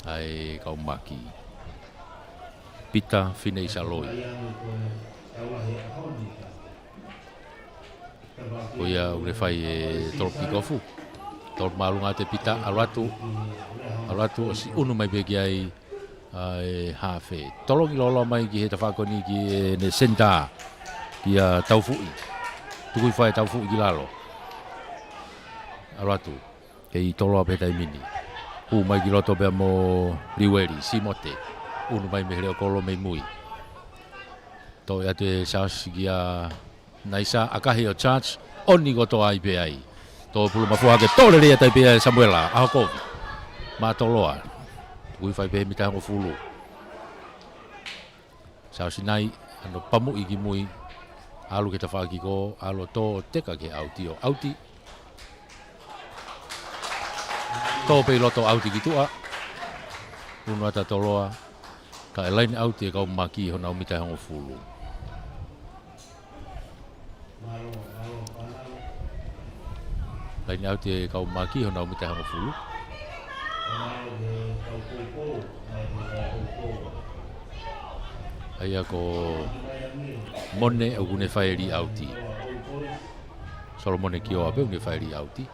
ʻa e Kau Maki. Pita Fineisa Loi. Ko ia ʻoku ne fai e tolopu kick off. Tolopu māʻolunga atu ʻe Pita, ʻalu atu. ʻAlu atu ʻosi ʻunu mai pē ki ai ʻa e haafe. Tolongi lōloa mai ki he tafaʻaki ko eni ki heʻene senitā. Kia Taufuʻi. Tuku hifo ʻe Taufuʻi ki lalo. ʻAlu atu. Kei Toloa pē he taimi ni. Hū mai ki loto pea mo Liueli, Simote. ʻUnu mai mei he leʻo kolo mei mui. Toʻo atu ʻe Siaosi kia Naisa, ʻakahi ʻo charge, ʻoni kotoa ai pē ai. Toʻo pulu mafua hake, toʻo lelei atu ai pē ʻe Samuela, ʻAhokovi. Maʻa Toloa. Tuku hifo ai pē he mita ʻe hongofulu. Siaosi Nai, ʻano pamuʻi ki mui. ʻAlu ki he tafaʻaki ko, ʻalu ʻo tō ʻo teka ki he ʻauti ʻo ʻauti. Tō pē ʻi loto, ʻauti ki tuʻa. ʻUnu atu ʻa Toloa. Kae line out ʻe Kau Maki honau mita ʻe hongofulu. Line out ʻe Kau Maki honau mita ʻe hongofulu. ʻA ia ko Mone ʻoku ne fai e lī ʻauti. Solomone Kioa pē ʻoku ne fai e lī ʻauti.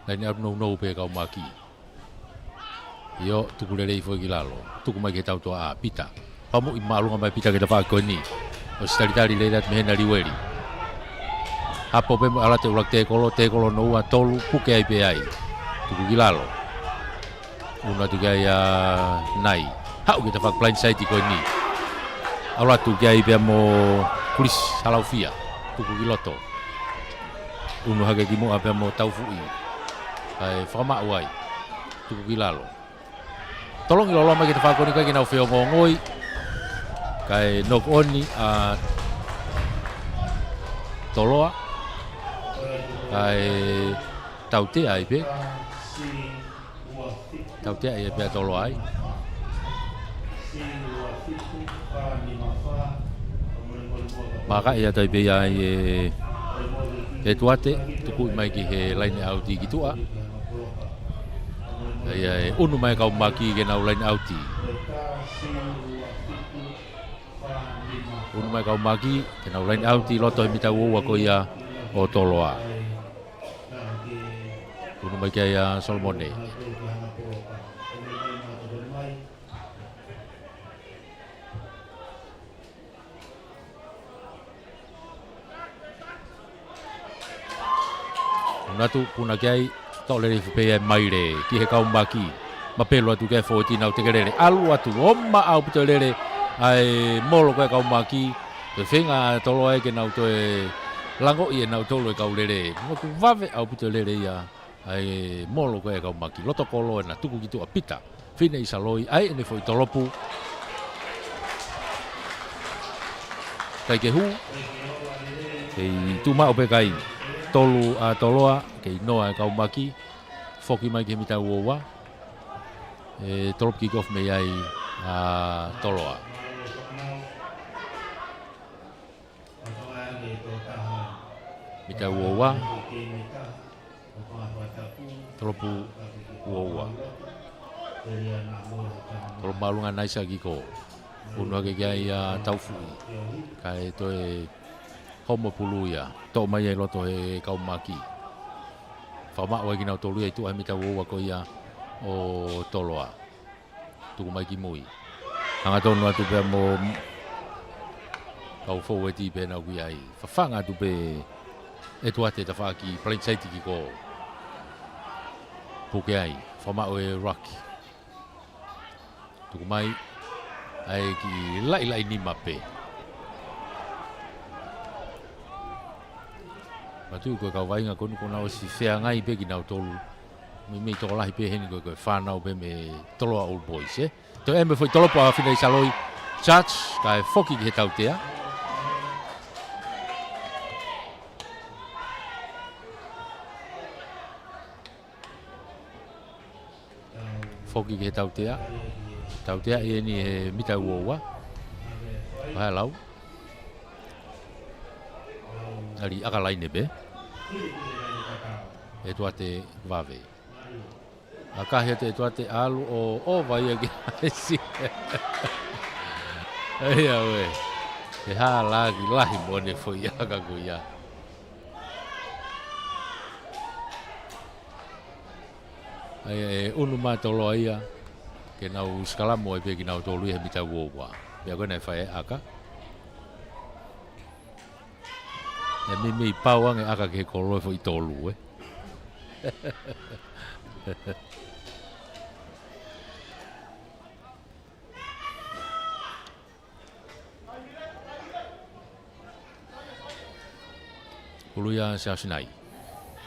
Line out nounou pē Kau Maki. ʻIo, tuku lelei foki ki lalo. Tuku mai ki he tautoʻa ʻa Pita. Pamuʻi māʻolunga mai Pita ki he tafaʻaki ko eni. ʻOsi talitali lelei atu mei hena Liueli. Hapo pē mo e ʻalu atu e ʻuluaki tēkolo, tēkolo hono ua, tolu, puke ai pē ai. Tuku ki lalo. Unu atu ki ai ʻa Nai. Haʻu ki he tafaʻaki blindside ko eni. ʻAlu atu ki ai pea mo Chris Halaufia. Tuku ki loto. Unu hake ki muʻa pea mo Taufuʻi. Kae fakamaʻu ai. Tuku ki lalo. Tolongi loloa mai ki he tafaʻaki ko eni, ʻikai ke nau feongoongoi. Kae knock on ʻa Toloa. Kae tautea ai pē. Tautea ai pē ʻa Toloa ai. Maka ia tai pē ia ʻe, ʻe ʻEtuate, tuku mai ki he laine ʻauti ki tuʻa. ʻA ia ʻe unu mai e kau maki ke nau laine ʻauti. Unu mai e kau maki ke nau laine ʻauti loto he mita ua ua ko ia ʻo Toloa. Unu mai ki ai ʻa Solomone. Unu atu, puna ki ai, toʻo lelei pē ia ʻe Maile, ki he kau maki. Mapelu atu ki ai e fōueti, nau teke lele. ʻAlu atu, ʻoma ʻaupito e lele ʻa e molo ko ē ʻa e kau maki. Toe feinga ʻa Toloa ia ke nau toe langoʻi ʻe nautolu e kau lele. Moku vave ʻaupito e lele ia ʻa e molo ko ē ʻa e kau maki. Loto kolo ena, tuku ki tuʻa, Pita Fineʻisaloi, ʻai ʻene foʻi tolopu. ʻIkai ke hū. Kei tuʻu maʻu pē kai. Tolu ʻa Toloa, kei noa e kau maki. Foki mai ki he mita ua ua. ʻE tolopu kick off mei ai ʻa Toloa. Mita ua ua. Tolopu ua ua. Tolopu māʻolunga, naisa kiko. Unu hake ki ai ʻa Taufuʻi. Kae toe homo pulu ia. Toʻo mai ai loto he kau maki. Fakamaʻu ai kinautolu ia ʻi tuʻa he mita ua ua ko ia ʻo Toloa. Tuku mai ki mui. Hangatonu atu pea mo kau fōueti pē naʻa ku ʻi ai. Fafanga atu pē ʻEtuate tafaʻaki blindside kiko. Puke ai, fakamaʻu e ruck. Tuku mai, ʻai ki laʻilaʻi nima pē. Matu ko e kau vaʻinga ko eni kuo nau ʻosi feangai pē kinautolu. Meimei tokolahi pē heni ko e, ko e fānau pē mei Toloa Old Boys, ē? Toe ʻai mai e foʻi tolopu ʻa Fineʻisaloi, charge, kae foki ki he tautea. Foki ki he tautea. Tautea ʻi heni he mita ua ua. Vahe lau. ʻAli ʻaka laine pē. ʻEtuate vave. ʻAkahi atu ʻEtuate, ʻalu ʻo ʻova ia ki ʻaisi. ʻAi ʻauē. Ke hā laki lahi mo ʻene foʻi ʻaka ko ia. ʻAi ʻe unu mai ʻa Toloa ia. Ke nau sikalamu ai pē kinautolu ia he mita ua ua. Pea ko ena ʻe fai e ʻaka. ʻE meimei pau ange ʻaka ki he kolo e foʻi tolu, ē. Ulu ia Siaosinai.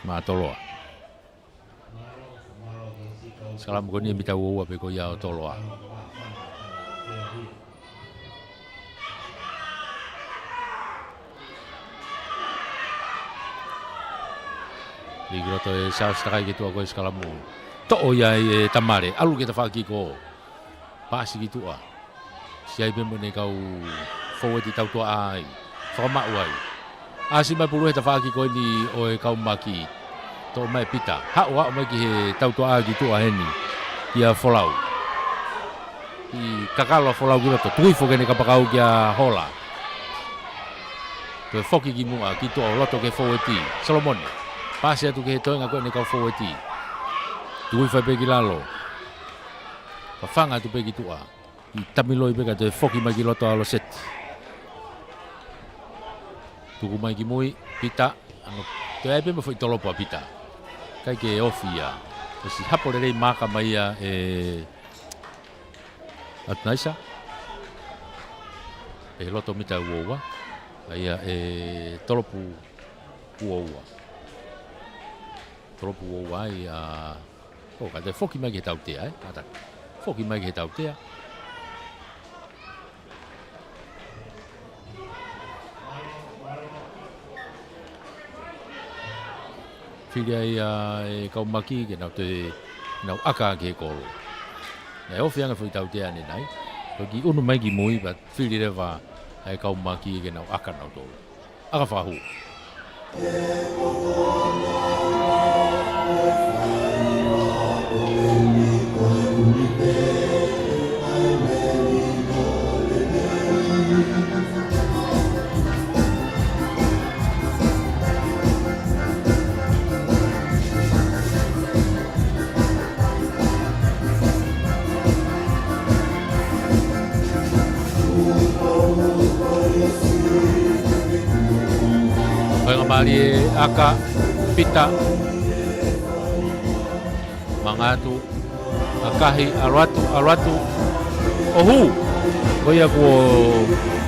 Maʻa Toloa. Sikalamu ko eni mita ua ua pē ko ia ʻo Toloa. Liki loto ʻe Siaosi, takai ki tuʻa ko e sikalamu. Toʻo ia ʻe Tamale, ʻalu ki he tafaʻaki ko. Paasi ki tuʻa. Siʻi ai pē mo ʻene kau fōueti tautuaʻa ai. Fakamaʻu ai. ʻAsi mai pulu he tafaʻaki ko eni ʻo e kau maki. Toʻo mai Pita. Haʻu, haʻu mai ki he tautuaʻa ki tuʻa heni. Kia Folau. ʻI kakalo ʻa Folau ki loto. Tuku hifo ki heʻene kapakau kia Hola. Toe foki ki muʻa, ki tuʻa ʻo loto ki he fōueti. Solomone. Paasi atu ki he toenga ko ʻene kau fōueti. Tuku hifo pē ki lalo. Fafanga atu pē ki tuʻa. ʻI tamiloi pē kae toe foki mai ki loto ʻa Loseti. Tuku mai ki mui, Pita. Ano, toe ʻai pē mo e foʻi tolopo ʻa Pita. ʻIkai ke ofi ia. ʻOsi hapo lelei maaka mai ia ʻe ʻAtunaisa. ʻI he loto mita ua ua. ʻA ia ʻe tolopu ua ua. Tolopu ua ua ia. ʻO, ka te foki mai ki he tautea, ē? Kātaki. Foki mai ki he tautea. Fili ai ʻa e kau Maki ke nau toe, nau ʻaka ki he kolo. Naʻe ofi ange foʻi tautea ʻanenai. Ko e kiʻi ʻunu mai ki mui, pea fili leva ʻa e kau Maki ke nau ʻaka nautolu. ʻAka fakahū. Faingamālie ʻaka, Pita. Mangatu, ʻakahi, ʻalu atu, ʻalu atu. ʻO hū. Ko ia kuo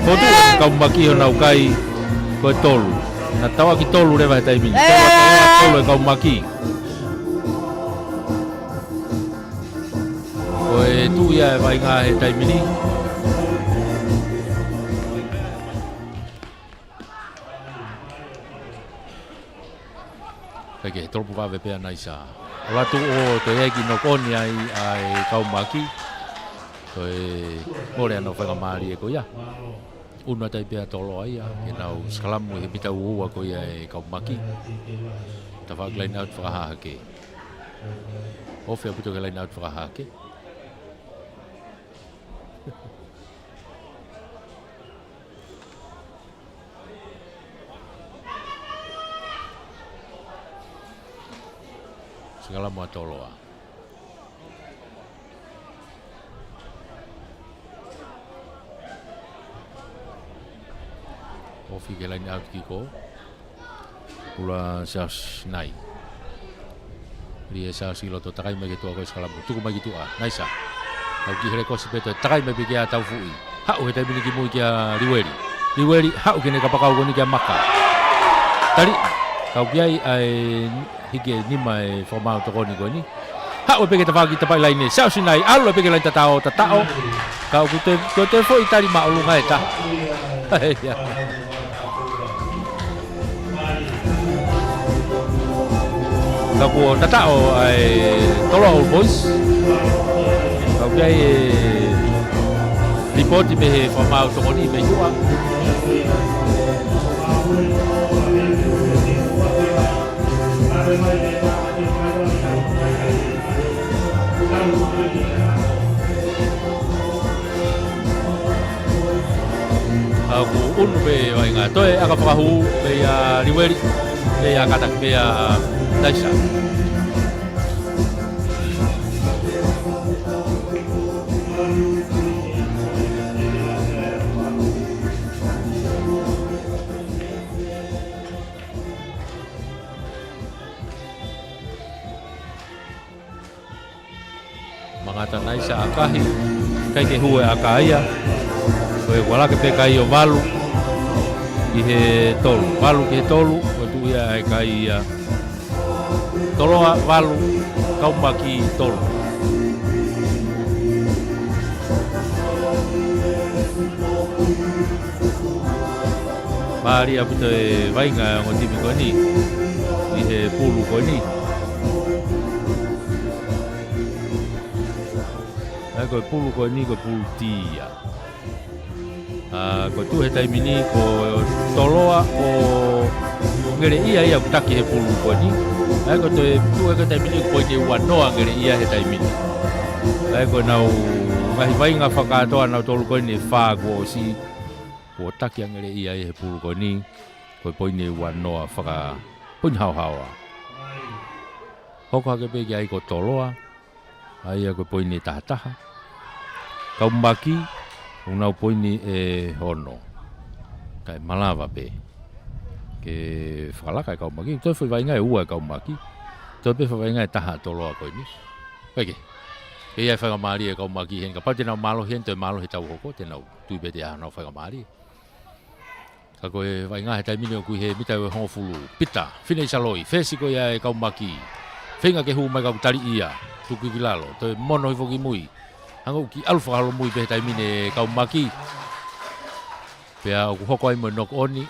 fotu e kau Maki honau kai ko e tolu. Naʻe tauʻaki tolu leva he taimi ni. Tolu, tolu e kau Maki. Ko e tuʻu ia e vaʻinga he taimi ni. Kae kehe, tolopu vave pē ʻa Naisa. ʻAlu atu ʻo toe ʻai ki he knock on ai ʻa e kau Maki. Toe mole ʻa e faingamālie ko ia. ʻUnu atu ai pē ʻa Toloa ia, ke nau sikalamu he mita ua ua ko ia e kau Maki. Tafaʻaki line out fakahahake. Ofi ʻaupito ki he line out fakahahake. Sikalamu ʻa Toloa. Ofi ki he line out kick. Pulu ʻa Siaosi Nai. Lī ʻe Siaosi ki loto, takai mai ki tuʻa ko e sikalamu. Tuku mai ki tuʻa. Naisa. Kau ki he lekosi pē, toe takai mai pē ki ai ʻa Taufuʻi. Haʻu he taimi ni ki mui kia Liueli. Liueli, haʻu ki heʻene kapakau ko eni kia Maka. Tali. Kau ki ai ʻa e hiki e nima e fakamaau tokoni ko eni. Haʻu pē ki he tafaʻaki tapaʻi laine. Siaosi Nai, ʻalu pē ki he laine tataʻo, tataʻo. Ka ʻoku toe, toe, toe foʻi tali māʻolunga ʻe taha. Ia. Ka kuo tataʻo ʻa e Toloa Old Boys. Kau ki ai e lipooti mei he fakamaau tokoni mei tuʻa. ʻOku ʻunu pē e vaʻinga, toe ʻaka fakahū pē ia Liueli, pē ia kātaki pē ia Naisa. Mangata Naisa ʻakahi, ʻikai ke hū e ʻaka ia. Ko e ʻuluaki pē kai ʻo valu ki he tolu. Valu ki he tolu, ko e tuʻu ia e kai ia. Toloa valu, kau Maki tolu. Mālie ʻaupito e vaʻinga ʻa e ongo timi ko eni ʻi he pulu ko eni. ʻA ia ko e pulu ko eni ko e pulu T ia. ʻA, ko e tuʻu he taimi ni ko Toloa ʻo Ngeleʻia ia ʻoku taki he pulu ko eni. ʻA ia ko e tuʻu he taimi ni ko e poini ua noa Ngeleʻia he taimi ni. ʻA ia ko ʻenau ngaahi vaʻinga fakakātoa ʻanautolu ko eni ʻe fā kuo ʻosi. Kuo taki ʻa Ngeleʻia ia he pulu ko eni, ko e poini ua noa faka-, poini haohaoa. Hoko hake pē ki ai ko Toloa, ʻa ia ko e poini ʻe taha taha. Kau Maki, ʻoku nau poini ʻe ono. Kae malava pē. Ke fakalaka e kau Maki, toe foʻi vaʻinga ʻe ua e kau Maki. Toe pē foʻi vaʻinga ʻe taha ʻa Toloa ko eni. Peke. Ke ʻi ai e faingamālie e kau Maki heni, kapau te nau mālohi heni, toe mālohi he taʻu hoko, te nau tui pē te ʻi ai haʻanau faingamālie. Ka ko e vaʻinga he taimi ni ʻoku ʻi he mita ʻe hongofulu. Pita, Fineʻisaloi, fesi ko ia e kau Maki. Feinga ke hū mai ka ʻoku tali ia. Tuku ki lalo, toe mono hifo ki mui. Hangē ʻoku ʻalu fakaholomui pē he taimi ni e kau Maki. Pea ʻoku hoko ai mo e knock on.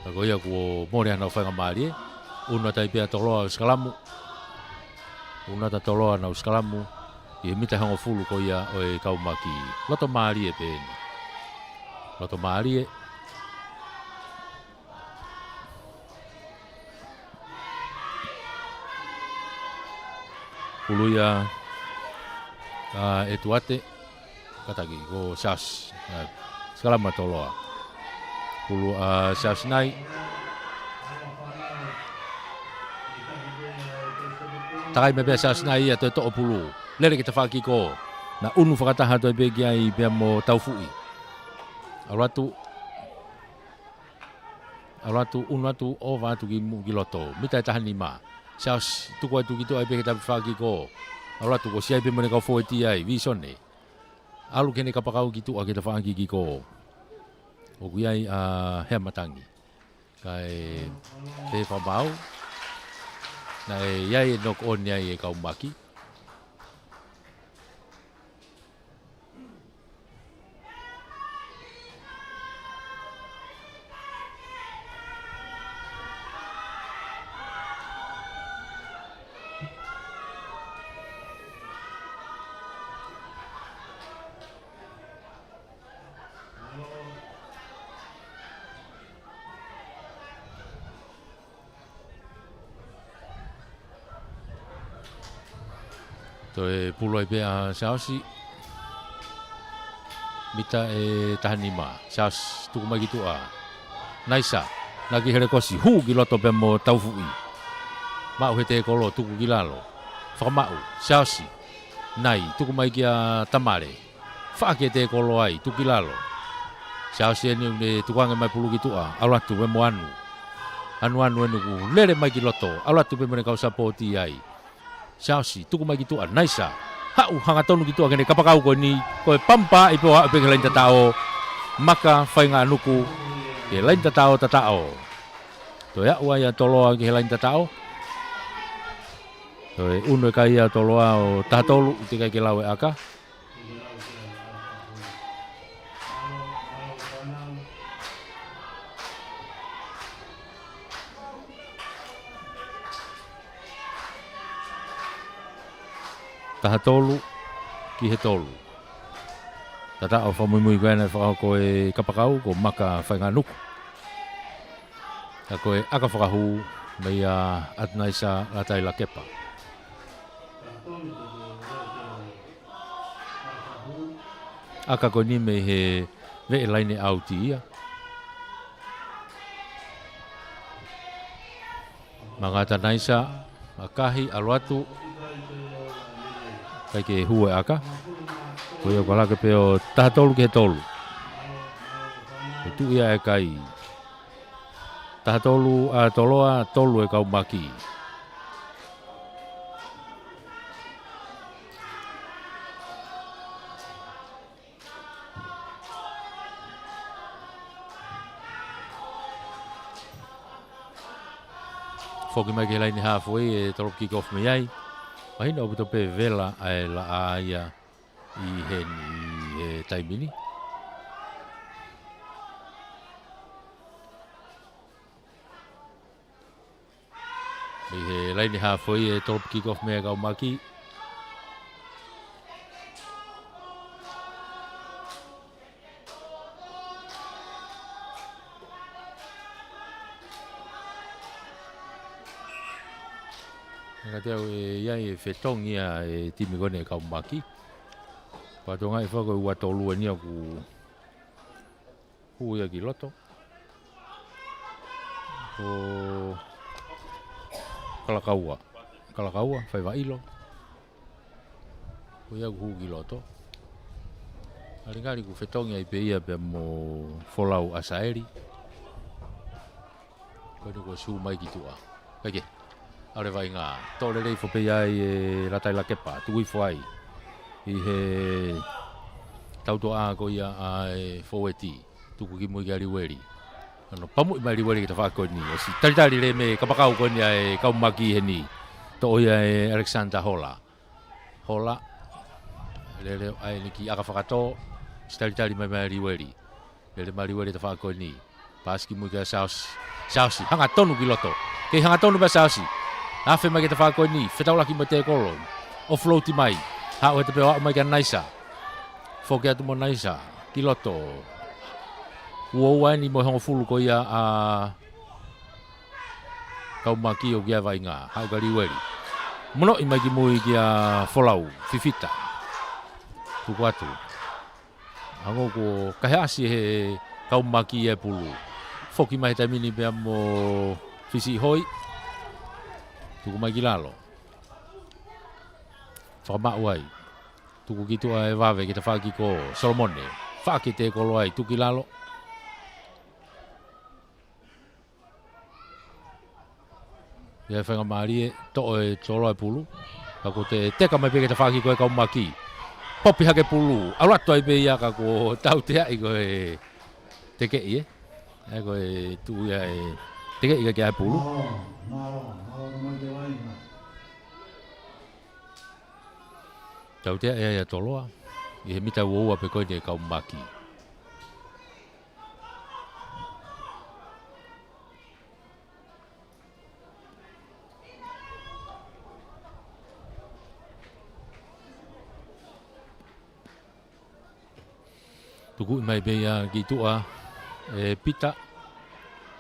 Ka ko ia kuo mole haʻanau faingamālie. Unu atu ai pē ʻa Toloa ʻo sikalamu. Unu atu ʻa Toloa ʻo sikalamu. ʻI he mita ʻe hongofulu ko ia ʻo e kau Maki. Loto mālie pē eni. Loto mālie. Pulu ia ʻa ʻEtuate. Kātaki, ko Siaosi. Ā, sikalamu ʻa Toloa. Pulu ʻa Siaosi Nai. Takai mai pē ʻa Siaosi Nai ia toe toʻo pulu. Lele ki he tafaʻaki kiko. Naʻa unu fakataha toe pē ki ai pea mo Taufuʻi. ʻAlu atu. ʻAlu atu, unu atu, ova atu ki mu-, ki loto. Mita ʻe taha nima. Siaosi, tuku atu ki tuʻa ai pē ki he tafaʻaki kiko. ʻAlu atu, ko Siaosi pē mo ʻene kau fōueti ai, Visone. ʻAlu ki heʻene kapakau ki tuʻa ki he tafaʻaki kiko. ʻOku ʻi ai ʻa Heamatangi. Kae pehē fakamaau. Naʻe ʻi ai e knock on ai e kau Maki. Toe pulu ai pē ʻa Siaosi. Mita ʻe taha nima. Siaosi, tuku mai ki tuʻa. Naisa. Naki helekosi. Hū ki loto pea mo Taufuʻi. Maʻu he tēkolo, tuku ki lalo. Fakamaʻu. Siaosi. Nai, tuku mai kia Tamale. Faʻa ki he tēkolo ai, tuku ki lalo. Siaosi eni ʻoku ne tukuange mai pulu ki tuʻa, ʻalu atu pē mo Anu. Anuanu eni ʻoku lele mai ki loto, ʻalu atu pē mo ʻene kau sapoti ai. Siaosi, tuku mai ki tuʻa, Naisa. Haʻu hangatonu ki tuʻa ki heʻene kapakau ko eni, ko e pampa ʻi pē ʻo aʻu pē ki he laini tataʻo. Maka Fainganuku, ki he laini tataʻo, tataʻo. Toe aʻu ai ʻa Toloa ki he laini tataʻo. Toe unu e kai ʻa Toloa ʻo taha tolu, ʻoku teʻeki ai ke lau e ʻaka. Taha tolu ki he tolu. Tataʻo fakamuimui ko ena ʻe fakahoko e kapakau, ko Maka Fainganuku. Ka ko e ʻaka fakahū, meia ʻAtunaisa Lātai Lakepa. ʻAka ko eni mei he veʻe laine ʻauti ia. Manga ʻAtunaisa, ʻakahi, ʻalu atu. ʻIkai ke hū e ʻaka. Ko ia ʻoku ʻalu hake pē ʻo taha tolu ki he tolu. ʻE tuʻu ia e kai. Taha tolu ʻa Toloa, tolu e kau Maki. Foki mai ki he laine hāfoʻi e tolopu kick off mei ai. Mahino ʻaupito pē vela ʻa e laʻā ia ʻi heni he taimi ni. Mei he laine hāfoʻi e tolopu kick off mei ai e kau Maki. Ka te au ʻe ʻi ai e fetongi ʻa e timi ko eni e kau Maki. Pea tokangaʻi foki ko e ua tolu eni ʻoku hū ia ki loto. Ko Kalakaua. Kalakaua, faiva ʻilo. Ko ia ʻoku hū ki loto. Ngalingali kuo fetongi ai pē ia pea mo Folau ʻAsaeli. Ko eni kuo sū mai ki tuʻa. Kae kehe, ʻalu e vaʻinga. Toʻo lelei hifo pē ia ʻe Latai Lakepa. Tuku hifo ai ʻi he tautuʻa ko ia ʻa e fōueti. Tuku ki mui kia Liueli. ʻAno pamuʻi mai Liueli ki he tafaʻaki ko eni. ʻOsi talitali lelei mei he kapakau ko eni ʻa e kau maki heni. Toʻo ia ʻe Alexander Hola. Hola. Lele ʻa eni ki ʻAka Fakatō. ʻOsi talitali mai mai Liueli. Lele mai Liueli tafaʻaki ko eni. Paasi ki mui kia Saosi. Saosi, hangatonu ki loto. Kei hangatonu pē Saosi. Afe mai ki he tafaʻaki ko eni. Fetaulaki mo e tēkolo. ʻOfulauti mai. Haʻu he tape ʻo aʻu mai kia Naisa. Foki atu mo Naisa. Ki loto. Uaua eni mo e hongofulu ko ia ʻa e kau maki ʻoku ʻi ai e vaʻinga. Haʻu kia Liueli. Monoʻi mai ki mui kia Folau. Fifita. Tuku atu. Hangē kuo kahe ʻasi he kau maki e pulu. Foki mai he taimi ni pea mo Fisiʻihoi. Tuku mai ki lalo. Fakamaʻu ai. Tuku ki tuʻa ʻe Vave ki he tafaʻaki ko Solomone. Faʻa ki he tēkolo ai. Tuku ki lalo. ʻI ai e faingamālie, toʻo ʻe Toloa e pulu. Ka kuo teka mai pē ki he tafaʻaki ko e kau maki. Popi hake pulu. ʻAlu atu ai pē ia ka kuo tauteaʻi ko e tekeʻi, ē. ʻA ia ko e tuʻu ia e tekeʻi ka ke ʻai pulu. Tauteaʻi ia ʻa Toloa. ʻI he mita uaua pē ko eni e kau maki. Tukuʻi mai pē ia ki tuʻa ʻe Pita.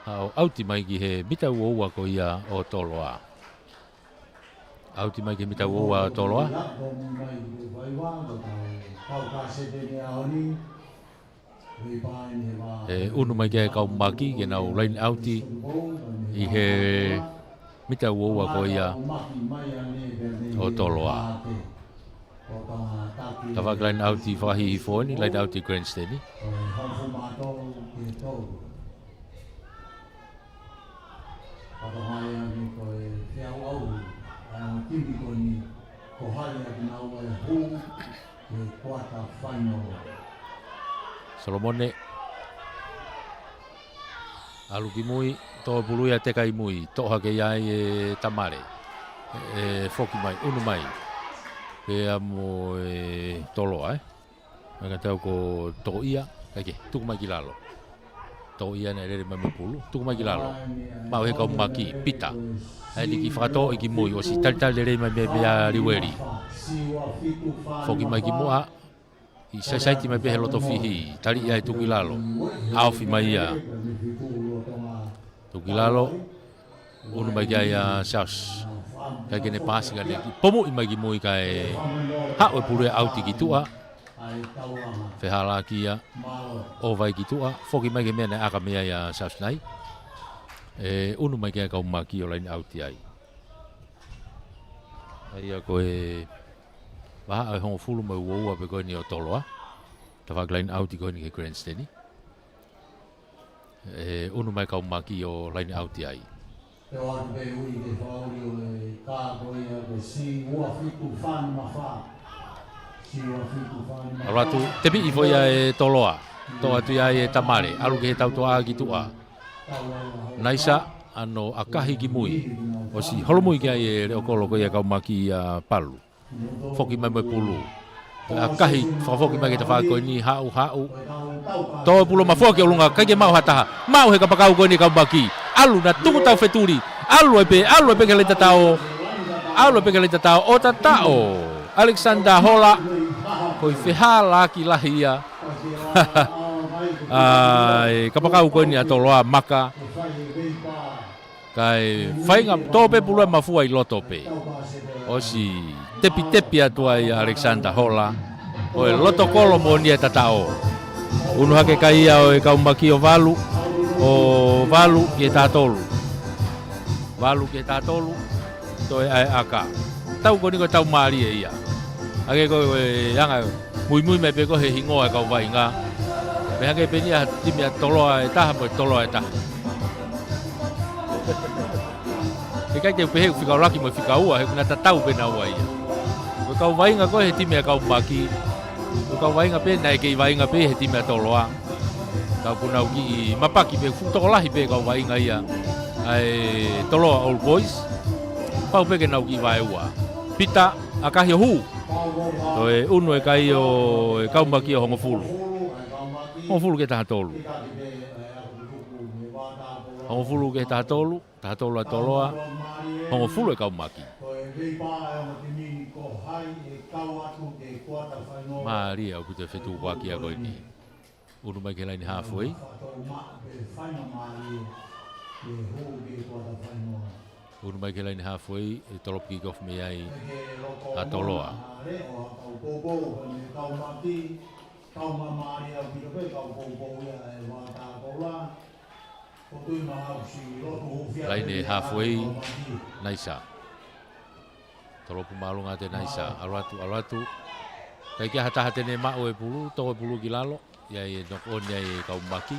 ʻAo ʻauti mai ki he mita uaua ko ia ʻo Toloa. ʻAuti mai ki he mita uaua ʻo Toloa. ʻE unu mai ki ai e kau maki ke nau laine ʻauti ʻi he mita uaua ko ia ʻo Toloa. Tafaʻaki laine ʻauti fakahihifo eni, laine ʻauti Grandstand. Solomone. ʻAlu ki mui, toʻo pulu ia teka ʻi mui, toʻo hake ia ʻe Tamale. ʻE foki mai, unu mai. Pea mo e Toloa, ē. Meʻa tau ko toʻo ia, kae kehe, tuku mai ki lalo. Toʻo ia naʻe lele mai mo e pulu, tuku mai ki lalo. Maʻu he kau maki, Pita. ʻA eni ki fakatoʻo ki mui, ʻosi talitali lelei mai mei pea Liueli. Foki mai ki muʻa, ʻi saisaiti mai pē he loto fihi, tali ia ʻe tuku ki lalo. ʻAofi mai ia. Tuku ki lalo, unu mai ki ai ʻa Saus. Kae ke ne paasi ka ne ki, pomuʻi mai ki mui kae haʻu e pulu ia ʻauti ki tuʻa. Fehālaaki ia, ʻo vai ki tuʻa, foki mai ki he meʻa naʻe ʻaka mei ai ʻa Saus nai. ʻE unu mai ki ai e kau maki ʻo laine ʻauti ai. ʻA ia ko e vahaʻa ʻe hongofulu mo e uaua pē ko eni ʻo Toloa. Tafaʻaki laine ʻauti ko eni ki he Grandstand. ʻE unu mai e kau maki ʻo laine ʻauti ai. ʻAlu atu, tepiʻi foʻi ia ʻe Toloa. Toʻo atu ia ʻe Tamale. ʻAlu ki he tautuʻa ki tuʻa. Naisa, ʻano ʻakahi ki mui. ʻOsi holomui ki ai e leʻo kolo ko ia e kau maki ʻa Palu. Foki mai mo e pulu. ʻAkahi, fakafoki mai ki he tafaʻaki ko eni, haʻu, haʻu. Toʻo e pulu, mafua ki ʻolunga, ʻikai ke maʻu ha taha. Maʻu he kapakau ko eni e kau maki. ʻAlu naʻa tuku tau fetuli. ʻAlu ai pē, ʻalu ai pē ki he laine tataʻo. ʻAlu ai pē ki he laine tataʻo. ʻO tataʻo. Alexander Hola. Ko e fehālaaki lahi ia. ʻA e kapakau ko eni ʻa Toloa, maka. Kae feinga, toʻo pē pulu ia, mafua ʻi loto pē. ʻOsi tepitepi atu ai ʻa Alexander Hola. ʻO e loto kolo moʻoni e tataʻo. Unu hake kai ia ʻo e kau maki ʻo Valu. ʻO Valu ki he taha tolu. Valu ki he taha tolu. Toe ʻai ʻaka. Tau ko eni ko e tau mālie ia. Hangē ko e anga Muimui mai pē ko e hingoa e kau vaʻinga. Meʻa hake pē ʻeni ʻa e timi ʻa Toloa ʻe taha mo e Toloa ʻe taha. ʻIkai te u pehē ʻoku fika ʻuluaki mo e fika ua, he ʻoku na tatau pē naua ia. Ko e kau vaʻinga ko ē he timi ʻa e kau Maki, ko e kau vaʻinga pē naʻe kei vaʻinga pē he timi ʻa Toloa. Ka ʻoku nau kiʻi mapaki pē, fuʻu tokolahi pē kau vaʻinga ia ʻa e Toloa Old Boys. Pau pē ke nau kiʻi vaeua. Pita, ʻakahi ʻo hū. Toe unu e kai ʻo e kau Maki ʻo hongofulu. Hongofulu ki he taha tolu. Hongofulu ki he taha tolu, taha tolu ʻa Toloa, hongofulu e kau Maki. Mālie ʻaupito e fetukuakiʻi ko eni. Unu mai ki he laine halfway. Unu mai ki he laine halfway, ʻe tolopu kick off mei ai ʻa Toloa. Laine halfway, Naisa. Tolopu māʻolunga ʻa Naisa, ʻalu atu, ʻalu atu. ʻIkai ke ʻi ai ha taha te ne maʻu e pulu, toko e pulu ki lalo. ʻI ai e knock on ai e kau Maki.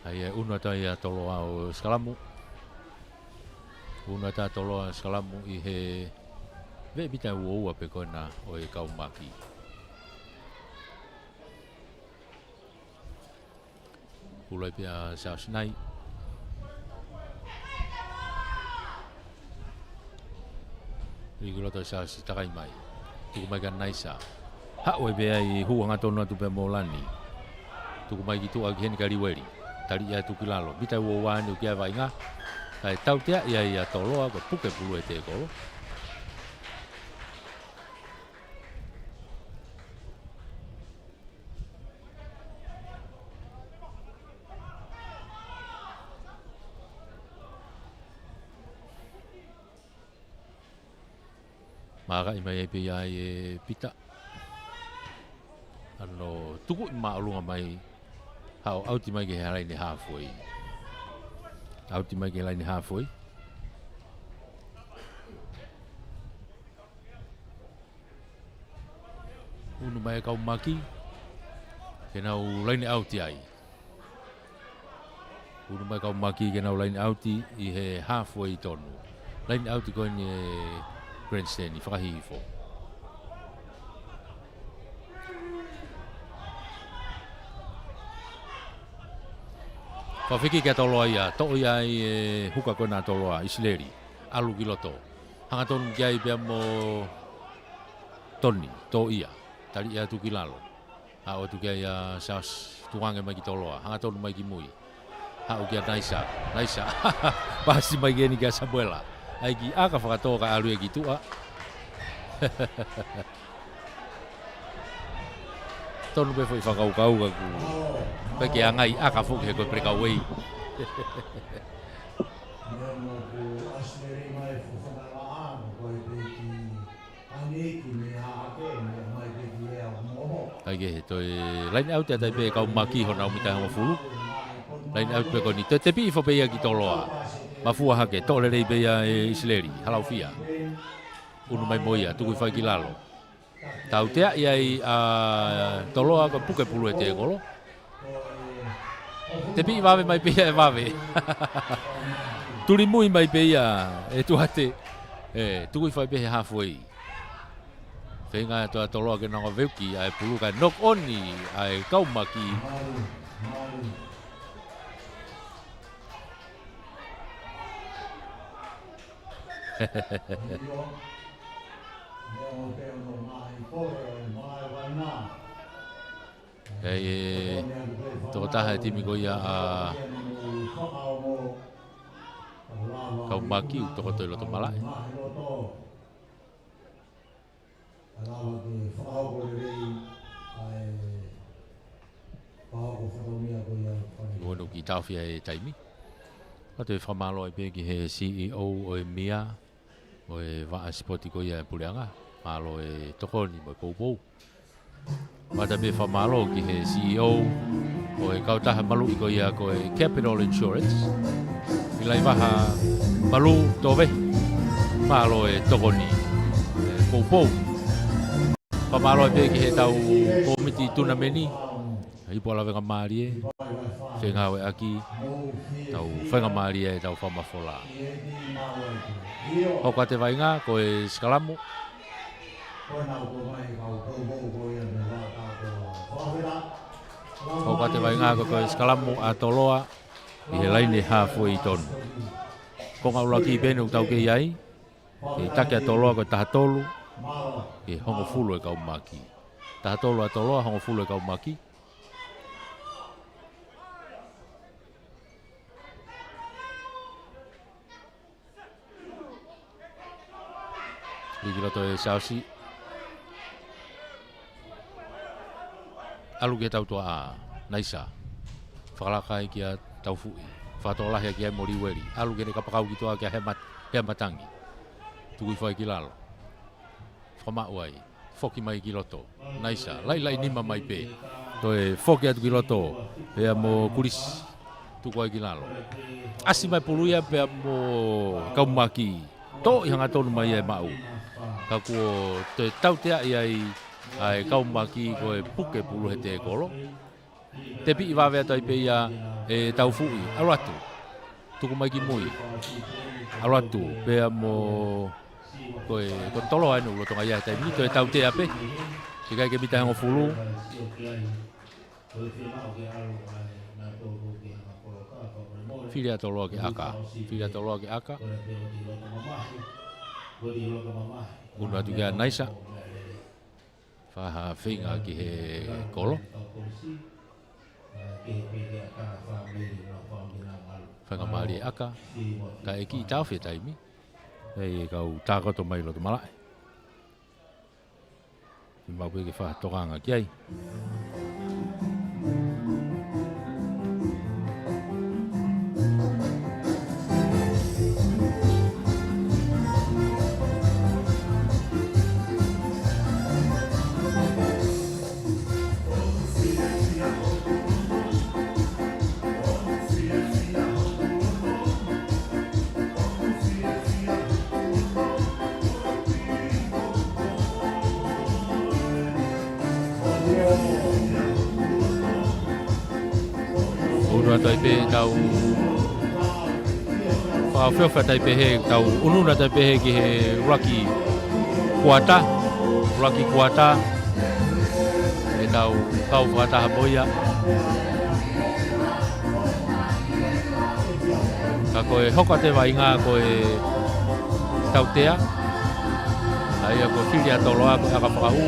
ʻA ia ʻe unu atu ai ʻa Toloa ʻo sikalamu. ʻE unu atu ʻa Toloa ʻo sikalamu ʻi he veʻe mita ʻe uaua pē ko ena ʻo e kau Maki. Pulu ai pē ʻa Siaosi Nai. Lī ki loto ʻa Siaosi, takai mai. Tuku mai kia Naisa. Haʻu ai pē ai, hū hangatonu atu pē mo Lani. Tuku mai ki tuʻa ki heni kia Liueli. Taliʻi atu ki lalo. Mita ʻe uaua ʻeni ʻoku ʻi ai e vaʻinga. Kae tauteaʻi ai ʻa Toloa, ko e puke pulu ʻe tēkolo. Mākaʻi mai ai pē ia ʻe Pita. ʻAno tukuʻi māʻolunga mai. Haʻu ʻauti mai ki he laine halfway. ʻAuti mai ki he laine halfway. Unu mai e kau Maki, ke nau laine ʻauti ai. Unu mai e kau Maki, ke nau laine ʻauti ʻi he halfway tonu. Laine ʻauti ko eni e grandstand ʻi Fakahihifo. Fakafiki kia Toloa ia, toʻo ia ʻe he huka ko ena ʻa Toloa, ʻIsileli, ʻalu ki loto. Hangatonu ki ai pea mo Toni, toʻo ia, taliʻi atu ki lalo. Haʻu atu ki ai ʻa Siaosi, tukuange mai ki Toloa, hangatonu mai ki mui. Haʻu kia Naisa, Naisa, pasi mai ki heni kia Samuela. ʻAi kiʻi ʻaka fakatō kae ʻalu ia ki tuʻa. Tonu pē foʻi fakakaukau ka ʻoku pehē ke ʻangai ʻaka foki he ko e breakaway. ʻAi ke he toe laine ʻauti atu ai pē kau Maki honau mita ʻe hongofulu. Laine ʻauti pē ko eni, toe tepi hifo pē ia ki Toloa. Mafua hake, toʻo lelei pē ia ʻe ʻIsileli, Halaufia. Unu mai mo ia, tuku hifo ai ki lalo. Tauteaʻi ai ʻa Toloa, ko e puke pulu ʻe tēkolo. Tepi vave mai pē ia ʻe vave. Tuli mui mai pē ia ʻe Tuate. ʻE, tuku hifo ai pē he halfway. Feinga atu ʻa Toloa ke nonga veuki ʻa e pulu kae knock on ʻa e kau Maki. ʻE, ʻe, tokotaha e timi ko ia ʻa e kau Maki ʻoku tokoto ʻi loto malaʻe. Ko hono kiʻi taʻofi ʻa e taimi. Ka toe fakamālō ai pē ki he C E O ʻo e M I A, ʻo e vaʻa sipoti ko ia ʻa e puleʻanga. Mālō e tokoni mo e poupou. Mata pē fakamālō ki he C E O ʻo e kautaha maluʻi ko ia ko e Capital Insurance, ʻIlaivaha Malū Tovehi. Mālō e tokoni, ē, poupou. Fakamālō pē ki heʻetau kōmiti tunameni, Ipu ʻa Lavengamālie, fengāueʻaki, tau faingamālie ʻetau fakamafola. Hoko atu e vaʻinga, ko e sikalamu. Hoko atu e vaʻinga ko, ko e sikalamu ʻa Toloa ʻi he laine hāfoi tonu. Konga ʻuluaki pē ʻoku tau kei ai, ʻe taki ʻa Toloa ko e taha tolu, ʻe hongofulu e kaumaki. Taha tolu ʻa Toloa, hongofulu e kaumaki. Lī ki loto e Siaosi. ʻAlu ki he tautuaʻa, Naisa. Fakalaka ai kia Taufuʻi. Fakatokolahi ai kia Moliueli. ʻAlu ki he kapakau ki tuʻa kia Hemat-, Heamatangi. Tuku hifo ai ki lalo. Fakamaʻu ai. Foki mai ki loto. Naisa, laʻilaʻi nima mai pē. Toe foki atu ki loto. Pea mo Kulisi. Tuku ai ki lalo. ʻAsi mai pulu ia pea mo kaumaki. Toʻo ʻi hangatonu mai e maʻu. Ka kuo toe tauteaʻi ai ʻa e kaumaki ko e puke pulu he tēkolo. Tepiʻi vave atu ai pē ia ʻe Taufuʻi. ʻAlu atu. Tuku mai ki mui. ʻAlu atu. Pea mo ko e, ko Toloa ʻoku lolotonga ia he taimi ni, toe tautea pē. Siʻi kai ke mita hongofulu. Fili ʻa Toloa ki ʻAka. Fili ʻa Toloa ki ʻAka. Unu atu kia Naisa. Faha feinga ki he kolo. Faingamālie ʻAka. Kae kiʻi taofi e taimi. ʻE kau tākoto mai loto malaʻe. Fiemaʻu pē ke fakatokanga ki ai. Unu atu ai pē tau, fakaʻofoʻofa atu ai pē he tau, unu atu ai pē he ki he ʻuluaki kuata, ʻuluaki kuata, ʻetau kau fakataha mo ia. Ka ko e hoko atu e vaʻinga ko e tautea. ʻA ia ko e fili ʻa Toloa ko e ʻaka fakahū.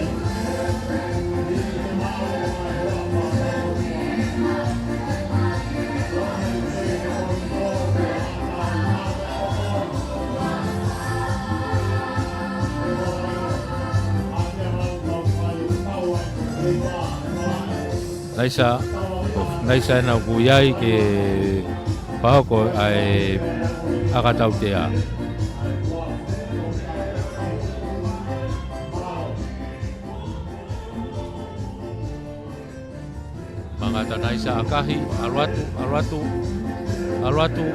Naisa, Naisa ena ʻoku ʻi ai ke fakahoko ʻa e ʻaka tautea. Mangata Naisa ʻakahi, ʻalu atu, ʻalu atu, ʻalu atu.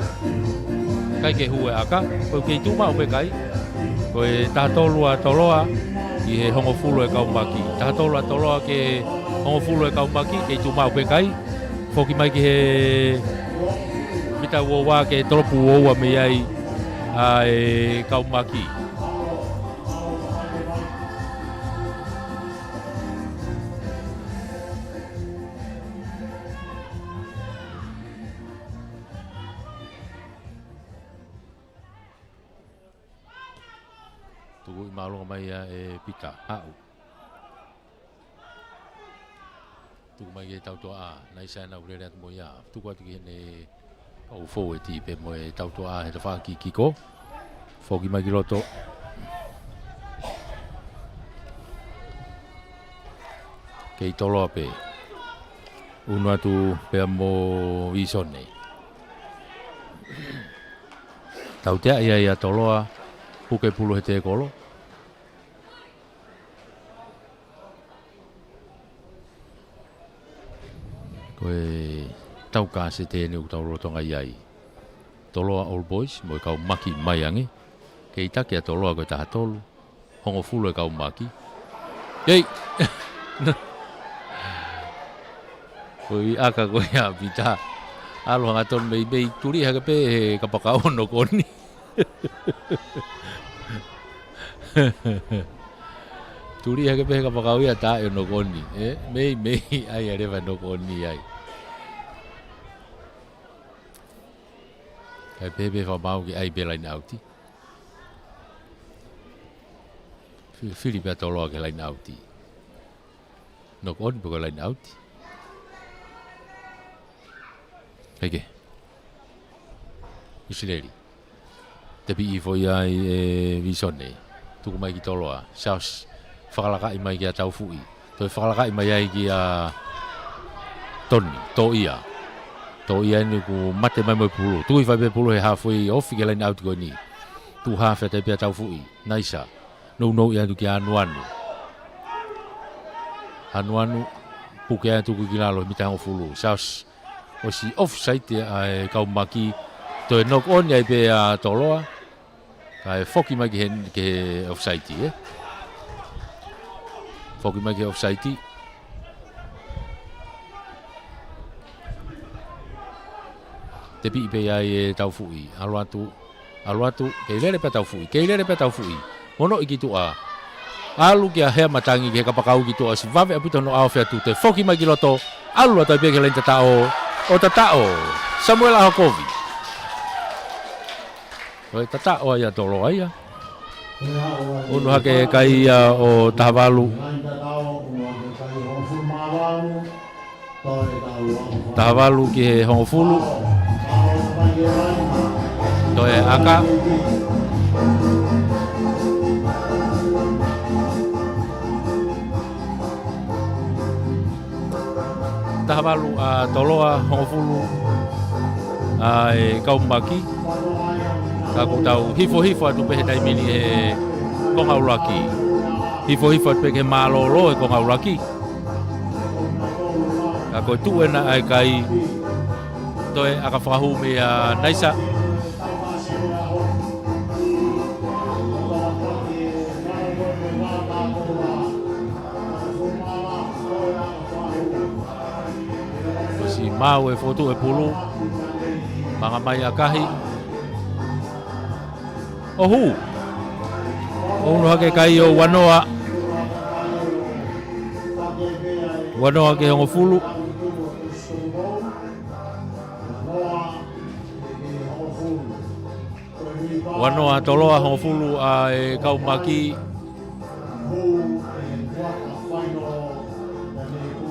ʻIkai ke hū e ʻaka, ko e kei tuʻu maʻu pē kai. Ko e taha tolu ʻa Toloa, ki he hongofulu e kaumaki. Taha tolu ʻa Toloa ki he hongofulu e kaumaki, kei tuʻu maʻu pē kai. Foki mai ki he mita ua ua ke tolopu ua ua mei ai ʻa e kaumaki. Tuku ʻi māʻolunga mai ia ʻe Pita, haʻu. Tuku mai ki he tautuaʻa, Naisa ena ʻoku lele atu mo ia. Tuku atu ki heʻene kau fōueti pē mo e tautuaʻa he tafaʻaki kiko. Foki mai ki loto. Kei Toloa pē. Unu atu pea mo Visone. Tautea ia ʻa Toloa, puke pulu he tēkolo. Ko e tau kāsete eni ʻoku tau lolotonga ʻi ai. Toloa Old Boys mo e kau Maki mai ange. Kei taki ʻa Toloa ko e taha tolu. Hongofulu e kau Maki. Ei! Ko e ʻaka ko ia ʻa Pita. ʻAlu hangatonu meimei, tuli hake pē he kapakau ʻo knock on. Tuli hake pē he kapakau ia, tā ʻe ʻo knock on. Ē, meimei, ʻai ʻa e leva knock on ai. Kae pehē pē fakamaau ke ʻai pē line out. Fi-, fili pē ʻa Toloa ke line out. Knock on pe ko e line out. Heke. ʻIsileli. Tepiʻi foʻi ai ʻe Visone. Tuku mai ki Toloa. Charles. Fakalakaʻi mai kia Taufuʻi. Toe fakalakaʻi mai ai kia Toni. Toʻia. Toʻia eni kuo mate mai mo e pulu. Tuku hifo ai pē pulu he halfway, ofi ki he line out ko eni. Tuʻu hafe atu ai pē ʻa Taufuʻi. Naisa. Nounou ia atu kia Anuanu. Anuanu. Puke atu ki lalo, mita hongofulu. Charles. ʻOsi offside ʻa e kau Maki. Toe knock on ai pē ʻa Toloa. Kae foki mai ki he, ki he offside, ē? Foki mai ki he offside. Tepiʻi pē ai ʻe Taufuʻi. ʻAlu atu. ʻAlu atu. Kei lele pē ʻa Taufuʻi. Kei lele pē ʻa Taufuʻi. Monoʻi ki tuʻa. ʻAlu kia Hea Matangi ki he kapakau ki tuʻa, ʻosi vave ʻaupito hono ʻaofi atu, toe foki mai ki loto, ʻalu atu ai pē ki he laine tataʻo, ʻo tataʻo, Samuela Hokovi. Ko e tataʻo ia ʻa Toloa ia. Unu hake kai ia ʻo taha valu. Taha valu ki he hongofulu. Toe ʻaka. Taha valu ʻa Toloa, hongofulu ʻa e kau Maki. Ka ʻoku tau hifo hifo atu pē he taimi ni he konga ʻuluaki. Hifo hifo atu pē ki he mālōlō he konga ʻuluaki. Ka ko e tuʻu ena ʻa e kai, toe ʻaka fakahū meia Naisa. ʻOsi maʻu e fokotuʻu e pulu. Manga mai ʻakahi. ʻO hū. ʻO unu hake kai ʻo ua noa. Ua noa ki he hongofulu. Ua noa Toloa, hongofulu ʻa e kau Maki.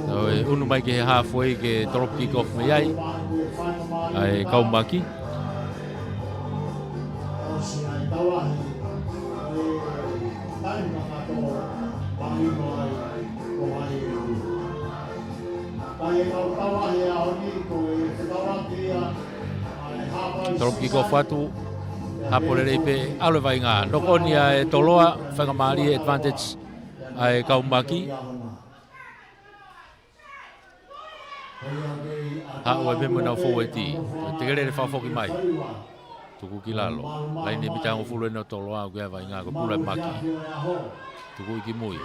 Toe unu mai ki he halfway ke drop kick off mei ai ʻa e kau Maki. Drop kick off atu. Hapo lelei pē, ʻalu e vaʻinga. Knock on ia ʻe Toloa, faingamālie, advantage ʻa e kau Maki. Haʻu ai pē mo ʻenau fōueti. Tekelele fakafoki mai. Tuku ki lalo. Laine mita hongofulu ʻeni ʻo Toloa, ʻoku ʻi ai e vaʻinga, ko e pulu ʻa e Maki. Tuku ki mui.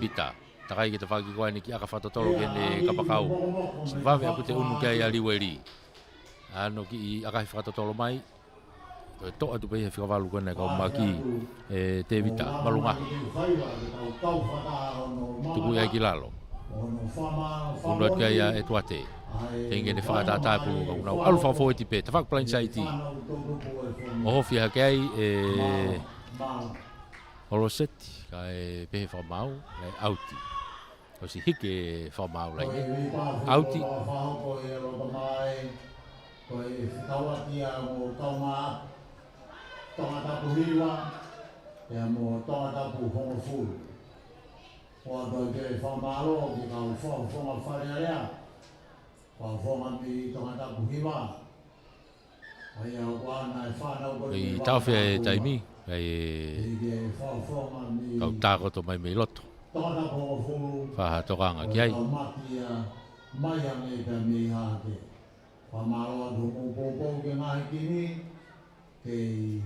Pita. Takai ki he tafaʻaki ko eni, kiʻi ʻaka fakatotolo ki heʻene kapakau. ʻOsi vave ʻaupito e unu ki ai ʻa Liueli. ʻAno kiʻi ʻakahi fakatotolo mai. Toe toʻo atu pē ia he fika valu ko ena e kau Maki, ʻe Tēvita Malunga. Tuku ia ki lalo. Unu atu ki ai ʻa ʻEtuate. Teʻeki ke ne fakatātā e pulu ka ʻoku nau ʻalu fakafōueti pē. Tafaʻaki blindsaiti. ʻOhofi hake ai ʻe Holoseti, kae pehē fakamaau, ʻe ʻauti. ʻOsi hiki e fakamaau laine. ʻAuti. Ko e fekauʻaki ia mo Tonga, Tongatapu hiva, pea mo Tongatapu hongofulu. ʻOatu pē fakamālō ki he kau fakafofonga Fale Alea, fakafofonga mei Tongatapu hiva. ʻOku ʻi ai e fānau ko ē ʻi he taofi e taimi, ʻa e kau tākoto mai mei loto. Fai ha tokanga ki ai. Mai ange pea mei hake. Fakamālō atu hoʻomou poupou ki he ngaahi kimi, kei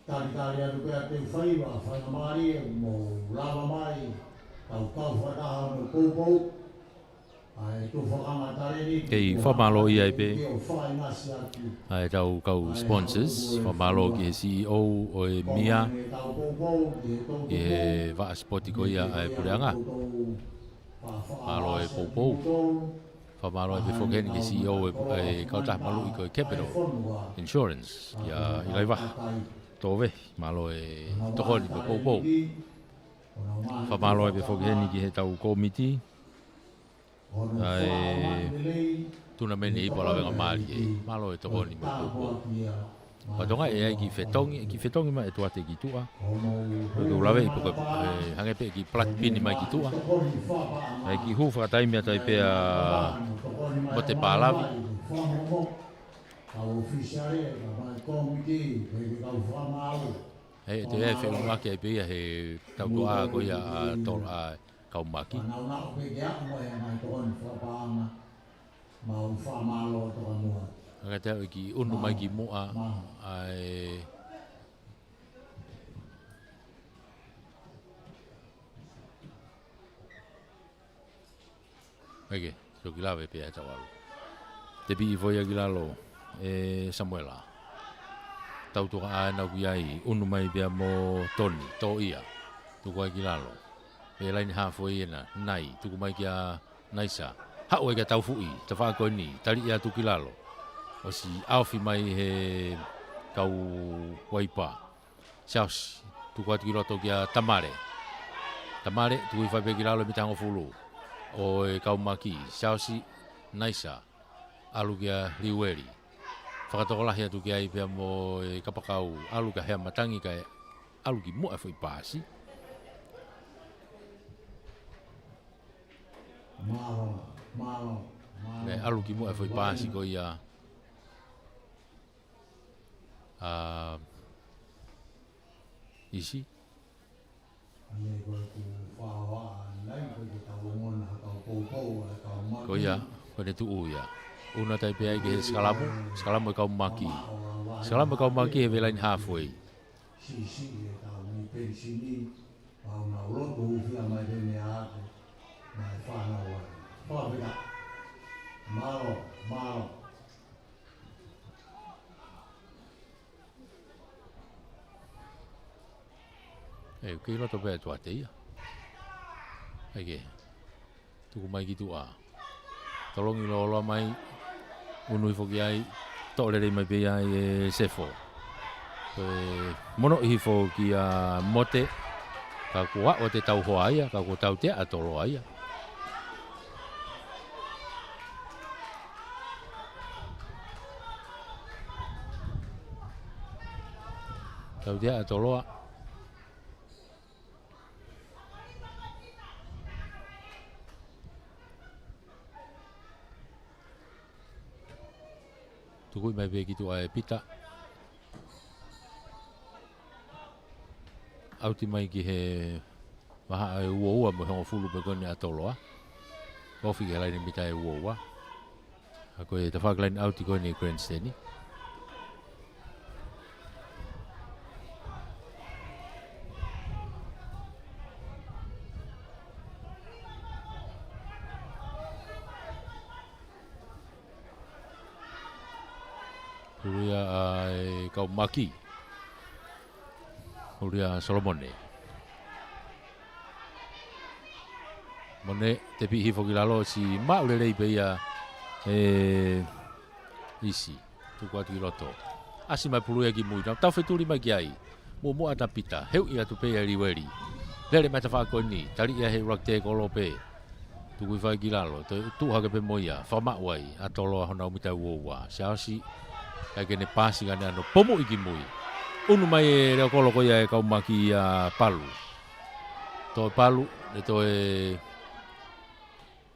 talitali atu pea te u fai ʻa e faingamālie ʻoku mou lava mai, tau kau fakataha ʻo poupou. ʻA e tufakanga taleni, kei fakamālō ia ai pē. Ke o fai ngasi aki. ʻA e tau kau sponsors, fakamālō ki he C E O ʻo e mia, ki he vaʻa sipoti ko ia ʻa e puleʻanga. Mālō e poupou. Fakamālō ai pē foki heni ki he C E O ʻo e, ʻa e kautaha maluʻi ko e Capital Insurance, kia ʻIlaivaha Tōvehi, mālō e tokoni mo e poupou. Fakamālō ai pē foki heni ki he tau kōmiti ʻa e tunameni ʻa e Ipu Lavengamālie, mālō e tokoni mo e poupou. Pea tokangaʻi ʻe ʻai ki he fetongi, ki he fetongi mai ʻe Tuate ki tuʻa. Ko e kau lave ʻi he poke, ʻe, hangē pē ki he platipini mai ki tuʻa. ʻAi ki he hū fakataimi atu ai pea mo e pālavi. ʻE, ʻe toe ʻai feʻunga ki ai pē ia he tau toʻa ko ia ʻa Tolo, ʻa Kaumaki. Mau fakamālō atu ka mua. Ka te au ki unu mai ki muʻa, ʻa e. Eke, so ki lave pea he tau ʻalu. Tepiʻi foʻi ia ki lalo, ʻe Samuela. Tau toka ʻa e nau ki ai, unu mai pea mo Toni, tō ia. Tuku ai ki lalo. Pea laine hafo ʻena, nai, tuku mai kia Naisa. Haʻu ai kia Taufuʻi, tafaʻaki ko eni, taliʻi atu ki lalo. ʻOsi ʻaofi mai he kau Uaipa. Siaosi, tuku atu ki loto kia Tamale. Tamale, tuku hifo ai pē ki lalo ʻe mita hongofulu. ʻO e Kaumaki, Siaosi, Naisa. ʻAlu kia Liueli. Fakatokolahi atu ki ai pea mo e kapakau, ʻalu kia Heamatangi kae ʻalu ki muʻa e foʻi paasi. Mālō, mālō, mālō. Naʻe ʻalu ki muʻa e foʻi paasi ko ia ʻa Isi. Ko ia, ko ʻene tuʻu ia. Unu atu ai pē ia ki he sikalamu, sikalamu e Kaumaki. Sikalamu e Kaumaki he velaini halfway. Mālō, mālō. ʻE, kei loto pē ʻa Tuate ia. ʻEke. Tuku mai ki tuʻa. Tolongi lōloa mai. Unu hifo ki ai. Toʻo lelei mai pē ia ʻe Sefo. Ko e mono hifo kia Mote. Ka kuo aʻu ʻa e tau hoa ia. Ka kuo tautea ʻa Toloa ia. Tautea ʻa Toloa. Tukuʻi mai pē ki tuʻa ʻe Pita. ʻAuti mai ki he vahaʻa ʻe uaua mo e hongofulu pē ko eni ʻa Toloa. Ofi ki he laine mita ʻe uaua. ʻA ko e tafaʻaki laine ʻauti ko eni Grandstand. Hulu ia ʻa e Kaumaki. Hulu ia ʻa Solomone. Mone, tepiʻi hifo ki lalo, ʻosi maʻu lelei pē ia ʻe Isi. Tuku atu ki loto. ʻAsi mai pulu ia ki mui. Nau tau fetuli mai ki ai. Muʻomuʻa ʻa Pita. Heuʻi atu pē ia ʻe Liueli. Lele mai tafaʻaki ko eni. Taliʻi ia he ʻuluaki tēkolo pē. Tuku hifo ai ki lalo. Toe tuʻu hake pē mo ia. Fakamaʻu ai ʻa Toloa honau mita ʻe uaua. Siaosi. ʻIkai ke ne paasi ka ne ʻano pomuʻi ki mui. Unu mai e leokolo ko ia ʻe Kaumaki ʻa Palu. Toe Palu. ʻE toe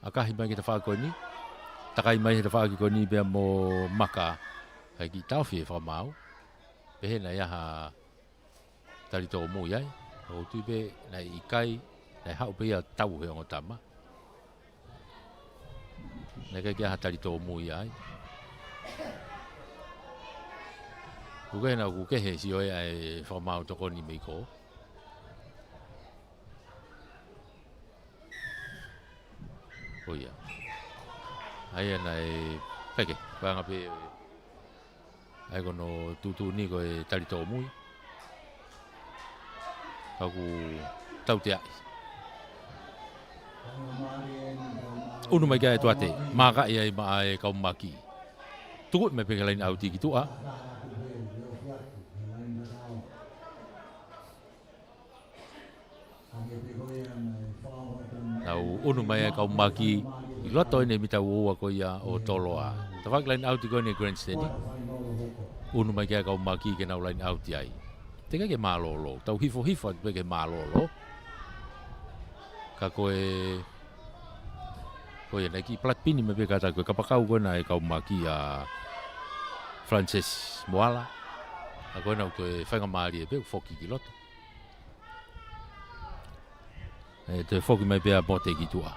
ʻakahi mai ki he tafaʻaki ko eni. Takai mai he tafaʻaki ko eni pea mo Maka. ʻIkai ke taʻofi e fakamaau. Pehē naʻe ʻi ai ha tali tōmui ai. ʻOku ou tui pē naʻe ʻikai, naʻe haʻu pē ia ʻo tau he ongo tama. Naʻe ʻikai ke ʻi ai ha tali tōmui ai. Kuo kehe naʻa, kuo kehe sio ē ʻa e fakamaau tokoni mei ko. ʻOia. ʻA ia naʻe peke, ko e anga pē ʻa e ko hono tuʻutuʻuni ko e tali tōmui. Ka kuo tauteaʻi. ʻUnu mai ki ai ʻa Tuate, mākaʻi ai maʻa e kau Maki. Tuku mai pē ki he laine ʻauti ki tuʻa. Nau ʻunu mai e kau Maki ʻi loto ʻene mita ua ua ko ia ʻo Toloa. Tafaʻaki laine ʻauti ko eni ʻa e grandstand. ʻUnu mai ki ai e kau Maki ke nau laine ʻauti ai. Teʻeki ke mālōlō. Tau hifohifo atu pē ke mālōlō. Ka ko e, ko ia naʻe kiʻi palatipini mai pē kātaki ko e kapakau ko ena ʻa e kau Maki ʻa Francis Moala. ʻA ko ena ʻoku toe faingamālie pē ʻoku foki ki loto. ʻE toe foki mai pē ʻa Mote ki tuʻa.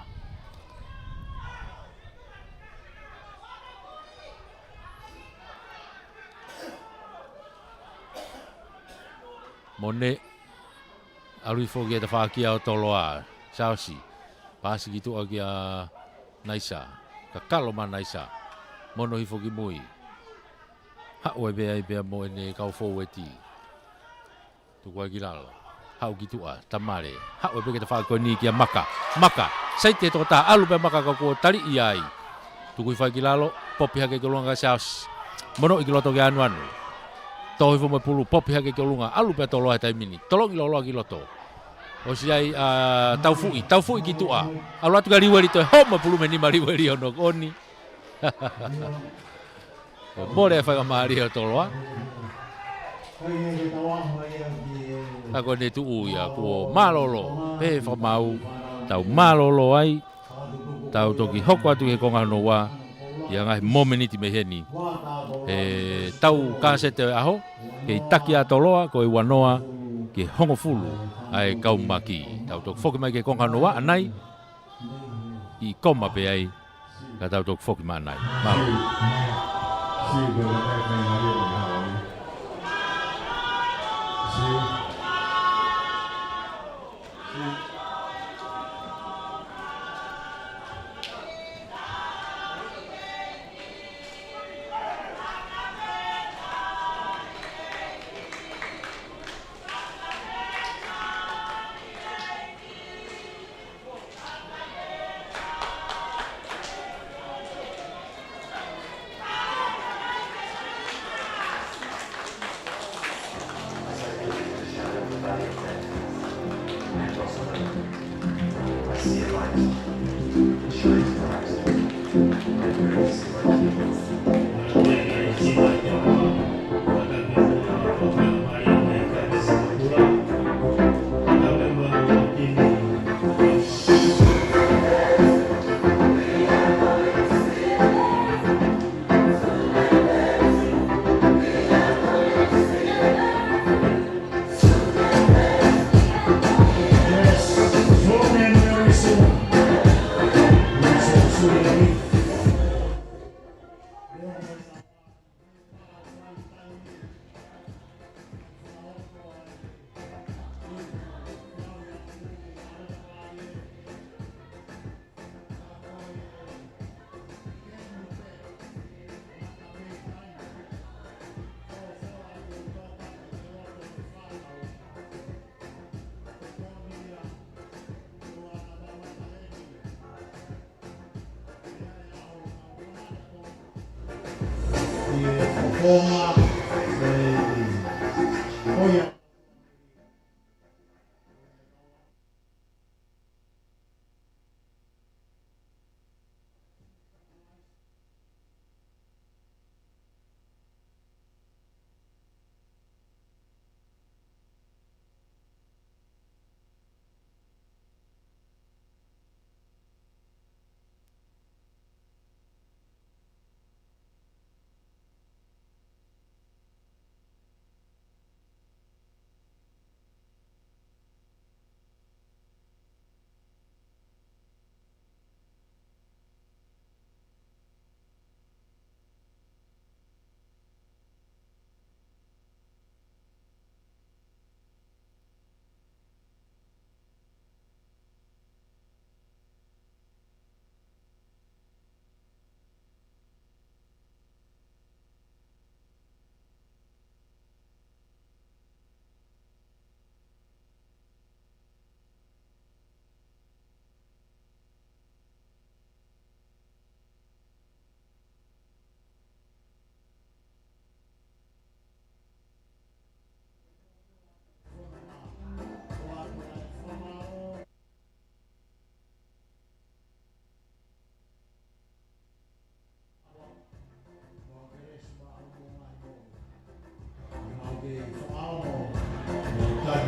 Mone, ʻalu hifo ki he tafaʻaki ʻo Toloa, Saosi. Paasi ki tuʻa kia Naisa. Kakalo mai Naisa. Mono hifo ki mui. Haʻu ai pē ai pea mo ʻene kau foueti. Tuku ai ki lalo. Haʻu ki tuʻa, Tamale. Haʻu ai pē ki he tafaʻaki ko eni kia Maka. Maka. Saiti he tokotaha, ʻalu pē Maka ka kuo taliʻi ai. Tuku hifo ai ki lalo, popi hake ki ʻolunga kia Saosi. Mono ʻi ki loto ke anuanu. Tō hifo mo e pulu, popi hake ki ʻolunga. ʻAlu pē Toloa he taimi ni. Tolongi loloa ki loto. ʻOsi ai ʻa Taufuʻi, Taufuʻi ki tuʻa. ʻAlu atu kia Liueli, toe hoko mo e pulu mei he nima ʻa Liueli ʻoku ʻi he ʻaho ni. Mole e faingamālie ʻo Toloa. Ka ko ʻene tuʻu ia kuo mālōlō. Pehē fakamaau, tau mālōlō ai. Tau toki hoko atu ki he konga hono ua. ʻI he ngaahi mōmeniti mei heni. He tau kāsete ʻo e ʻaho. Kei taki ʻa Toloa, ko e ua noa ki he hongofulu ʻa e kau Maki. Tau toki foki mai ki he konga hono ua, ʻanai. ʻI koma pē ai, ka tau toki foki mai ʻanai. Mālō.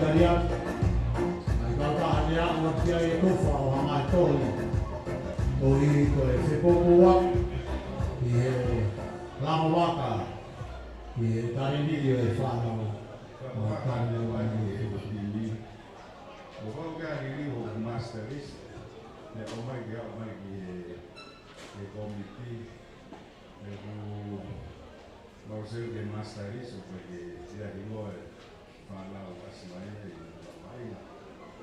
Kalia, ʻa e kautaha ni ʻoku ʻoatu ai e tofa ʻo hanga ʻe he tohi, tohi ko e fepōpula ʻi he lango vaka, ʻi he talēniti ʻo e fānau, ʻo talēniti ʻo e fānau. ʻO kau ke a liliu hoku master list, ne ʻomai ke ʻomai ki he, he kōmiti, ʻe ku mau seu ke master list, ʻo ke ke ia hingoa e fānau ʻasi mai ai, ʻi he ʻaho ni.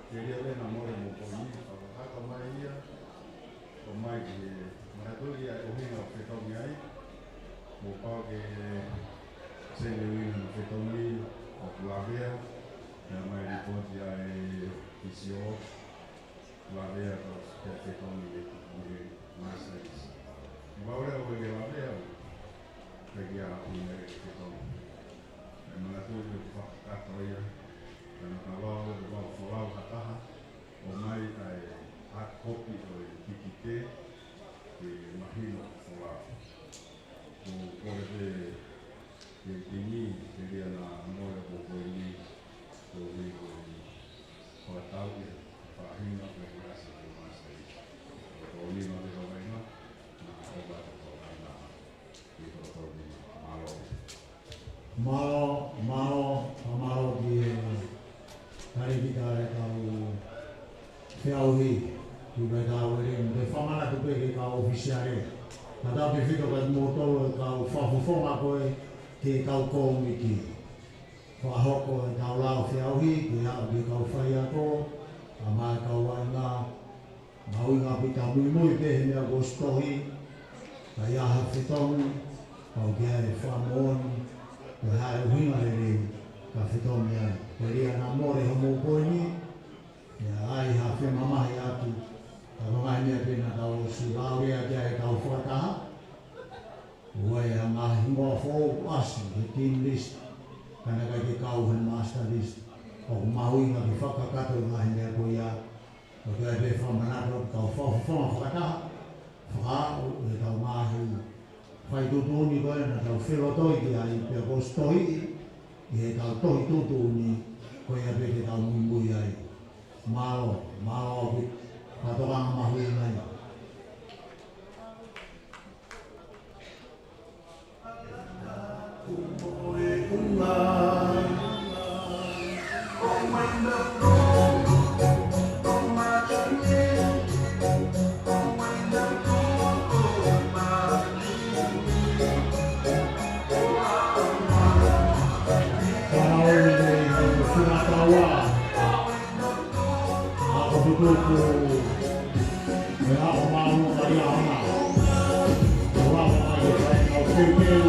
Ke lia pē naʻa mole mo ko ni, fakahā mai ia, ʻomai ki he, manatuʻi ʻa e ʻuhinga ʻoku fetongi ai, mo pau ke sene ʻuhinga ʻoku fetongi, ʻoku lavea, pea ʻomai lipooti ʻa e P C O, lavea ko e fetongi ʻi he, ʻi he master list. Mo pau leva ko e lavea, pea ke a ʻuhinga ʻe fetongi. ʻE manatuʻi ʻoku fakakakato ia, pea naʻa tau lau ʻo mau folau ha taha, ʻomai ʻa e hard copy ʻo e tikite, ke mahino folau. Ko e kole pē ke tini, ke lia naʻa mole mo ko ni, ko ni ko ni. Ko e tau ia, faʻahinga pē ke ʻasi ke master list. Ko ni ma te kau vaina, naʻa ko ba te kau vaina. Mālō, mālō, mālō ki he talēkita ʻa e kau feʻauhi, ki he kau ʻeleni, ke fakamanatu pē ki he kau ʻōfisiale. Tatau tefito kia moutolu e kau fakafofonga ko ē ki he kau kōmiti. Fakahoko e kau lao feʻauhi, ke aʻu ki he kau faiako, pea mo e kau vaʻinga, mahuʻinga pē ke tau muimui pē he meʻa kuo ʻosi tohi, ka ʻi ai ha fetongi, pau ke ʻai e fakamoʻoni, ko e hā e ʻuhinga lelei ka fetongi ai. Ke lia naʻa mole hoʻomou poini, ʻe ʻi ai ha femamahiʻaki, ka ko e ngaahi meʻa pē naʻa tau ʻosi lau ia ki ai e kau fakataha, ʻoku ʻi ai e ngaahi hingoa foʻou ʻoku ʻasi he team list, ka naʻe ʻikai ke kau he master list, ʻoku mahuʻinga ke fakakakato e ngaahi meʻa ko ia, ʻo ke ʻai pē fakamanatu atu kau fakafofonga fakataha, fakaaʻu ʻetau ngaahi fai tuʻutuʻuni ko ē naʻa tau felotoi ki ai pea kuo ʻosi tohiʻi ʻi heʻetau tohi tuʻutuʻuni ko ia pē ke tau muimui ai. Mālō, mālō ʻaupito, fakatokanga mahuʻinga ia. ʻA ko tutuku, ʻe aʻu maʻu mai ʻa hana. ʻO lava mai e fai kau peupeu,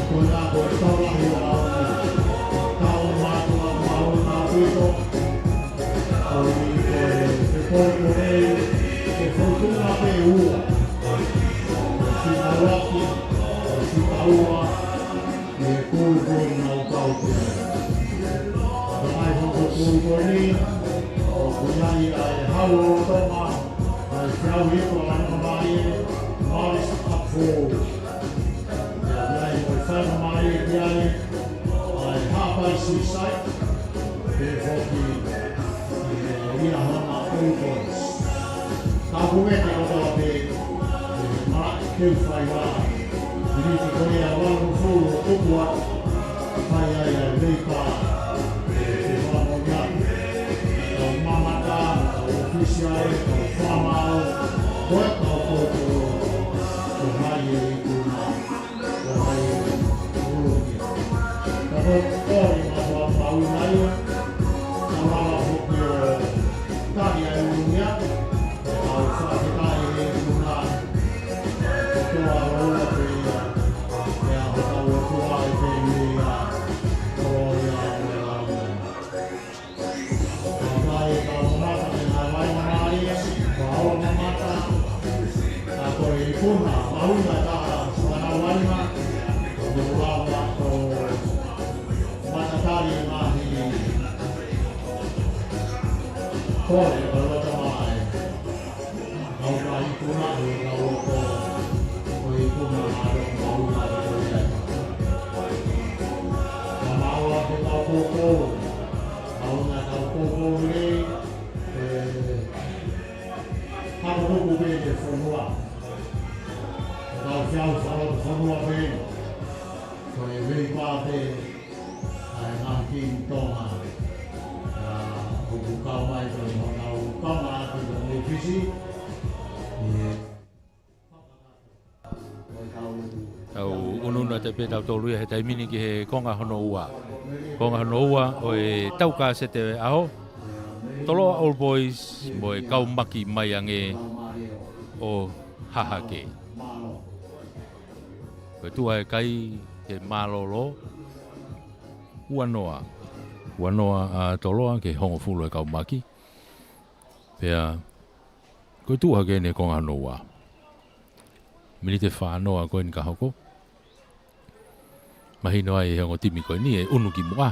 ko e ako e tau lahi ʻo aʻu. Tau mātuʻa ʻaupito. ʻOku ʻi he pō ko ē, ko e fōtunga pē ua. Ko e fika ua ki, ko e fika ua. ʻI he kū ko ē naʻa ku kau ki ai. Ka mai hoko kū ko eni, ʻoku ʻi ai ʻa e hau lolotonga, ʻa e feʻauhi ko ē ʻa e nonga mai, Malis Apfo. ʻI ai mo e fai mai ki ai, ʻa e Haʻapai Sisai, pea foki, ʻi he ʻi he hona Old Boys. Ka ko e meʻa kotoa pē, ʻe ma ke u fai vā. Miniti ko ia valungofulu ʻo tuku atu. Fai ai ʻa e leipa. ʻE fakamoʻoni atu. Kau mamata, kau ʻōfisiale, kau fakamaau. Ko e kau koukou. Ko hai e ikuna. Ko hai e ulungia. Ka ko e kole ma ua mauna ia. Ka lava foki ʻo tali ʻa e ulungia. Kau fakafetaʻi he ikuna. Ko e toa loloto ia, ʻa hotau ʻOtua ʻi he ʻEiki, ko ia ʻa e lau. Kau fai, kau mamata, kau fai mamata, kau mamata. Ka ko e ikuna, mauna taha, wana wana, ko lava, ko matatali mahi. Ko e, ko lota mai. Kau ka ikuna ʻe kau oko, ko e ikuna ʻa e mauna ʻo ko ia. Ka maua ke kau koko, kau Te fonua. Kau fiau faloto fonua pē. Ko e vei pā pē ʻa e ngaahi kingi Tonga. ʻA, ʻoku kau mai ko e honau kama atu ko e Fisi. ʻIo. Tau ʻunuʻunu atu pē tautolu ia he taimi ni ki he konga hono ua. Konga hono ua ʻo e tau kasete ʻaho. Toloa Old Boys mo e Kau Maki Mai Ange ʻo Hahake. Ko e tuʻu ʻa e kai he mālōlō. Ua noa. Ua noa ʻa Toloa ki he hongofulu ʻa e Kau Maki. Pea ko e tuʻu hake eni konga hono ua. Miniti fā noa ko eni ka hoko. Mahino ai he ongo timi ko eni ʻe ʻunu ki muʻa.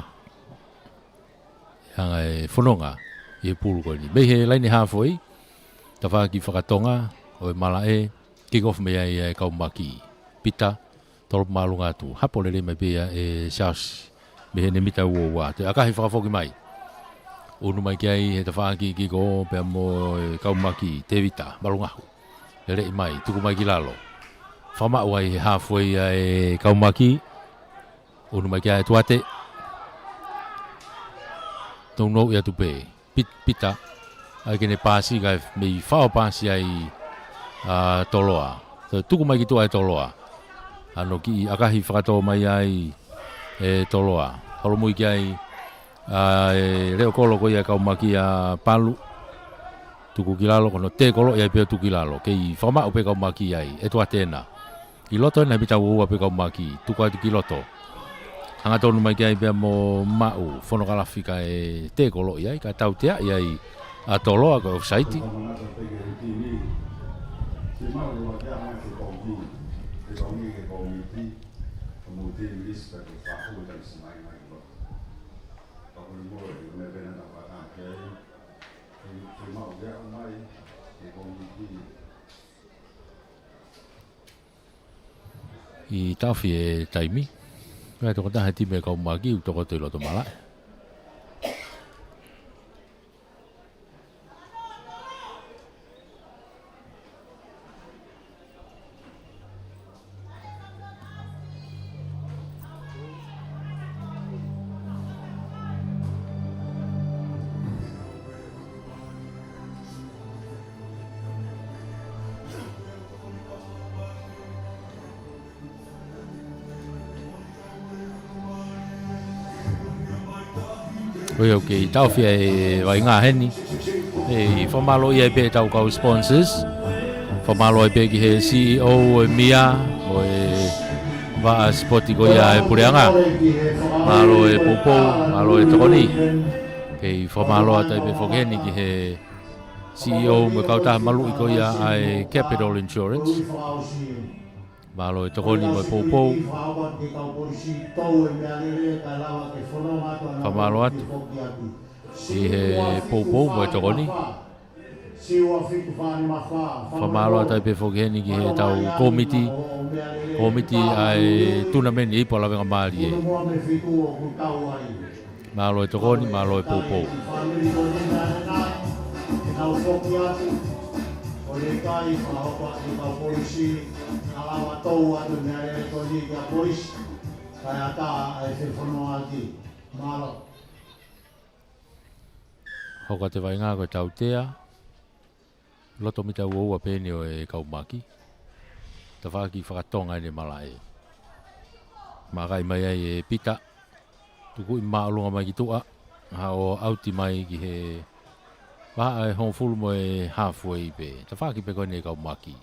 ʻE hanga ʻe fononga ʻi he pulu ko eni. Mei he laine halfway, tafaʻaki fakatonga ʻo e malaʻe, kick off mei ai ʻa e Kau Maki. Pita, tolo māʻolunga atu. Hapo lelei mai pē ia ʻe Siaosi. Mei heʻene mita ua ua. Toe ʻakahi fakafoki mai. ʻUnu mai ki ai he tafaʻaki kiko pea mo e Kau Maki. Tevita, Malungahu. Leleʻi mai, tuku mai ki lalo. Fakamaʻu ai he halfway ʻa e Kau Maki. ʻUnu mai ki ai ʻa Tuate. Tounou ʻi atu pē. Pit-, Pita. ʻAi ke ne paasi kae mei fao paasi ai ʻa Toloa. Toe tuku mai ki tuʻa ʻe Toloa. Hano kiʻi ʻakahi fakatō mai ai ʻe Toloa. Holomui ki ai ʻa e leʻo kolo ko ia ʻa e Kau Maki ʻa Palu. Tuku ki lalo, ko hono tēkoloʻi ai pē ʻo tuku ki lalo. Kei fakamaʻu pē Kau Maki ai, ʻe Tuate ena. ʻI loto ena he mita ua ua pē Kau Maki, tuku atu ki loto. Hangatonu mai ki ai pea mo Maʻu, fonokalafi kae tēkoloʻi ai, kae tauteaʻi ai ʻa Toloa ko e offside. ʻI taʻofi e taimi. Ko e tokotaha timi ʻa e Kau Maki, ʻoku tokoto ʻi loto malaʻe. ʻOi, ʻoku kei taʻofi e vaʻinga heni. ʻE, fakamālō ia pē ʻetau kau sponsors. Fakamālō pē ki he C E O ʻo e M I A, ʻo e vaʻa sipoti ko ia ʻa e puleʻanga. Mālō e poupou, mālō e tokoni. Kei fakamālō atu pē foki heni ki he C E O mo e kautaha maluʻi ko ia ʻa e Capital Insurance. Mālō e tokoni mo e poupou. Fakamālō atu ʻi he poupou mo e tokoni. Fakamālō atu pē foki heni ki heʻetau kōmiti, kōmiti ʻa e tunameni ʻa e Ipu ʻa Lavengamālie. Mālō e tokoni, mālō e poupou. Fāmili ko eni naʻa nau foki atu, ʻo ne kai fakahoko atu ki he kau polisi, ka lava tou atu meʻalele ko eni ki he polisi, kae ʻatā ʻa e fefononga ki. Mālō. Hoko atu e vaʻinga ko e tautea. Loto mita ua ua pē eni ʻo e Kau Maki. Tafaʻaki fakatonga ʻene malaʻe. Makaʻi mai ai ʻe Pita. Tukuʻi māʻolunga mai ki tuʻa. Haʻo ʻauti mai ki he vahaʻa ʻe hongofulu mo e halfway pē. Tafaʻaki pē ko eni ʻa e Kau Maki.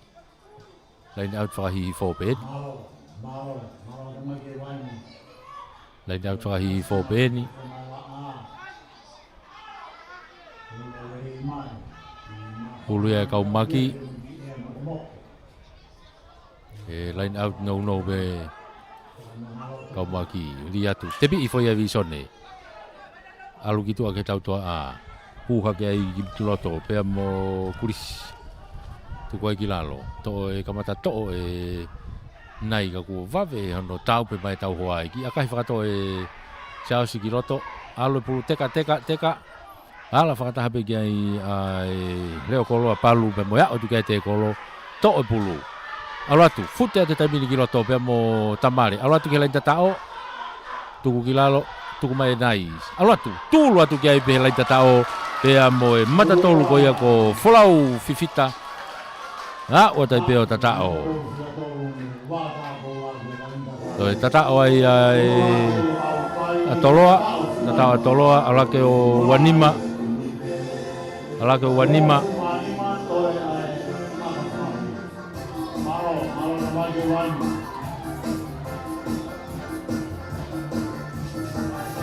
Line out fakahihifo pē eni. Line out fakahihifo pē eni. Hulu ia ʻa e Kau Maki. ʻE line out nounou pē Kau Maki. Lī atu. Tepiʻi foʻi ʻa Visone. ʻAlu ki tuʻa ki he tautoʻa. Pū hake ai ki loto pea mo Kulisi. Tuku ai ki lalo. Toʻo e kamata toʻo ʻe Nai ka kuo vave hono tau pē mai tau hoa ai. Kiʻi ʻakahi fakatō ʻe Siaosi ki loto. ʻAlu e pulu teka, teka, teka. Ala fakataha pē ki ai ʻa e Leʻo Koloa, palu pē mo e aʻu atu ki ai e tēkolo, toʻo e pulu. ʻAlu atu, fute atu he taimi ni ki loto pea mo Tamale. ʻAlu atu ki he laine tataʻo, tuku ki lalo, tuku mai e nai. ʻAlu atu, tulu atu ki ai pē he laine tataʻo, pea mo e mata tolu ko ia ko Folau Fifita. Aʻu atu ai pē ʻo tataʻo. Toe tataʻo ai ʻa e, ʻa Toloa, tataʻo ʻa Toloa, ʻalu hake ʻo uanima, ʻalu hake ʻo uanima.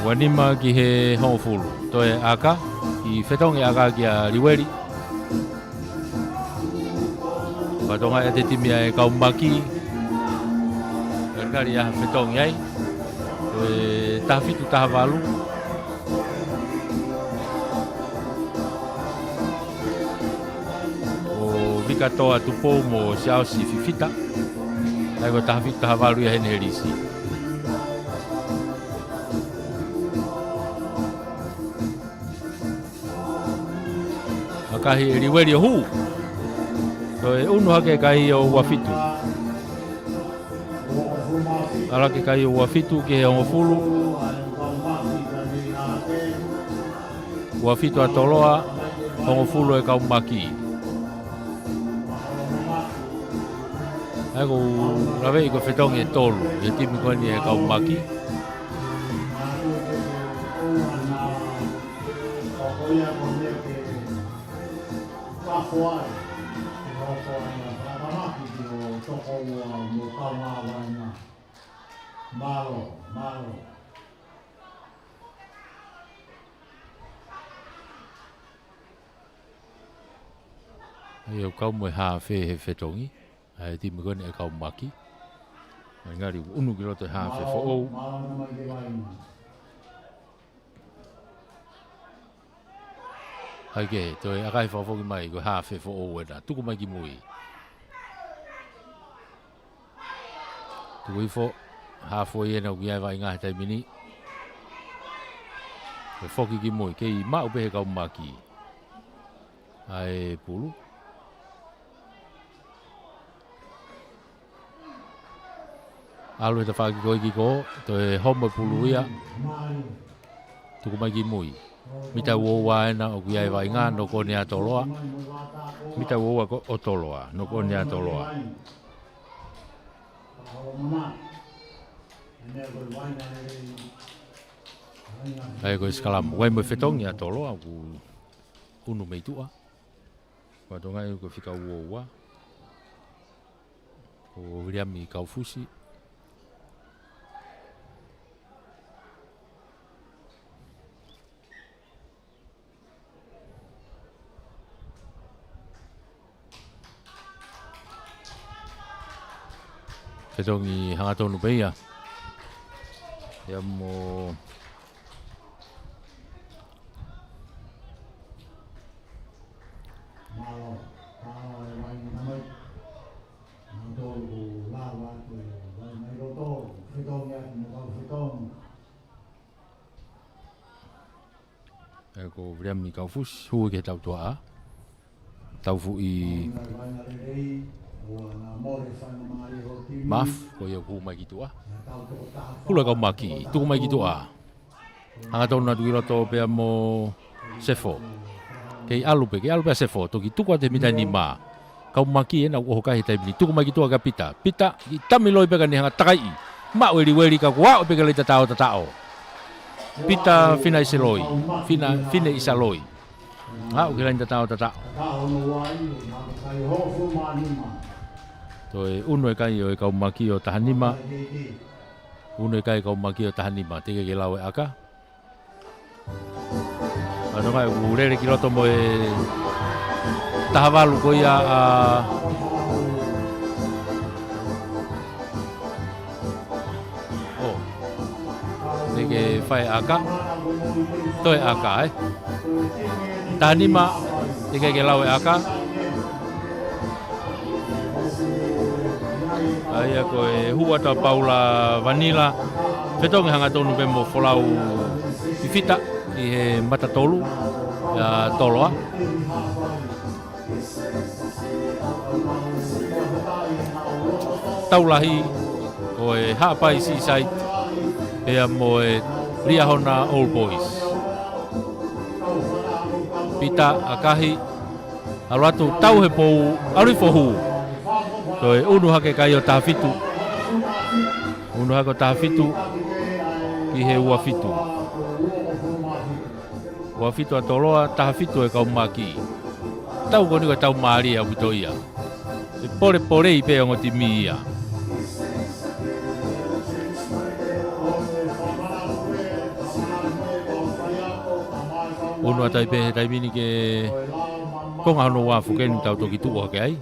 Uanima ki he hongofulu. Toe ʻaka, ʻi fetongi ʻaka kia Liueli. Fakatokangaʻi ʻe he timi ʻa e kau Maki. Kalikali ʻa e fetongi ai. Ko e taha fitu taha valu. Ko Vikatoa Tupou mo Siaosi Fifita. ʻA ia ko e taha fitu taha valu ia heni he lisi. ʻAkahi ʻe Liueli ʻo hū. Toe ʻunu hake e kai ʻo uafitu. ʻAlu hake e kai ʻo uafitu ki he hongofulu. Uafitu ʻa Toloa, hongofulu e kau Maki. ʻA ia ʻoku ou laveʻi ko e fetongi ʻe tolu ʻi he timi ko eni e kau Maki. Mālō, mālō. ʻA ia ʻoku kau mo e haafe he fetongi ʻa e timi ko eni e kau Maki. Ngali ʻunu ki loto e haafe foʻou. ʻAi ke, toe ʻakahi fakafoki mai, ko e haafe foʻou ena. Tuku mai ki mui. Tuku hifo, haafe ena ʻoku ʻi ai e vaʻinga he taimi ni. Ko e foki ki mui, kei maʻu pē he kau Maki ʻa e pulu. ʻAlu he tafaʻaki ko ē ki kō, toe homo e pulu ia. Tuku mai ki mui. Mita ua ua ena ʻoku ʻi ai e vaʻinga, noko ʻeni ʻa Toloa. Mita ua ua ko ē ʻo Toloa, noko ʻeni ʻa Toloa. ʻA ia ko e sikalamu. Vai mo e fetongi ʻa Toloa, ʻoku ʻunu mei tuʻa. Fakatokangaʻi ko e fika ua ua. Ko Viliami Kaufusi. Fetongi hangatonu pē ia. Ia mo ʻE ko Viliami Kaufusi, hū ki he tautuaʻa. Taufuʻi Maf, ko ia ʻoku hū mai ki tuʻa. Hulu e kau Maki, tuku mai ki tuʻa. Hangatonu atu ki loto pea mo Sefo. Kei ʻalu pē, kei ʻalu pē ʻa Sefo, toki tuku atu he mita nima. Kau Maki ena ʻoku ʻoho kai he taimi ni. Tuku mai ki tuʻa kia Pita. Pita, ʻi tami loi pē ka ne hanga takaiʻi. Maʻu e Liueli ka kuo aʻu pē ki he laine tataʻo tataʻo. Pita Fina ʻIsaloi. Fina, Fina ʻIsaloi. Aʻu ki he laine tataʻo tataʻo. Toe ʻunu e kai ʻo e kau Maki ʻo taha nima. ʻUnu e kai kau Maki ʻo taha nima, teʻeki ke lau e ʻaka. Fakatokangaʻi ʻoku lele ki loto mo e taha valu ko ia ʻa, ʻo, teʻeki ke fai ʻaka. Toe ʻaka, ē. Taha nima, teʻeki ke lau e ʻaka. ʻA ia ko e hū atu ʻa Paula Vanila. Fetongi hangatonu pē mo Folau Fifita ʻi he mata tolu. ʻa Toloa. Tau lahi ko e Haʻapai Seaside pea mo e Liahona Old Boys. Pita ʻAkahi, ʻalu atu, tau he pou, ʻalu ʻi fohu. Toe unu hake kai ʻo taha fitu. Unu hake ʻo taha fitu ki he ua fitu. Ua fitu ʻa Toloa, taha fitu e kau Maki. Tau ko eni ko e tau mālie ʻaupito ia. ʻE polepolei pē ongo timi ia. Unu ʻa Taipei he taimi ni ke konga hono ua fokeni tau toki tuʻu hake ai.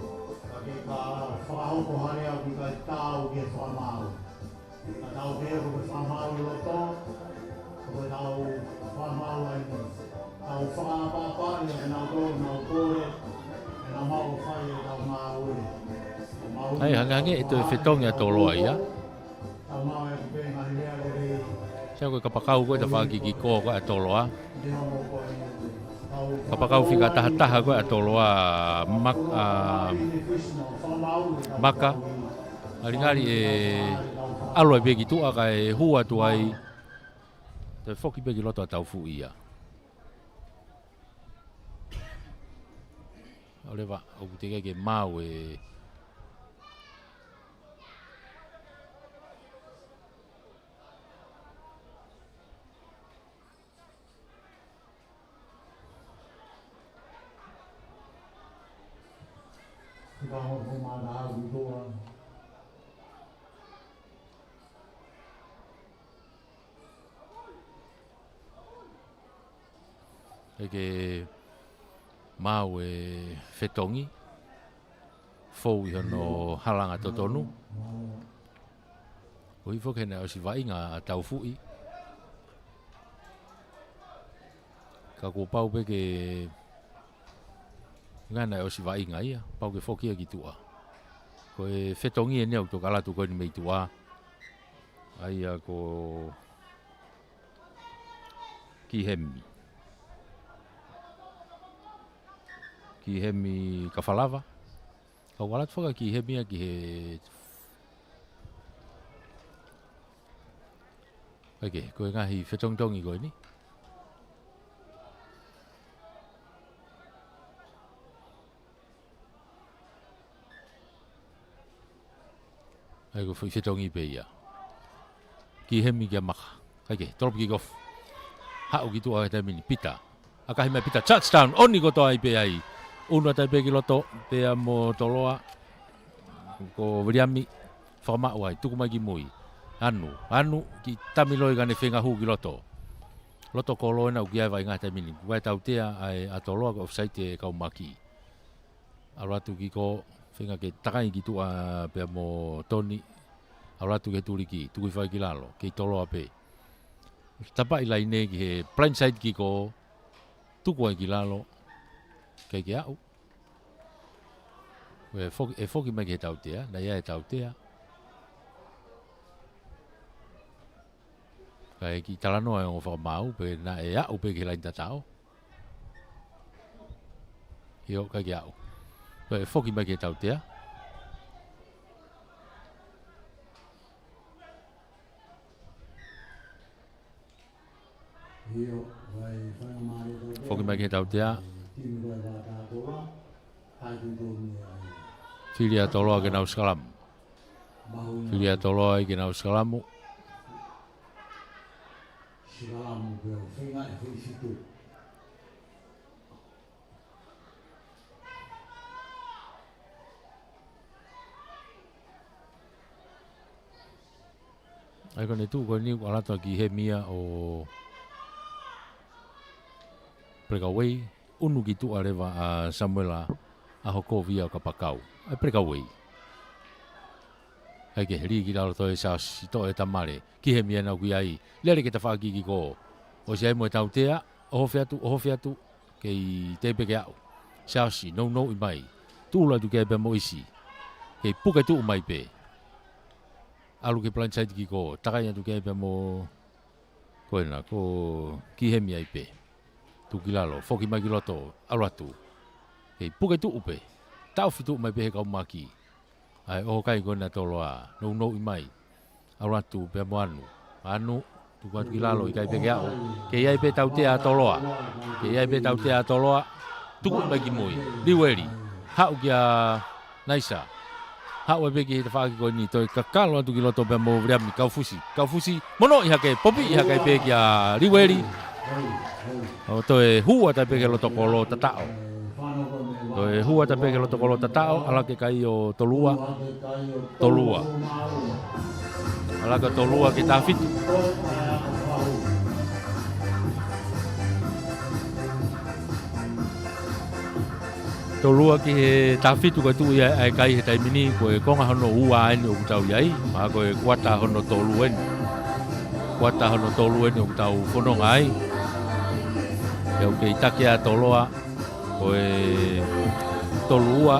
ʻAi, hangehangē ʻe toe fetongi ʻa Toloa ia. Sai ko e kapakau ko e tafaʻaki kiko ko ē ʻa Toloa. Kapakau fika taha taha ko ē ʻa Toloa, Mak-, ʻa Maka. Ngalingali ʻe ʻalu ai pē ki tuʻa kae hū atu ai. Toe foki pē ki loto ʻa Taufuʻi ia. ʻOleva, ʻoku teʻeki ke maau e ʻEke maau e fetongi, fou ʻi hono halanga totonu. Ko hifo ke ne ʻosi vaʻinga ʻa Taufuʻi. Ka kuo pau pē ke ngana ʻosi vaʻinga ia, pau ke foki ia ki tuʻa. Ko e fetongi eni ʻoku toki ʻalu atu ko eni mei tuʻa. ʻA ia ko Kihemi. Kihemi Kafalava. Kau ʻalu atu faka Kihemi ia ki he ʻEke, ko e ngaahi fetongitongi ko eni. ʻAi ko e foʻi fetongi pē ia. Kihemi kia Maka. ʻEke, tolopu kikofu. Haʻu ki tuʻa he taimi ni, Pita. ʻAkahi mai Pita, touchdown, ʻoni kotoa ai pē ai. Unu ʻa Taipei ki loto, pea mo Toloa. Ko Viliami, fakamaʻu ai, tuku mai ki mui. Anu, anu, ki Tamiloi ka ne feinga hū ki loto. Loto kolo ena ʻoku ʻi ai e vaʻinga he taimi ni. Vaʻe tautea ai ʻa Toloa ko e offside e kau Maki. ʻAlu atu kiko, feinga ke takai ki tuʻa pea mo Toni. ʻAlu atu ki he tuliki, tuku hifo ai ki lalo, kei Toloa pē. Tapaʻi laine ki he blindside kiko, tuku ai ki lalo, kei ke aʻu. ʻE foki, ʻe foki mai ki he tautea, naʻe ʻi ai e tautea. Kae kiʻi talanoa e ongo fakamaau, pe naʻe aʻu pē ki he laine tatau. ʻIo, ʻikai ke aʻu. Ko e foki mai ki he tautea. Foki mai ki he tautea. Fili ʻa Toloa ke nau sikalamu. Fili ʻa Toloa ke nau sikalamu. ʻAi ko ʻene tuʻu ko eni ʻoku ʻalu atu ʻa Kihemi ia ʻo breakaway, unu ki tuʻa leva ʻa Samuela ʻa Hokovia ʻo kapakau. ʻAi breakaway. ʻAi ke heli ki lalo toe Siaosi, toʻo e tamale. Kihemi ʻena ʻoku ʻi ai. Lele ke tafaʻaki kiko. ʻOsi ai mo e tautea, ʻohofi atu, ʻohofi atu, kei tepe ke aʻu. Siaosi, nounouʻi mai. Tula atu ke pea mo ʻIsi. Kei puke tuʻu mai pē. ʻAlu ki he blindside kiko, takai atu ke pea mo, ko ena, ko Kihemi ai pē. Tuku ki lalo, foki mai ki loto, ʻalu atu. Kei puke tuʻu pē. Taʻofi tuʻu mai pē he kau maki. ʻA e ʻoho kai ko ena ʻa Toloa. Nounou mai. ʻAlu atu pea mo Anu. Anu, tuku atu ki lalo, ʻikai pē ke aʻu. Kei ʻi ai pē tautea ʻa Toloa. Kei ʻi ai pē tautea ʻa Toloa. Tuku mai ki mui. Liueli. Haʻu kia Naisa. Haʻu ai pē ki he tafaʻaki ko eni, toe kakalo atu ki loto pea mo Viliami Kaufusi. Kaufusi, monoʻi hake, popiʻi hake pē kia Liueli. ʻO toe hū atu ai pē ki loto kolo tataʻo. Toe hū atu ai pē ki loto kolo tataʻo, ʻalu hake kai ʻo Tolua. Tolua. ʻAlu hake ʻo Tolua ki he taha fitu. Tolua ki he taha fitu ka tuʻu ia ʻa e kai he taimi ni, ko e konga hono ua eni ʻoku tau ʻi ai, mahalo ko e kuata hono tolu eni. Kuata hono tolu eni ʻoku tau fononga ai. Pea ʻoku kei takea ʻa Toloa, ko e tolu ua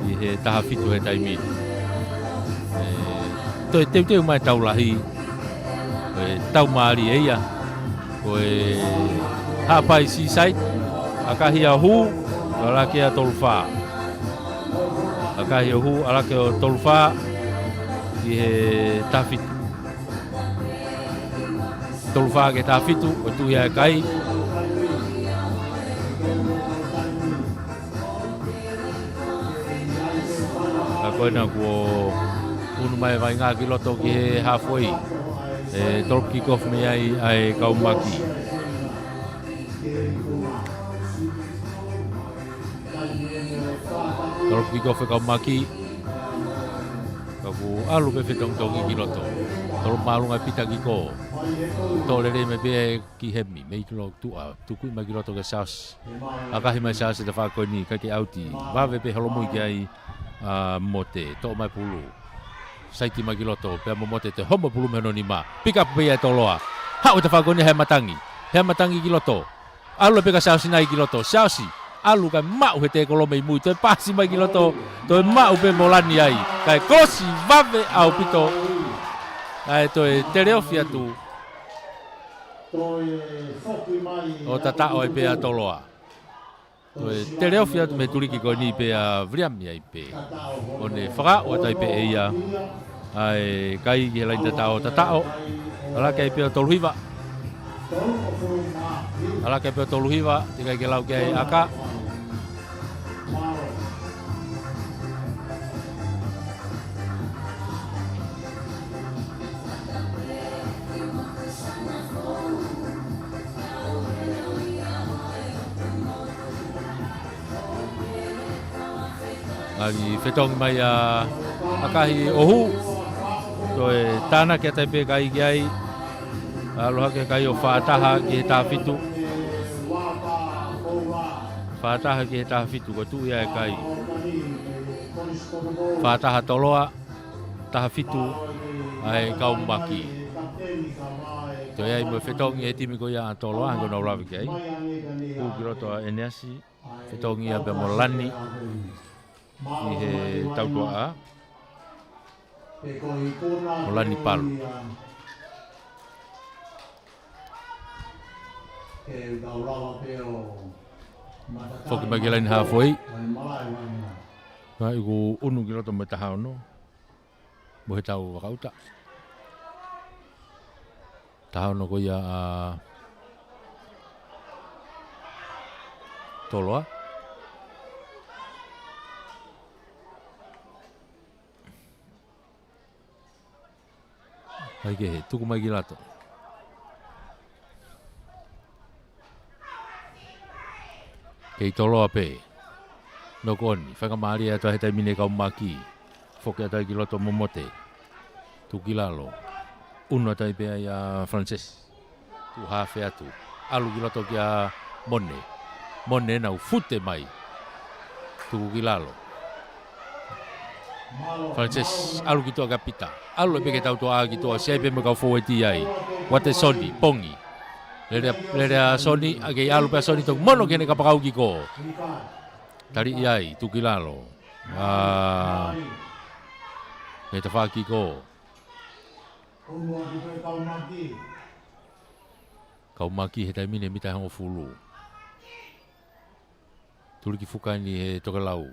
ʻi he taha fitu he taimi ni. ʻE, toe teuteu mai tau lahi, ko e tau mālie ia. Ko e Haʻapai Seaside, ʻakahi ʻo hū, ʻalu hake ʻo tolu fā. ʻAkahi ʻo hū, ʻalu hake ʻo tolu fā, ki he taha fitu. Tolu fā ki he taha fitu, ʻo tuʻu ia ʻa e kai. Ka ko ena kuo unu mai vaʻinga ki loto ki he halfway. ʻE, tolo kick off mei ai ʻa e kau maki. Tolo kick off ʻa e kau maki. Ka kuo ʻalu pē fetongitongi ki loto. Tolo māʻolunga Pita Kiko. Tolo lelei mai pē ki hemi. Mei tuʻa, tuku mai ki loto kia Siaosi. ʻAkahi mai Siaosi he tafaʻaki ko eni, ʻikai ke ʻauti. Vave pē holomui ki ai ʻa Mote. Toʻo mai pulu. Saiti mai ki loto, pea mo Mote toe homo pulu mei hono nima. Pick up pē ia ʻe Toloa. Haʻu he tafaʻaki ko eni he matangi. He matangi ki loto. ʻAlu pē kia Siaosi nai ki loto. Siaosi. ʻAlu kae maʻu he tēkolo mei mui. Toe pasi mai ki loto. Toe maʻu pē mo Lani ai. Kae kolosi vave ʻaupito. Kae toe teleofi atu. ʻO tataʻo ai pē ʻa Toloa. Toe teleofi atu mei he tuliki ko eni pea Viliami ai pē. ʻO ne fakaʻotua ai pē ʻe ia ʻa e kai ki he laini tataʻo, tataʻo. ʻAlu hake ai pē ʻo tolu hiva. ʻAlu hake ai pē ʻo tolu hiva, teʻeki ai ke lau ki ai ʻa e ʻaka. ʻAlu fetongi mai ʻa ʻAkahi ʻo hū. Toe tānaki atu ai pē kai ki ai. ʻAlu hake kai ʻo fā taha ki he taha fitu. Fā taha ki he taha fitu, ko e tuʻu ia ʻa e kai. Fā taha Toloa, taha fitu ʻa e kau maki. Toe ʻi ai mo e fetongi ʻe he timi ko ia ʻa Toloa, hangē ko ʻenau lave ki ai. Hū ki loto ʻa ʻEneasi, fetongi ia pea mo Lani. ʻI he tautuʻa. Mo Lani Palu. Foki mai ki he laini halfway. Mai ʻoku unu ki loto mo e taha ono. Mo e tau vakaʻuta. Taha ono ko ia ʻa Toloa. Hai kehe, tuku mai ki loto. Kei Toloa pē. Knock on, faingamālie atu he taimi ni ʻa e kau maki. Foki atu ai ki loto mo Mote. Tuku ki lalo. Unu atu ai pē ai ʻa Francis. Tuʻu hafe atu. ʻAlu ki loto kia Mone. Mone nau fute mai. Tuku ki lalo. Francis, ʻalu ki tuʻa kia Pita. ʻAlu pē ki he tautuʻa ki tuʻa, ʻosi ʻi ai pē mo e kau fōueti ai. Uatesoni, pongi. Lele, lele ʻa Soni, ʻa kei ʻalu pē ʻa Soni toki mono ki heʻene kapakau kick off. Tali ʻi ai, tuku ki lalo. ʻA, he tafaʻaki kick off. Kau maki he taimi ni ʻe mita ʻe hongofulu. Tuliki fuka ni he tokelau.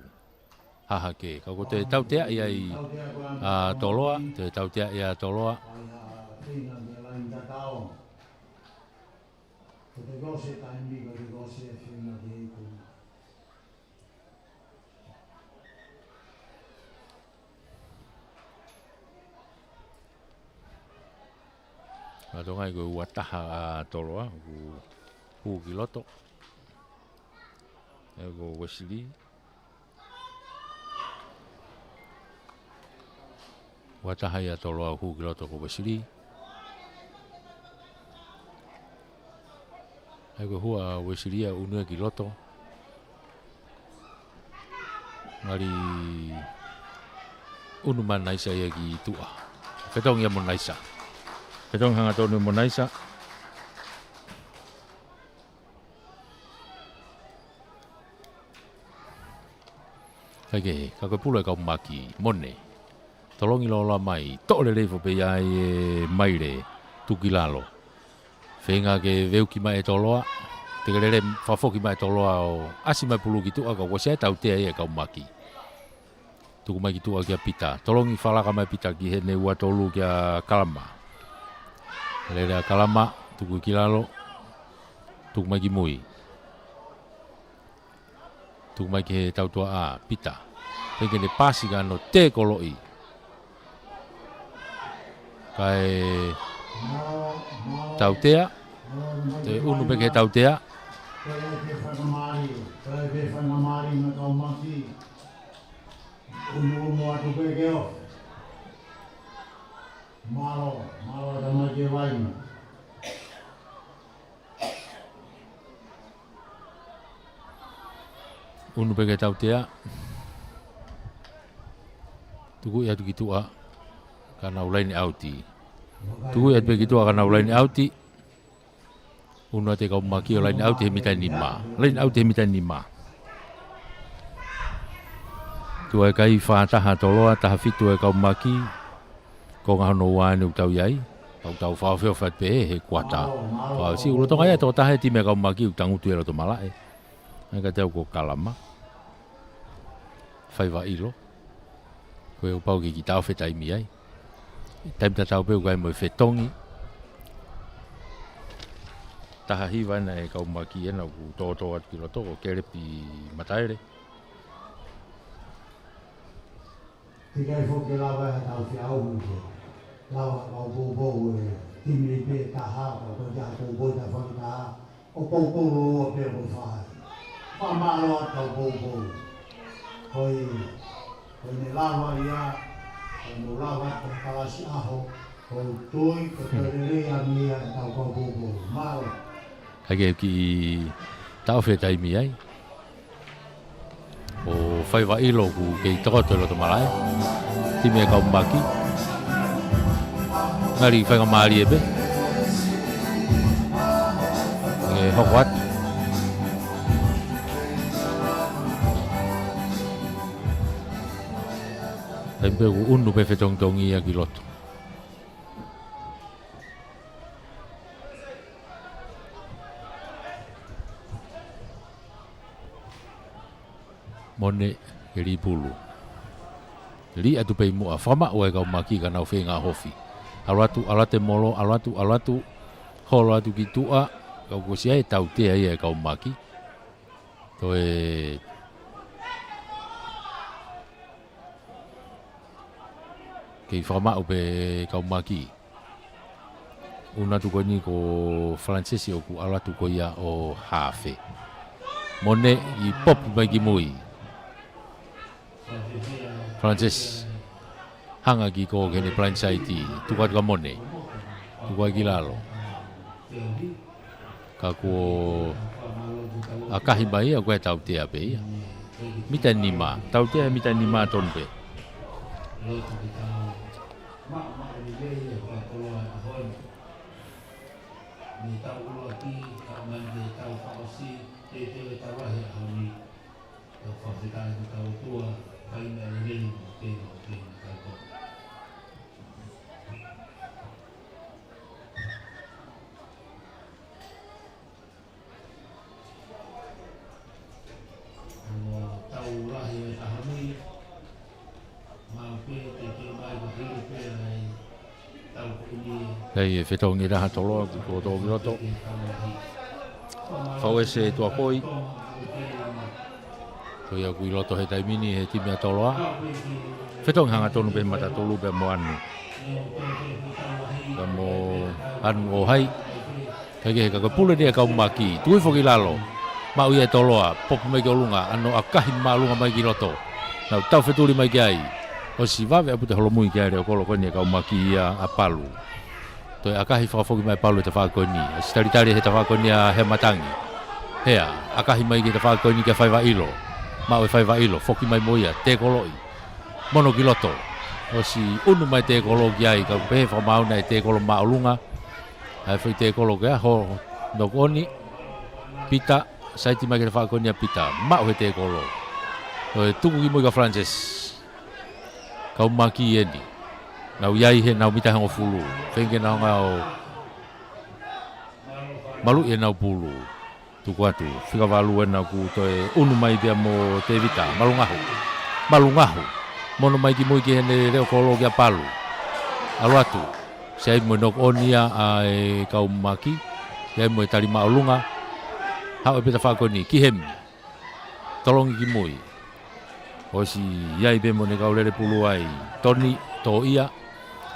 Hahake. Ka ko e tautea ia ʻa Toloa, ko e tautea ia ʻa Toloa. Ka tonga ʻi ko e ua taha ʻa Toloa, ʻoku hū ki loto. ʻE ko Wesley. Ua taha ia ʻa Toloa, hū ki loto ko Wesley. ʻE ko e hū ʻa Wesley ia ʻunu ia ki loto. Ngali ʻunu mai Naisa ia ki tuʻa. Fetongi ia mo Naisa. Fetongi hangatonu mo Naisa. Kaikehe, ka ko e pulu ʻa e kau Maki, Mone. Tolongi loloa mai, toʻo lelei foki pē ia ʻe Maile, tuku ki lalo. Feinga ke veuki mai ʻe Toloa, tekelele fakafoki mai ʻe Toloa ʻo ʻasi mai pulu ki tuʻa ka kuo ʻosi ʻa e tautea ia ʻa e kau Maki. Tuku mai ki tuʻa kia Pita, tolongi fakalaka mai Pita ki heʻene ua tolu kia Kalama. Lele ʻa Kalama, tuku ki lalo, tuku mai ki mui. Tuku mai ki he tautuaʻa, Pita. Pea ke ne pasi ka ʻano tē koloʻi. Kae tautea. Toe ʻunu pē ki he tautea. Unu atu pē ke o. Mālō, mālō tamai ke vaina. ʻUnu pē ke tautea. Tuku atu ki tuʻa. Ka nau laine ʻauti. Tuku atu pē ki tuʻa ka nau laine ʻauti. ʻUnu atu e kau Maki ʻo laine ʻauti he mita nima. Laine ʻauti he mita nima. Tuʻu e kai fā taha Toloa, taha fitu e kau Maki. Ko e ngaahi hono ua ʻeni ʻoku tau ʻi ai. Tau tau fakaofiofi atu pē he kuata. Fakaofiofi ʻulutonga ia toko taha e timi e kau Maki ʻoku tangutu ʻi loto malaʻe. ʻAi ka tau ko Kalama. Faiva ʻilo. Ko e ʻoku pau ke kiʻi taʻofi e taimi ai. Taimi tatau pē ʻoku ʻi ai mo e fetongi. Taha hiva ʻena e kau Maki ʻena ʻoku tōtō atu ki loto ko Kelepi Mataele. Teʻeki ai foki ke lava ʻe ha tau fia au mo ke lava kau poupou e timi pē taha, kau ko e taha poupou ta faki taha, ʻo poupou lōua pē mo fai. Fakamālō atu kau poupou. Ko e, ko e ne lava ia, ko e ne lava atu kalasi ʻaho, ko e tui, ko e lelei ange ia e tau kau poupou. Mālō. Kaikehe kiʻi taʻofi e taimi ai. ʻO faiva ʻilo ʻoku kei tokoto ʻi loto malaʻe. Timi e kau Maki. Ngali faingamālie pē. ʻE hoko atu. Taimi pē ʻoku ʻunu pē fetongitongi ia ki loto. Mone, ke lī pulu. Lī atu pē ʻi muʻa, fakamaʻu e kau Maki ka nau feinga hofi. ʻAlu atu, ʻalu atu e molo, ʻalu atu, ʻalu atu, holo atu ki tuʻa, ka kuo ʻosi ʻa e tautea ia e kau Maki. Toe kei fakamaʻu pē kau Maki. ʻUnu atu ko eni ko Falanisesi ʻoku ʻalu atu ko ia ʻo hafe. Mone ʻi popu mai ki mui. Falanisesi. Hanga ki ko ke ne blindside. Tuku atu kia Mone. Tuku ai ki lalo. Ka kuo ʻakahi mai ia, ko e tautea pē ia. Mita nima, tautea mita nima tonu pē. ʻI he fetongi ʻa Toloa, kuo tō ki loto. Fauese Tuakoi. Ko ia ʻoku ʻi loto he taimi ni he timi ʻa Toloa. Fetongi hangatonu pē matatolu pea mo Anu. Pea mo Anu ʻo hai. Kaikehe ka ko e pule ni ʻa e kau Maki. Tuʻu hifo ki lalo. Maʻu ia ʻe Toloa. Popu mai ki ʻolunga. Ano ʻakahi māʻolunga mai ki loto. Nau tau fetuli mai ki ai. ʻOsi vave ʻa Pute Holomui ki ai, leʻo kolo ko eni ʻa e kau Maki ia ʻa Palu. Toe ʻakahi fakafoki mai ʻe Palu e tafaʻaki ko eni. ʻOsi talitali he tafaʻaki ko eni ʻa Heamatangi. Hea, ʻakahi mai ki he tafaʻaki ko eni kia Faivaʻilo. Maʻu ʻe Faivaʻilo, foki mai mo ia, tēkoloʻi. Mono ki loto. ʻOsi ʻunu mai tēkolo ki ai, ka ʻoku pehē fakamaau naʻe tēkolo māʻolunga. ʻA e foʻi tēkolo ko ia, ho, knock on, Pita, saiti mai ki he tafaʻaki ko eni ʻa Pita. Maʻu he tēkolo. Toe tuku ki mui kia Francis. Kau Maki eni. Nau ʻi ai he nau mita hongofulu. Feinga ke nau hanga ʻo maluʻi ʻenau pulu. Tuku atu. Fika valu ena kuo toe ʻunu mai pea mo Tevita. Malungahu. Malungahu. Mono mai ki mui ki heʻene leʻo kolo kia Palu. ʻAlu atu. Sai mo e knock on ia ʻa e kau Maki. Sai mo e tali māʻolunga. Haʻu pē tafaʻaki ko eni. Ki hemi. Tolongi ki mui. ʻOsi ʻi ai pē mo ʻene kau lele pulu ai. Toni, tō ia.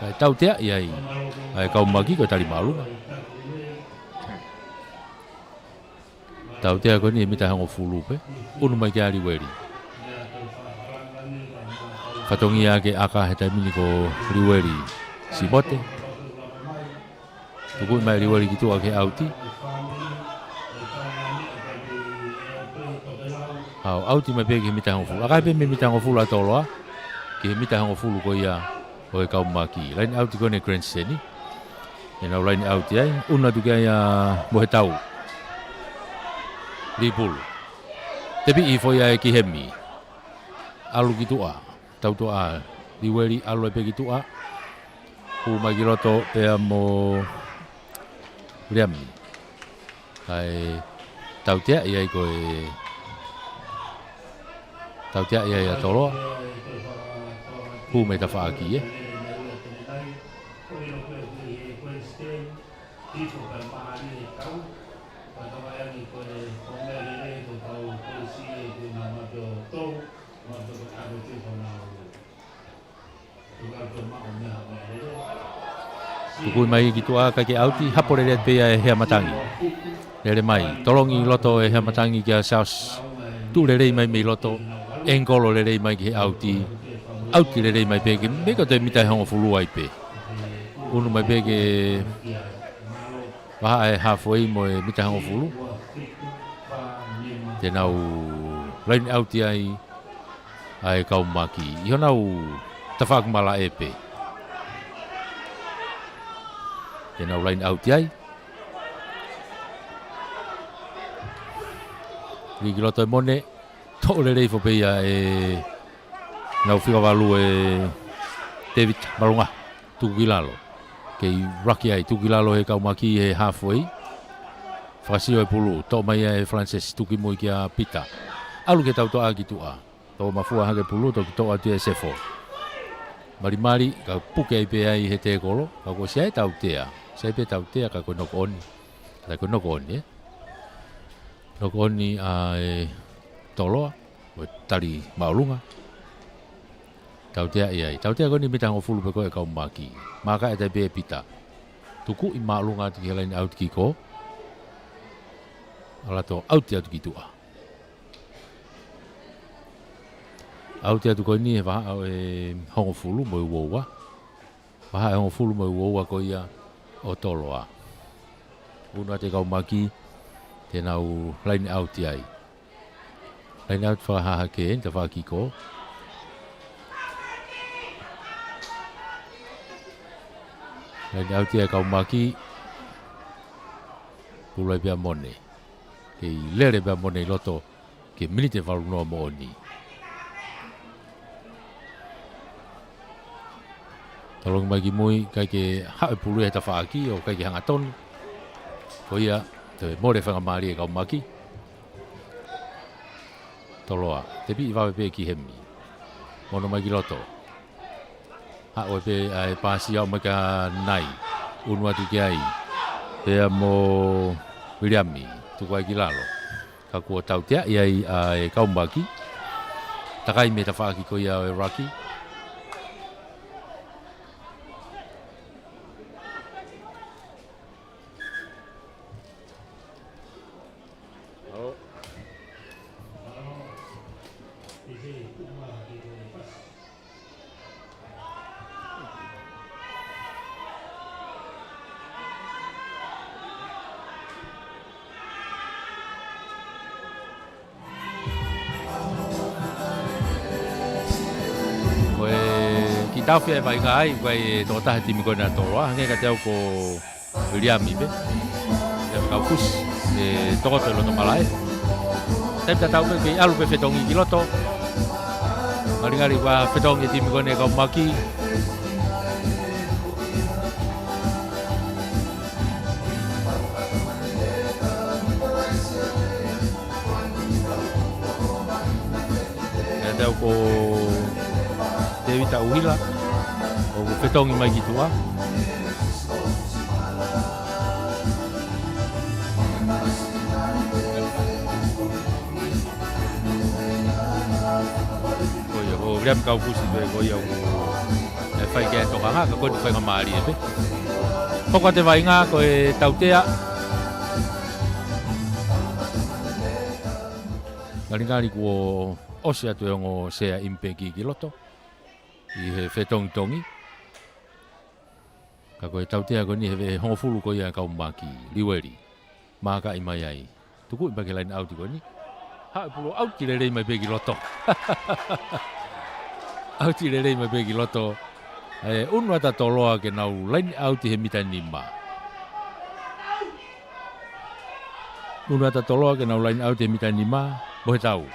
Kae tauteaʻi ai. ʻA e kau Maki ko e tali māʻolunga. Tautea ko eni he mita hongofulu pē. ʻUnu mai kia Liueli. Fatongia ke ʻaka he taimi ni ko Liueli Simote. Tukuʻi mai Liueli ki tuʻa ke ʻauti. ʻAu, ʻauti mai pē ki he mita hongofulu. ʻAkai pē mei he mita hongofulu ʻa Toloa. Ki he mita hongofulu ko ia ʻo e kau Maki. Laine ʻauti ko eni ʻa Glenn Seni. ʻE nau laine ʻauti ai. ʻUnu atu ki ai ʻa Mohetau. Lipulu. Tepiʻi foʻi ia ʻe ki hemi. ʻAlu ki tuʻa. Tautoʻa. Liueli ʻalu ai pē ki tuʻa. Hū mai ki loto pea mo Liami. Kae tauteaʻi ai ko e tauteaʻi ai ʻa Toloa. Hū mei tafaʻaki ē. Tukuʻi mai ki tuʻa kae ke ʻauti, hapo lele pē ia ʻe Heamatangi. Lele mai, tolongi loto ʻe Heamatangi kia Saus. Tuʻu lelei mai mei loto, ʻengolo lelei mai ki he ʻauti. ʻAuti lelei mai pē ke, mei ka toe mita hongofulu ai pē. ʻUnu mai pē ke vahaʻa e halfway mo e mita hongofulu. Te nau laine ʻauti ai ʻa e kau Maki. ʻI honau tafaʻaki malaʻe pē. Te nau laine ʻauti ai. Lī ki loto e mone. Toʻo lelei foʻi pē ia ʻe nau fika valu ʻe David Malunga. Tuku ki lalo. Kei raki ai, tuku ki lalo he kau Maki he halfway. Fakasio e pulu, toʻo mai ia ʻe Francis, tuku ki mui kia Pita. ʻAlu ke tautoʻa ki tuʻa. Toʻo mafua hake pulu, toki toʻo atu ʻe Sefo. Malimali, ka puke ai pē ai he tēkolo, ka kuo ʻosi ʻi ai e tautea. ʻOsi ʻi ai pē tautea, ka ko e knock on. Ka ko e knock on, ē? Knock on ʻa e Toloa, ko e tali māʻolunga. Tautea ʻi ai. Tautea ko eni mita hongofulu pē ko e kau Maki. Maka e tai pē ʻe Pita. Tukuʻi māʻolunga atu ki he laine ʻauti ki kō. ʻAlu atu ʻauti atu ki tuʻa. ʻAuti atu ko eni he vahaʻa ʻe hongofulu mo e uaua. Vahaʻa ʻe hongofulu mo e uaua ko ia ʻo Toloa. ʻUnu atu e kau Maki, te nau laine ʻauti ai. Laine ʻauti fakahahake eni tafaʻaki ko. Laine ʻauti e kau Maki. Pulu ai pē ʻa mone. Kei lele pē ʻa mone ʻi loto. Ki he miniti ʻe valu noa moʻoni. Tolongi mai ki mui, ʻikai ke haʻu e pulu ia he tafaʻaki, ʻo ʻikai ke hangatonu. Ko ia, toe mole faingamālie e kau Maki. Toloa, tepiʻi vave pē ki hemi. Mono mai ki loto. Haʻu ai pē ʻa e paasi ʻo aʻu mai kia Nai. ʻUnu atu ki ai. Pea mo Viliami, tuku ai ki lalo. Ka kuo tauteaʻi ai ʻa e kau maki. Takai mei he tafaʻaki ko ia ʻo e ruck. Ko e kiʻi taofi ʻa e vaʻinga ai, ko e tokotaha timi ko ena Toloa, hangē kiate au ko Viliami pē. Viliami Kaufusi, ʻe tokoto ʻi loto malaʻe. Taimi tatau pē, kei ʻalu pē fetongi ki loto. Ngalingali ʻoku fetongi e timi ko ena kau maki. Kiate au ko Tēvita ʻUhila, ʻoku fetongi mai ki tuʻa. Ko ia, ko Viliami Kaufusi pē, ko ia ʻoku ʻe fai ki ai e tokanga, ka ko eni faingamālie pē. Hoko atu e vaʻinga ko e tautea. Ngalingali kuo ʻosi atu e ongo sea ʻimpeki ki loto ʻi he fetongitongi. Ka ko e tautea ko eni he veʻe hongofulu ko ia e kau maki, Liueli. Mākaʻi mai ai. Tukuʻi mai ki he laine ʻauti ko eni. Haʻu e pulu, ʻauti lelei mai pē ki loto. ʻAuti lelei mai pē ki loto. ʻE ʻunu atu ʻa Toloa ke nau laine ʻauti he mita nima. ʻUnu atu ʻa Toloa ke nau laine ʻauti he mita nima. Mohetau.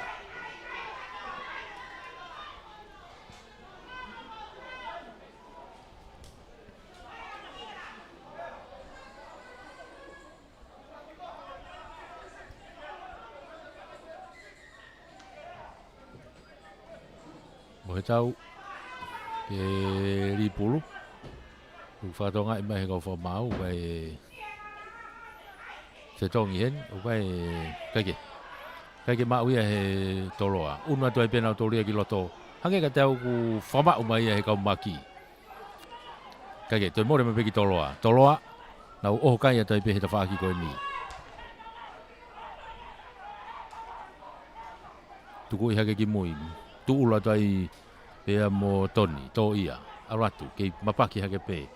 Mohetau ke lī pulu. ʻOku fakatokangaʻi mai he kau fakamaau, ʻoku ʻikai fetongi heni, ʻoku ʻikai, ʻikai ke, ʻikai ke maʻu ia he Toloa. ʻUnu atu ai pē nautolu ia ki loto. Hangē kiate au ʻoku fakamaʻu mai ia he kau maki. ʻIkai ke, toe mole mai pē ki Toloa. Toloa, nau ʻohokai atu ai pē he tafaʻaki ko eni. Tukuʻi hake ki mui. Tuʻulo atu ai pea mo Toni, Toʻia. ʻAlu atu, kei mapaki hake pē.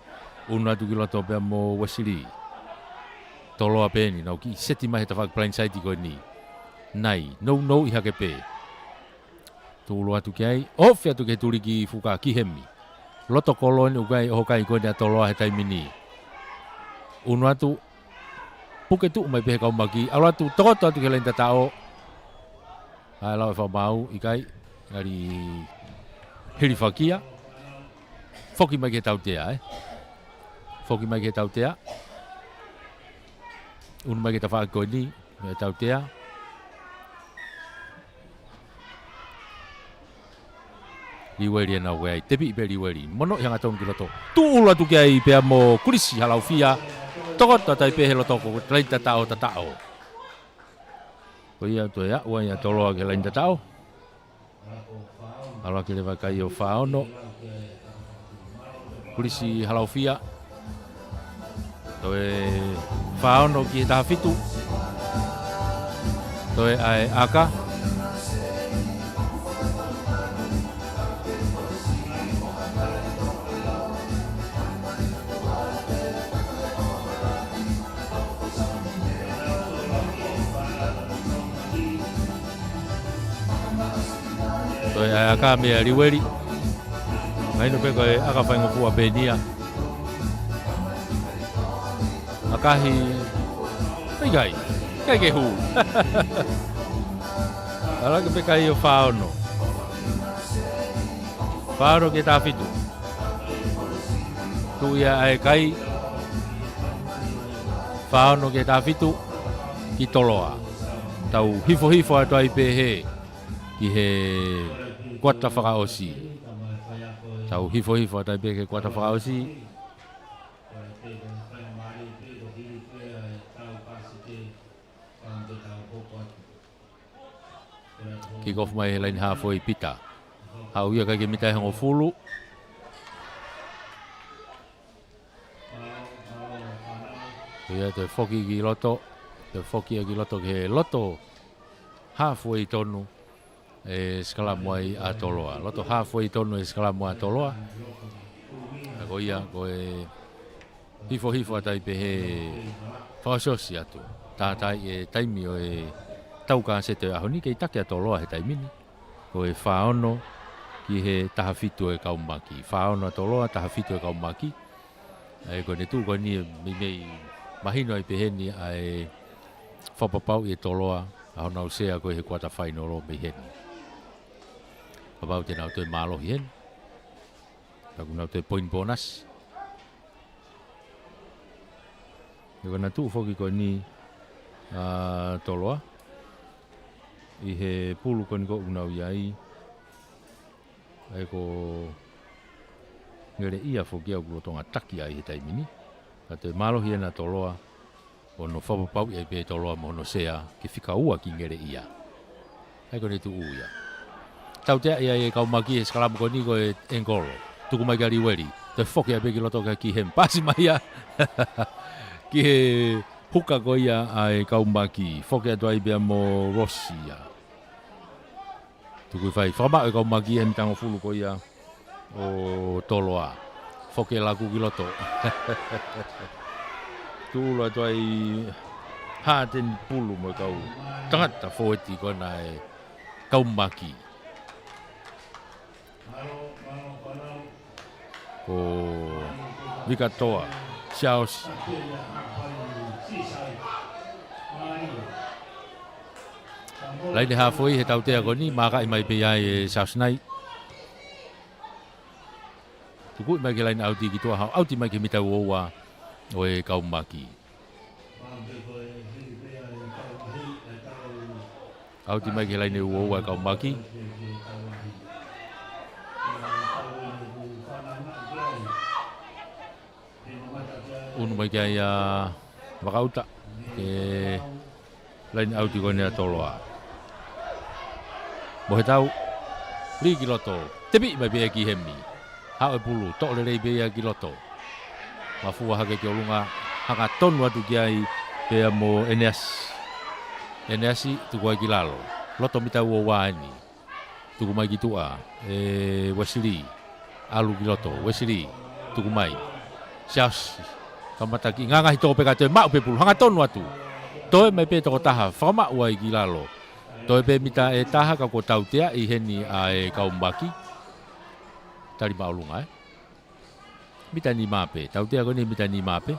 ʻUnu atu ki loto pea mo Uesili. Toloa pē eni, nau kiʻi seti mai he tafaʻaki blindside ko eni. Nai, nounou ʻi hake pē. Tuʻulo atu ki ai, ofi atu ki he tuliki fuka ki hemi. Loto kolo eni ʻoku ʻikai ʻohokai ko eni ʻa Toloa he taimi ni. ʻUnu atu, puke tuʻu mai pē he kau maki, ʻalu atu, tokoto atu ki he laine tataʻo. ʻAi lau e fakamaau, ʻikai, ngali hilifakia. Foki mai ki he tautea, ē. Foki mai ki he tautea. ʻUnu mai ki he tafaʻaki ko eni, mei he tautea. Liueli ena ʻoku ʻi ai, tepiʻi pē Liueli. Mono ʻi hangatonu ki loto. Tuʻulo atu ki ai pea mo Kulisi Halaufia. Tokoto atu ai pē he loto ko e laine tataʻo, tataʻo. Ko ia toe aʻu ai ʻa Toloa ki he laine tataʻo. ʻAlu hake leva e kai ʻo fā ono. Kulisi Halaufia. Toe fā ono ki he taha fitu. Toe ʻa e ʻaka. Toe ʻa e ʻaka meia Liueli. Mahino pē ko e ʻaka faingofua pē eni ia. ʻAkahi. ʻIkai. ʻIkai ke hū. ʻAlu hake pē kai ʻo fā ono. Fā ono ki he taha fitu. Tuʻu ia ʻa e kai. Fā ono ki he taha fitu. Ki Toloa. Tau hifohifo atu ai pē he ki he kuata fakaʻosi. Tau hifohifo atu ai pē ki he kuata fakaʻosi. Kick off mai he laine haafe ʻo Pita. Haʻu ia kae ʻikai ke mita ʻe hongofulu. Ia toe foki ki loto, toe foki ia ki loto ki he loto haafe ʻo tonu ʻe sikalamu ai ʻa Toloa. Loto haafe ʻo tonu ʻe sikalamu ʻa Toloa. Ka ko ia, ko e hifo hifo atu ai pē he fakaʻosiʻosi atu. Tātā e taimi ʻo e tau kasete ʻo e ʻaho ni, kei taki ʻa Toloa he taimi ni. Ko e fā ono ki he taha fitu ʻo e Kaumaki. Fā ono ʻa Toloa, taha fitu ʻo e Kaumaki. ʻA ia ko ʻene tuʻu ko eni ʻe meimei mahino ai pē heni ʻa e fakapapauʻi ʻe Toloa ʻa honau sea ko ē he kuata fainolo mei heni. Kapau te nau toe mālohi heni, ka kuo nau toe poini pōnasi. He ko ʻena tuʻu foki ko eni ʻa Toloa ʻi he pulu ko eni ʻoku nau ʻi ai. ʻA ia ko Ngeleʻia foki ia ʻoku lolotonga taki ai he taimi ni. Ka toe mālohi ʻena ʻa Toloa, ʻo hono fakapapauʻi ai pē ʻe Toloa mo hono sea ke fika ua ki Ngeleʻia. ʻA ia ko ʻene tuʻu ia. Tauteaʻi ai ʻe Kaumaki he sikalamu ko eni ko e ʻengolo. Tuku mai kia Liueli. Toe foki ai pē ki loto kia Kihemi. Pasi mai ia ki he huka ko ia ʻa e Kaumaki. Foki atu ai pea mo Rosia. Tuku ʻi fai. Fakamaʻu ʻe Kaumaki he mita hongofulu ko ia ʻo Toloa. Foki ʻe Laku ki loto. Tuʻulo atu ai Hāteni Pulu mo e kau tangata fōueti ko ena ʻa e Kaumaki. Ko Vikatoa Siaosi. Laine haafe ʻi he tautea ko eni, mākaʻi mai pē ia ʻe Siaosi Nai. Tukuʻi mai ki he laine ʻauti ki tuʻa, haʻu ʻauti mai ki he mita ua ua ʻo e Kaumaki. ʻAuti mai ki he laine ua ua ʻa e Kaumaki. ʻUnu mai ki ai ʻa Vakauta. Ke laine ʻauti ko eni ʻa Toloa. Mo e tau. Lī ki loto. Tepiʻi mai pē ia ʻe Kihemi. Haʻu e pulu. Toʻo lelei pē ia ki loto. Mafua hake ki ʻolunga, hangatonu atu ki ai pea mo ʻEneasi. ʻEneasi, tuku ai ki lalo. Loto mita ua ua eni. Tuku mai ki tuʻa ʻe Uesili. ʻAlu ki loto, Uesili. Tuku mai. Siaosi. Kamata ki ngangahi tō pē ka toe maʻu pē pulu. Hangatonu atu. Toe mai pē tokotaha. Fakamaʻu ai ki lalo. Toe pē mita ʻe taha ka kuo tauteaʻi heni ʻa e Kaumaki. Tali māʻolunga, ē. Mita nima pē. Tautea ko eni mita nima pē.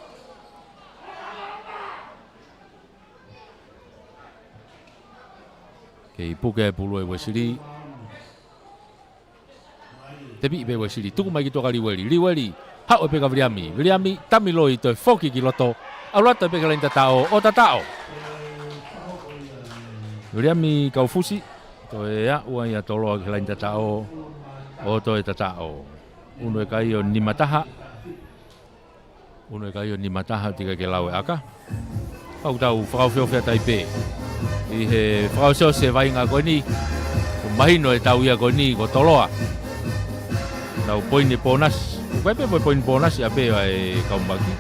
Kei puke e pulu ʻe Uesili. Tepiʻi pē Uesili. Tuku mai ki tuʻa kia Liueli. Liueli. Haʻu pē kia Viliami. Viliami, tami loi toe foki ki loto. ʻAlu atu pē ki he laine tataʻo. ʻO tataʻo. Viliami Kaufusi. Toe aʻu ai ʻa Toloa ki he laine tataʻo. ʻO toe tataʻo. ʻUnu e kai ʻo nima taha. ʻUnu e kai ʻo nima taha teʻeki ai ke lau e ʻaka. Ka ʻoku tau fakaofiofi atu ai pē. ʻI he fakaʻosiʻosi e vaʻinga ko eni. Kuo mahino e tau ia ko eni ko Toloa. Nau poini pōnasi. ʻOku ʻi ai pē mo e poini pōnasi ʻapē ʻa e Kaumaki.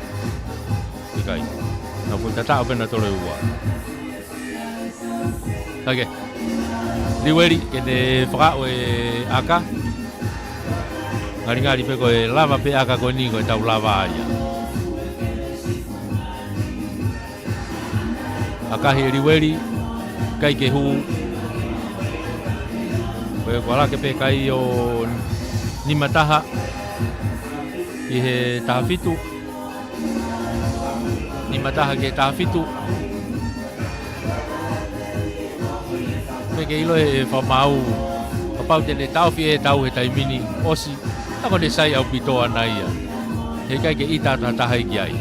ʻIkai. Nau foʻi tataʻo pē nautolu ʻe ua. Hake. Liueli, ke ne fakaaʻu e ʻaka. Ngalingali pē ko e lava pē ʻaka ko eni ko e tau lava ia. ʻAkahi ʻe Liueli, ʻikai ke hū. Ko e kuo laka pē kai ʻo nima taha. ʻI he taha fitu. Nima taha ki he taha fitu. Pea ke ʻilo e fakamaau. Kapau te ne taʻofi e tau he taimi ni ʻosi. Ka ko ʻene sai ʻaupito ʻana ia. Heʻikai ke ʻita ʻe ha taha ia ki ai.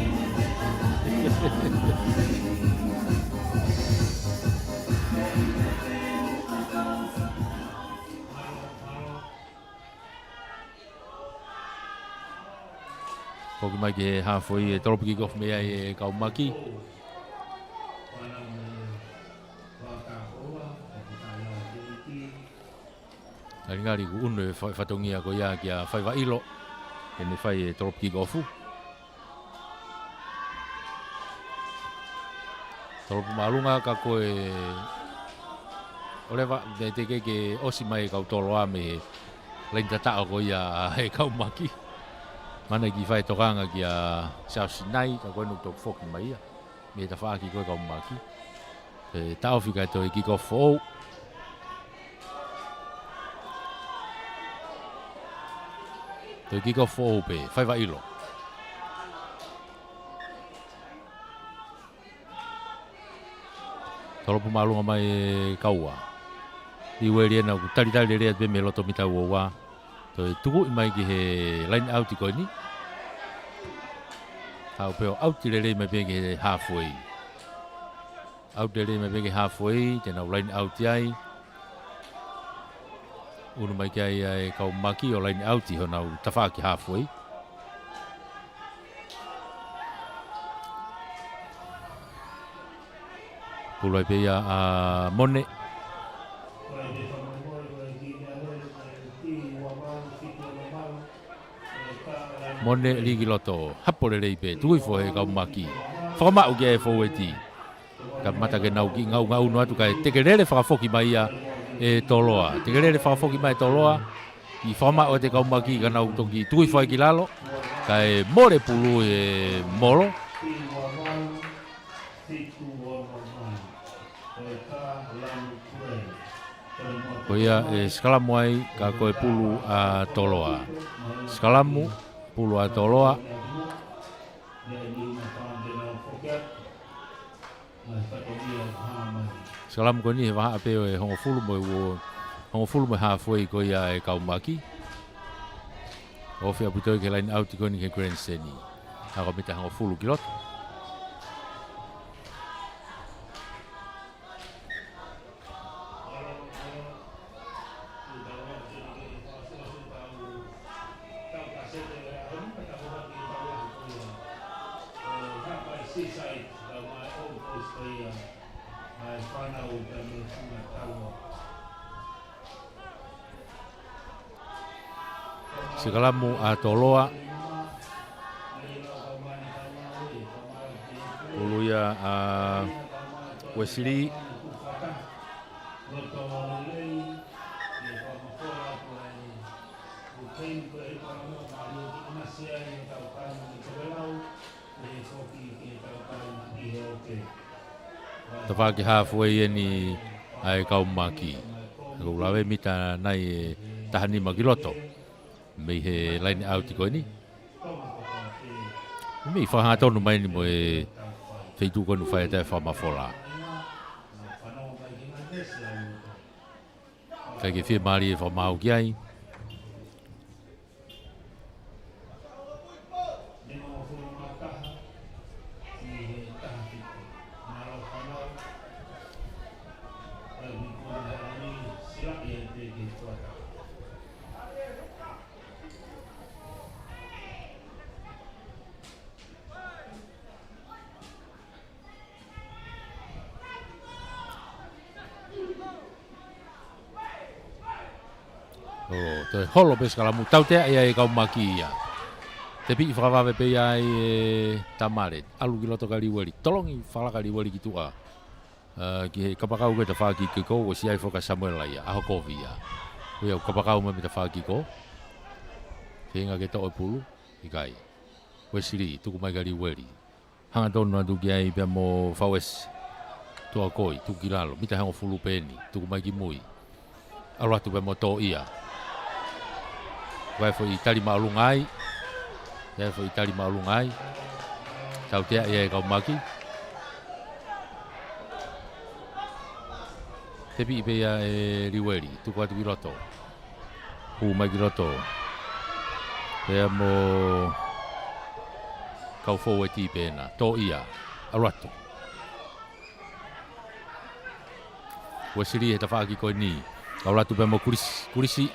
Foki mai ki he haafe ʻo e tolopi kick off mei ai e Kaumaki. Ngalingali kuo ʻunu e fa-, fatongia ko ia kia Faiva ʻIlo. Ke ne fai e tolopu kikofu. Tolopu māʻolunga ka ko e ʻoleva, te, teʻeki ke ʻosi mai e kau Toloa mei he laini tataʻo ko ia ʻa e kau Maki. Mana ki fai tokanga kia Siaosi Nai, ka ko ʻene toki foki mai ia mei he tafaʻaki ko e kau Maki. ʻE taʻofi kae toe kikofu foʻou. Toe kikofu foʻou pē, Faiva ʻIlo. Tolopu māʻolunga mai e kaua. Liueli ena ʻoku talitali lelei atu pē mei loto mita ua ua. Toe tukuʻi mai ki he laini ʻauti ko eni. Haʻu pē ʻo ʻauti lelei mai pē ki he halfway. ʻAuti lelei mai pē ki he halfway, te nau laini ʻauti ai. ʻUnu mai ki ai ʻa e kau Maki ʻo laini ʻauti honau tafaʻaki halfway. Pulu ai pē ia ʻa Mone. Mone lī ki loto, hapo lelei pē, tuku hifo he kau Maki. Fakamaʻu ki ai e foueti. Kamata ke nau kiʻi ngaungaunu atu kae tekelele fakafoki mai ia e Toloa. Tekelele fakafoki mai e Toloa. Kiʻi fakamaʻu atu e kau Maki ka nau toki tuku hifo ai ki lalo. Kae mole pulu e molo. Ko ia e sikalamu ai ka ko e pulu ʻa Toloa. Sikalamu, pulu ʻa Toloa. Sikalamu ko eni he vahaʻa pē ʻo e hongofulu mo e uo, hongofulu mo e halfway ko ia e kau Maki. Ofi ʻaupito ki he laini ʻauti ko eni ki he grandstand. Hako mita hongofulu ki loto. Sikalamu ʻa Toloa. Pulu ia ʻa Uesili. Tafaʻaki halfway eni ʻa e kau Maki. Ko e lave mita nai ʻe taha nima ki loto mei he laini ʻauti ko eni. Mei fakahangatonu mai eni mo e feituʻu ko eni ʻoku fai ai e fakamafola. Kae ke fiemālie fakamaau ki ai. ʻO, toe holo pē sikalamu, tautea ia e kau Maki ia. Tepiʻi fakavave pē ia ʻe Tamale, ʻalu ki loto kia Liueli, tolongi fakalaka ʻe Liueli ki tuʻa. ʻA, ki he kapakau ko e tafaʻaki kiko, ʻosi ʻai foki ʻa Samuela ia, ʻa hokovi ia. Ko ia ʻoku kapakau mai mei tafaʻaki kiko. Feinga ke toʻo e pulu, ʻikai. Uesili, tuku mai kia Liueli. Hangatonu atu ki ai pea mo Fauesi. Tuʻakoi, tuku ki lalo, mita hongofulu pē eni, tuku mai ki mui. ʻAlu atu pea mo Toʻia. Ko e foʻi tali māʻolunga ai. Ko e foʻi tali māʻolunga ai. Tautea ia e kau Maki. Tepiʻi pē ia ʻe Liueli, tuku atu ki loto. Hū mai ki loto. Pea mo kau foueti pē ena. Toʻia. ʻAlu atu. Uesili he tafaʻaki ko eni. ʻAlu atu pea mo Kulisi. Kulisi.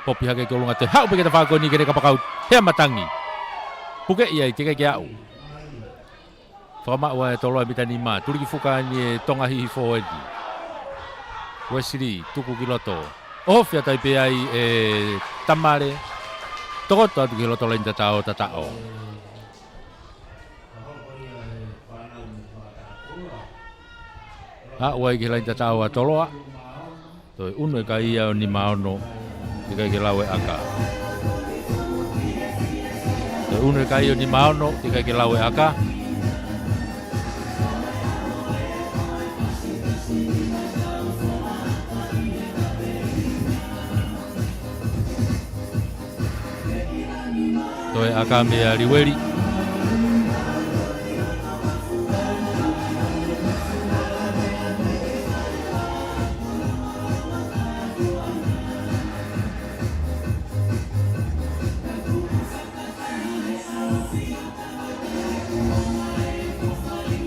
Popi hake ki ʻolunga, toe haʻu pē ki he tafaʻaki ko eni ke ne kapakau. Hea matangi. Puke ia ʻi he teʻeki ke aʻu. Fakamaʻu ʻa e Toloa e mita nima, tuliki fuka eni e Tonga Hihifo eni. Uesili, tuku ki loto. ʻOfi atu ai pē ai ʻe Tamale, tokoto atu ki he loto laine tataʻo, tataʻo. Aʻu ai ki he laine tataʻo ʻa Toloa. Toe ʻunu e kai ia ʻo nima ono, teʻeki ai ke lau e ʻaka. Toe ʻunu e kai ʻo nima ono, teʻeki ai ke lau e ʻaka. Toe ʻaka meia Liueli.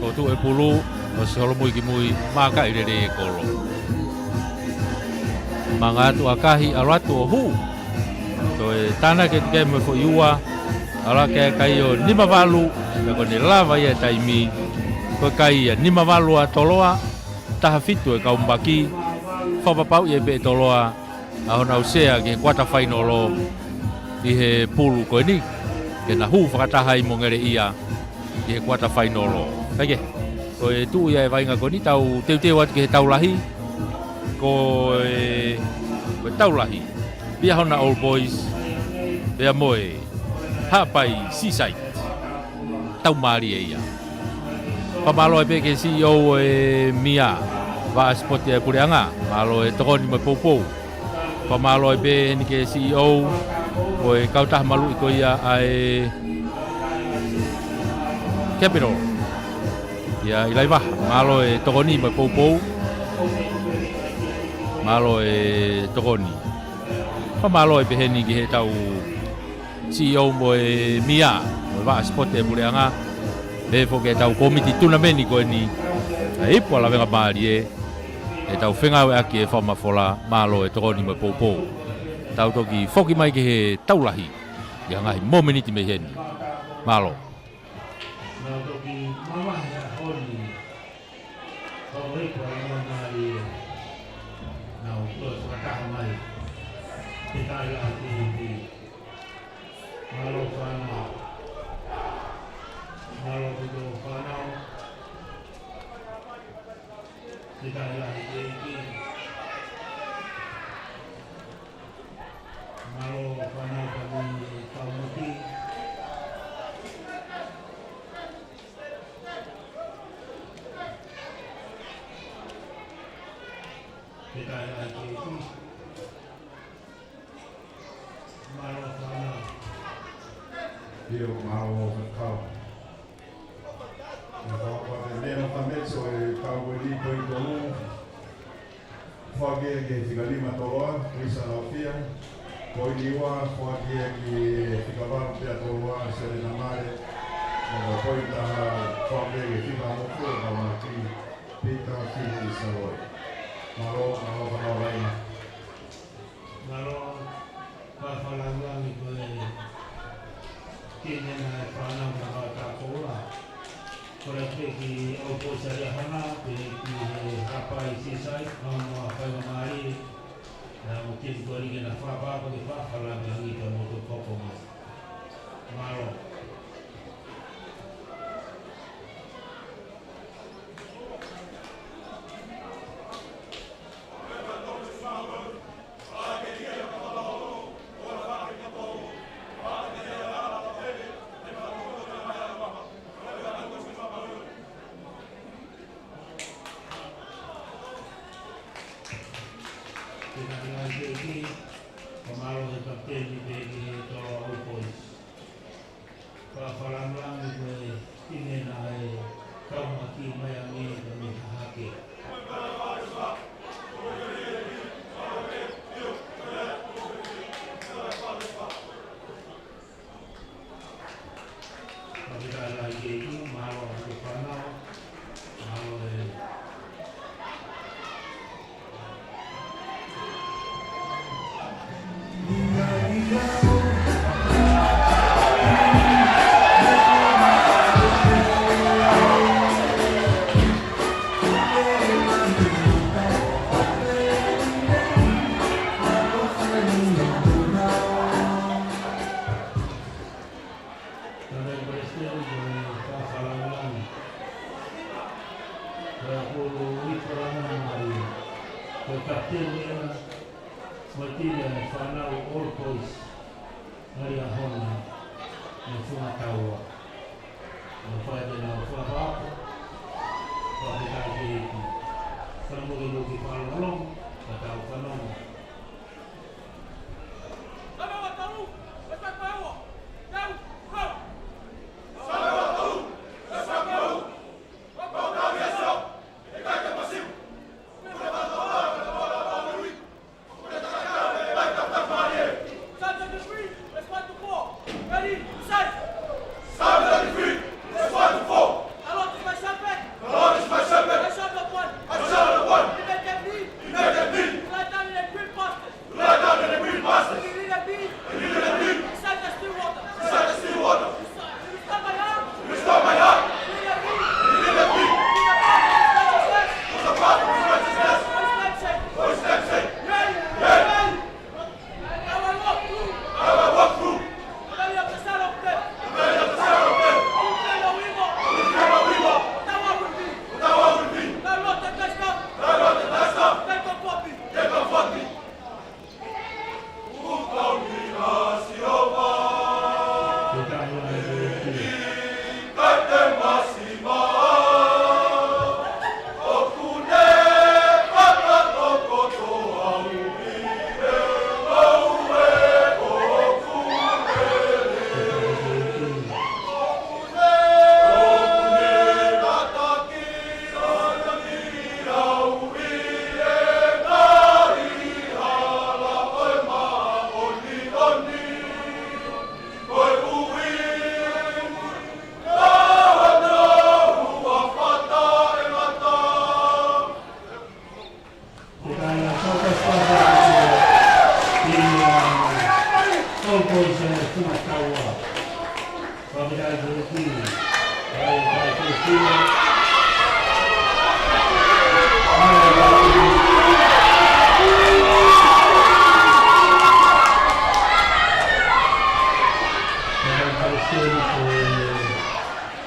Ko e tuʻu e pulu, ʻosi holomui ki mui, makaʻi lelei e kolo. Manga atu ʻakahi, ʻalu atu ʻo hū. Toe tānaki atu ki ai mo e foʻi ua, ʻalu hake e kai ʻo nima valu, pea ko ʻene lava ia e taimi, ko e kai ia nima valu ʻa Toloa, taha fitu e kaumaki, fakapapauʻi ai pē ʻe Toloa, ʻa honau sea ki he kuata fainolo ʻi he pulu ko eni, ke na hū fakataha ai mo Ngeleʻia ki he kuata fainolo. Kae kehe, ko e tuʻu ia e vaʻinga ko eni, tau teuteu atu ki he tau lahi, ko e, ko e tau lahi, Liahona Old Boys, pea mo e Haʻapai Seaside. Tau mālie ia. Fakamālō ai pē ki he C E O ʻo e M I A, Vaʻa Sipoti ʻa e Puleʻanga, mālō e tokoni mo e poupou. Fakamālō ai pē heni ki he C E O ʻo e kautaha maluʻi ko ia ʻa e Capital, ʻia ʻIlaivaha, mālō e tokoni mo e poupou. Mālō e tokoni. Fakamālō ai pē heni ki heʻetau C E O mo e M I A, mo e Vaʻa Sipoti ʻa e Puleʻanga, pehē foki ki heʻetau kōmiti tunameni ko eni, ʻa e ipu ʻa Lavengamālie, ʻetau fengāueʻaki e fakamafola, mālō e tokoni mo e poupou. Tau toki foki mai ki he tau lahi ʻi ha ngaahi mōmeniti mei heni. Mālō. Nau toki mamahi ʻa Honi. Hoko hei pua i nau mālie. Nau toe fakataha mai. Te tai la ki ki. Mālō fānau. Mālō ki tō fānau. Te tai la ki ki. Mālō fānau ka mui e kaumaki. Te tai la ki ki. Mālō fānau. ʻIo, mālō fānau. ʻE fakapape mea no kametso e kau e ni poi tolu. Foaki ki he fika nima Toloa, Lisa Laufia. Poi ni ua, foaki ki he fika valu pea Toloa, Selena Mare. Mo e poi taha, foaki ki he fika motu, Kaumaki, Pita Fili Saloi. Mālō, mālō fānau laina. Mālō, ka fakalāngilangi ko e kine na e fānau na ka ta koula. Ko e peki au ko sa ria hana, peki he Haʻapai Seaside, mau mo a kai ma mari, na mo kini ko ni ke na fakapapa ke fakalāngilangi ka mo to koko mai. Mālō. Ke na ngāi ke ki, ka mālō he kapiteni pē ki he Toloa Old Boys. Ka fakalāngilangi ko e kine na e kaumaki mai ange ka me hahake. Ka me ka la ke ki, mālō atu fānau, mālō e Mo e timi ʻa e fānau All Boys, Malia Hona, mo Funga Taua. Mo fai te nau fakapaʻapaʻa, fakafetaʻi ki he ʻEiki. Fakamolemole ki he fakalongolongo, ka tau fanongo. Psalm thirty-three, verse one to four. Ready, recite. Psalm thirty-three, verse one to four. The Lord is my shepherd. The Lord is my shepherd. I shall not want. I shall not want. He maketh me. He maketh me. To lie down in the green pastures. To lie down in the green pastures. He leadeth me. He leadeth me. Beside the still water. Beside the still water. He restore my heart. He restore my heart. He leadeth me. He leadeth me. He leadeth me. He leadeth me. He leadeth me. For his name's sake. For his name's sake. Yea. Yea. Though I walk through. Though I walk through. The valley of the shadow of death. The valley of the shadow of death. I will fear no evil. I will fear no evil. For thou art with me. For thou art with me. Thy rod and thy staff. Thy rod and thy staff. They comfort me. They comfort me.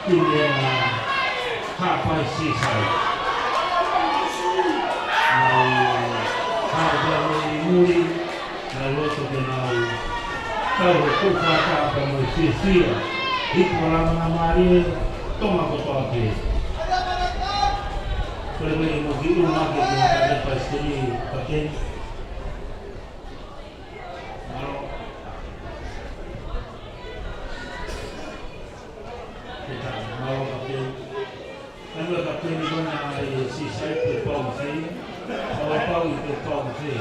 Timi ʻa Haʻapai Seaside. Nau haʻu pea mei muli, nau loto ke nau tau he kufa tapa mo e fiefia. Hiku ʻa e laumālie, Tonga kotoa pē. Ko e meʻa mo ki ʻuma ke ki Haʻapai Seaside, ka ke. Mālō. Ke tā, mālō ka ke. Naʻe ʻikai ke ne kona ai e Seaside pe pau fē. Pau, pau i pe pau fē.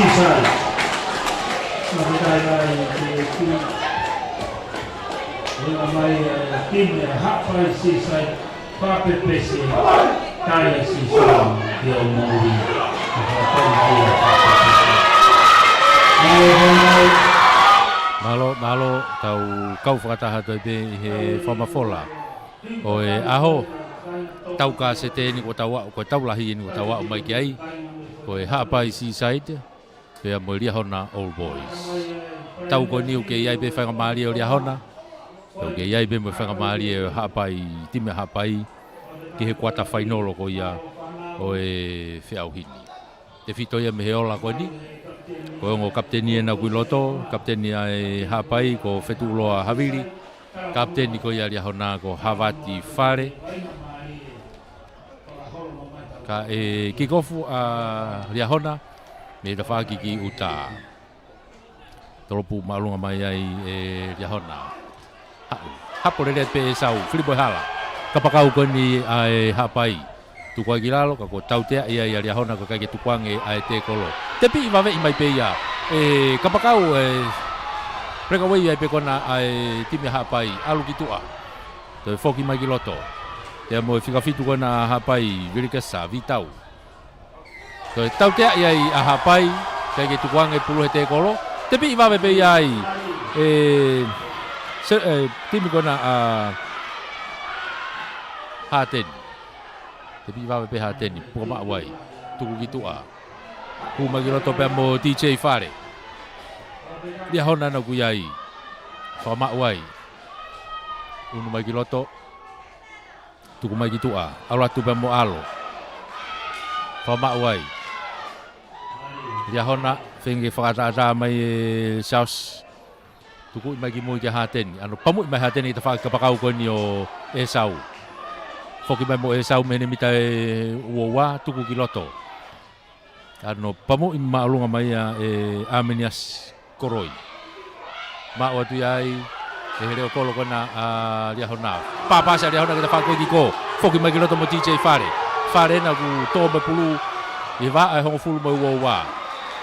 Seaside. Mafetai ai ki he timi. Ua mai, eh, timi ʻa Haʻapai Seaside. Fakapepesi. Kai Seaside. Ki o mori. Mālō, mālō, tau kau fakataha atu ai pē ʻi he fakamafola ʻo e ʻaho. Tau kasete eni kuo tau aʻu, ko e tau lahi eni kuo tau aʻu mai ki ai. Ko e Haʻapai Seaside pea mo e Liahona Old Boys. Tau ko eni ʻoku kei ʻi ai pē faingamālie ʻo Liahona, ʻoku kei ʻi ai pē mo e faingamālie ʻo Haʻapai, timi Haʻapai, ki he kuata fainolo ko ia ʻo e feʻauhi ni. Tefito ia mei he ola ko eni, ko e ongo kapiteni ena ʻoku ʻi loto, kapiteni ʻa e Haʻapai ko Fetuʻuloa Havili, kapiteni ko ia Liahona ko Havati Fale. Kae kick off ʻa Liahona mei he tafaʻaki ki ʻuta. Tolopu māʻolunga mai ai ʻe Liahona. Haʻu, hapo lelei pē ʻe Sau, fili mo e hala. Kapakau ko eni ʻa e Haʻapai. Tuku ai ki lalo, ka kuo tauteaʻi ai ʻa Liahona, ko e ʻikai ke tukuange ʻa e tēkolo. Tepiʻi vaveʻi mai pē ia. ʻE kapakau, ʻe breakaway ai pē kona ʻa e timi Haʻapai, ʻalu ki tuʻa. Toe foki mai ki loto. Pea mo e fika fitu kona Haʻapai, Vilikesa Vitau. Toe tauteaʻi ai ʻa Haʻapai, ʻikai ke tukuange pulu he tēkolo. Tepiʻi vave pē ia ai. ʻE, se, ʻe, timi kona ʻa Hateni. Tepiʻi vave pē Hateni, puka maʻu ai. Tuku ki tuʻa. Hū mai ki loto pea mo T J Fale. Liahona ena ʻoku ʻi ai. Fakamaʻu ai. Unu mai ki loto. Tuku mai ki tuʻa. ʻAlu atu pea mo ʻAlo. Fakamaʻu ai. Liahona, feinga ke fakaʻataʻatā mai ʻe Charles. Tukuʻi mai ki mui kia Hateni. ʻAno pamuʻi mai Hateni ki he tafaʻaki kapakau ko eni ʻo ʻEsau. Foki mai mo ʻEsau mei heʻene mita ʻe uaua, tuku ki loto. ʻAno pamuʻi māʻolunga mai ia ʻe ʻAminiasi Koroi. Maʻu atu ia ai, ʻe he leʻo kolo ko ena ʻa Liahona. Pāpasi ʻa Liahona ki he tafaʻaki ko ē ki kō. Foki mai ki loto mo T J Fale. Fale ena ʻoku tō mo e pulu ʻi he vahaʻa ʻe hongofulu mo e uaua.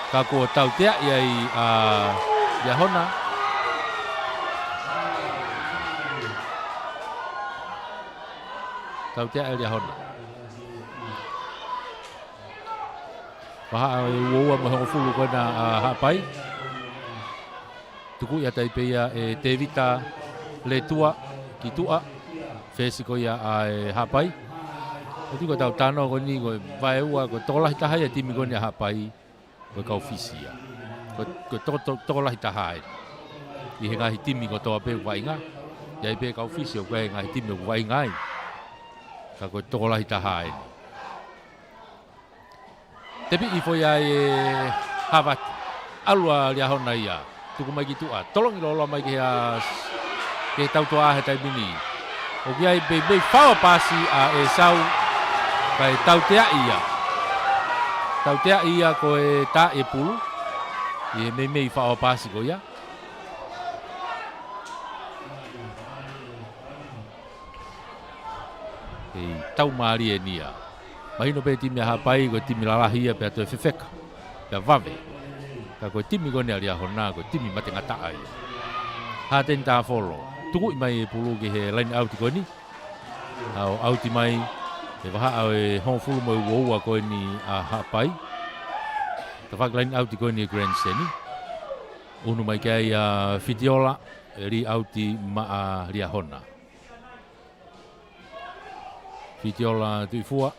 Ka kuo tauteaʻi ai ʻa Liahona. Tauteaʻi ʻa Liahona. Vahaʻa ʻe uaua mo e hongofulu ko ena ʻa Haʻapai. Tukuʻi atu ai pē ia ʻe Tevita Letua ki tuʻa. Fesi ko ia ʻa e Haʻapai. ʻOku ʻi ai ko ʻetau talanoa ko eni ko e vaeua ko e tokolahi taha ia timi ko eni ʻa Haʻapai. Ko e kau Fisi ia. Ko, ko e toko, to-, tokolahi taha ē. ʻI he ngaahi timi kotoa pē ʻoku vaʻinga. ʻI ai pē kau Fisi ʻoku ʻi ai e ngaahi timi ʻoku vaʻinga ai. Ka ko e tokolahi taha ē. Tepiʻi foʻi ai ʻe Havati. ʻAlu ʻa Liahona ia. Tuku mai ki tuʻa. Tolongi loloa mai ki he, ʻa, ki he tautoʻa he taimi ni. ʻOku ʻi ai pē meimei fao pasi ʻa ʻEsau. Kae tauteaʻi ia. Tauteaʻi ia ko e tā e pulu. ʻI he meimei fao pasi ko ia. ʻE tau mālie eni ia. Mahino pē timi ʻa Haʻapai, ko e timi lalahi ia pea toe fefeka. Pea vave. Ka ko e timi ko eni ʻa Liahona, ko e timi matengataʻa ia. Hateni Tāfolo. Tukuʻi mai e pulu ki he line out ko eni. ʻAo ʻauti mai, he vahaʻa ʻe hongofulu mo e uaua ko eni ʻa Haʻapai. Tafaʻaki line out ko eni ʻa e Grand Seni. Unu mai ki ai ʻa Fitiola, ʻe lī ʻauti maʻa Liahona. Fitiola Tuʻifua.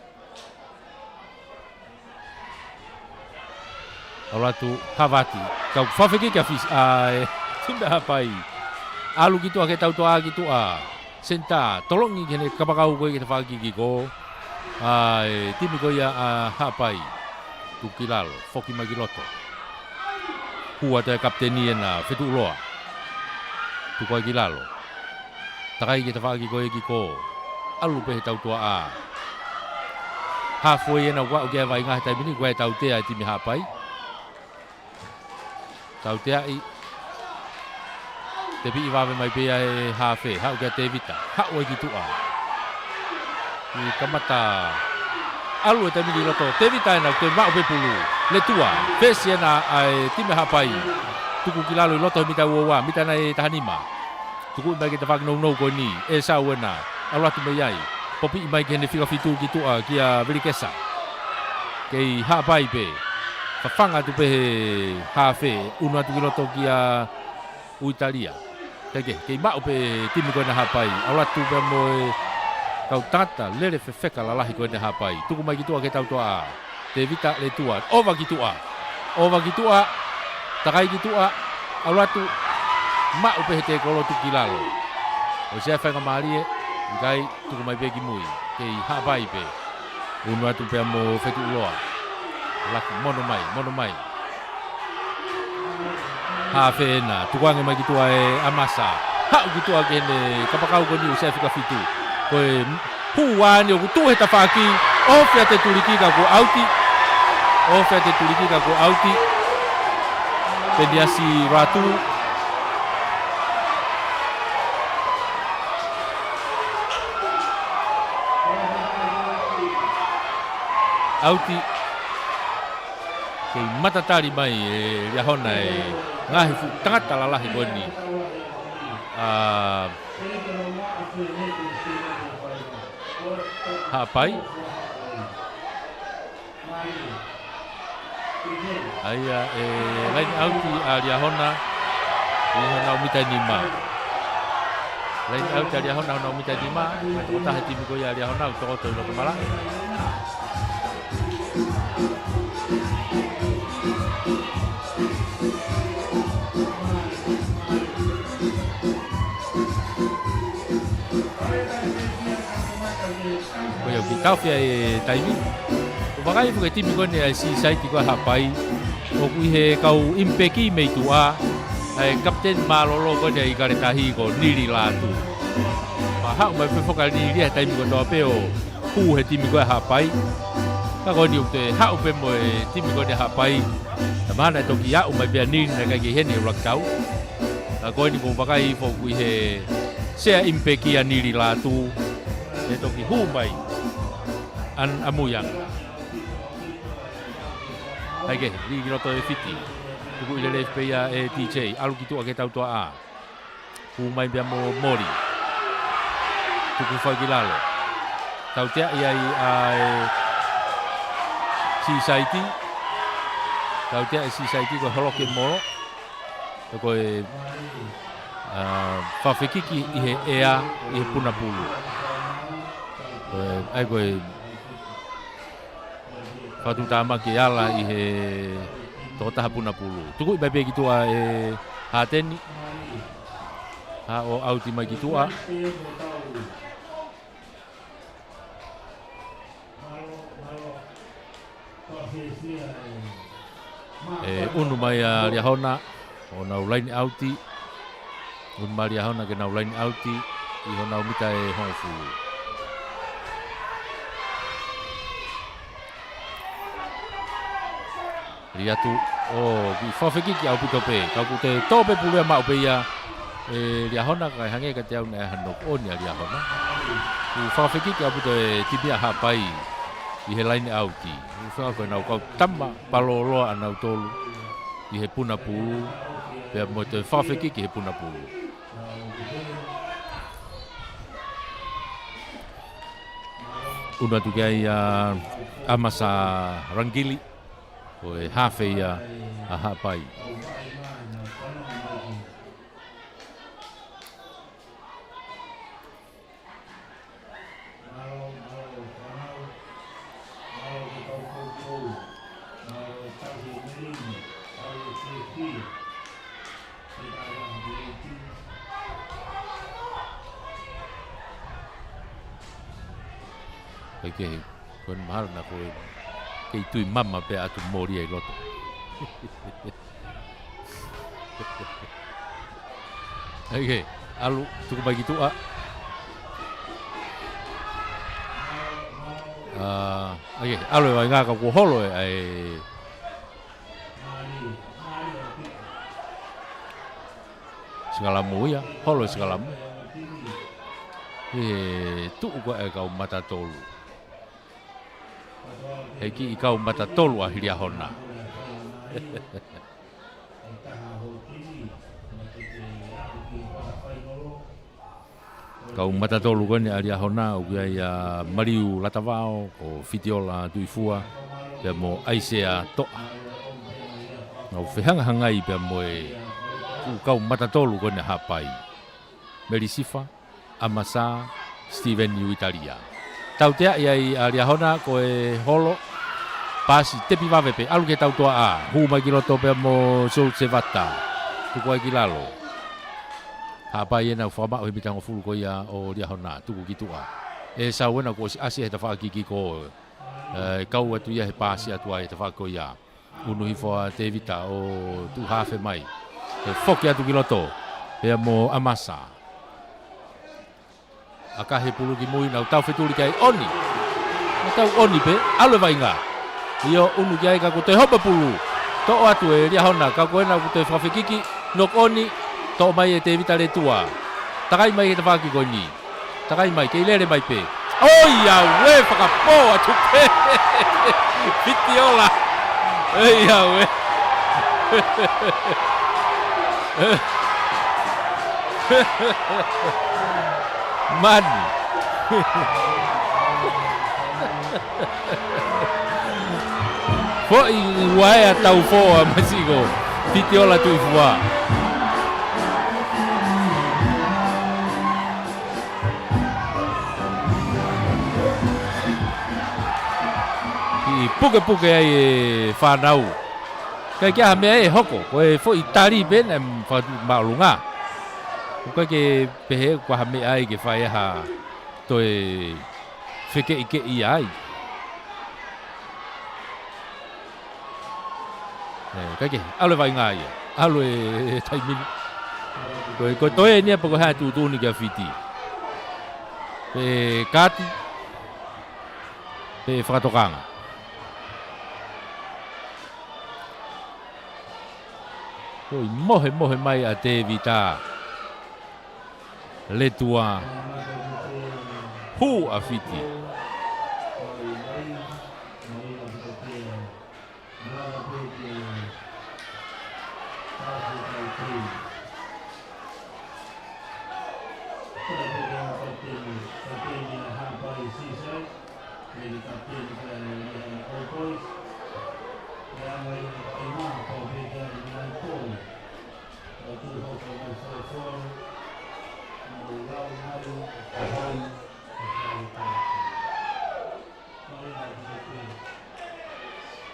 ʻAlu atu Havati. Kau fafeki kia Fis-, ʻa, ʻe, timi ʻa Haʻapai. ʻAlu ki tuʻa ki he tautoʻa ki tuʻa. Senitā, tolongi ki heʻene kapakau ko ē ki he tafaʻaki ki kō. ʻA e timi ko ia ʻa Haʻapai. Tuku ki lalo, foki mai ki loto. Hū atu e kapiteni ena, Fetuʻuloa. Tuku ai ki lalo. Takai ki he tafaʻaki ko ē ki kō. ʻAlu pē he tautoʻa. Halfway ena ʻoku aʻu ki ai e vaʻinga he taimi ni, ʻoku ʻi ai e tautea e timi Haʻapai. Tauteaʻi. Tepiʻi vave mai pē ia ʻe Hafe. Haʻu kia Tevita. Haʻu ai ki tuʻa. ʻI kamata ʻAlu e taimi ki loto, Tevita ena, toe maʻu pē pulu. Letua, fesi ena ʻa e timi Haʻapai. Tuku ki lalo ʻi loto he mita ua ua, mita ena ʻe taha nima. Tuku mai ki he tafaʻaki nounou ko eni, ʻe sau ena. ʻAlu atu mei ai. Popiʻi mai ki heʻene fika fitu ki tuʻa, kia Velikesa. Kei Haʻapai pē. Fafanga atu pē he hafe, ʻunu atu ki loto kia ʻUitalia. Kae kehe, kei maʻu pē timi ko ena Haʻapai. ʻAlu atu pē mo e kau tangata lele fefeka lalahi ko ena Haʻapai. Tuku mai ki tuʻa ki he tautoʻa. Tevita Letua. ʻOva ki tuʻa. ʻOva ki tuʻa. Takai ki tuʻa. ʻAlu atu. Maʻu pē he tēkolo, tuku ki lalo. ʻOsi ʻa e faingamālie. ʻIkai, tuku mai pē ki mui. Kei Haʻapai pē. ʻUnu atu pea mo Fetuʻuloa. Laku, mono mai, mono mai. Hafe ena, tukuange mai ki tuʻa ʻe ʻAmasa. Haʻu ki tuʻa ki heʻene kapakau ko eni ʻoku sai fika fitu. Ko e hū ʻeni ʻoku tuʻu he tafaʻaki, ofi ʻa e tuliki ka kuo ʻauti. Ofi ʻa e tuliki ka kuo ʻauti. Peniasi Ratu. ʻAuti. Kei matatali mai ʻe Liahona e ngaahi fuʻu tangata lalahi ko eni ʻa Haʻapai. ʻA ia e laine ʻauti ʻa Liahona ʻi honau mita ʻe nima. Laine ʻauti ʻa Liahona honau mita ʻe nima, mo e tokotaha timi ko ia ʻa Liahona ʻoku tokoto ʻi loto malaʻe. Ko ia ʻoku kiʻi taʻofi ʻa e taimi. ʻOku vakai foki e timi ko eni ʻa e Sisaiti ko ē Haʻapai. ʻOku ʻi he kau ʻimipeki mei tuʻa, ʻa e kapiteni mālōlō ko eni ʻa e Kaletahi ko Nili Lātū. Pea haʻu mai pē foki ʻa Nili he taimi kotoa pē ʻo hū he timi ko ē Haʻapai. Ka ko eni ʻoku toe haʻu pē mo e timi ko eni Haʻapai. Ka mahalo naʻe toki aʻu mai pē ʻa Nili naʻe ʻikai ke ʻi heni he ʻuluaki tau. Ka ko eni ʻoku vakai foki ʻi he sea ʻimipeki ʻa Nili Lātū. ʻE toki hū mai ʻa Namuianga. Kae kehe, lī ki loto ʻe Fiti. Tuku ʻi lelei pē ia ʻe TJ. ʻAlu ki tuʻa ki he tautoʻa. Hū mai pea mo Moli. Tuku fai ki lalo. Tauteaʻi ai ʻa e Sisaiti. Tauteaʻi ʻe Sisaiti ko e holoki e molo. Ko e, ʻa, fakafekiki ʻi he ʻea, ʻi he puna pulu. Ko e, ʻa ia ko e fakatuʻutāmaki e ala ʻi he tokotaha puna pulu. Tuku mai pē ki tuʻa ʻe Hateni. Haʻu ʻo ʻauti mai ki tuʻa. ʻE ʻunu mai ʻa Liahona, ʻo nau laine ʻauti. ʻUnu mai ʻa Liahona ke nau laine ʻauti ʻi honau mita ʻe hongofulu. Lī atu, ʻo kiʻi fakafekiki ʻaupito pē, ka ʻoku toe tō pē pulu ia maʻu pē ia ʻe Liahona, kae hangē kiate au naʻe ʻi ai hano ʻoni ʻa Liahona. ʻOku fakafekiki ʻaupito e timi ʻa Haʻapai ʻi he laine ʻauti. ʻOku fakafekiki ʻenau kau tama palōloa ʻanautolu ʻi he puna pulu, pea mo e toe fakafekiki he puna pulu. ʻUnu atu ki ai ʻa ʻAmasa Rangili, ko e hafe ia ʻa Haʻapai. Kae kehe, ko eni mahalo naʻa ko e kei tui mama pē ʻa ʻAtu Moli ʻi loto. Kae kehe, ʻalu, tuku mai ki tuʻa. ʻA, kae kehe, ʻalu e vaʻinga ka kuo holo e, ʻa e sikalamu ia, holo e sikalamu. ʻE tuʻu ko ē kau mata tolu. He kiʻi kau mata tolu ʻa Liahona. Kau mata tolu ko eni ʻa Liahona, ʻoku ʻi ai ʻa Maliu Latavao, ko Fitiola Tuifua, pea mo ʻAisea Toʻa. Nau fehangahangai pea mo e ʻū kau mata tolu ko eni ʻa Haʻapai. Melisifa, ʻAmasā, Steven Uitalia. Tautea ia ʻa Liahona, ko e holo, pasi tepi vave pē, ʻalu ki he tautoaʻa, hū mai ki loto pea mo Sol Sevata. Tuku ai ki lalo. Haʻapai ʻenau fakamaʻu he mita hongofulu ko ia ʻo Liahona, tuku ki tuʻa. ʻEsau ʻena kuo ʻosi ʻasi he tafaʻaki kiʻi ko, ē, kau atu ia he pasi atu ai he tafaʻaki ko ia. Unu hifo ʻa Tevita ʻo tuʻu hafe mai. Ko e foki atu ki loto. Pea mo ʻAmasā. ʻAkahi e pulu ki mui, nau tau fetuli ki ai, ʻoni. Nau tau ʻoni pē, ʻalu e vaʻinga. ʻIo, unu ki ai ka kuo toe hopo e pulu. Toʻo atu ʻe Liahona, ka ko ʻena kuo toe fakafekiki, knock on, toʻo mai ʻe Tevita Letua. Takai mai he tafaʻaki ko eni. Takai mai, kei lele mai pē. ʻOiauē, fakapō atu pē. Fitiola. ʻOiauē. Mani. Foʻi uaea tau foa masiko. Fitiola Tuifua. Kiʻi pukepuke ai e fānau. ʻIkai ke ʻi ai ha meʻa ʻe hoko, ko e foʻi tali pē naʻe fakatuʻu māʻolunga. ʻOku ʻikai ke pehē ʻoku ʻi ai ha meʻa ai ke fai ha toe fekeʻikeʻi ai. ʻE, ʻikai ke, ʻalu e vaʻinga ia. ʻAlu e taimi ni. Ko e, ko e toe eni ia pe ko e hā e tuʻutuʻuni kia Fiti. Pe kati. Pe fakatokanga. Ko e mohemohe mai ʻa Tevita. Letua. Hū ʻa Fiti.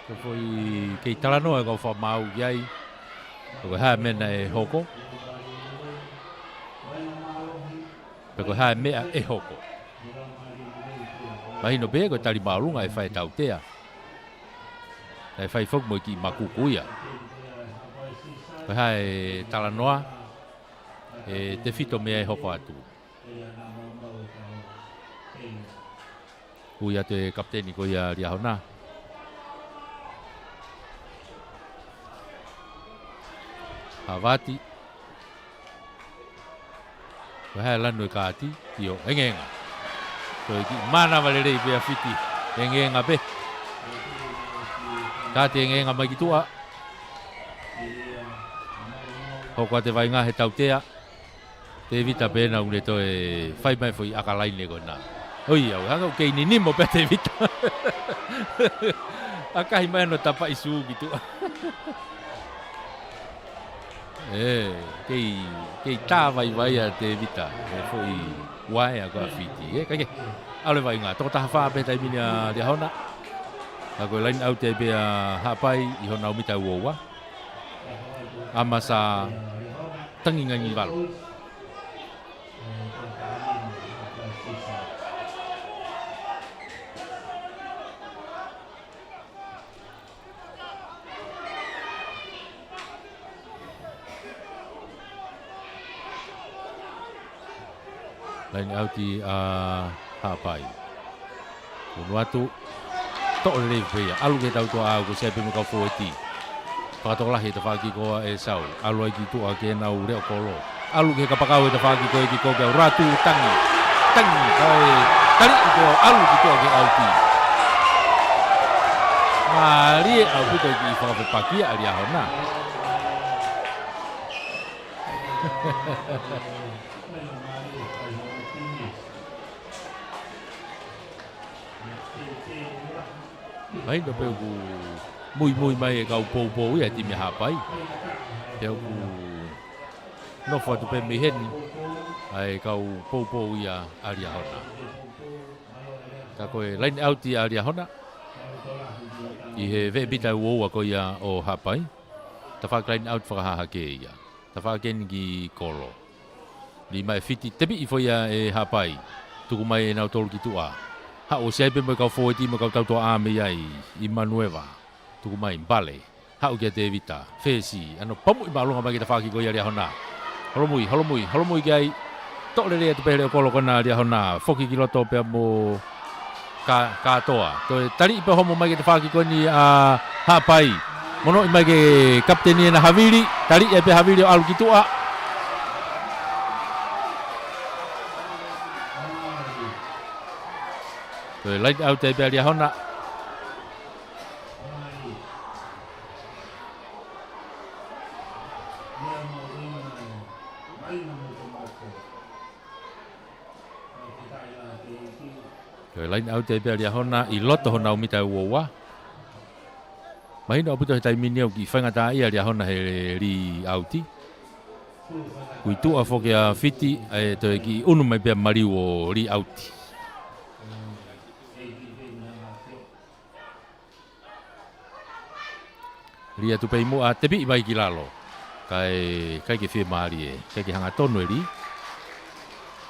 Ko e foʻi kei talanoa e kau fakamaau ki ai. Pe ko e hā e meʻa naʻe hoko. Pe ko e hā e meʻa ʻe hoko. Mahino pē ko e tali māʻolunga ʻe fai e tautea. Naʻe fai foki mo e kiʻi makuku ia. Ko e hā e talanoa, ʻe tefito meʻa ʻe hoko atu. Ui atu e kapiteni ko ia Liahona. Havati. Ko e hā e lanu e kāti, ʻio, engeenga. Ko e kiʻi mānava lelei pē ʻa Fiti, engeenga pē. Kāti engeenga mai ki tuʻa. Hoko atu e vaʻinga he tautea. Tevita pē naʻa ne toe fai mai foʻi ʻakalaine ko ena. ʻOiauē, hangē ʻoku kei ninimo pē ʻa Tevita. ʻAkahi mai hono tapaʻi sū ki tuʻa. ʻE, kei, kei tā vaivai ʻa Tevita, ʻe foʻi uaea ko ia ʻa Fiti. ʻE, kae kehe, ʻalu e vaʻinga, toko taha fā pē taimi ni ʻa Liahona. Ka ko e line out ia pē ʻa Haʻapai ʻi honau mita ua ua. ʻAmasā Tangingangivalu. Line out ʻa Haʻapai. Unu atu. Toʻo lelei pē ia. ʻAlu ki he tautoaʻa ʻoku sai pē mo e kau fōueti. Fakatokolahi e tafaʻaki ko ia ʻa ʻEsau. ʻAlu ai ki tuʻa ki heʻenau leʻo kolo. ʻAlu ki he kapakau e tafaʻaki ko ē ki ko kia Ratu Tangi. Tangi, kae taliʻi ko ia ʻalu ki tuʻa ki he ʻauti. Mālie ʻaupito e kiʻi fakafepaki ʻa Liahona. Mahino pē ʻoku muimui mai e kau poupou ia e timi Haʻapai. Pea ʻoku nofo atu pē mei heni ʻa e kau poupou ia ʻa Liahona. Ka ko e line out ia ʻa Liahona ʻi he veʻe mita ʻe uaua ko ia ʻo Haʻapai. Tafaʻaki line out fakahahake ia. Tafaʻaki eni ki kolo. Lī mai e Fiti, tepiʻi foʻi ia ʻe Haʻapai. Tuku mai ʻe nautolu ki tuʻa. Haʻu ʻo ʻosi ai pē mo e kau fōueti mo e kau tautoʻa mei ai, ʻImanueva. Tuku mai Mbale. Haʻu kia Tevita. Fesi. ʻAno pamuʻi māʻolunga mai ki he tafaʻaki ko ia ʻa Liahona. Holomui, holomui, holomui ki ai. Toʻo lelei atu pē he leʻo kolo ko ena ʻa Liahona. Foki ki loto pea mo Ka, Katoa. Toe taliʻi pē homo mai ki he tafaʻaki ko eni ʻa Haʻapai. Monoʻi mai ki he kapiteni ʻena Havili. Taliʻi ai pē Havili ʻo ʻalu ki tuʻa. Toe line out ai pē ʻa Liahona. Ko e line out ai pē ʻa Liahona ʻi loto honau mita ʻe uaua. Mahino ʻaupito he taimi ni ʻoku kiʻi faingataʻaʻia ʻa Liahona he lī ʻauti. Kui tuʻa foki ʻa Fiti, ʻe toe kiʻi ʻunu mai pē ʻa Maliu ʻo lī ʻauti. Lī atu pē ʻi muʻa, tepiʻi mai ki lalo. Kae, ʻikai ke fiemālie, ʻikai ke hangatonu e lī.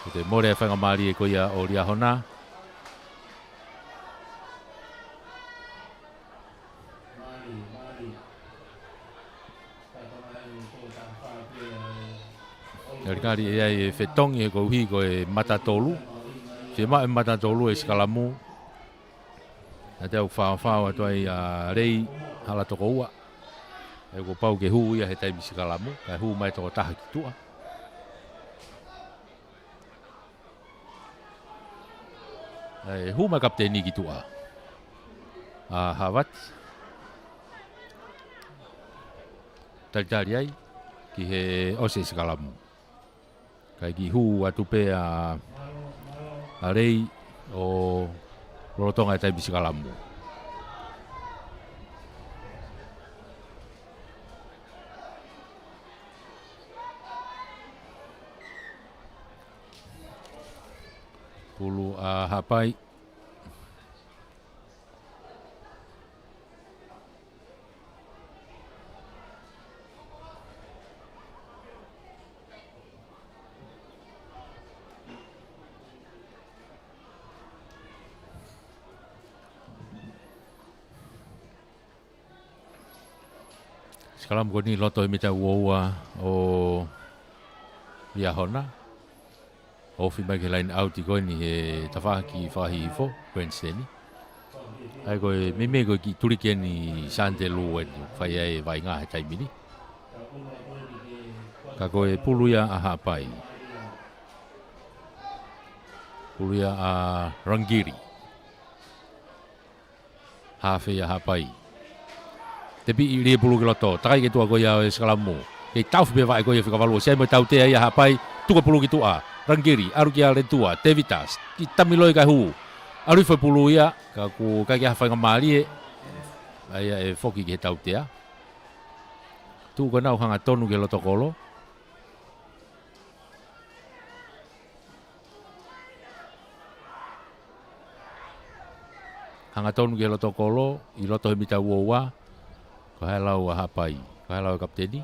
Ko e toe mole e faingamālie ko ia ʻo Liahona. Ngalingali ʻe ʻi ai e fetongi he koeʻuhi ko e mata tolu. Fiemaʻu e mata tolu e sikalamu. Naʻa te u faofao atu ai ʻa Lei Halatokoua. ʻE kuo pau ke hū ia he taimi sikalamu, kae hū mai tokotaha ki tuʻa. ʻE hū mai kapiteni ki tuʻa. ʻA Havati. Talitali ai, ki he ʻosi e sikalamu. Kae kiʻi hū atu pē ʻa, ʻa Lei ʻo lolotonga e taimi sikalamu. Pulu ʻa Haʻapai. Sikalamu ko eni loto he mita uaua ʻo Liahona. Ofi mai ki he line out ko eni he tafaʻaki fakahihifo, Queensland. ʻA ia ko e meimei ko e kiʻi tuliki eni Sante Lū eni, fai ai e vaʻinga he taimi ni. Ka ko e pulu ia ʻa Haʻapai. Pulu ia ʻa Rangiri. Hafe ia Haʻapai. Tepiʻi lī e pulu ki loto. Takai ki tuʻa ko ia ʻo e sikalamu. Kei taufi pē vaʻe ko ia fika valu. ʻOsi ai mo e tautea ia Haʻapai. Tuku e pulu ki tuʻa. Rangiri. ʻAlu kia Letua. Tevita. Kiʻi tamiloi kae hū. ʻAlu hifo e pulu ia. Ka ʻoku ʻikai ke ʻi ai ha faingamālie. ʻA ia ʻe foki ki he tautea. Tuʻu ko ena ʻo hangatonu ki he loto kolo. Hangatonu ki he loto kolo, ʻi loto he mita uaua, ko e hā e lau ʻa Haʻapai, ko e hā e lau ʻa e kapiteni.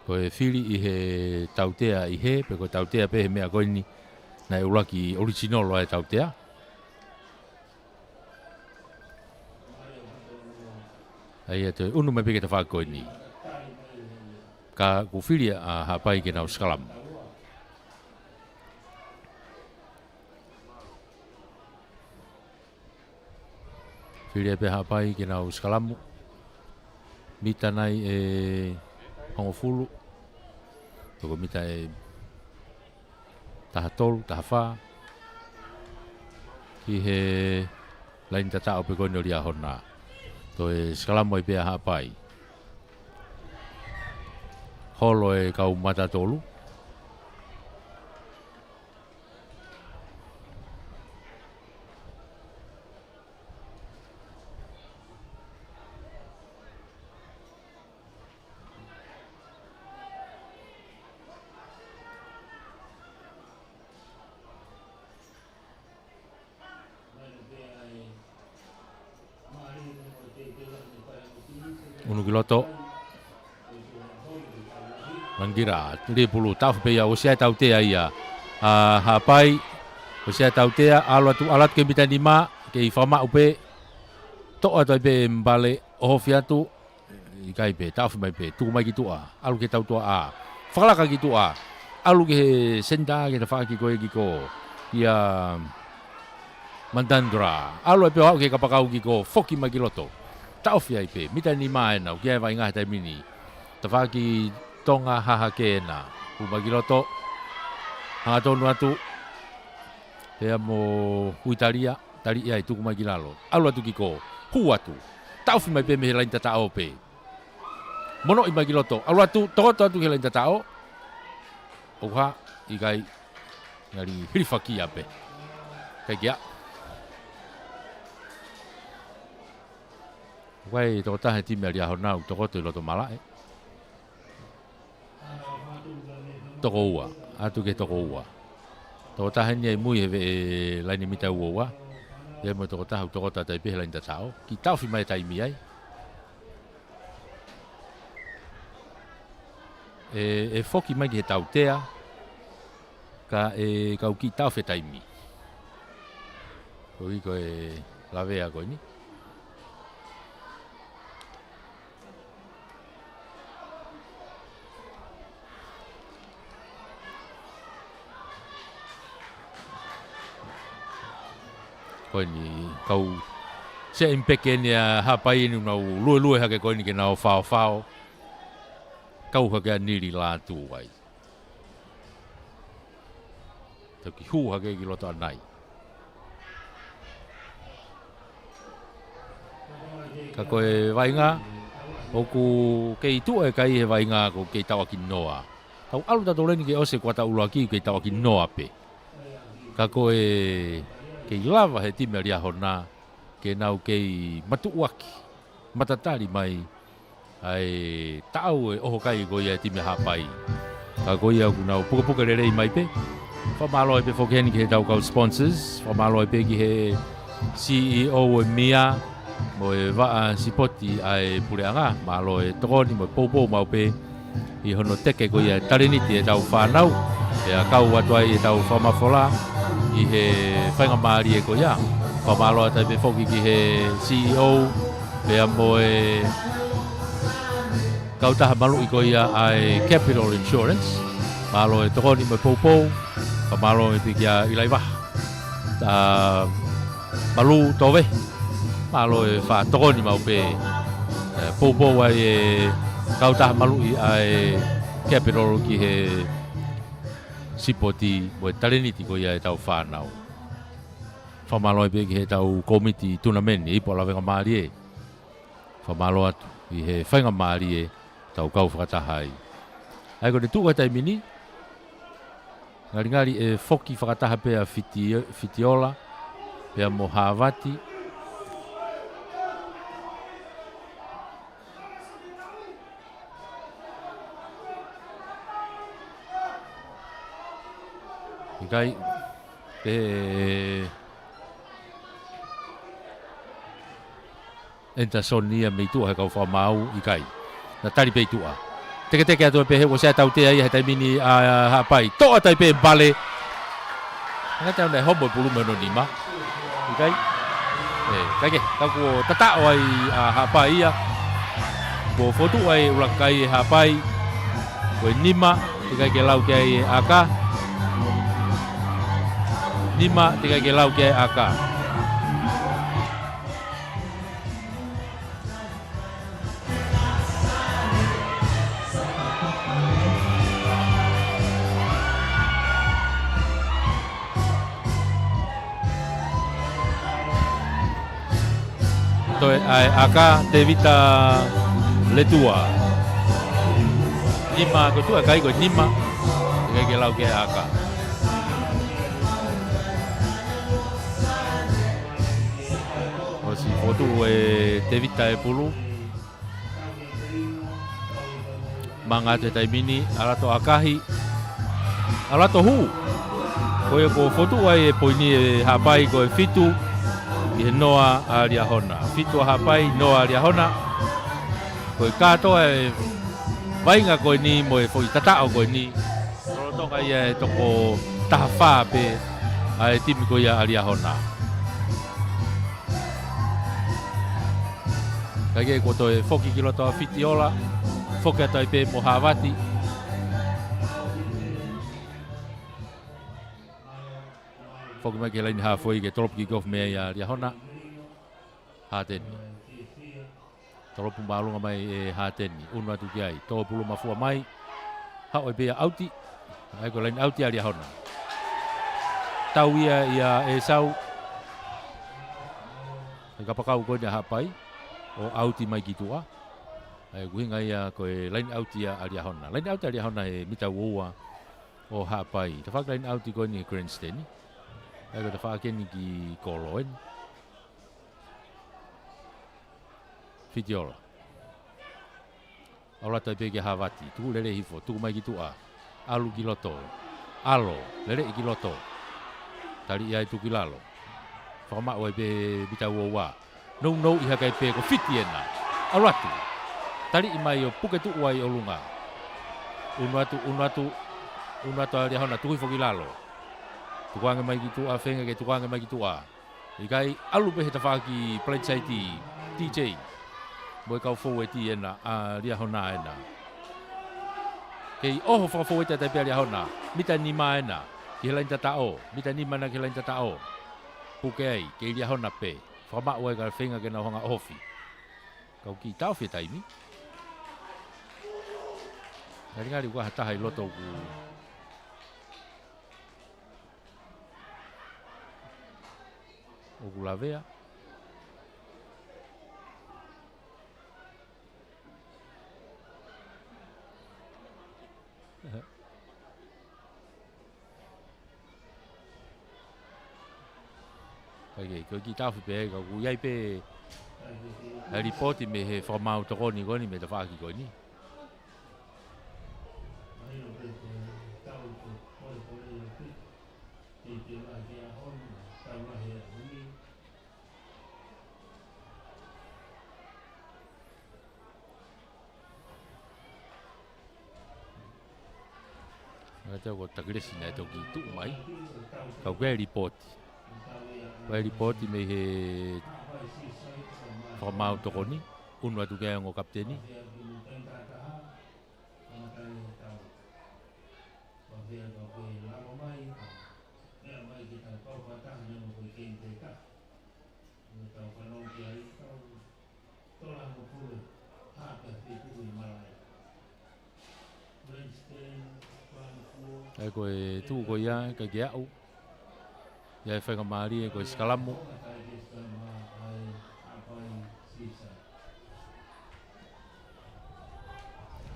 Ko e fili ʻi he tautea ʻi he, pe ko e tautea pē he meʻa ko eni naʻe ʻuluaki original ʻa e tautea. ʻA ia toe ʻunu mai pē ki he tafaʻaki ko eni. Ka ʻoku fili ʻa Haʻapai ke nau sikalamu. Fili ai pē Haʻapai ke nau sikalamu. Mita nai ʻe hongofulu. Toko mita ʻe taha tolu, taha fā. Ki he laini tataʻo pē ko eni ʻo Liahona. Toe sikalamo ai pē ʻa Haʻapai. Holo e kau mata tolu. Unu ki loto. Langila, Lipulu, taʻofi pē ia, ʻosi ʻa e tautea ia ʻa Haʻapai, ʻosi ʻa e tautea, ʻalu atu, ʻalu atu ki he mita nima, kei fakamaʻu pē, toʻo atu ai pē Mbale, ʻohofi atu, ʻikai pē, taʻofi mai pē, tuku mai ki tuʻa, ʻalu ki he tautuaʻā. Fakalaka ki tuʻa, ʻalu ki he senitā, ki he tafaʻaki ko ē ki ko, ia Mandandra. ʻAlu ai pē ʻo aʻu ki he kapakau ki ko, foki mai ki loto. Taʻofi ai pē, mita nima ʻe nau, ki ai e vaʻinga he taimi ni. Tafaʻaki Tonga hahake ena. Hū mai ki loto. Hangatonu atu. Pea mo Huitalia, tali ia ʻe tuku mai ki lalo. ʻAlu atu ki ko, hū atu. Taʻofi mai pē mei he laini tataʻo pē. Monoʻi mai ki loto. ʻAlu atu, tokoto atu ki he laini tataʻo. ʻOku hā, ʻikai, ngali hilifakia pē. ʻIkai ke aʻu. ʻOku ʻi ai e tokotaha he timi ʻa Liahona ʻoku tokoto ʻi loto malaʻe. Toko ua, ʻatu ki he toko ua. Tokotaha eni ʻi mui he veʻe laini mita ua ua. ʻI ai mo e tokotaha ʻoku tokoto atu ai pē he laini tataʻo. Kiʻi taʻofi mai e taimi ai. ʻE, ʻe foki mai ki he tautea, ka ʻe kau kiʻi taʻofi e taimi. Ko e, ko e lavea ko eni. Ko eni kau seʻi peke eni ʻa Haʻapai eni ʻoku nau luelue hake ko eni ke nau faofao. Kau hake ʻa Nili Lātū ai. Toki hū hake ki loto ʻanai. Ka ko e vaʻinga, ʻoku kei tuʻu e kai he vaʻinga ʻoku kei tauʻaki noa. Tau ʻalu tautolu eni ke ʻosi e kuata ʻuluaki kei tauʻaki noa pē. Ka ko e kei lava he timi ʻa Liahona, ke nau kei matuʻuaki, matatali mai, ʻa e taʻau e ʻoho kai ko ia e timi ʻa Haʻapai. Ka ko ia ʻoku nau pukepuke lelei mai pē. Fakamālō ai pē foki heni ki he tau kau sponsors. Fakamālō ai pē ki he C E O ʻo e M I A, mo e vaʻa sipoti ʻa e puleʻanga. Mālō e tokoni mo e poupou maʻu pē ʻi hono teke ko ia e taleniti e tau fānau. Pea kau atu ai e tau fakamafola ʻi he faingamālie ko ia. Fakamālō atu ai pē foki ki he C E O, pea mo e kautaha maluʻi ko ia ʻa e Capital Insurance. Mālō e tokoni mo e poupou. Fakamālō ai pē kia ʻIlaivaha, ʻa Malū Tove. Mālō e faʻa tokoni maʻu pē, ʻe, poupou ai e kautaha maluʻi ʻa e Capital ki he sipoti mo e taleniti ko ia e tau fānau. Fakamālō ai pē ki he tau kōmiti tunameni, ipu ʻa Lavengamālie. Fakamālō atu ʻi he faingamālie tau kau fakataha ai. ʻA ia ko ʻene tuʻu he taimi ni, ngalingali ʻe foki fakataha pē ʻa Fiti-, Fitiola, pea mo Havati. ʻIkai, pehē ʻe Anderson ia mei tuʻa he kau fakamaau, ʻikai. Na tali pē ʻi tuʻa. Teketeke atu pē he ʻosi ʻa e tautea ia he taimi ni ʻa Haʻapai. Toʻo atu ai pē Mbale. Ngata ʻene homo e pulu mei hono nima. ʻIkai. ʻE, ʻikai ke, ka kuo tataʻo ai ʻa Haʻapai ia. Kuo fotu ai ʻuluaki kai ʻe Haʻapai. Ko e nima, teʻeki ai ke lau ki ai e ʻaka. Nima, teʻeki ai ke lau ki ai e ʻaka. Toe ʻai ʻaka, Tevita Letua. Nima, ko e tuʻu ʻa e kai ko e nima. ʻIkai ke lau ki ai ʻaka. ʻOsi fokotuʻu ʻe Tevita e pulu. Manga atu he taimi ni, ʻalu atu ʻakahi. ʻAlu atu hū. Ko ia kuo fokotuʻu ai e poini ʻe Haʻapai ko e fitu ʻi he noa ʻa Liahona. Fitu ʻa Haʻapai, noa ʻa Liahona. Ko e kātoa e vaʻinga ko eni mo e foʻi tataʻo ko eni. Lolotonga ia e toko taha fā pē ʻa e timi ko ia ʻa Liahona. Kae kehe kuo toe foki ki loto ʻa Fitiola. Foki atu ai pē mo Havati. Foki mai ki he laini hāfoi ke tolopu kick off mei ai ʻa Liahona. Hateni. Tolopu māʻolunga mai ʻe Hateni. Unu atu ki ai. Tō pulu mafua mai. Haʻu ai pē ia ʻauti. ʻA ia ko e laini ʻauti ʻa Liahona. Tau ia ʻia ʻEsau. He kapakau ko eni ʻa Haʻapai ʻo ʻauti mai ki tuʻa. ʻA ia ko e ʻuhinga ia ko e laini ʻauti ia ʻa Liahona. Laini ʻauti ʻa Liahona he mita ua ua ʻo Haʻapai. Tafaʻaki laini ʻauti ko eni he grandstand. ʻA ia ko e tafaʻaki eni ki kolo eni. Fitiola. ʻAlu atu ai pē kia Havati. Tuku lelei hifo. Tuku mai ki tuʻa. ʻAlu ki loto. ʻAlu. Lele ki loto. Taliʻi ai tuku ki lalo. Fakamaʻu ai pē mita ua ua. Nounou ʻi hake ai pē ko Fiti ena. ʻAlu atu. Taliʻi mai ʻo puke tuʻu ai ʻolunga. Unu atu, unu atu. Unu atu ʻa Liahona. Tuku hifo ki lalo. Tukuange mai ki tuʻa. Feinga ke tukuange mai ki tuʻa. ʻIkai, ʻalu pē he tafaʻaki plensaiti, T J. Mo e kau foueti ena, ʻa Liahona ena. Kei ʻoho fakafoueti atu ai pē ʻa Liahona, mita nima ena, ki he laini tataʻo, mita nima ena ki he laini tataʻo. Puke ai, kei Liahona pē, fakamaʻu ai ka feinga ke nau hanga ʻohofi. Kau kiʻi taʻofi e taimi. Ngalingali ʻoku ʻi ai ha taha ʻi loto ʻoku ʻoku lavea. Kae kehe, ko e kiʻi taʻofi pē, ka ʻoku ʻi ai pē ʻa e lipooti mei he fakamaau tokoni ko eni mei he tafaʻaki ko eni. Ngata ko Takilesi naʻe toki tuʻu mai. Ka ʻoku ʻi ai e lipooti. ʻOku ʻi ai e lipooti mei he fakamaau tokoni. Unu atu ki ai ongo kapiteni. ʻA ia ko e tuʻu ko ia, ʻikai ke aʻu. ʻI ai e faingamālie ko e sikalamu.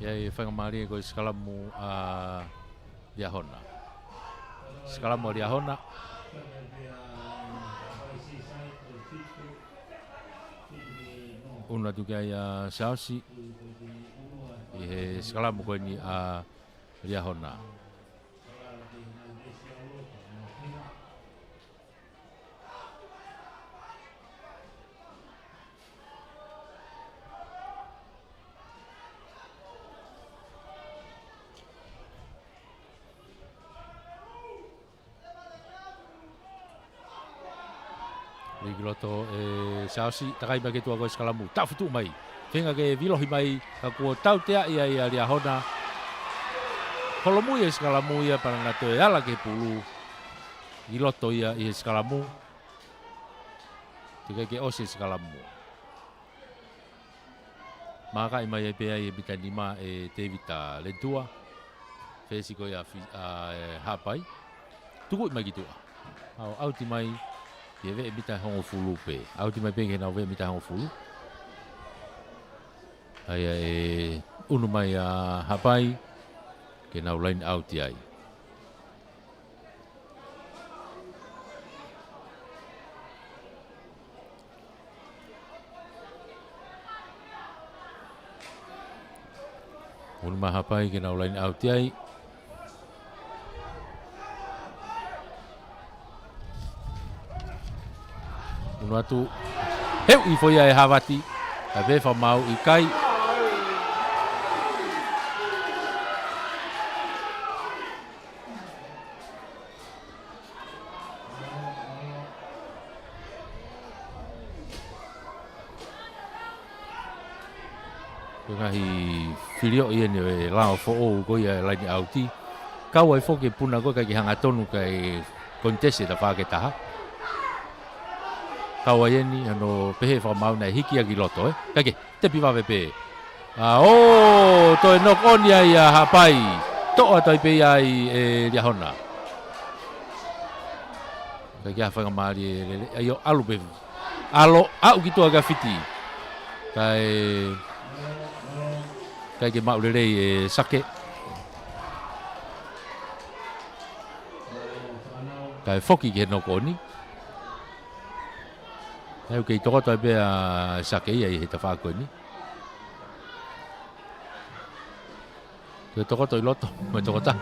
ʻI ai e faingamālie ko e sikalamu ʻa Liahona. Sikalamu ʻa Liahona. Unu atu ki ai ʻa Siaosi. ʻI he sikalamu ko eni ʻa Liahona. Liki loto ʻe Siaosi, takai mai ki tuʻa ko e sikalamu. Taʻofi tuʻu mai. Feinga ke vilohi mai, ka kuo tautea ia ʻa Liahona. Holomui e sikalamu ia pea na toe ala ki he pulu. ʻI loto ia ʻi he sikalamu. Teʻeki ke ʻosi e sikalamu. Mākaʻi mai ai pē ʻa e mita nima ʻe Tevita Letua. Fesi ko ia ʻa Fi-, ʻa, ʻe Haʻapai. Tukuʻi mai ki tuʻa. ʻAu, ʻauti mai. Ke veʻe mita hongofulu pē. ʻAuti mai pē ke nau veʻe mita hongofulu. ʻA ia ʻe ʻunu mai ʻa Haʻapai ke nau laine ʻauti ai. ʻUnu mai Haʻapai ke nau laine ʻauti ai. ʻUnu atu. Heu ʻi foʻi ʻa e Havati. Ka pē fakamaau ʻikai. Ko e ngaahi filioʻi eni ʻo e lao foʻou ko ia e laine ʻauti. Kau ai foki e puna ko e ʻikai ke hangatonu kae kontesi e tafaʻaki ʻe taha. Kau ai eni, ʻa hono pehē fakamaau naʻe hiki ia ki loto, ē. Kae kehe, tepi vave pē. ʻA, ʻo, toe knock on ia ʻa Haʻapai. Toʻo atu ai pē ia ʻe Liahona. Kae kehe, faingamālie lelei. ʻA ia ʻo ʻalu pē. ʻAlu, aʻu ki tuʻa kia Fiti. Kae, ʻikai ke maʻu lelei ʻe Sake. Kae foki ki he knock on. Naʻe kei tokoto ai pē ʻa Sake ia ʻi he tafaʻaki ko eni. Ke tokoto ʻi loto, mo e tokotaha.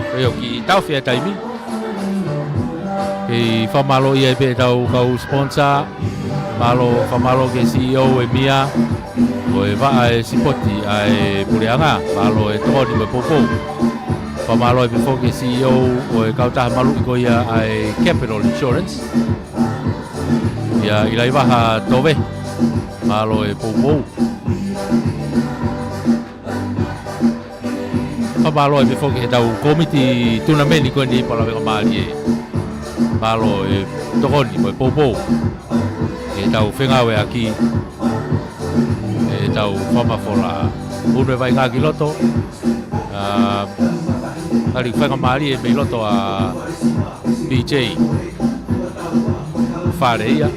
Ko ia ʻoku kiʻi taʻofi e taimi. Kei fakamālō ia pē ʻetau kau sponsor. Mālō, fakamālō ki he C E O ʻo e mia, ʻo e vaʻa e sipoti ʻa e puleʻanga. Mālō e tokoni mo e poupou. Fakamālō pē foki ki he C E O ʻo e kautaha maluʻi ko ia ʻa e Capital Insurance. ʻIa ʻIlaivaha Tove. Mālō e poupou. Fakamālō ai pē foki ki heʻetau kōmiti tunameni ko eni, pea ʻoku ou fakamālō ai. Mālō e tokoni mo e poupou. Ke tau fengāueʻaki. ʻEtau fakamafola. ʻUnu e vaʻinga ki loto. ʻA, tali faingamālie mei loto ʻa P J. Fale ia.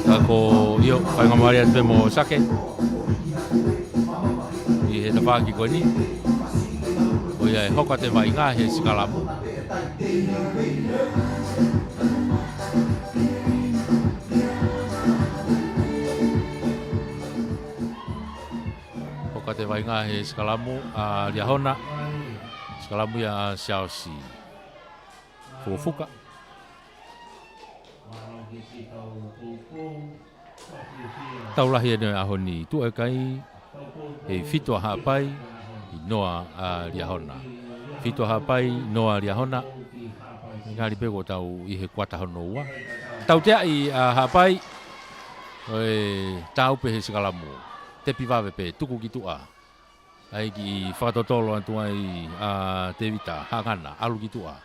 Ka ko ia ʻoku faingamālie atu pē mo Sake. ʻI he tafaʻaki ko eni. Ko ia ʻe hoko atu e vaʻinga he sikalamu. Hoko atu e vaʻinga he sikalamu ʻa Liahona. Sikalamu ia ʻa Siaosi Fukofuka. Tau lahi eni ʻo e ʻaho ni, tuʻu e kai, ʻe fitu ʻa Haʻapai, ʻi noa ʻa Liahona. Fitu ʻa Haʻapai, noa ʻa Liahona. Ngali pē kuo tau ʻi he kuata hono ua. Tauteaʻi ʻa Haʻapai, ʻo e tau pē he sikalamu. Tepi vave pē, tuku ki tuʻa. ʻAi ke fakatotolo atu ai ʻa Tevita, hangana, ʻalu ki tuʻa.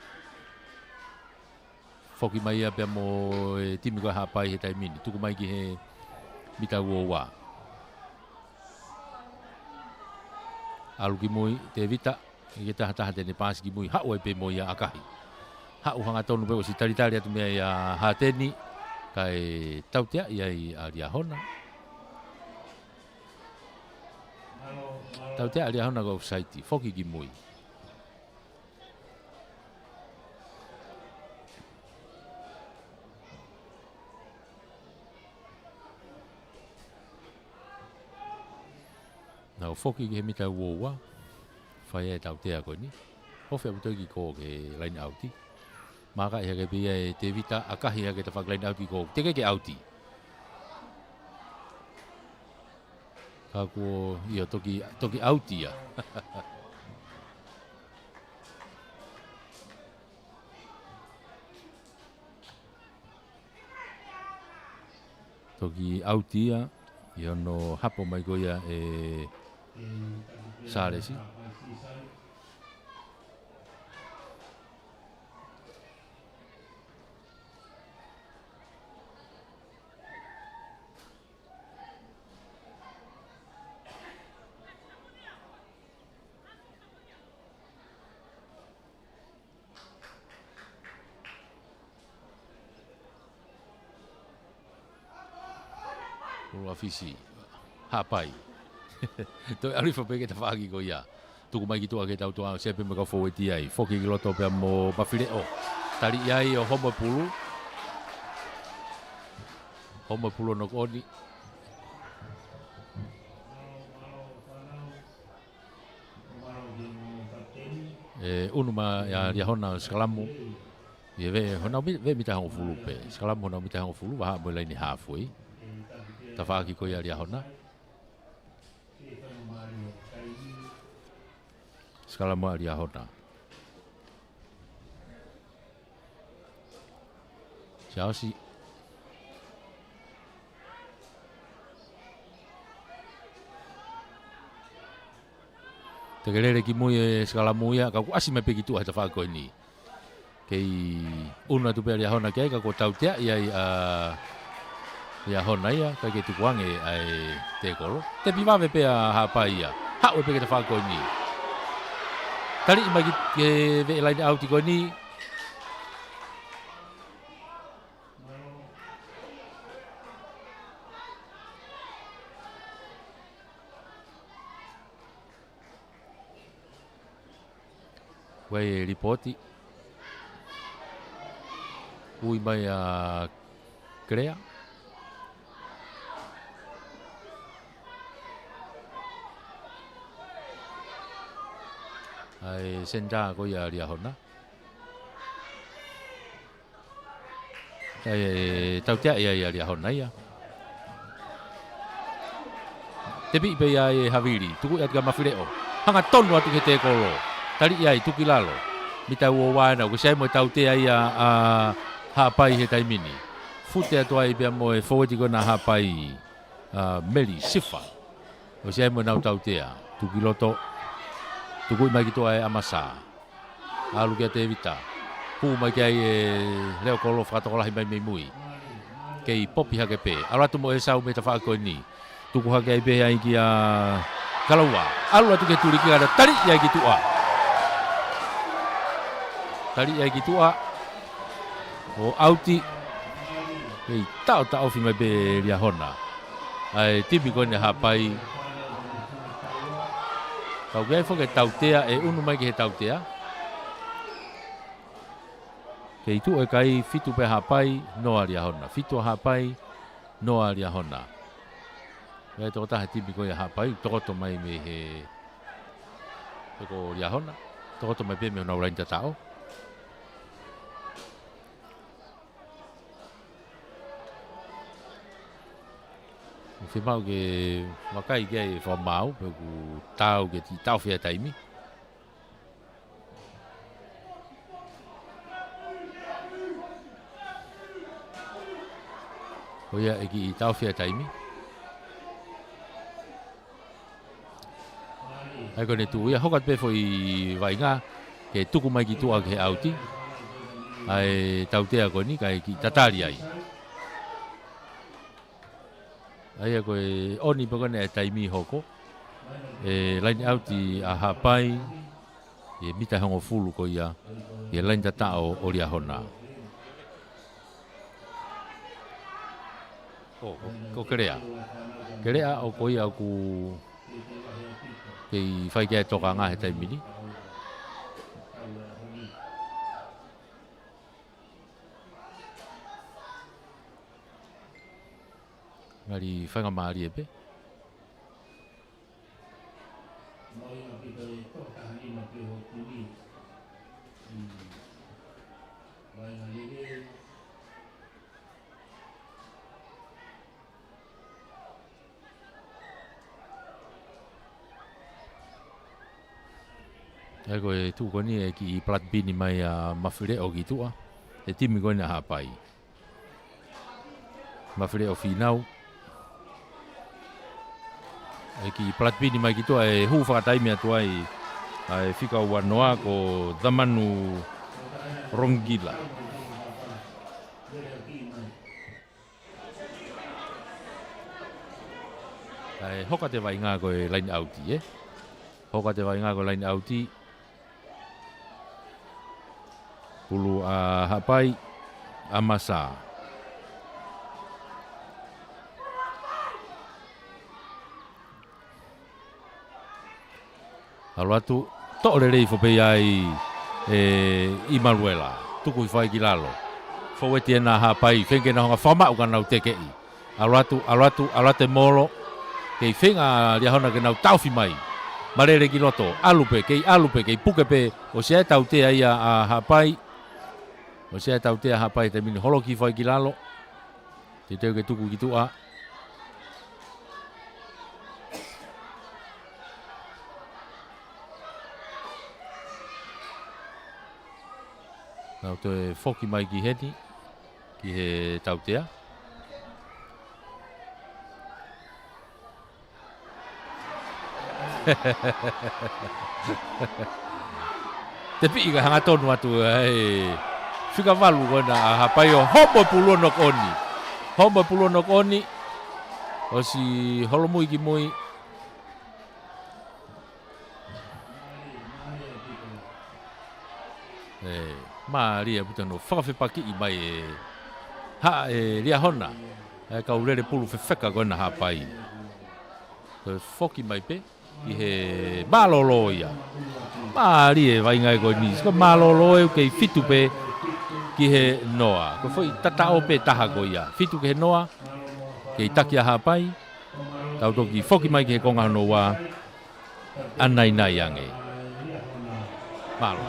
Foki mai ia pea mo e timi ko ē ʻa Haʻapai he taimi ni. Tuku mai ki he mita ua ua. ʻAlu ki mui, Tevita, ʻikai ke tahataha te ne paasi ki mui, haʻu ai pē mo ia ʻakahi. Haʻu hangatonu pē ʻosi talitali atu mei ai ʻa Hateni, kae tauteaʻi ai ʻa Liahona. Tauteaʻi ʻa Liahona ko e offside, foki ki mui. Nau foki ki he mita ua ua. Fai ai e tautea ko eni. Ofi apu toi ki ko ke laine ʻauti. Maka ʻi hake pē ia ʻe Tevita, ʻakahi hake tafaʻaki laine ʻauti ko. Teke ke ʻauti. Ka kuo ia toki, toki ʻauti ia. Toki ʻauti ia, ʻi hono hapo mai ko ia ʻe Salesi. Ua Fisi. Haʻapai. Toe ʻalu hifo pē ki he tafaʻaki ko ia. Tuku mai ki tuʻa ki he tautea, ʻosi pē mo e kau fōueti ai. Foki ki loto pea mo Mafileʻo. Taliʻi ai ʻo homo e pulu. Homo e pulu ʻo Nokoʻoni. ʻE ʻunu mai ʻa Liahona ʻo sikalamu. ʻI he veʻe, honau mi-, veʻe mita hongofulu pē. Sikalamu honau mita hongofulu, vahaʻa mo e laine hāfuei. Tafaʻaki ko ia ʻa Liahona. Sikalamu ʻa Liahona. Siaosi. Te ke lele ki mui e sikalamu ia, ka kuo ʻasi mai pē ki tuʻa he tafaʻaki ko eni. Kei ʻunu atu pē ʻa Liahona ki ai, ka kuo tauteaʻi ai ʻa Liahona ia, kae kei tukuange ʻa e tēkolo. Tepi vave pē ʻa Haʻapai ia. Haʻu pē ki he tafaʻaki ko eni. Taliʻi mai ki, ki he veʻe laine ʻauti ko eni. Ko e lipooti. Ui mai ʻa Kelea. ʻA e senitā ko ia ʻa Liahona. ʻE, tauteaʻi ai ʻa Liahona ia. Tepi pē ia ʻe Havili, tuku atu kia Mafileʻo. Hangatonu atu ki he tēkolo. Taliʻi ai, tuku ki lalo. Mita ua ua ena, kuo ʻosi ai mo e tautea ia ʻa Haʻapai he taimi ni. Fute atu ai pea mo e fōueti ko ena ʻa Haʻapai. ʻA Meli Sifa. ʻOsi ai mo ʻenau tautea. Tuku ki loto. Tuku mai ki tuʻa ʻe ʻAmasa. ʻAlu kia Tēvita. Hū mai ki ai ʻe Leokolo, fakatokolahi mai mei mui. Kei popi hake pē. ʻAlu atu mo ʻEsau mei he tafaʻaki ko eni. Tuku hake ai pē ai kia Kalaua. ʻAlu atu ki he tuliki ʻana, taliʻi ai ki tuʻa. Taliʻi ai ki tuʻa. ʻO ʻauti. Kei taʻotaʻofi mai pē ʻe Liahona ʻa e timi ko eni ʻa Haʻapai. Ka ʻoku ʻi ai foki e tautea, ʻe ʻunu mai ki he tautea. Kei tuʻu e kai, fitu pē ʻa Haʻapai, noa ʻa Liahona. Fitu ʻa Haʻapai, noa ʻa Liahona. ʻI ai e tokotaha he timi ko ia ʻa Haʻapai, tokoto mai mei he, he ko Liahona. Tokoto mai pē mei honau laine tataʻo. ʻOku fiemaʻu ke vakai ki ai e fakamaau, pe ʻoku taau ke kiʻi taʻofi ʻa e taimi. Ko ia ʻe kiʻi taʻofi ʻa e taimi. ʻA ia ko ʻene tuʻu ia, hoko atu pē foʻi vaʻinga, ke tuku mai ki tuʻa ki he ʻauti. ʻA e tautea ko eni, kae kiʻi tatali ai. ʻA ia ko e ʻoni pē ko ena e taimi hoko. ʻE laine ʻauti ʻa Haʻapai, ʻi he mita hongofulu ko ia, ʻi he laine tataʻo ʻo Liahona. ʻO, ko, ko Kelea. Kelea ʻo ko ia ʻoku kei fai ki ai e tokanga he taimi ni. Ngali faingamālie pē. ʻA ia ko e tuʻu ko eni ʻe kiʻi palatipini mai ʻa Mafileʻo ki tuʻa. ʻE timi ko ena ʻa Haʻapai. Mafileʻo Fīnau. ʻE kiʻi palatipini mai ki tuʻa ʻe hū fakataimi atu ai ʻa e fika ua noa ko Tamanu Rongila. Kae hoko atu e vaʻinga ko e laine ʻauti, ē? Hoko atu e vaʻinga ko e laine ʻauti. Pulu ʻa Haʻapai, ʻAmasa. ʻAlu atu, toʻo lelei foki pē ia ʻe ʻImanuela. Tuku hifo ai ki lalo. Foueti ena ʻa Haʻapai, feinga ke na hanga ʻo fakamaʻu ka nau tekeʻi. ʻAlu atu, ʻalu atu, ʻalu atu e molo. Kei feinga ʻa Liahona ke nau taʻofi mai. Malele ki loto, ʻalu pē, kei ʻalu pē, kei puke pē. ʻOsi ʻa e tautea ia ʻa Haʻapai. ʻOsi ʻa e tautea ʻa Haʻapai he taimi ni, holoki hifo ai ki lalo. Teuteu ke tuku ki tuʻa. Nau toe foki mai ki heni, ki he tautea. Tepiʻi kae hangatonu atu ai. Fika valu ko ena ʻa Haʻapai ʻo homo e pulu ʻo knock on. Homo e pulu ʻo knock on. ʻOsi holomui ki mui. ʻE, mālie ʻaupito hono fakafepakiʻi mai ʻe Haʻa, ʻe Liahona ʻa e kau lele pulu fefeka ko ena ʻa Haʻapai. Toe foki mai pē ki he mālōlō ia. Mālie e vaʻinga ko eni. Ko e mālōlō ʻoku kei fitu pē ki he noa. Ko e foʻi tataʻo pē taha ko ia. Fitu ki he noa. Kei taki ʻa Haʻapai. Tau toki foki mai ki he konga hono ua. ʻAnainai ange. Mālō.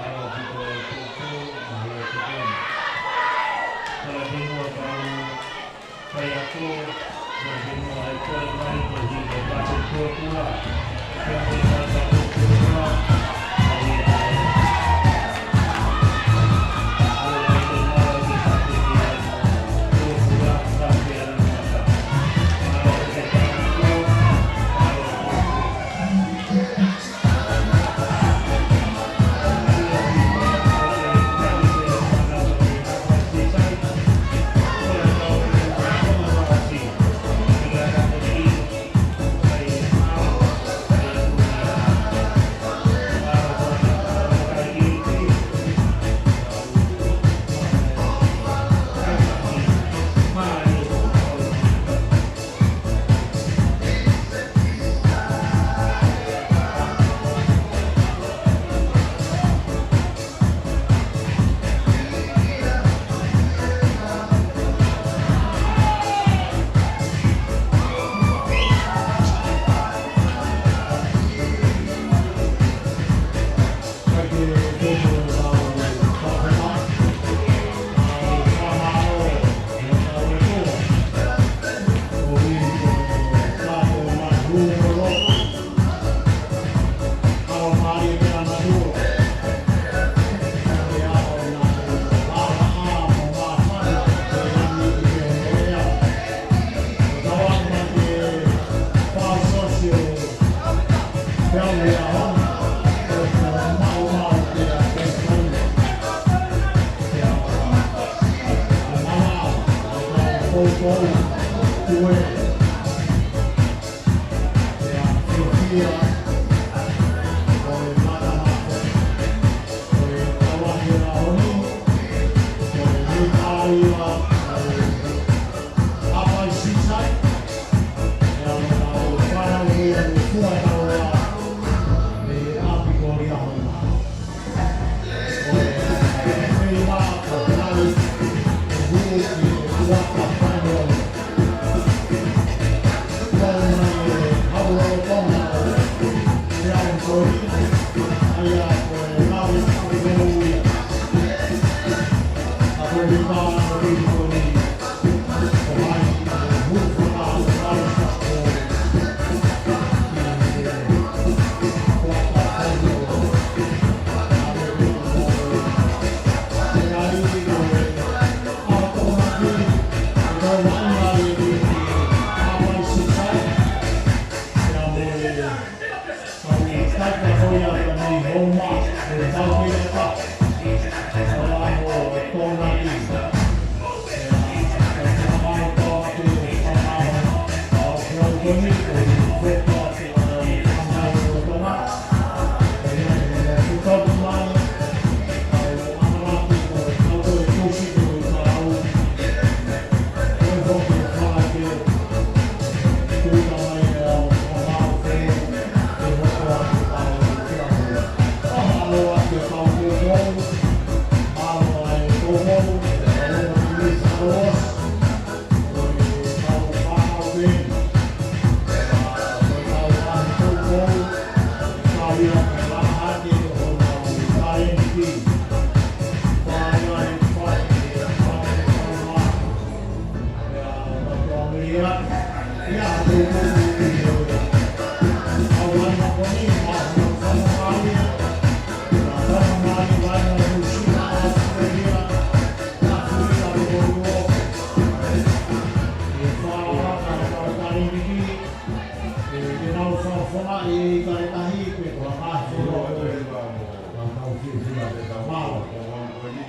Mālō, ko e,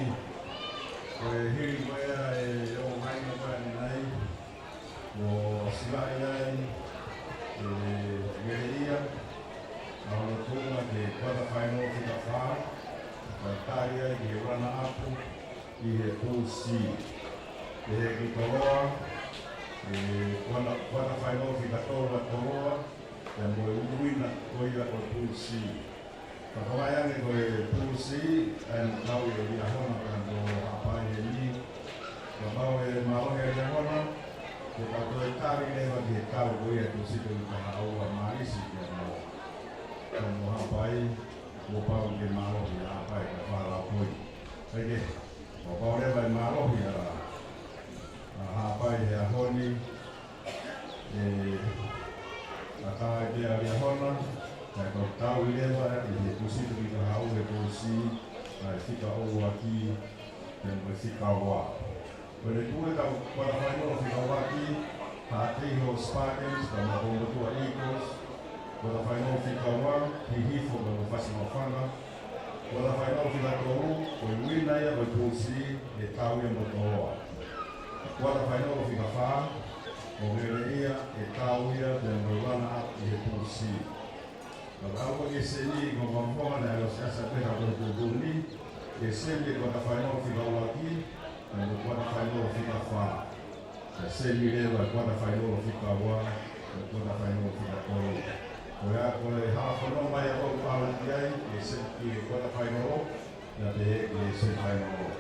ko e hili ko ia ʻo e vaʻinga ko eni, ʻo silaʻi ai ʻe Ngeleia ʻa hono tuʻunga ki he quarter final fika fā, kae tali ai ki he runner up ʻi he Pool C. Pehē ki Toloa, ʻe, quarter, quarter final fika tolu ʻa Toloa, pea mo e winner ko ia ʻo e Pool C. Ka ko e ʻai ange ko e Pool C, ʻa ia naʻe tau ʻe Liahona pea mo Haʻapai heni. Kapau ʻe mālohi ʻa Liahona, ko e tau toe tali leva ki he tau ko ia ʻa e Pool C, ko e taha ua Mālisi pea mo, pea mo Haʻapai, kuo pau ke mālohi ʻa Haʻapai ka fālau poi. Pea ke, kuo pau leva ʻe mālohi ʻa, ʻa Haʻapai he ʻaho ni, ʻe, ʻatā ai pē ʻa Liahona, kae tau tali leva ʻi he Pool C, toki ka haʻu he Pool C, ʻa e fika ʻuluaki, pea mo e fika ua. Ko e tuʻu ʻetau quarter final fika ʻuluaki, Haʻateiho Spartans, pea mo Homotua Eagles, quarter final fika ua, Hihifo pea mo Fasi Maʻufanga, quarter final fika tolu, ko e winner ia ʻo e Pool C, ʻe tau ia mo Toloa. Quarter final fika fā, ko Ngeleia, ʻe tau ia pea mo e runner up ʻi he Pool C. Ka ʻoku ʻi ai e semi, ko e mafoa naʻe ʻosi ʻasi pē ha ko e tuʻutuʻuni, e semi quarter final fika ʻuluaki, pea mo e quarter final fika fā. Pea semi leva quarter final fika ua, pea quarter final fika tolu. Ko ia ko e halafononga ia ʻoku ʻalu ki ai, e se-, ki he quarter final, pea pehē ki he semi final.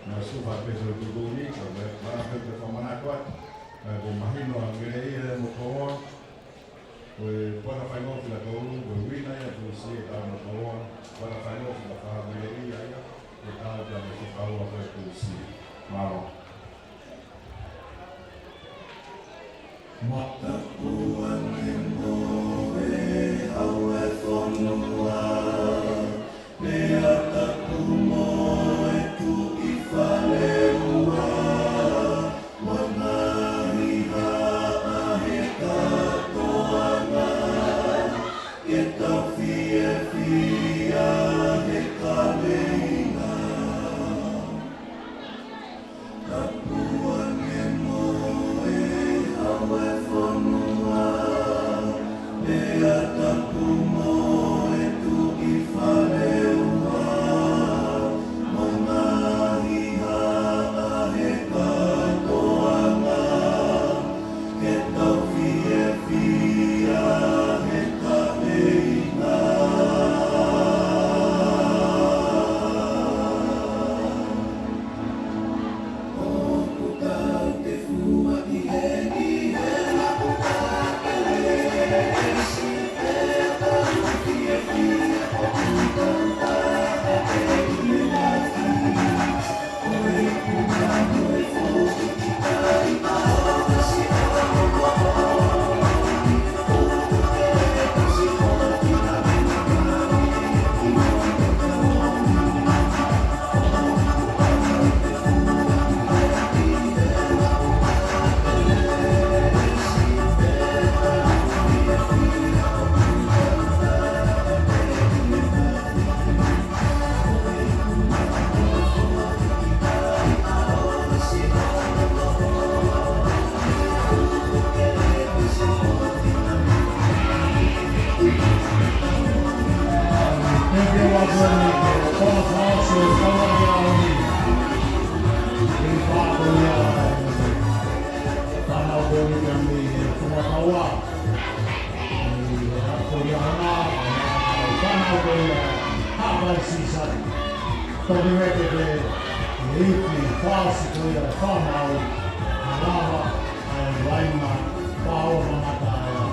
Naʻe ʻosi tufa pē ko e tuʻutuʻuni, ka ko e mana pē ko e fakamanatu atu, ka ko e mahino ʻa Ngeleia mo Toloa, ko e quarter final fika tolu, ko e winner ia Pool C ʻe tau mo Toloa, quarter final fika fā Ngeleia ia, ʻe tau ia mo e fika ua ko e Pool C. Mālō. Matapuange mo e Hau e Fonua, pea tapu mo e Tuʻi Faleua, mo e ngaahi haʻa he kātoanga, ke tau fiefia he kaveinga. Tapuange mo e Hau e Fonua, pea tapu mo e Tuʻi Faleua, mo e ngaahi haʻa he kātoanga, ke tau fiefia he kaveinga. Toki vete pē, ʻe ifi fasi ko ia fānau, ʻa lava, ʻa e vaʻinga, pau mamata ʻa e.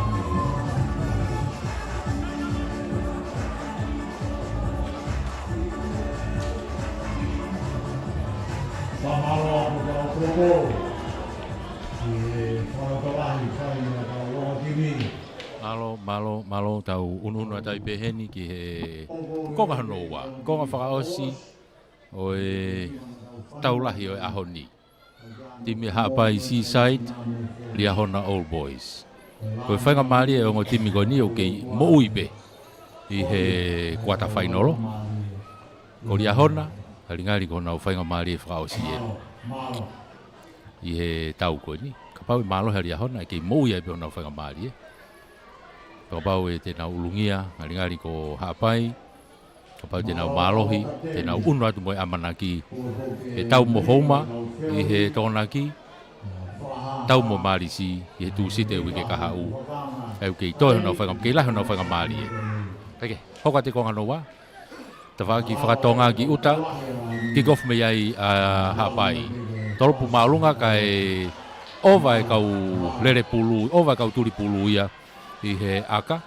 Fakamālō atu kau koko, ʻi he fakalotolahi fai ʻa e kau ongo timi. Mālō, mālō, mālō, tau ʻunuʻunu atu ai pē heni ki he konga hono ua, konga fakaʻosi ʻo e tau lahi ʻo e ʻaho ni. Timi Haʻapai Seaside, Liahona Old Boys. Ko e faingamālie ʻo e ongo timi ko eni ʻoku kei moʻui pē ʻi he kuata fainolo. Ko Liahona, ngalingali ko honau faingamālie fakaʻosi ē ʻi he tau ko eni. Kapau ʻe mālohi ʻa Liahona, ʻe kei moʻui ai pē honau faingamālie. Kapau ʻe te nau ʻulungia, ngalingali ko Haʻapai. Kapau te nau mālohi, te nau ʻunu atu mo e ʻamanaki ke tau mo Houma ʻi he Tokonaki, tau mo Malisi ʻi he Tūsite uike kahaʻu. ʻE kei toe honau fainga-, kei lahi honau faingamālie. Kae kehe, hoko atu e konga hono ua. Tafaʻaki fakatonga ki ʻuta, kick off mei ai ʻa Haʻapai. Tolopu māʻolunga kae ʻova e kau lele pulu, ʻova e kau tuli pulu ia ʻi he ʻaka.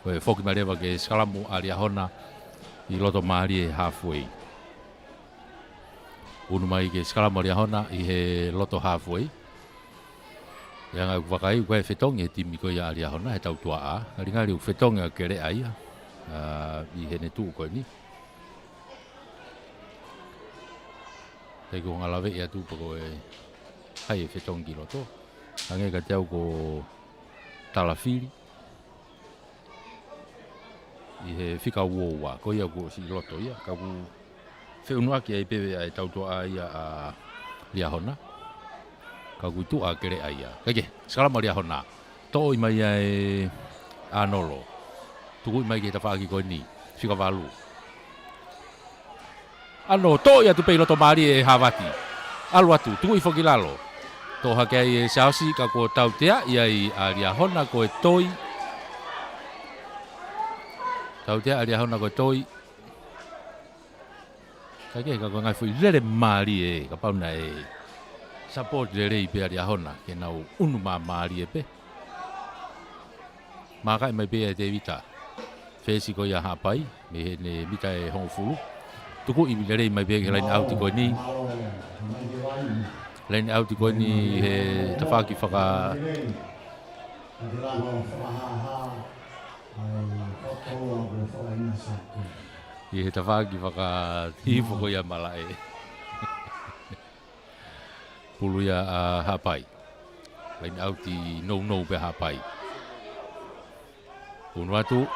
Ko e foki mai leva ke sikalamu ʻa Liahona ʻi loto mālie halfway. ʻUnu mai ke sikalamu ʻa Liahona ʻi he loto halfway. ʻI he anga ʻeku vakai, ʻoku ʻikai fetongi e timi ko ia ʻa Liahona he tau tuaʻā. Ngalingali ʻoku fetongi ʻa Keleʻa ia, ʻa, ʻi heʻene tuʻu ko eni. Pea ko e ngāue lave ia atu pea ko e hai e fetongi ki loto. Hangē kiate au ko Talafili ʻi he fika uo ua, ko ia kuo ʻosi ʻi loto ia, ka ʻoku feʻunuʻaki ai pē ʻa e tau tuaʻā ia ʻa Liahona. Ka ʻoku ʻi tuʻa ʻa Keleʻa ia. Kae kehe, sikalamu ʻa Liahona. Toʻo mai ia ʻe ʻAnolo. Tuku mai ki he tafaʻaki ko eni, fika valu. ʻAno, toʻo ia atu pē ʻi loto mālie ʻe Havati. ʻAlu atu, tuku hifo ki lalo. Toʻo hake ai ʻe Siaosi, ka kuo tautea ia ʻa Liahona ko e toi. Tautea ʻa Liahona ko e toi. Kae kehe ka ko e ngaahi foʻi lele mālie ē, kapau naʻe support lelei pē ʻa Liahona, ke nau ʻunu māmālie pē. Mākaʻi mai pē ʻe Tēvita. Fesi ko ia Haʻapai, mei heʻene mita ʻe hongofulu. Tukuʻi lelei mai pē ki he laine ʻauti ko eni. Laine ʻauti ko eni he tafaʻaki faka- ʻI he tafaʻaki fakahihifo ko ia malaʻe. Pulu ia ʻa Haʻapai. Laine ʻauti nounou pē Haʻapai. ʻUnu atu.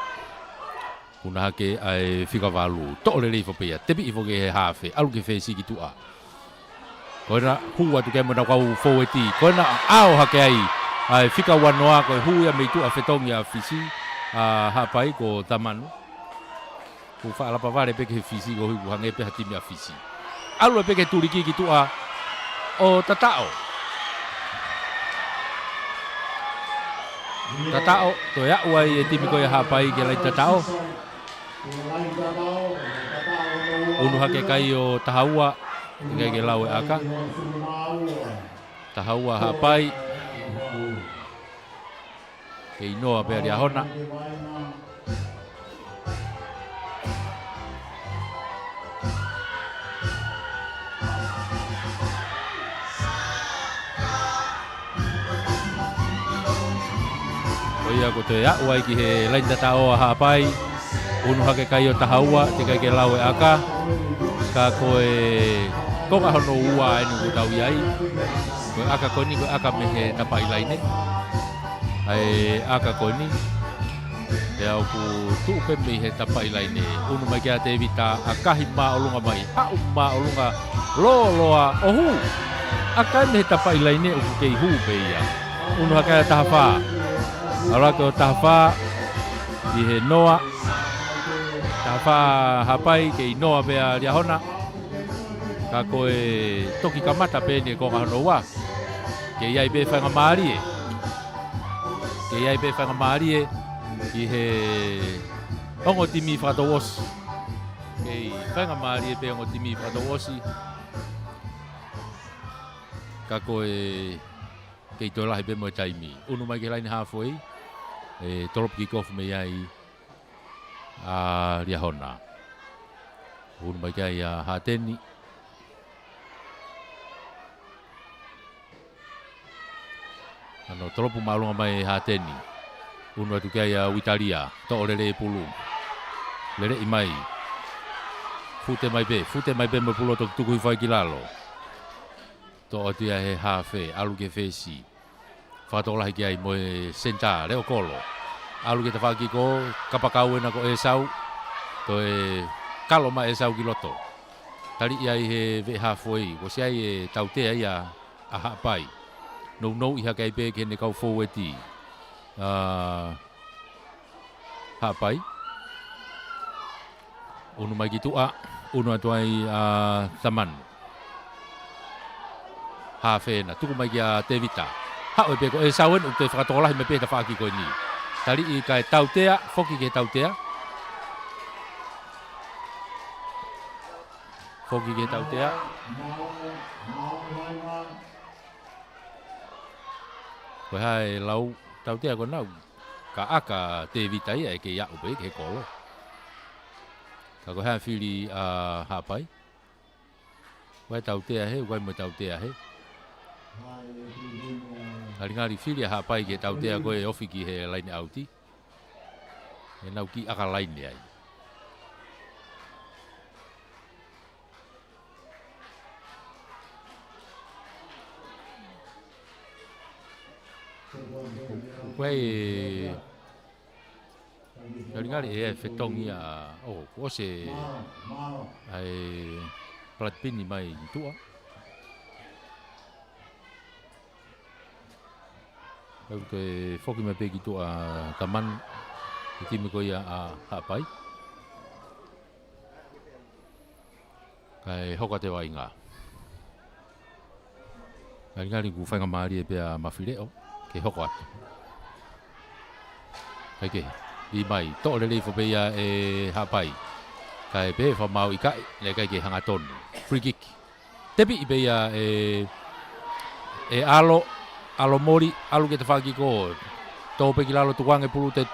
ʻUnu hake ʻa e fika valu. Toʻo lelei hifo pē ia. Tepi hifo ki he hafe. ʻAlu ki he fesi ki tuʻa. Ko ena hū atu ki ai mo ʻenau kau foueti. Ko ena ʻao hake ai ʻa e fika uanoa, ko e hū ia mei tuʻa fetongi ʻa Fisi, ʻa Haʻapai ko Tamanu. Kuo faʻa lapa vale pē ki he Fisi, ko e hangē pē ha timi ʻa Fisi. ʻAlu pē ki he tuliki ki tuʻa ʻo Tataʻo. Tataʻo, toe aʻu ai e timi ko ia Haʻapai ki he laine tataʻo. ʻUnu hake kai ʻo taha ua, teʻeki ai ke lau e ʻaka. Taha ua Haʻapai. Kei noa pē ʻa Liahona. Ko ia kuo toe aʻu ai ki he laine tataʻo ʻa Haʻapai. ʻUnu hake kai ʻo taha ua, teʻeki ai ke lau e ʻaka. Ka ko e konga hono ua eni ʻoku tau ʻi ai. Ko e ʻaka ko eni, ko e ʻaka mei he tapaʻi laine. ʻA e ʻaka ko eni. Pea ʻoku tuʻu pē mei he tapaʻi laine. ʻUnu mai ki ai ʻa Tēvita, ʻakahi māʻolunga mai, aʻu māʻolunga lōloa ʻo hū. ʻAka mei he tapaʻi laine ʻoku kei hū pē ia. ʻUnu hake ʻa taha fā. ʻAlu hake ʻo taha fā ʻi he noa. Taha fā Haʻapai kei noa pē ʻa Liahona. Ka ko e toki kamata pē eni e konga hono ua. Kei ʻi ai pē faingamālie. Kei ʻi ai pē faingamālie ʻi he ongo timi fakatouʻosi. Kei faingamālie pē ongo timi fakatouʻosi. Ka ko e kei toe lahi pē mo e taimi. ʻUnu mai ki he laine halfway. ʻE tolopu kick off mei ai ʻa Liahona. ʻUnu mai ki ai ʻa Hateni. ʻAno tolopu māʻolunga mai ʻa Hateni. ʻUnu atu ki ai ʻa Uitalia. Toʻo lelei e pulu. Leleʻi mai. Fute mai pē, fute mai pē mo e pulu ʻo toki tuku hifo ai ki lalo. Toʻo atu ia he hafe, ʻalu ki he fesi. Fakatokolahi ki ai mo e senitā, Leokolo. ʻAlu ki he tafaʻaki ko, kapakau ena ko ʻEsau. Toe kalo mai ʻEsau ki loto. Taliʻi ai he veʻe haafe, kuo ʻosi ʻai e tautea ia ʻa Haʻapai. Nounou ʻi hake ai pē ki heʻene kau foueti ʻa Haʻapai. ʻUnu mai ki tuʻa, ʻunu atu ai ʻa Tamanu. Haafe ena, tuku mai kia Tevita. Haʻu ai pē ko ʻEsau eni, ʻoku toe fakatokolahi mai pē he tafaʻaki ko eni. Taliʻi kae tautea, foki ki he tautea. Foki ki he tautea. Ko e hā e lau tautea ko ena? Ka ʻaka Tevita ia ʻe kei aʻu pē ki he kolo. Ka ko e hā e fili ʻa Haʻapai? Ko e tautea hē, ko e mo e tautea hē. Ngalingali fili ʻa Haʻapai ki he tautea ko ē ofi ki he laine ʻauti. ʻE nau kiʻi ʻaka laine ai. Ko e ngalingali ʻe fetongi ia, ʻo, kuo ʻosi ʻai e palatipini mai tuʻa. Kau toe foki mai pē ki tuʻa Tamanu, e timi ko ia ʻa Haʻapai. Kae hoko atu e vaʻinga. Ngalingali kuo faingamālie pē ʻa Mafileʻo ke hoko atu. Kae kehe, ʻi mai, toʻo lelei foki pē ia ʻe Haʻapai. Kae pehē fakamaau ʻikai, naʻe ʻikai ke hangatonu. Free kick. Tepiʻi pē ia ʻe, ʻe ʻAlo, ʻAlo Moli, ʻalu ki he tafaʻaki ko ē. Tō pē ki lalo, tukuange pulu, te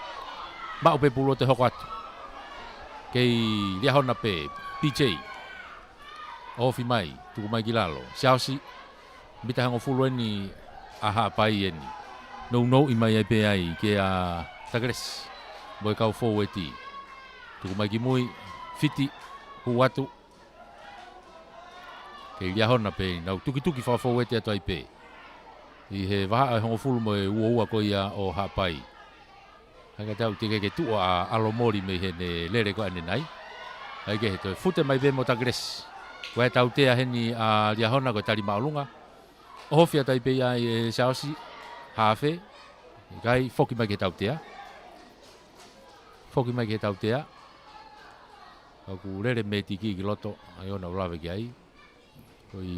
maʻu pē pulu ʻo te hoko atu. Kei Liahona pē, P J. Ofi mai, tuku mai ki lalo. Siaosi, mita hongofulu eni ʻa Haʻapai eni. Nounou ʻi mai ai pē ai kia Takelesi mo e kau foueti. Tuku mai ki mui, fiti, hū atu. Kei Liahona pē, nau tukituki fakafoueti atu ai pē. ʻI he vahaʻa ʻe hongofulu mo e uaua ko ia ʻo Haʻapai. Kae ʻikai te u tike ke tuʻu ʻa ʻAlo Moli mei heʻene lele ko ē ʻanenai. Kae kehe, toe fute mai pē mo Takelesi. Ko e tautea heni ʻa Liahona ko e tali māʻolunga. ʻOhofi atu ai pē ia ʻe Siaosi, haafe, ʻikai, foki mai ki he tautea. Foki mai ki he tautea. Ka ʻoku lele mētiki ki loto, ʻa ia ʻoku ou lave ki ai. Ko e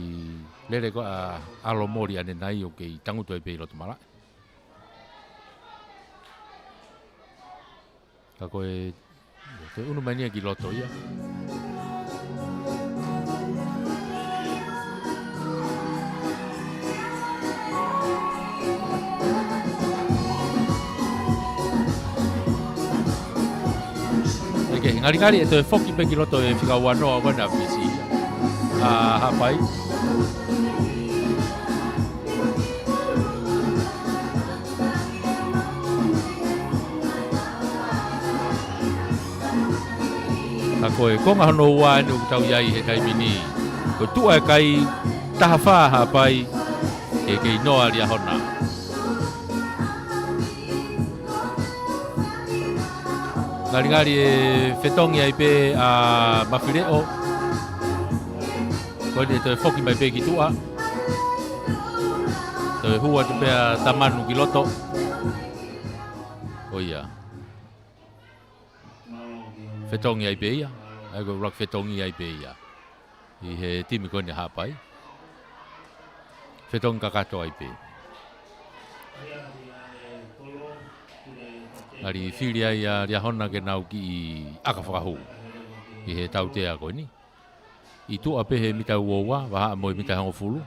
lele ko ē ʻa ʻAlo Moli ʻanenai ʻoku kei tangutu ai pē ʻi loto malaʻe. Ka ko e, ko e ʻunu mai eni ia ki loto ia. ʻE kehe, ngalingali ʻe toe foki pē ki loto e fika ua noa ko ena ʻa Fisi ia. ʻA Haʻapai. Ka ko e konga hono ua eni ʻoku tau ʻi ai he taimi ni. Ko e tuʻu ʻa e kai, taha fā Haʻapai, ʻe kei noa Liahona. Ngalingali ʻe fetongi ai pē ʻa Mafileʻo. Ko eni ʻe toe foki mai pē ki tuʻa. Toe hū atu pē ʻa Tamanu ki loto. ʻO ia. Fetongi ai pē ia. ʻA ia ko e ʻuluaki fetongi ai pē ia. ʻI he timi ko eni ʻa Haʻapai. Fetongi kakato ai pē. ʻAlu fili ai ʻa Liahona ke nau kiʻi ʻaka fakahū. ʻI he tautea ko eni. ʻI tuʻa pē he mita uaua, vahaʻa mo e mita hongofulu.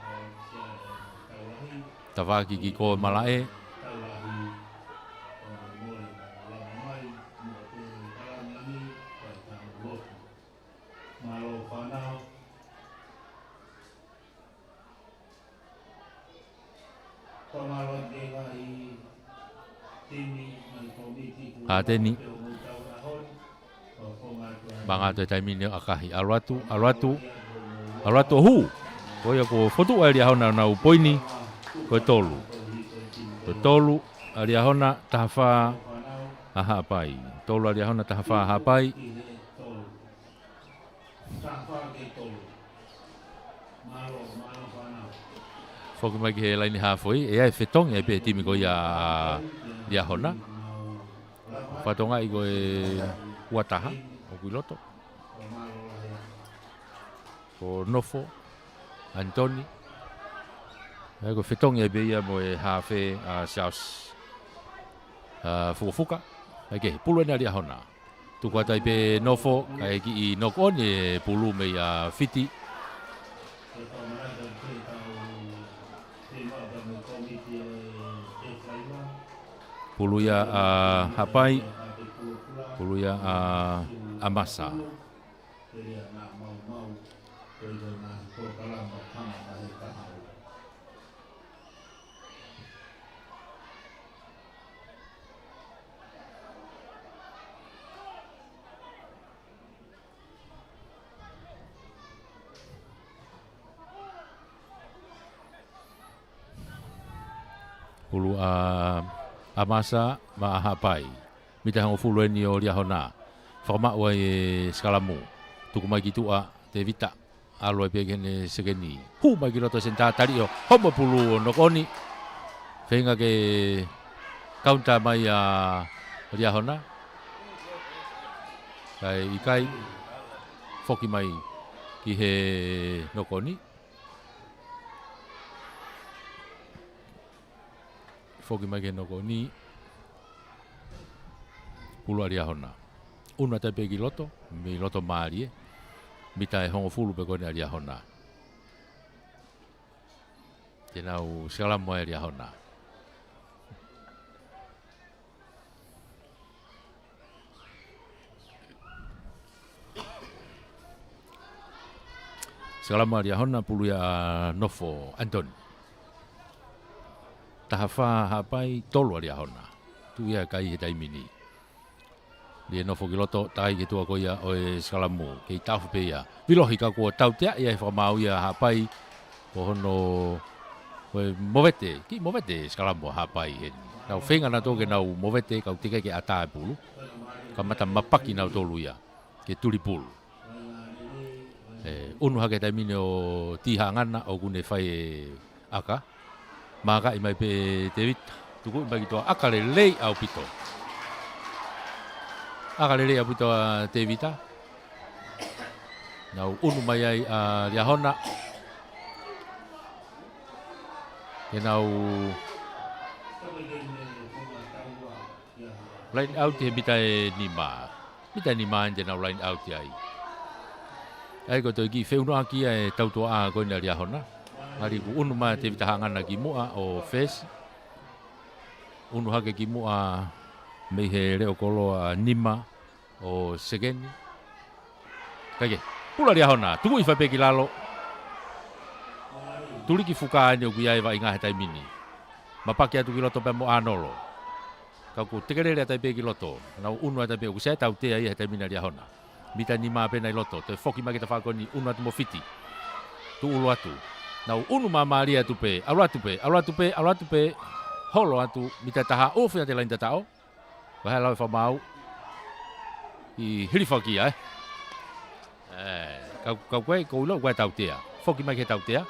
Tafaʻaki ki kō malaʻe. Hateni. Manga atu e taimi ni ʻo ʻakahi. ʻAlu atu, ʻalu atu. ʻAlu atu ʻo hū. Ko ia kuo fotu ʻa Liahona ʻenau poini. Ko e tolu. Ko e tolu ʻa Liahona, taha fā ʻa Haʻapai. Tolu ʻa Liahona, taha fā ʻa Haʻapai. Taha fā ki he tolu. Foki mai ki he laini haafe, ʻe ʻi ai e fetongi ai pē he timi ko ia ʻa Liahona. Fatongia ko e ua taha, ʻoku ʻi loto. Ko Nofo Anitoni. ʻE ʻi ai ko e fetongi ai pē ia mo e haafe ʻa Siaosi, ʻa Fukofuka. ʻE ʻi ai ke pulu ʻeni ʻa Liahona. Tuku atu ai pē Nofo, kae kiʻi knock on e pulu mei a Fiti. Pulu ia ʻa Haʻapai, pulu ia ʻa ʻAmasa. Pulu ʻa ʻAmasa maʻa Haʻapai. Mita hongofulu ʻeni ʻo Liahona. Fakamaʻu ai e sikalamu. Tuku mai ki tuʻa, Tevita. ʻAlu ai pē ki heʻene sekeni. Hū mai ki loto senitā, tali ʻo homo pulu ʻo knock on. Feinga ke kaunitā mai ʻa Liahona. Kae ʻikai, foki mai ki he knock on. Foki mai ki he knock on. Pulu ʻa Liahona. ʻUnu atu ai pē ki loto, mei loto mālie. Mita ʻe hongofulu pē ko ʻeni ʻa Liahona. Te nau sikalamu ai ʻa Liahona. Sikalamu ʻa Liahona, pulu ia ʻa Nofo Anitoni. Taha fā Haʻapai, tolu ʻa Liahona. Tuʻu ia kai he taimi ni. Lie Nofo ki loto, tai ki tuʻa ko ia ʻo e sikalamu. Kei taʻofi pē ia. Vilohi ka kuo tautea ia he fakamaau ia ʻa Haʻapai. Ko hono, ko e movete, kiʻi movete sikalamu ʻa Haʻapai heni. Nau feinga nautolu ke nau movete, kau teʻeki ke ʻatā e pulu. Kamata mapaki nautolu ia ke tuli pulu. ʻE, ʻunu hake taimi ni ʻo Tihaʻangana ʻoku ne fai e ʻaka. Mākaʻi mai pē Tevita. Tukuʻi mai ki tuʻa, ʻaka lelei ʻaupito. ʻAka lelei ʻaupito ʻa Tevita. Nau ʻunu mai ai ʻa Liahona. Ke nau line out he mita ʻe nima. Mita ʻe nima ʻeni te nau line out ai. ʻA ia ko e toe kiʻi feʻunuʻaki ia e tautuʻa ko ʻeni ʻa Liahona. Ngali kuo ʻunu mai ʻa Tevita Haʻangana ki muʻa ʻo fesi. ʻUnu hake ki muʻa mei he leʻo koloa nima ʻo sekeni. Kae kehe, pulu ʻa Liahona, tukuʻi fai pē ki lalo. Tuliki fuka ʻeni ʻoku ʻi ai e vaʻinga he taimi ni. Mapaki atu ki loto pea mo ʻAnolo. Ka kuo tekelele atu ai pē ki loto. Nau ʻunu atu ai pē ʻoku sai e tautea ia he taimi ni ʻa Liahona. Mita nima pē ʻena ʻi loto. Toe foki mai ki he tafaʻaki ko ʻeni, ʻunu atu mo Fiti. Tuʻulu atu. Nau ʻunu māmālie atu pē. ʻAlu atu pē, ʻalu atu pē, ʻalu atu pē. Holo atu, mita taha, ofi ʻa e laini tataʻo. Ko e hā e lau e fakamaau? ʻI hilifakia, ē? ʻE, kau, kau ko e, ko e ʻilo, ko e tautea. Foki mai ki he tautea.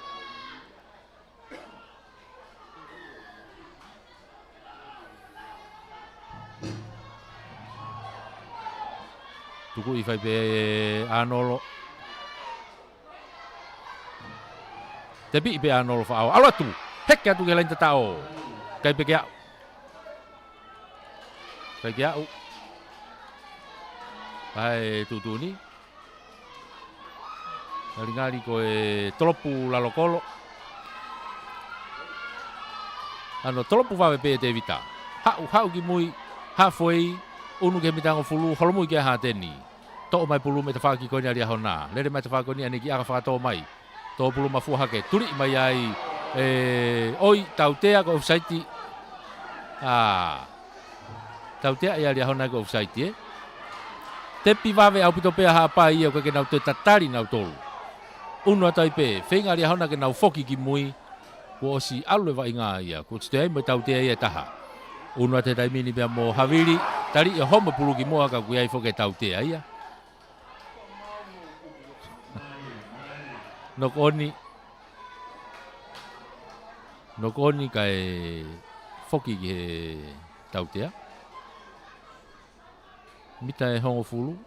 Tukuʻi fai pē ʻe ʻAnolo. Tepiʻi pē ʻAnolo faʻao. ʻAlu atu. Heke atu ki he laini tataʻo. ʻIkai pē ke aʻu. ʻIkai ke aʻu. Pea tuʻutuʻuni. Ngalingali ko e tolopu lalo kolo. ʻAno tolopu vave pē ʻe Tevita. Haʻu, haʻu ki mui. Halfway. ʻUnu ki he mita hongofulu. Holomui ki ai ʻa Hateni. Toʻo mai pulu mei he tafaʻaki ko ʻeni ʻa Liahona. Lele mai tafaʻaki ko ʻeni ʻa e kiʻi ʻaka fakatō mai. Tō pulu mafua hake. Tuliʻi mai ai ʻe ʻOi, tautea ko e offside. ʻA. Tautea ia ʻa Liahona ko e offside, ē. Tepi vave ʻaupito pē ʻa Haʻapai ia ʻoku ʻikai ke nau toe tatali nautolu. ʻUnu atu ai pē. Feinga ʻa Liahona ke nau foki ki mui. Kuo ʻosi ʻalu e vaʻinga ia, kuo ʻosi toe ʻi ai mo e tautea ia ʻe taha. ʻUnu atu he taimi ni pea mo Havili, tali ʻo homo pulu ki muʻa ka ʻoku ʻi ai foki e tautea ia. Knock on, Knock on kae foki ki he tautea. Mita ʻe hongofulu.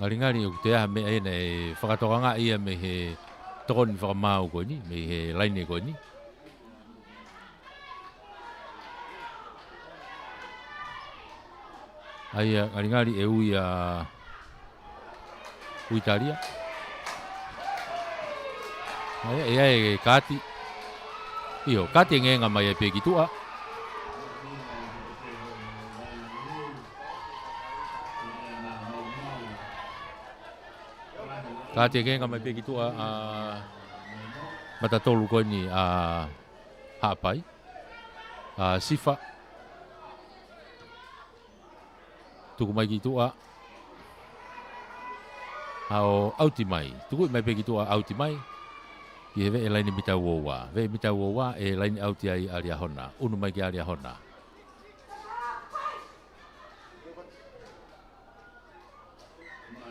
Ngalingali ʻoku toe ʻi ai ha meʻa ʻe fakatokangaʻi ia mei he tokoni fakamaau ko eni, mei he laine ko eni. ʻA ia, ngalingali ʻe ui ʻa Huitalia. ʻA ia, ʻe ʻi ai e kati. ʻIo, kati e ngeenga mai ai pē ki tuʻa. Kati e ngeenga mai pē ki tuʻa ʻa Matatolu ko eni ʻa Haʻapai. ʻA Sifa. Tuku mai ki tuʻa. ʻA ʻo ʻauti mai. Tuku mai pē ki tuʻa ʻauti mai. Ki he veʻe laine mita ua ua. Veʻe mita ua ua ʻe laine ʻauti ai ʻa Liahona. ʻUnu mai ki ʻa Liahona.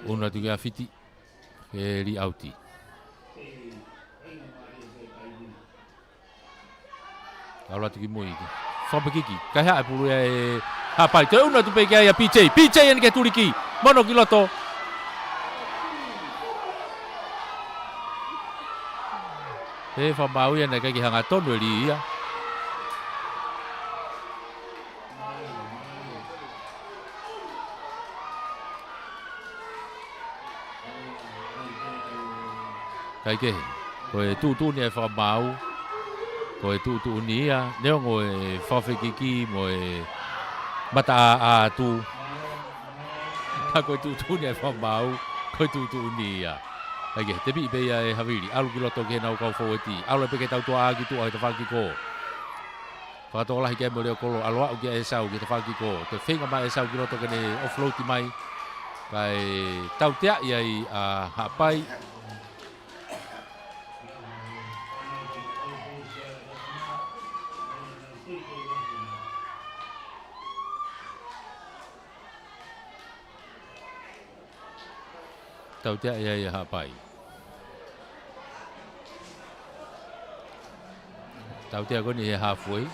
ʻUnu atu ki ʻa Fiti. Ke lī ʻauti. ʻAlu atu ki mui. Fakapekiki. Kae haʻu e pulu ʻa Haʻapai. Toe ʻunu atu pē ki ai ʻa P J. P J eni ke tuliki. Mono ki loto. He fakamaau ia naʻe ʻikai ke hangatonu e lī ia. Kae kehe, ko e tuʻutuʻuni e fakamaau, ko e tuʻutuʻuni ia, neongo e fakafekiki mo e mata ʻā ʻā atu, ka ko e tuʻutuʻuni e fakamaau, ko e tuʻutuʻuni ia. Kae kehe, tepiʻi pē ia ʻe Havili, ʻalu ki loto ki heʻenau kau fōueti, ʻalu pē ke tautuaʻā ki tuʻa he tafaʻaki ko. Fakatokolahi ki ai mo Leokolo, ʻalu ʻo aʻu kia ʻEsau ki he tafaʻaki ko. Toe feinga mai ʻEsau ki loto ke ne offload mai. Kae tauteaʻi ai ʻa Haʻapai. Tautea ia ʻa Haʻapai. Tautea ko eni he halfway.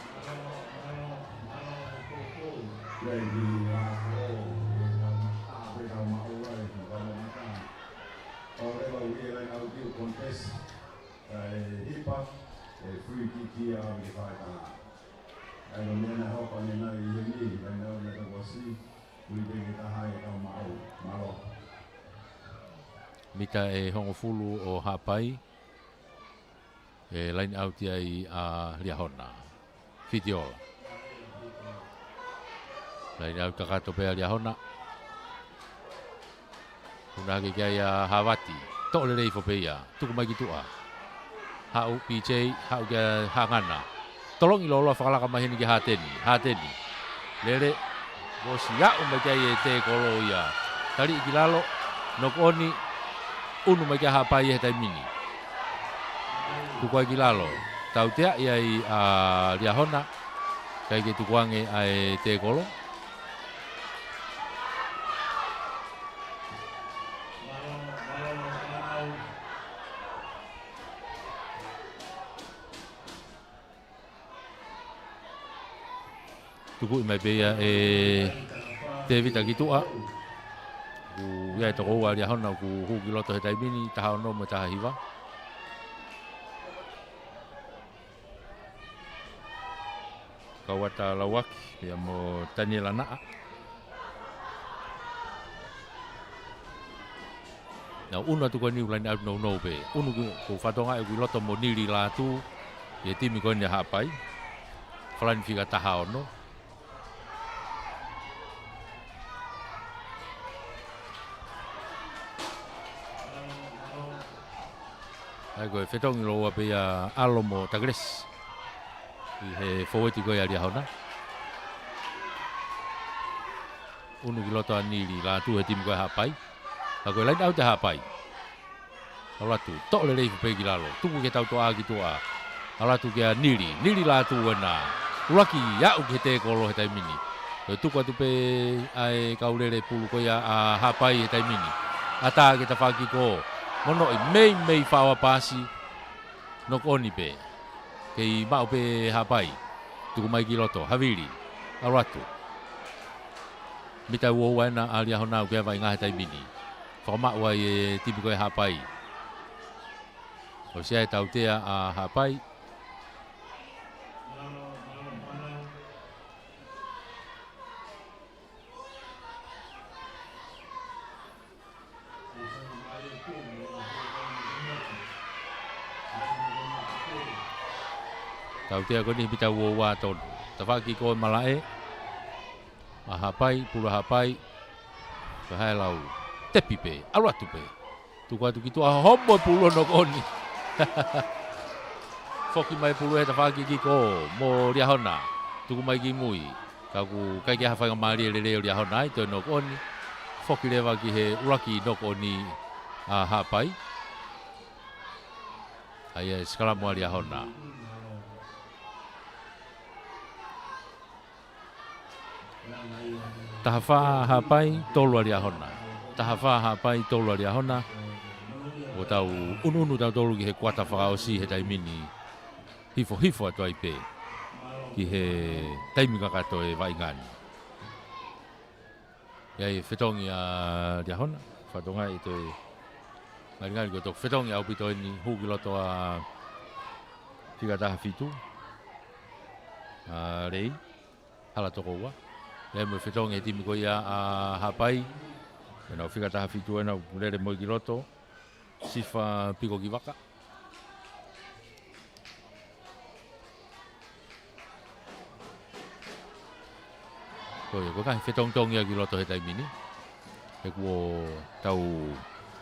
Ui pē ke taha e kau maʻu, mālō. Mita ʻe hongofulu ʻo Haʻapai. ʻE line out ai ʻa Liahona. Fitiola. Line out kakato pē ʻa Liahona. Puna hake ki ai ʻa Havati. Toʻo lelei hifo pē ia. Tuku mai ki tuʻa. Haʻu P J, haʻu kia Hangana. Tolongi loloa fakalaka mai heni kia Hateni. Hateni. Lele. Kuo ʻosi aʻu mai ki ai e tēkolo ia. Taliʻi ki lalo. Knock on. ʻUnu mai kia Haʻapai he taimi ni. Tuku ai ki lalo. Tauteaʻi ai ʻa Liahona. ʻIkai ke tukuange ʻa e tēkolo. Tukuʻi mai pē ia ʻe Tevita ki tuʻa. ʻOku ʻi ai e tokoua ʻa Liahona ʻoku hū ki loto he taimi ni, taha ono mo e taha hiva. Kauata Lauaki, pea mo Taniela Naʻa. Nau ʻunu atu ko eni ʻoku line out nounou pē. ʻUnu ki, ko Fatonga ʻoku ʻi loto mo Nili Lātū, ʻi he timi ko eni ʻa Haʻapai. Falani fika taha ono. ʻA ia ko e fetongi loloa pē ia ʻa ʻAlo mo Takelesi. ʻI he fōueti ko ia ʻa Liahona. ʻUnu ki loto ʻa Nili Lātū he timi ko ia ʻa Haʻapai. Ka ko e line out ʻa Haʻapai. ʻAlu atu, toʻo lelei pē ki lalo. Tuku ki he tautoʻa ki tuʻa. ʻAlu atu kia Nili. Nili Lātū ena. ʻUluaki aʻu ki he tēkolo he taimi ni. Ko e tuku atu pē ʻa e kau lele pulu ko ia ʻa Haʻapai he taimi ni. ʻAtā ki he tafaʻaki kiko. Monoʻi meimei fakapaasi. Knock on pē. Kei maʻu pē Haʻapai. Tuku mai ki loto. Havili. ʻAlu atu. Mita ua ua ena ʻa Liahona ʻoku kei vaʻinga he taimi ni. Fakamaʻu ai e timi ko ia Haʻapai. ʻOsi ʻa e tautea ʻa Haʻapai. Tautea ko eni mita ua ua tonu. Tafaʻaki kiko ʻe malaʻe. ʻA Haʻapai, pulu ʻa Haʻapai. Ko hai lau. Tepi pē, ʻalu atu pē. Tuku atu ki tuʻa, homo e pulu ʻo knock on. Foki mai pulu he tafaʻaki kiko mo Liahona. Tuku mai ki mui. Ka ʻoku ʻikai ke ʻi ai ha faingamālie lelei ʻo Liahona ai, toe knock on. Foki leva ki he ʻuluaki knock on ʻa Haʻapai. ʻA ia e sikalamu ʻa Liahona. Taha fā Haʻapai, tolu ʻa Liahona. Taha fā Haʻapai, tolu ʻa Liahona. ʻO tau ʻunuʻunu tautolu ki he kuata fakaʻosi he taimi ni. Hifohifo atu ai pē ki he taimi kakato e vaʻinga ni. ʻI ai e fetongi ʻa Liahona, fatongia ʻi he ngalingali ko e toki fetongi ʻaupito eni, hū ki loto ʻa fika taha fitu. ʻA Lei, Hala Tokoua. ʻI ai mo e fetongi e timi ko ia ʻa Haʻapai. Ena ʻo fika taha fitu ena ʻoku lele mo ia ki loto. Sifa Pikokivaka. Ko ia, ko e ngaahi fetongitongi ia ki loto he taimi ni. He kuo tau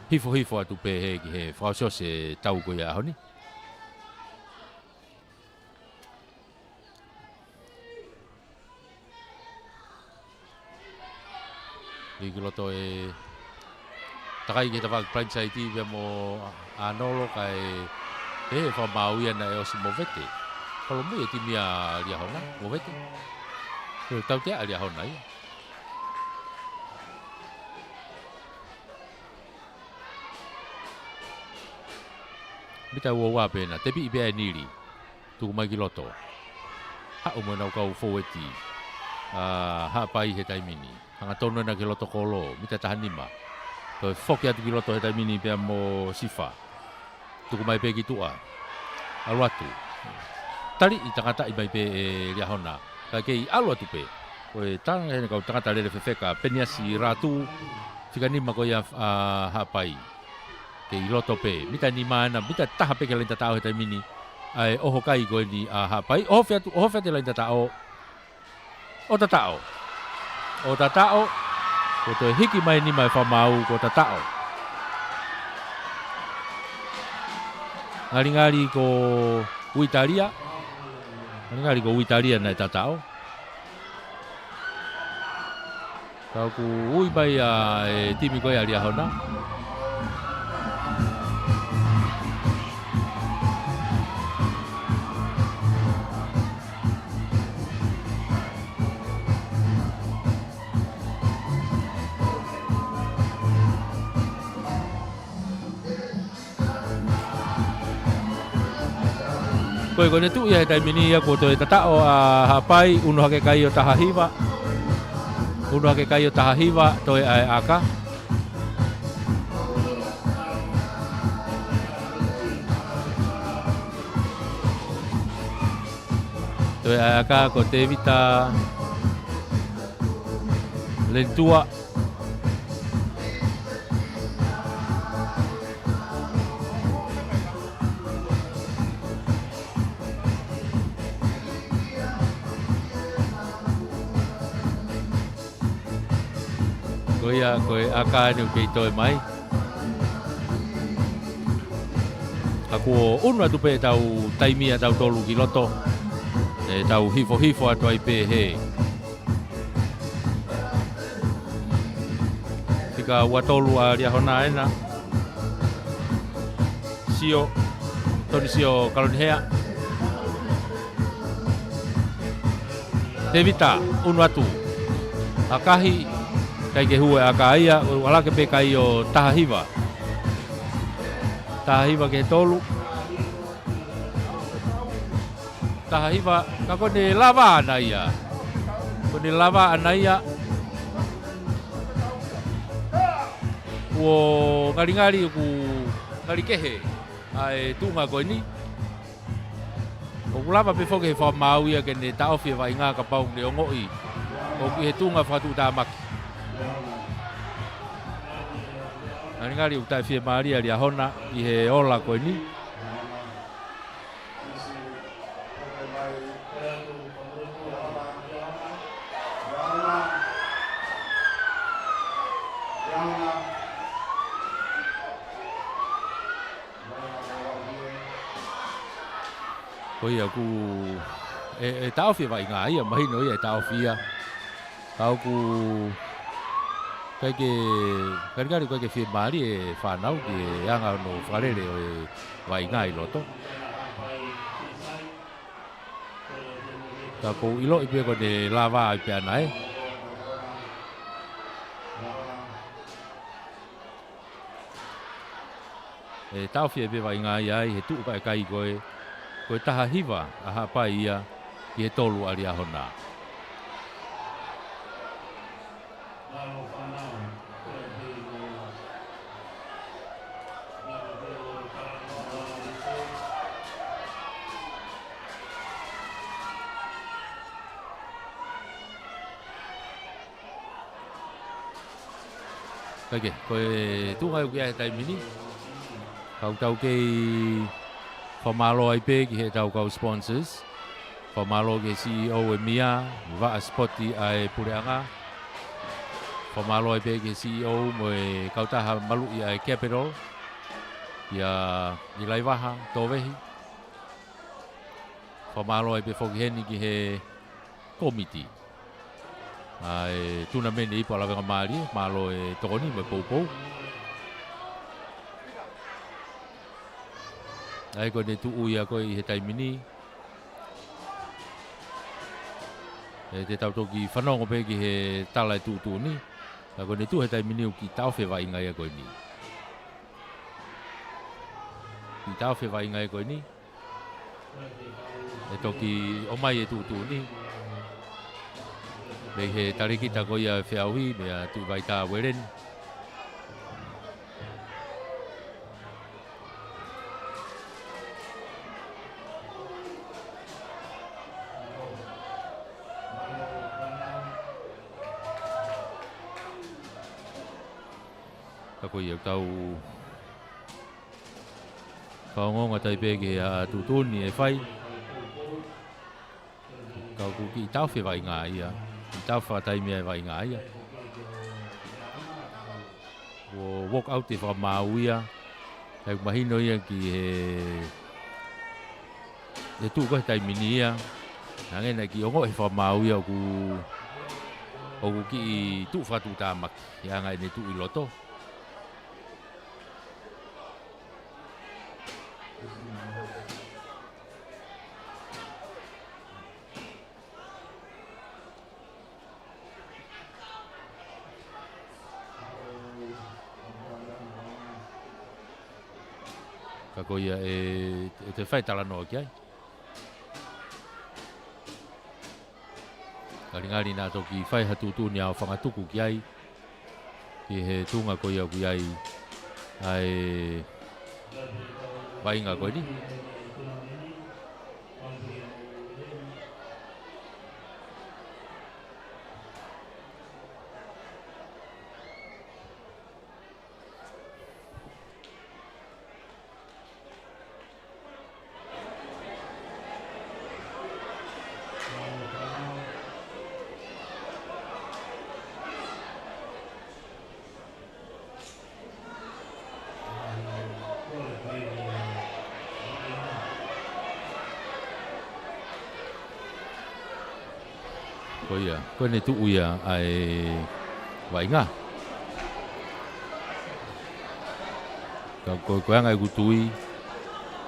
hifohifo atu pē he ki he fakaʻosiʻosi e tau ko ia ʻaho ni. Lī ki loto e takai ki he tafaʻaki prime side pea mo ʻAnolo kae he fakamaau ia naʻe ʻosi movete. Kolo mui e timi ʻa Liahona, movete. Ko e tautea ʻa Liahona ia. Mita ua ua pē ena, tepi pē ʻa Nili. Tuku mai ki loto. Haʻu mo ʻenau kau foueti. ʻA Haʻapai he taimi ni. Hangatonu ena ki loto kolo, mita taha nima. Toe foki atu ki loto he taimi ni pea mo Sifa. Tuku mai pē ki tuʻa. ʻAlu atu. Taliʻi tangataʻi mai pē ʻe Liahona. Kae kei ʻalu atu pē. Ko e tangata ʻene kau tangata lele fefeka, Peniasi Lātū, fika nima ko ia ʻa Haʻapai. Kei loto pē, mita nima ena, mita taha pē ki he laine tataʻo he taimi ni, ʻa e ʻoho kai ko eni ʻa Haʻapai, ʻoho atu, ʻoho atu e laine tataʻo, ʻo tataʻo, ʻo tataʻo, ko e toe hiki mai nima e fakamaau, ko e tataʻo. Ngalingali ko Uitalia, ngalingali ko Uitalia naʻe tataʻo. Ka ʻoku ui mai ʻa e timi ko ia ʻa Liahona. Ko e ko ʻene tuʻu ia he taimi ni ia kuo toe tataʻo ʻa Haʻapai, ʻunu hake kai ʻo taha hiva. ʻUnu hake kai ʻo taha hiva, toe ʻa e ʻaka. Toe ʻa e ʻaka ko Tēvita Lenitua. Ko ia, ko e ʻaka eni ʻoku kei toe mai. Ka kuo ʻunu atu pē ʻetau taimi ʻatautolu ki loto. ʻE tau hifohifo atu ai pē he. Fika ua tolu ʻa Liahona ena. Sio, Tony Sio Kalonihea. Tevita, unu atu. ʻAkahi, ʻikai ke hū e ʻaka ia, ʻo ʻalake pē kai ʻo taha hiva. Taha hiva ki he tolu. Taha hiva, ka ko ʻene lava ʻana ia. Ko ʻene lava ʻana ia. Kuo ngalingali ʻoku ngali kehe ʻa e tuʻunga ko eni. ʻOku lava pē foki he fakamaau ia ke ne taʻofi e vaʻinga kapau ʻoku ne ongoʻi ʻoku ʻi he tuʻunga fakatuʻutāmaki. Ngalingali ʻoku taʻefiemālie ʻa Liahona ʻi he ola ko eni. Ko ia ʻoku, ʻe, ʻe taʻofi e vaʻinga ia, mahino ia ʻe taʻofi ia. Ka ʻoku ʻikai ke, ngalingali ʻoku ʻikai ke fiemālie e fānau ki he anga hono fakalele ʻo e vaʻinga ʻi loto. Ka ʻoku ou ʻiloʻi pē ko ʻene lava ai pē ʻana ē. ʻE taʻofi ai pē vaʻinga ia ʻi he tuʻu pē kai ko ē, ko e taha hiva ʻa Haʻapai ia ki he tolu ʻa Liahona. Kae kehe, ko e tuʻunga ʻoku ʻi ai he taimi ni. Ka ʻoku tau kei fakamālō ai pē ki heʻetau kau sponsors. Fakamālō ki he C E O ʻo e M I A, Vaʻa Sipoti ʻa e Puleʻanga. Fakamālō ai pē ki he C E O mo e kautaha maluʻi ʻa e Capital. ʻIa, ʻi Laivaha, Tōvehi. Fakamālō ai pē foki heni ki he kōmiti ʻa e tunameni ʻi Puʻa Lavengamālie, mālō e tokoni mo e poupou. ʻA ia ko ʻene tuʻu ia ko ē ʻi he taimi ni. ʻE te tau toki fanongo pē ki he tala e tuʻutuʻuni. Ka ko ʻene tuʻu he taimi ni ʻoku kiʻi taʻofi e vaʻinga ia ko eni. Kiʻi taʻofi e vaʻinga ia ko eni. ʻE toki ʻomai e tuʻutuʻuni mei he talēkita ko ia e feʻauhi, meia Tuʻivaitā Ueleni. Ka ko ia ʻoku tau fakaongoongo atu ai pē ki he tuʻutuʻuni ʻe fai. Ka ʻoku kiʻi taʻofi e vaʻinga ia. Kiʻi taʻofi fakataimi e vaʻinga ia. ʻO walk out e fakamaau ia. Kae mahino ia ki he, he tuʻu ko ē he taimi ni ia. Hangē naʻe kiʻi ongoʻi he fakamaau ia ʻoku, ʻoku kiʻi tuʻu fakatuʻutāmaki. ʻI he anga ʻene tuʻu ʻi loto. Ka ko ia ʻe, ʻe te fai talanoa ki ai. Ngalingali naʻa toki fai ha tuʻutuʻuni ʻa e fanga tuku ki ai. Ki he tuʻunga ko ia ʻoku ʻi ai ʻa e vaʻinga ko eni. Ko ia, ko ʻene tuʻu ia ʻa e vaʻinga. Ka ko, ko e anga ʻeku tui,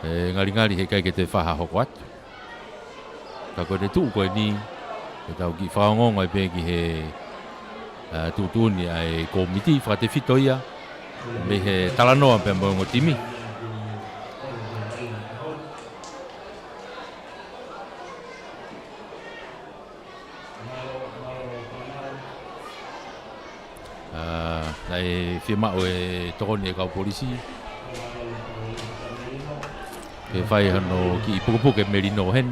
ʻE ngalingali he ʻikai ke toe fai ha hoko atu. Ka ko ʻene tuʻu ko eni, ʻe tau kiʻi fakaongoongo ai pē ki he, ā, tuʻutuʻuni ʻa e kōmiti fakatefito ia, mei he talanoa pea mo e ongo timi. Ā, naʻe fiemaʻu e tokoni ʻa e kau polisi ke fai hano kiʻi pukepuke melino heni.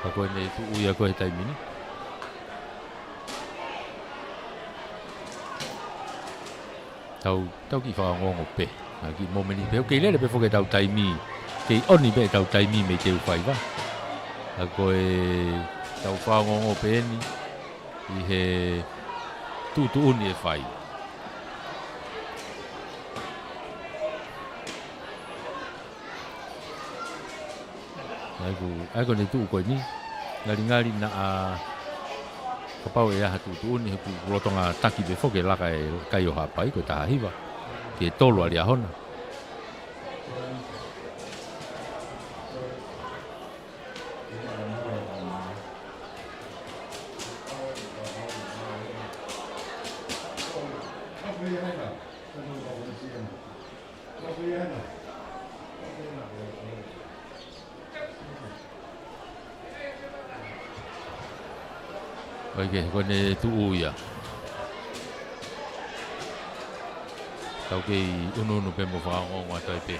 Ka ko ʻene tuʻu ia ko e taimi ni. Tau, tau kiʻi fakaongoongo pē. Naʻa kiʻi mōmeni pē, ʻoku kei lele pē foki ʻetau taimi. Kei ʻoni pē ʻetau taimi mei he ʻū faiva. Ka ko e tau fakaongoongo pē eni ʻi he tuʻutuʻuni ʻe fai. ʻA ia ko, ʻa ia ko ʻene tuʻu ko eni. Ngalingali naʻa kapau ʻe ʻi ai ha tuʻutuʻuni he ʻoku lolotonga taki pē foki e laka e kai ʻo Haʻapai ko e taha hiva ki he tolu ʻa Liahona. ʻOku ʻikai ke, ko ʻene tuʻu ia. Tau kei unuunu pē mo fakaongoongo atu ai pē.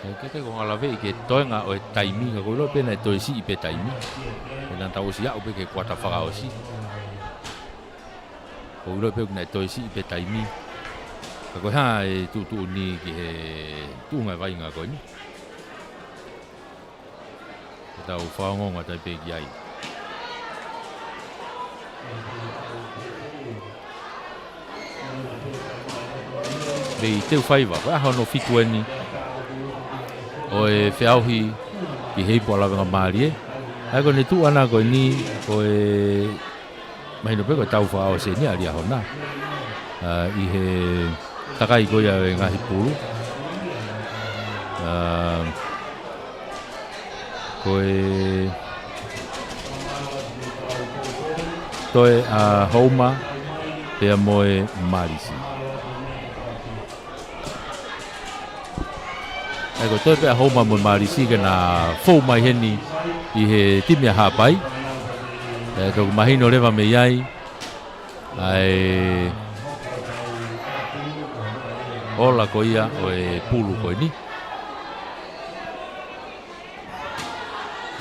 ʻE, ke, ke ko e ngaahi lave ʻi he toenga ʻo e taimi, ka ʻoku ou ʻilo pē naʻe toe siʻi pē taimi. Pea naʻa tau ʻosi aʻu pē ki he kuata fakaʻosi. ʻOku ou ʻilo pē naʻe toe siʻi pē taimi. Ka ko e hā e tuʻutuʻuni ki he tuʻunga e vaʻinga ko eni. Ke tau fakaongoongo atu ai pē ki ai. Mei he ʻū faiva, ko e ʻaho hono fitu eni ʻo e feʻauhi ki he ipu ʻa Lavengamālie. ʻA ia ko ʻene tuʻu ʻana ko eni, ko e mahino pē ko e tau fakaʻosi eni ʻa Liahona. Ā, ʻi he takai ko ia e ngaahi pulu. Ā, ko e toe ʻa Houma pea mo e Malisi. ʻA ia ko e toe pē ʻa Houma mo e Malisi ke na fou mai heni ʻi he timi ʻa Haʻapai. ʻE toki mahino leva mei ai ʻa e ola ko ia ʻo e pulu ko eni.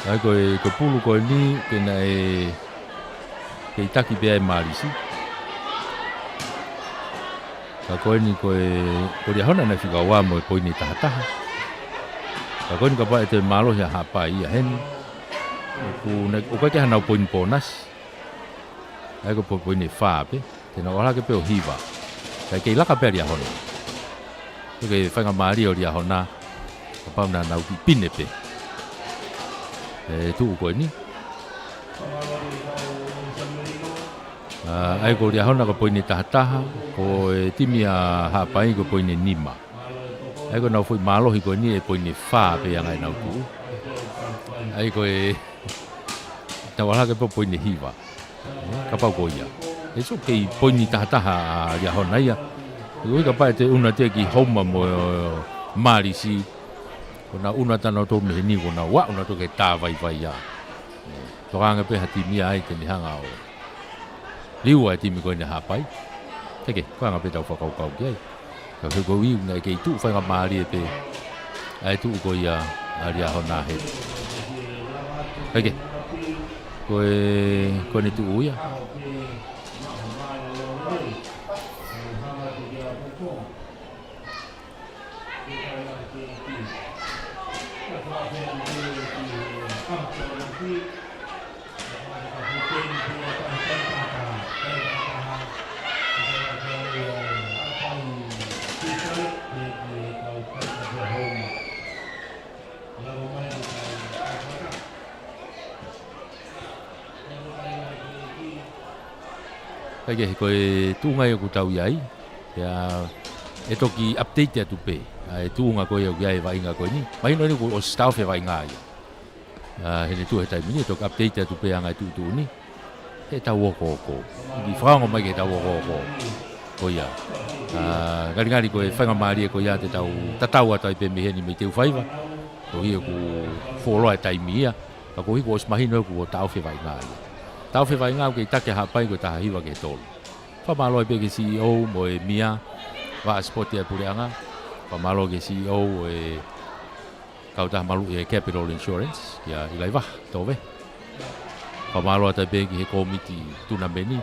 ʻA ia ko e, ko e pulu ko eni, ke naʻe, kei taki pē ʻa e Malisi. Ka ko eni ko e, ko Liahona naʻe fika ua mo e poini tahataha. Ka ko eni kapau ʻe toe mālohi ʻa Haʻapai ia heni, ʻoku ne, ʻoku ʻikai ke ʻi ai hanau poini pōnasi. ʻA ia ko e po-, poini ʻe fā pē. Te nau ʻalu hake pē ʻo hiva. Kae kei laka pē ʻa Liahona. Ko e faingamālie ʻo Liahona. Kapau naʻa nau kiʻi pine pē. ʻE tuʻu ko eni. Ā, ʻa ia ko Liahona ko e poini tahataha. Ko e timi ʻa Haʻapai ko e poini nima. ʻA ia ko ʻenau foʻi mālohi ko eni ʻe poini fā pē ʻa e anga ʻenau tuʻu. ʻA ia ko e, nau ʻalu hake pē ʻo poini hiva. Kapau ko ia. ʻE sio kei poini tahataha ʻa Liahona ia. ʻOku ʻikai ke pau ʻe toe ʻunu atu ia ki Houma mo Malisi. Ko ʻenau ʻunu atu ʻanautolu mei heni ko ʻenau ʻunu atu ki he tā vaivai ia. Tokanga pē ha timi ia ai te ne hanga ʻo liua e timi ko eni ʻa Haʻapai. Teke, ko e anga pē ʻetau fakakaukau ki ai. Ka ko e ʻuhinga naʻe kei tuʻu faingamālie pē ʻa e tuʻu ko ia ʻa Liahona he. Heke. Ko e, ko ʻene tuʻu ia. Kae kehe, ko e tuʻunga ia ʻoku tau ʻi ai, pea ʻe toki update atu pē ʻa e tuʻunga ko ia ʻoku ʻi ai e vaʻinga ko eni. Mahino eni kuo ʻosi taʻofi e vaʻinga ia. ʻA, heʻene tuʻu he taimi ni, ʻe toki update atu pē ʻa e anga e tuʻutuʻuni heʻetau okooko. Kiʻi fakaongo mai ki heʻetau okooko ko ia. ʻA, ngalingali ko e faingamālie ko ia te tau tatau atu ai pē mei heni mei Teufaiva, koeʻuhi ʻoku fuoloa e taimi ia, ka koeʻuhi kuo ʻosi mahino kuo taʻofi e vaʻinga ia. Taʻofi e vaʻinga, ʻoku kei taki ʻa Haʻapai, ko e taha hiva ki he tolu. Fakamālō ai pē ki he C E O mo e M I A, Vaʻa Sipoti ʻa e Puleʻanga. Fakamālō ki he C E O ʻo e kautaha maluʻi e Capital Insurance, kia ʻIlaivaha Tove. Fakamālō atu ai pē ki he kōmiti tunameni.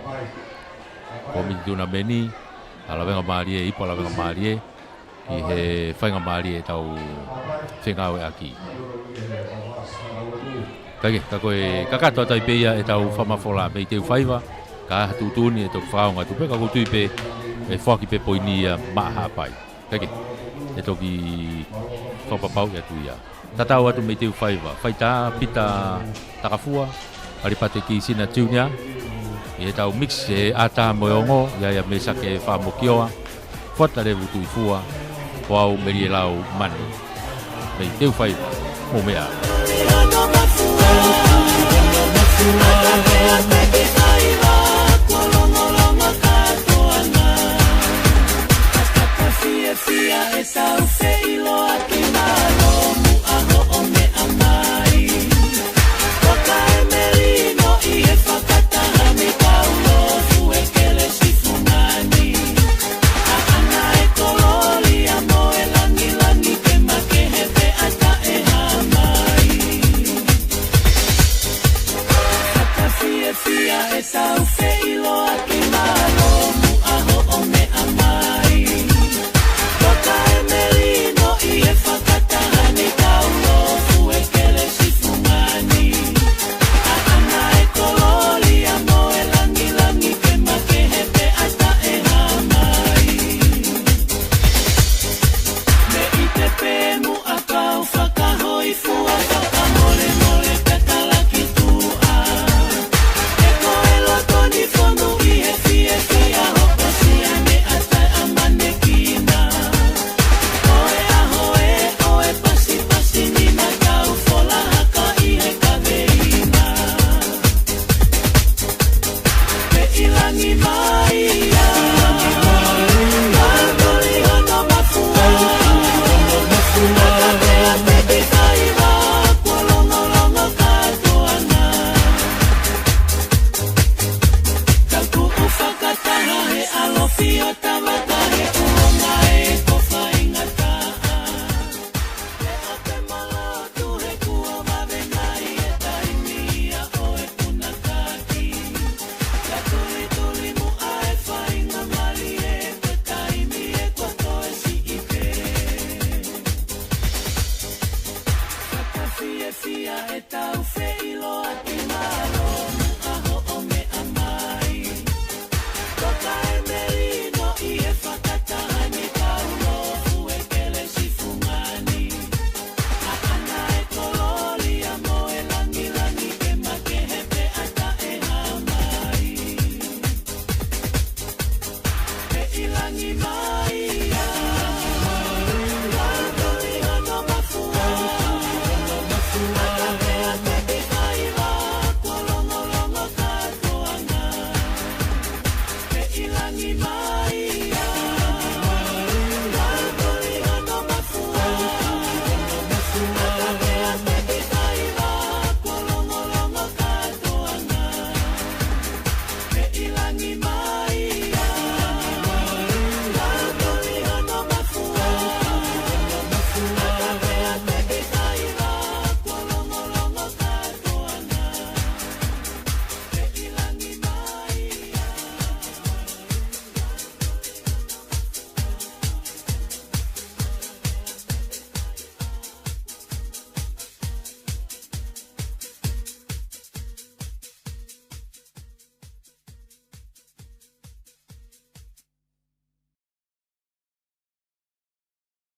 Kōmiti tunameni, ʻa Lavengamālie, Ipu ʻa Lavengamālie, ki he faingamālie ʻetau fengāueʻaki. Kae kehe, ka ko e kakato atu ai pē ia ʻetau fakamafola mei Teufaiva, ka ʻi ai ha tuʻutuʻuni ʻe toki fakaongo atu pē, ka ʻoku ou tui pē ʻe foaki pē poini ia maʻa Haʻapai. Kae kehe, ʻe toki fakapapauʻi atu ia. Tatau atu mei Teufaiva, Faitā Pita Takafua, ʻAlipate Kisina Junior, ʻi heʻetau mix he ʻatā mo e ongo, ʻi ai ʻa Mesake Fakamokioa, Fota Levu Tuʻifua, ko au Meli e Lau Mani. Mei Teufaiva, mou meʻa ā. Fakafiefia e tau feʻiloaki